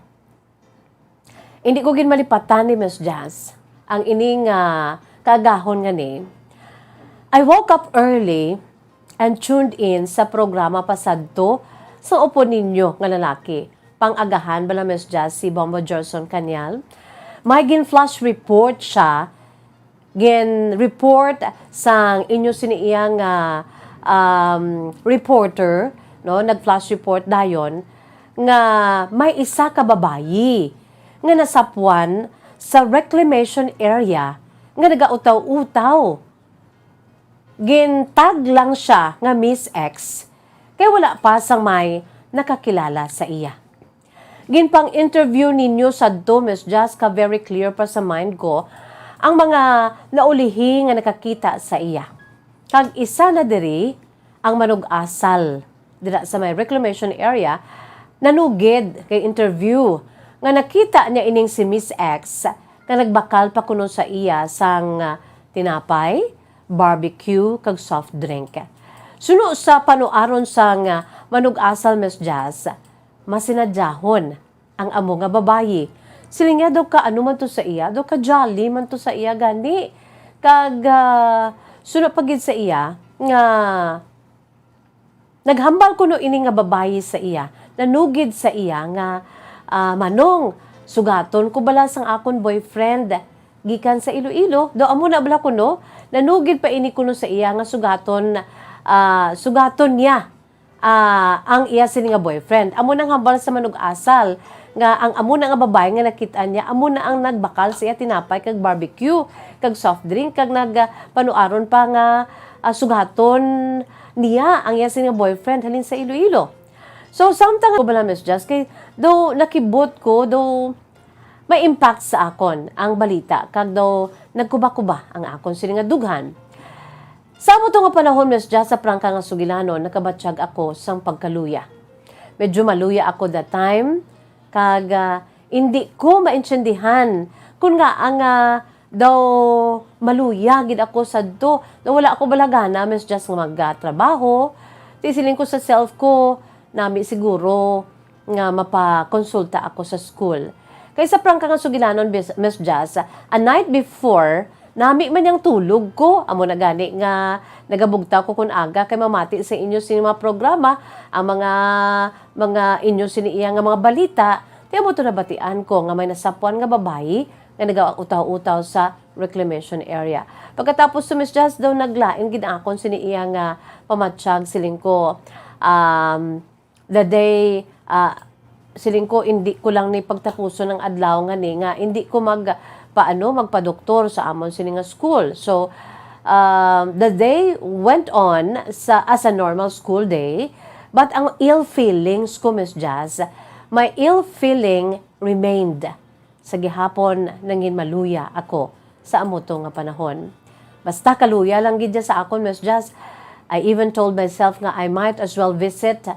Hindi ko gid malipatan ni Miss Jazz ang ining, ah, kaagahon nga ni. I woke up early and tuned in sa programa pa sadto sa upod ninyo nga lalaki. Pang-agahan bala, Miss Jazz, si Bombo Gerson Cañal. May gin-flash report siya, gin-report sang inyo sini iya nga, um, reporter, no, nag-flash report dayon nga may isa ka babayi nga nasapwan sa reclamation area nga nagautaw-utaw. Gin-tag lang siya nga Miss X, kay wala pa sang may nakakilala sa iya. Ginpang-interview ninyo sadto, Miss Jazz, ka very clear pa sa mind ko ang mga naulihi nga nakakita sa iya. Kag isa na diri ang manug-asal dira sa may reclamation area, nanugid kay interview nga nakita niya ining si Miss X nga nagbakal pa kuno sa iya sang, ah, tinapay, barbecue, kag soft drink. Suno sa panuaron sang, ah, manug-asal, Miss Jazz, masinadyahon ang amo nga babayi. Siling niya daw ka ano man to sa iya, daw ka jolly man to sa iya gani. Kag, ah, suno pa gid sa iya nga naghambal kuno ini nga babayi sa iya, nanugid sa iya nga, ah, "Manong, sugaton ko bala sang akon boyfriend gikan sa Iloilo?" Daw amo na bala kuno, nanugid pa ini kuno sa iya nga sugaton, ah, sugaton niya, ah, ang iya sini nga boyfriend. Amo nang hambal sa manug-asal nga ang amo na nga babayi nga nakit-an niya, amo na ang nagbakal sa iya tinapay kag barbecue kag soft drink kag nag, ah, panuaron pa nga, ah, sugaton niya ang iya sini nga boyfriend halin sa Iloilo. So, samtang ko bala, Miss Jazz, kay daw nakibot ko, daw may impact sa akon ang balita, kag daw nagkuba-kuba ang akon sini nga dughan. Sa amo to nga panahon, Miss Jazz, sa prangka nga sugilanon, nakabatyag ako sang pagkaluya. Medyo maluya ako that time, kag, ah, indi ko maintindihan kun ngaa nga daw maluya gid ako sadto. Daw wala ako balagana, Miss Jazz, nga magtrabaho. Ti siling ko sa self ko, nami siguro nga mapakonsulta ako sa school. Kay sa prangka nga sugilanon, Bis-, Miss Jazz, a night before, nami man yang tulog ko. Amo na gani nga nagabugtaw ko kun aga kay mamati sa inyo sini mga programa, ang mga, mga inyo sini iya nga mga balita. Ti amo to nabatian ko nga may nasapwan nga babayi nga nagautaw-utaw sa reclamation area. Pagkatapos to, Miss Jazz, daw naglain gid akon sini iya nga pamatyag, siling ko, um, the day, ah, siling ko, indi ko lang ni pagtapuson ang adlaw nga ni, nga indi ko mag, paano, magpadoktor sa amon sini nga school. So, um, the day went on sa, as a normal school day, but ang ill feelings ko, Miss Jazz, my ill feeling remained. Sa gihapon, nangin maluya ako sa amo to nga panahon. Basta kaluya lang gid siya sa akon, Miss Jazz. I even told myself nga I might as well visit,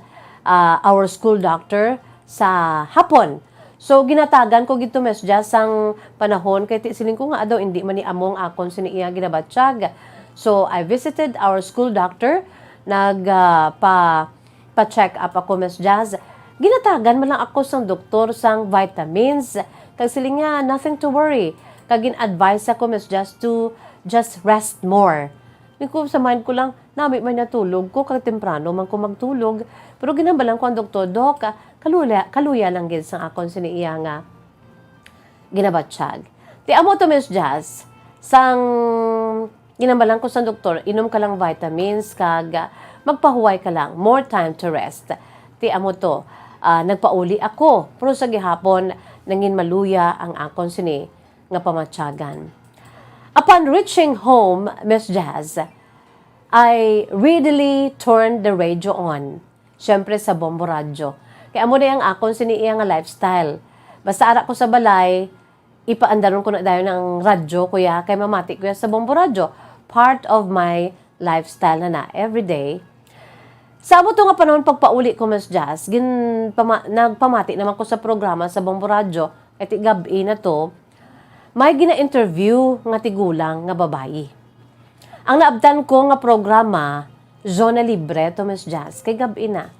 ah, our school doctor sa hapon. So, ginatagan ko gid to, Miss Jazz, sang panahon, kay ti-, siling ko nga daw, hindi man ni amo ang akon sini iya ginabatyag. So, I visited our school doctor, nag, ah, pa, pa-check up ako, Miss Jazz. Ginatagan man lang ako sang doktor sang vitamins. Kag siling niya, "Nothing to worry." Kag gin-advise ako, Miss Jazz, to just rest more. Ni ko sa mind ko lang, nami may natulog ko, kag temprano man ko magtulog. Pero ginhambalan ko ang doktor, "Dok, ah, kaluya, kaluya lang gid sang akon sini iya nga ginabatyag." Ti amo to, Miss Jazz, sang ginhambalan ko sang doktor, "Inom ka lang vitamins, kag, ah, magpahuway ka lang, more time to rest." Ti amo to, ah, nagpauli ako, pero sa gihapon, nangin maluya ang akon sini nga pamatyagan. Upon reaching home, Miss Jazz, I readily turned the radio on. Siyempre, sa Bombo Radyo. Kay amo na ang akon sini iya nga lifestyle. Basta ara ko sa balay, ipaandaron ko na dayon ang radyo, kuya, kay mamati ko ya sa Bombo Radyo. Part of my lifestyle na na, everyday. Sa amo to nga panahon, pagpauli ko, Miss Jazz, gin-, pama-, nagpamati naman ko sa programa sa Bombo Radyo, kay ti gab-i na to, may gina-interview nga tigulang nga babayi. Ang naabtan ko nga programa, Zona Libre to, Miss Jazz, kay gab-i na.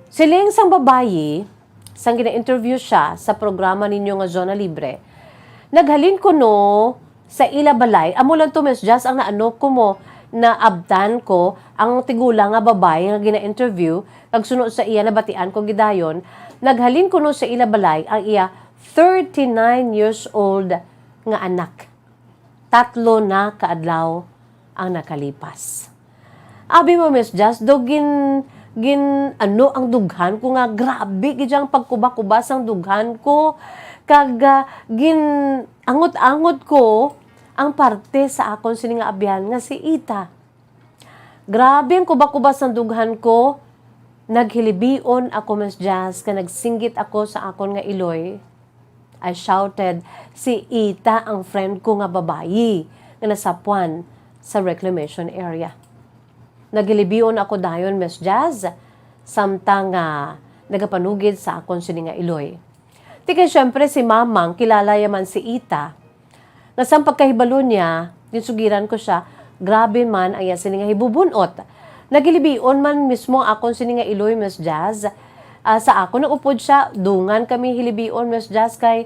Siling sang babayi, sang gina-interview siya sa programa ninyo nga Zona Libre, naghalin kuno sa ila balay. Amo lang to, Miss Jazz, ang naano ko mo, naabtan ko ang tigulang nga babayi nga gina-interview, kag suno sa iya nabatian ko gidayon, naghalin kuno sa ila balay ang iya thirty-nine years old nga anak. Tatlo na ka adlaw ang nakalipas. Abi mo, Miss Jazz, do gin-, gin-, ano ang dughan ko nga grabe gid ang pagkuba-kuba sang dughan ko, kag, ah, gin-angot-angot ko ang parte sa akon sini nga abyan nga si Ita. Grabe ang kuba-kuba sang dughan ko. Naghilibion ako, Miss Jazz, kag nagsinggit ako sa akon nga iloy. I shouted, "Si Ita ang friend ko nga babayi nga nasapwan sa reclamation area." Naghilibion ako dayon, Miss Jazz, samtang, ah, nagapanugid sa akon sini nga iloy. Ti kay siyempre si Mamang kilala ya man si Ita. Nga sang pagkahibalo niya, ginsugiran ko sia, grabe man ang iya sini nga hibubun-ot. Naghilibion man mismo ang akon sini nga iloy, Miss Jazz. Ah, sa akon nag-upod sia, dungan kami hilibion, Miss Jazz, kay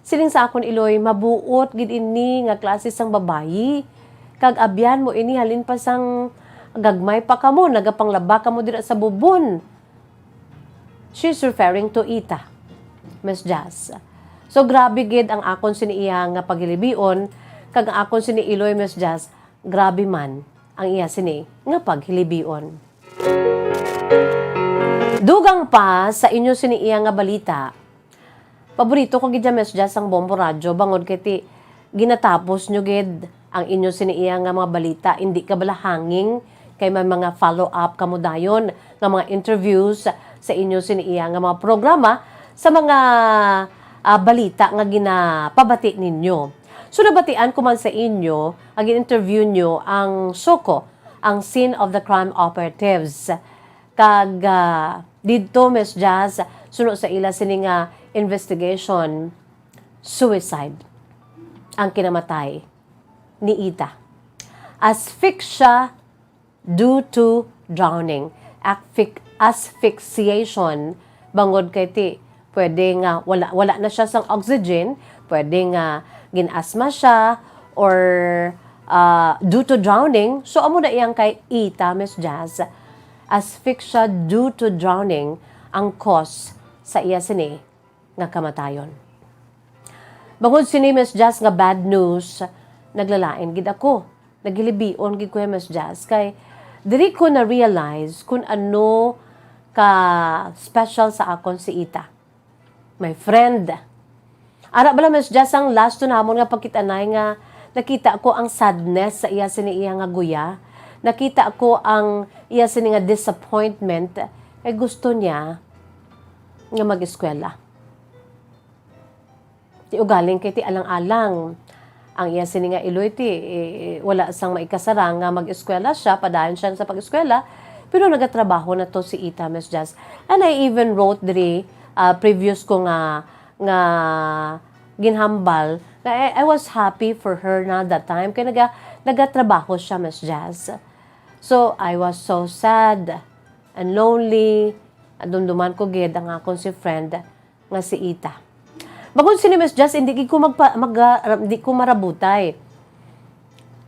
siling sa akon iloy, "Mabuot gid ini nga klase sang babayi. Kag abyan mo ini halin pa sang gagmay pa kamo, nagapanglaba kamo dira sa bubon." She's referring to Ita, Miss Jazz. So, grabe gid ang akon sini iya nga paghilibion, kag ang akon sini iloy, Miss Jazz, grabe man ang iya sini nga paghilibion. Dugang pa sa inyo sini iya nga balita, paborito ko gid ya, Miss Jazz, ang Bombo Radyo, bangod kay ti ginatapos nyo gid ang inyo sini iya nga mga balita, indi ka bala hanging kay may mga follow-up kamo dayon nga mga interviews sa inyo sini iya nga mga programa sa mga, ah, balita nga ginapabati ninyo. So, nabatian ko man sa inyo nga gin-interview nyo ang SOCO, ang Scene of the Crime Operatives. Kag, ah, didto, Miss Jazz, suno sa ila sini nga investigation, suicide ang kinamatay ni Ita. Asphyxia due to drowning. Asphyx-, asphyxiation, bangod kay ti pwede nga wala, wala na siya sang oxygen, pwede nga gin-asma siya, or, ah, due to drowning. So, amo na iyang kay Ita, Miss Jazz. Asphyxia due to drowning ang cause sa iya sini nga kamatayon. Bangod sini, Miss Jazz, nga bad news, naglalain gid ako. Naghilibion gid ko ya, Miss Jazz, kay diri ko na-realize kun ano ka special sa akon si Ita. My friend. Ara bala, Miss Jazz, ang last to namon nga pagkit-anay nga nakita ko ang sadness sa iya sini iya nga guya. Nakita ko ang iya sini nga disappointment. Kay gusto niya nga mag-eskwela. Ti ugaling kay ti alang-alang ang iya sini nga iloy ti, eh, wala sang maikasarang nga mag-eskwela siya, padayon siya sa pag-eskwela, pero nagatrabaho na to si Ita, Miss Jazz. And I even wrote diri ah, previous ko nga, nga ginhambal, nga I, I was happy for her na that time. Kay naga-, nagatrabaho siya, Miss Jazz. So, I was so sad and lonely. Dumduman ko gid ang akon si friend nga si Ita. Bangod sini, Miss Jazz, hindi gid ko magpa-, mag-, ah, hindi ko marabutay.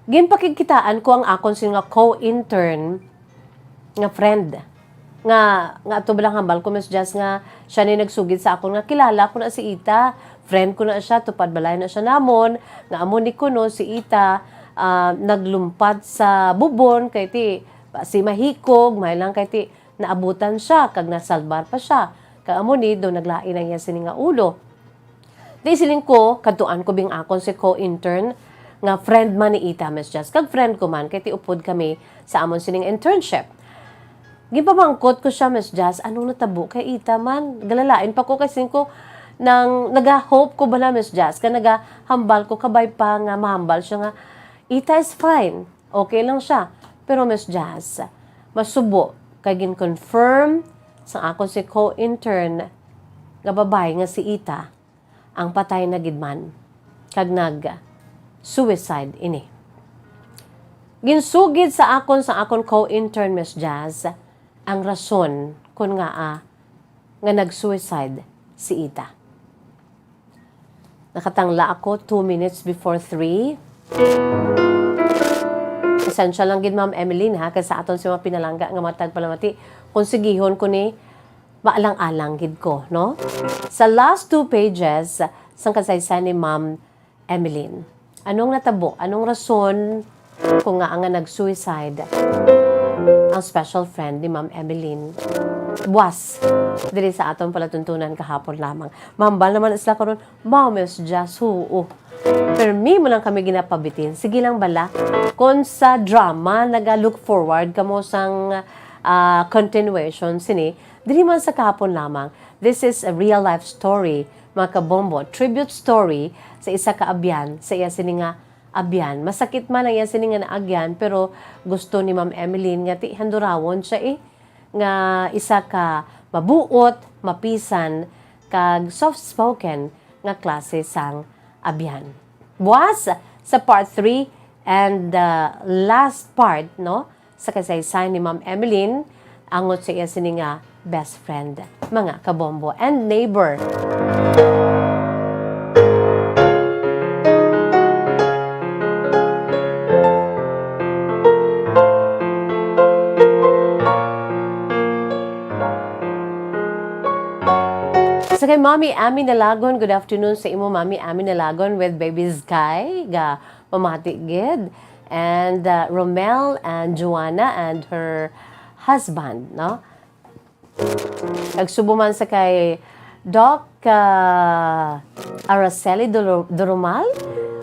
Ginpakigkitaan ko ang akon sini nga co-intern nga friend. Nga, nga ato ba lang hambal ko, Miss Jazz, nga siya ni nagsugid sa akon nga kilala ko na si Ita, friend ko na siya, tupad balay na siya namon, nga amo ni kuno si Ita, ah, naglumpad sa bubon, kay ti, si mahikog, may lang kay ti, naabutan siya, kag nasalbar pa siya. Kag amo ni, do naglain ang iya sini nga ulo. Di siling ko, kadtuan ko bing akon si co-intern, nga friend man ni Ita, Miss Jazz. Kag friend ko man, kay ti upod kami sa amon sining internship. Ginpamangkot ko siya, Miss Jazz, anong natabo kay Ita man? Galalain pa ko kay siling ko, nang nagahope ko bala, Miss Jazz, ka nagahambal ko, kabay pa nga mahambal siya nga, Ita is fine. Okay lang siya. Pero, Miss Jazz, masubo kay gin-confirm sa akon si co-intern nga babayi nga si Ita ang patay na gid man kag nag-suicide ini. Ginsugid sa akon sa akon co-intern, Miss Jazz, ang rason kon ngaa nga nag-suicide si Ita. Nakatangla ako two minutes before three. Pasensya lang gid, Ma'am Emeline, ha, kay sa aton si mga pinalangga nga mga tagpalamati, konsigihon ko ni maalang-alang gid ko, no? Sa last two pages sang kasaysayan ni Ma'am Emeline, anong natabo? Anong rason kung ngaa nga nag-suicide ang special friend ni Ma'am Emeline Buas diri sa aton palatuntunan kahapon lamang? Mahambal naman sila karon, "Ma'am, Miss Jazz, huo." Permi mo lang kami ginapabitin. Sige lang bala. Kung sa drama, naga-look forward kamo sang, ah, continuation sini, diri man sa kahapon lamang. This is a real life story, mga kabombo. Tribute story sa isa ka abyan, sa iya sini nga abyan. Masakit man ang iya sini nga naagyan, pero gusto ni Ma'am Emeline nga ti-, handurawon siya, eh, nga isa ka mabuot, mapisan, kag soft-spoken nga klase sang abyan. Buas sa part three and the last part, no, sa kasaysayan ni Ma'am Emeline, angot sa iya sini nga best friend, mga kabombo, and neighbor. Sa kay Mami Ami Nalagon, good afternoon sa imo, Mami Ami Nalagon, with Baby Sky, ga pamati gid. And, uh, Romel and Joanna and her husband, no? Nagsubo man sa kay Doc, uh, Araceli Dolo-, Doromal.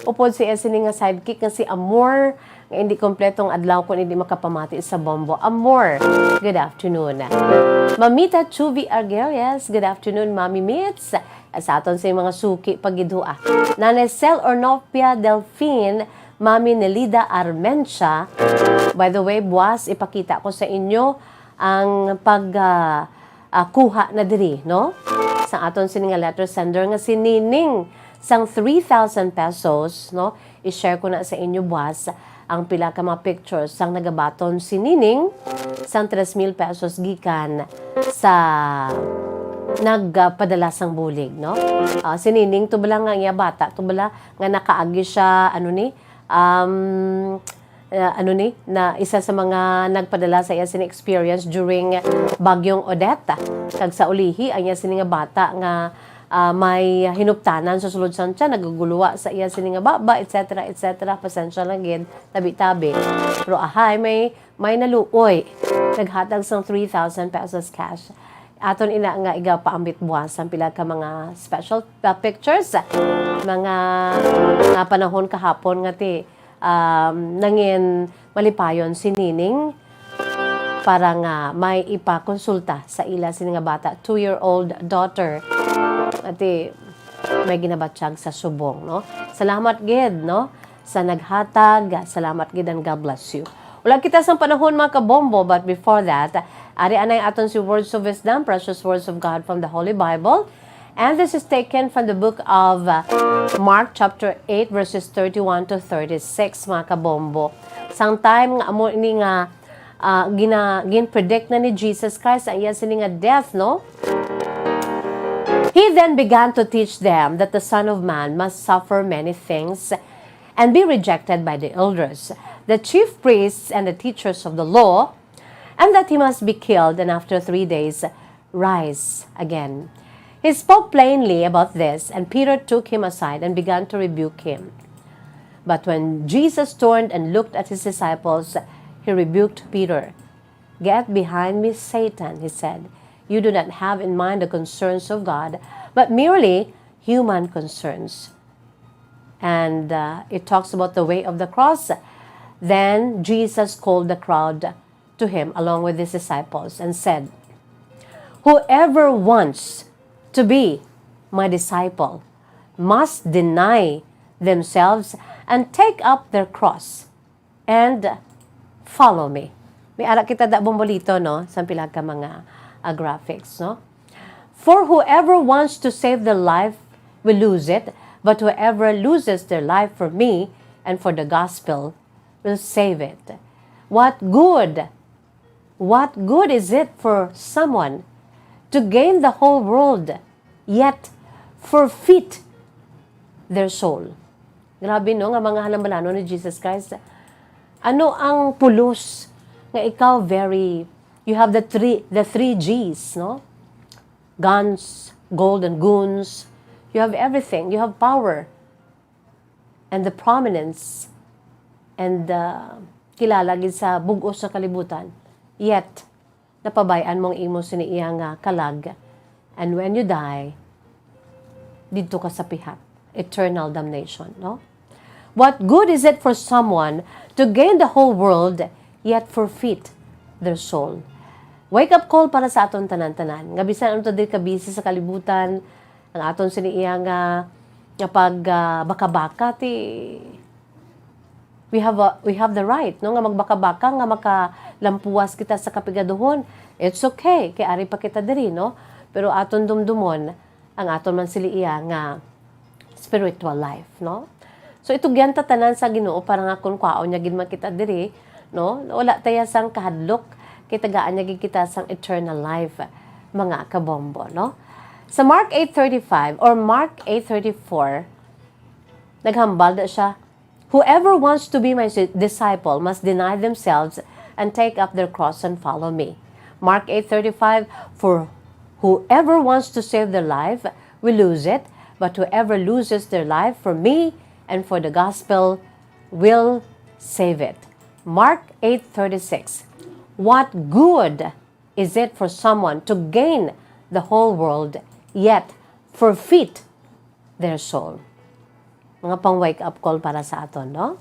Upod sa iya sini nga sidekick nga si Amor, nga hindi kompletong adlaw kung hindi makapamati sa Bombo. Amor, good afternoon. Mamita Chuvi Arguelles, good afternoon, Mami Mitz. Sa aton sa mga suki pagidua. Nanay Cel Ornopia Delfin, Mami Nelida Armencia. By the way, buas ipakita ko sa inyo ang pag, ah, ah, kuha na diri, no? Sa aton sini nga letter sender nga si Nining sang three thousand pesos, no? I-share ko na sa inyo buas ang pila ka mga pictures sang nagabaton si Nining sang tres mil pesos gikan sa nagpadala sang bulig, no? Ah, si Nining, to bala nga iya bata, to bala nga nakaagi siya, ano ni, um, ah, ano ni, na isa sa mga nagpadala sa iya sini experience during Bagyong Odette. Kag sa ulihi, ang iya sini nga bata nga, ah, may hinuptanan sa sulod sang tiyan, nagaguluwa sa iya sini nga baba, et cetera, et cetera. Pasensya lang gid, tabi-tabi. Pero ahay, may, may naluoy. Naghatag sang three thousand pesos cash. Aton ina nga igapaambit buwas ang pila ka mga special, uh, pictures. Mga, uh, panahon kahapon nga ti, um, nangin malipayon si Nining para nga may ipakonsulta sa ila sini nga bata, two-year-old daughter. Ati, may ginabatyag sa subong, no? Salamat gid, no? Sa naghatag, salamat gid and God bless you. Wala kita sang panahon, mga kabombo, but before that, Ari anay aton si Words of Wisdom, precious words of God from the Holy Bible. And this is taken from the book of, uh, Mark chapter eight, verses thirty-one to thirty-six, mga kabombo. Sang time nga amo ini nga, uh, gina-, gin-predict na ni Jesus Christ ang iya sini nga death, no? He then began to teach them that the Son of Man must suffer many things and be rejected by the elders, the chief priests, and the teachers of the law, and that he must be killed and after three days rise again. He spoke plainly about this, and Peter took him aside and began to rebuke him. But when Jesus turned and looked at his disciples, he rebuked Peter. "Get behind me, Satan," he said. "You do not have in mind the concerns of God, but merely human concerns." And, uh, it talks about the way of the cross. Then Jesus called the crowd to him along with his disciples and said, "Whoever wants to be my disciple must deny themselves and take up their cross and follow me." May ara kita da, Bombolito, no? Sa pila ka mga, ah, graphics, no? "For whoever wants to save their life will lose it, but whoever loses their life for me and for the gospel will save it." What good, what good is it for someone to gain the whole world, yet forfeit their soul? Grabe, no, nga mga halambalanon ni Jesus Christ. Ano ang pulos nga ikaw very, you have the three, the three Gs, no? Guns, gold, and goons. You have everything. You have power and the prominence and the kilala gid sa bug-os nga kalibutan. Yet, napabay-an mo ang imo sini iya nga kalag. And when you die, didto ka sa pihat, eternal damnation, no? What good is it for someone to gain the whole world yet forfeit their soul? Wake up call para sa aton tanan-tanan. Nga bisan ano ta diri ka busy sa kalibutan, ang aton sini iya nga, nga pag, ah, baka-baka, ti, we have a, we have the right, no, nga magbaka-baka, nga makalampuwas kita sa kapigaduhon. It's okay, kay ari pa kita diri, no? Pero aton dumdumon ang aton man sili iya nga spiritual life, no? So, itugyan ta tanan sa Ginoo para nga kun kwaon niya gid man kita diri, no? Wala ta iya sang kahadlok, kay tagaan niya gid kita sang eternal life, mga kabombo, no? Sa Mark eight thirty-five or Mark eight thirty-four, naghambal na siya, "Whoever wants to be my si-, disciple must deny themselves and take up their cross and follow me." Mark eight thirty-five, "For whoever wants to save their life will lose it, but whoever loses their life for me and for the gospel will save it." Mark eight thirty-six, "What good is it for someone to gain the whole world, yet forfeit their soul?" Mga pang wake up call para sa aton, no?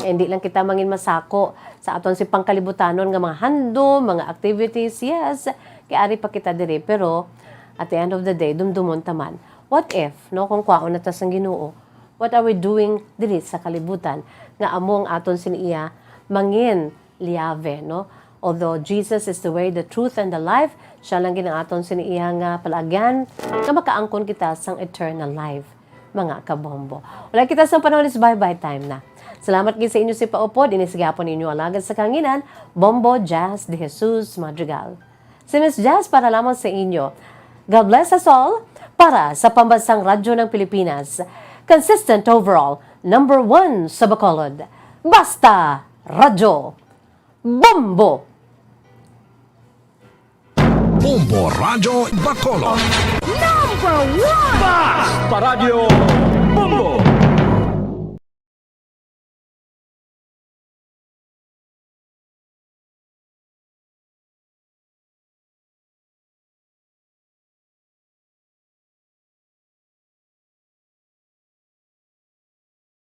Kay hindi lang kita mangin masako sa aton si pangkalibutanon nga mga handom, mga activities, yes, kay ari pa kita diri, pero at the end of the day, dumdumon ta man. What if, no, kung kwaon na ta sang Ginoo, what are we doing diri sa kalibutan nga amo ang aton sini iya mangin liave, no? Although Jesus is the way, the truth, and the life, siya lang gid ang aton sini iya nga palaagyan nga makaangkon kita sang eternal life, mga kabombo. Wala kita sang panahon, is bye-bye time na. Salamat gid sa inyo si paupod, ini sa gihapon ninyo alagad sa kahanginan, Bombo Jazz de Jesus Madrigal. Si Miss Jazz para lamang sa inyo. God bless us all. Para sa Pambansang Radyo ng Pilipinas, consistent overall, number one sa Bacolod. Basta Radyo. Bombo! Bombo Radyo Bacolod. Number one! Basta Radyo Bombo!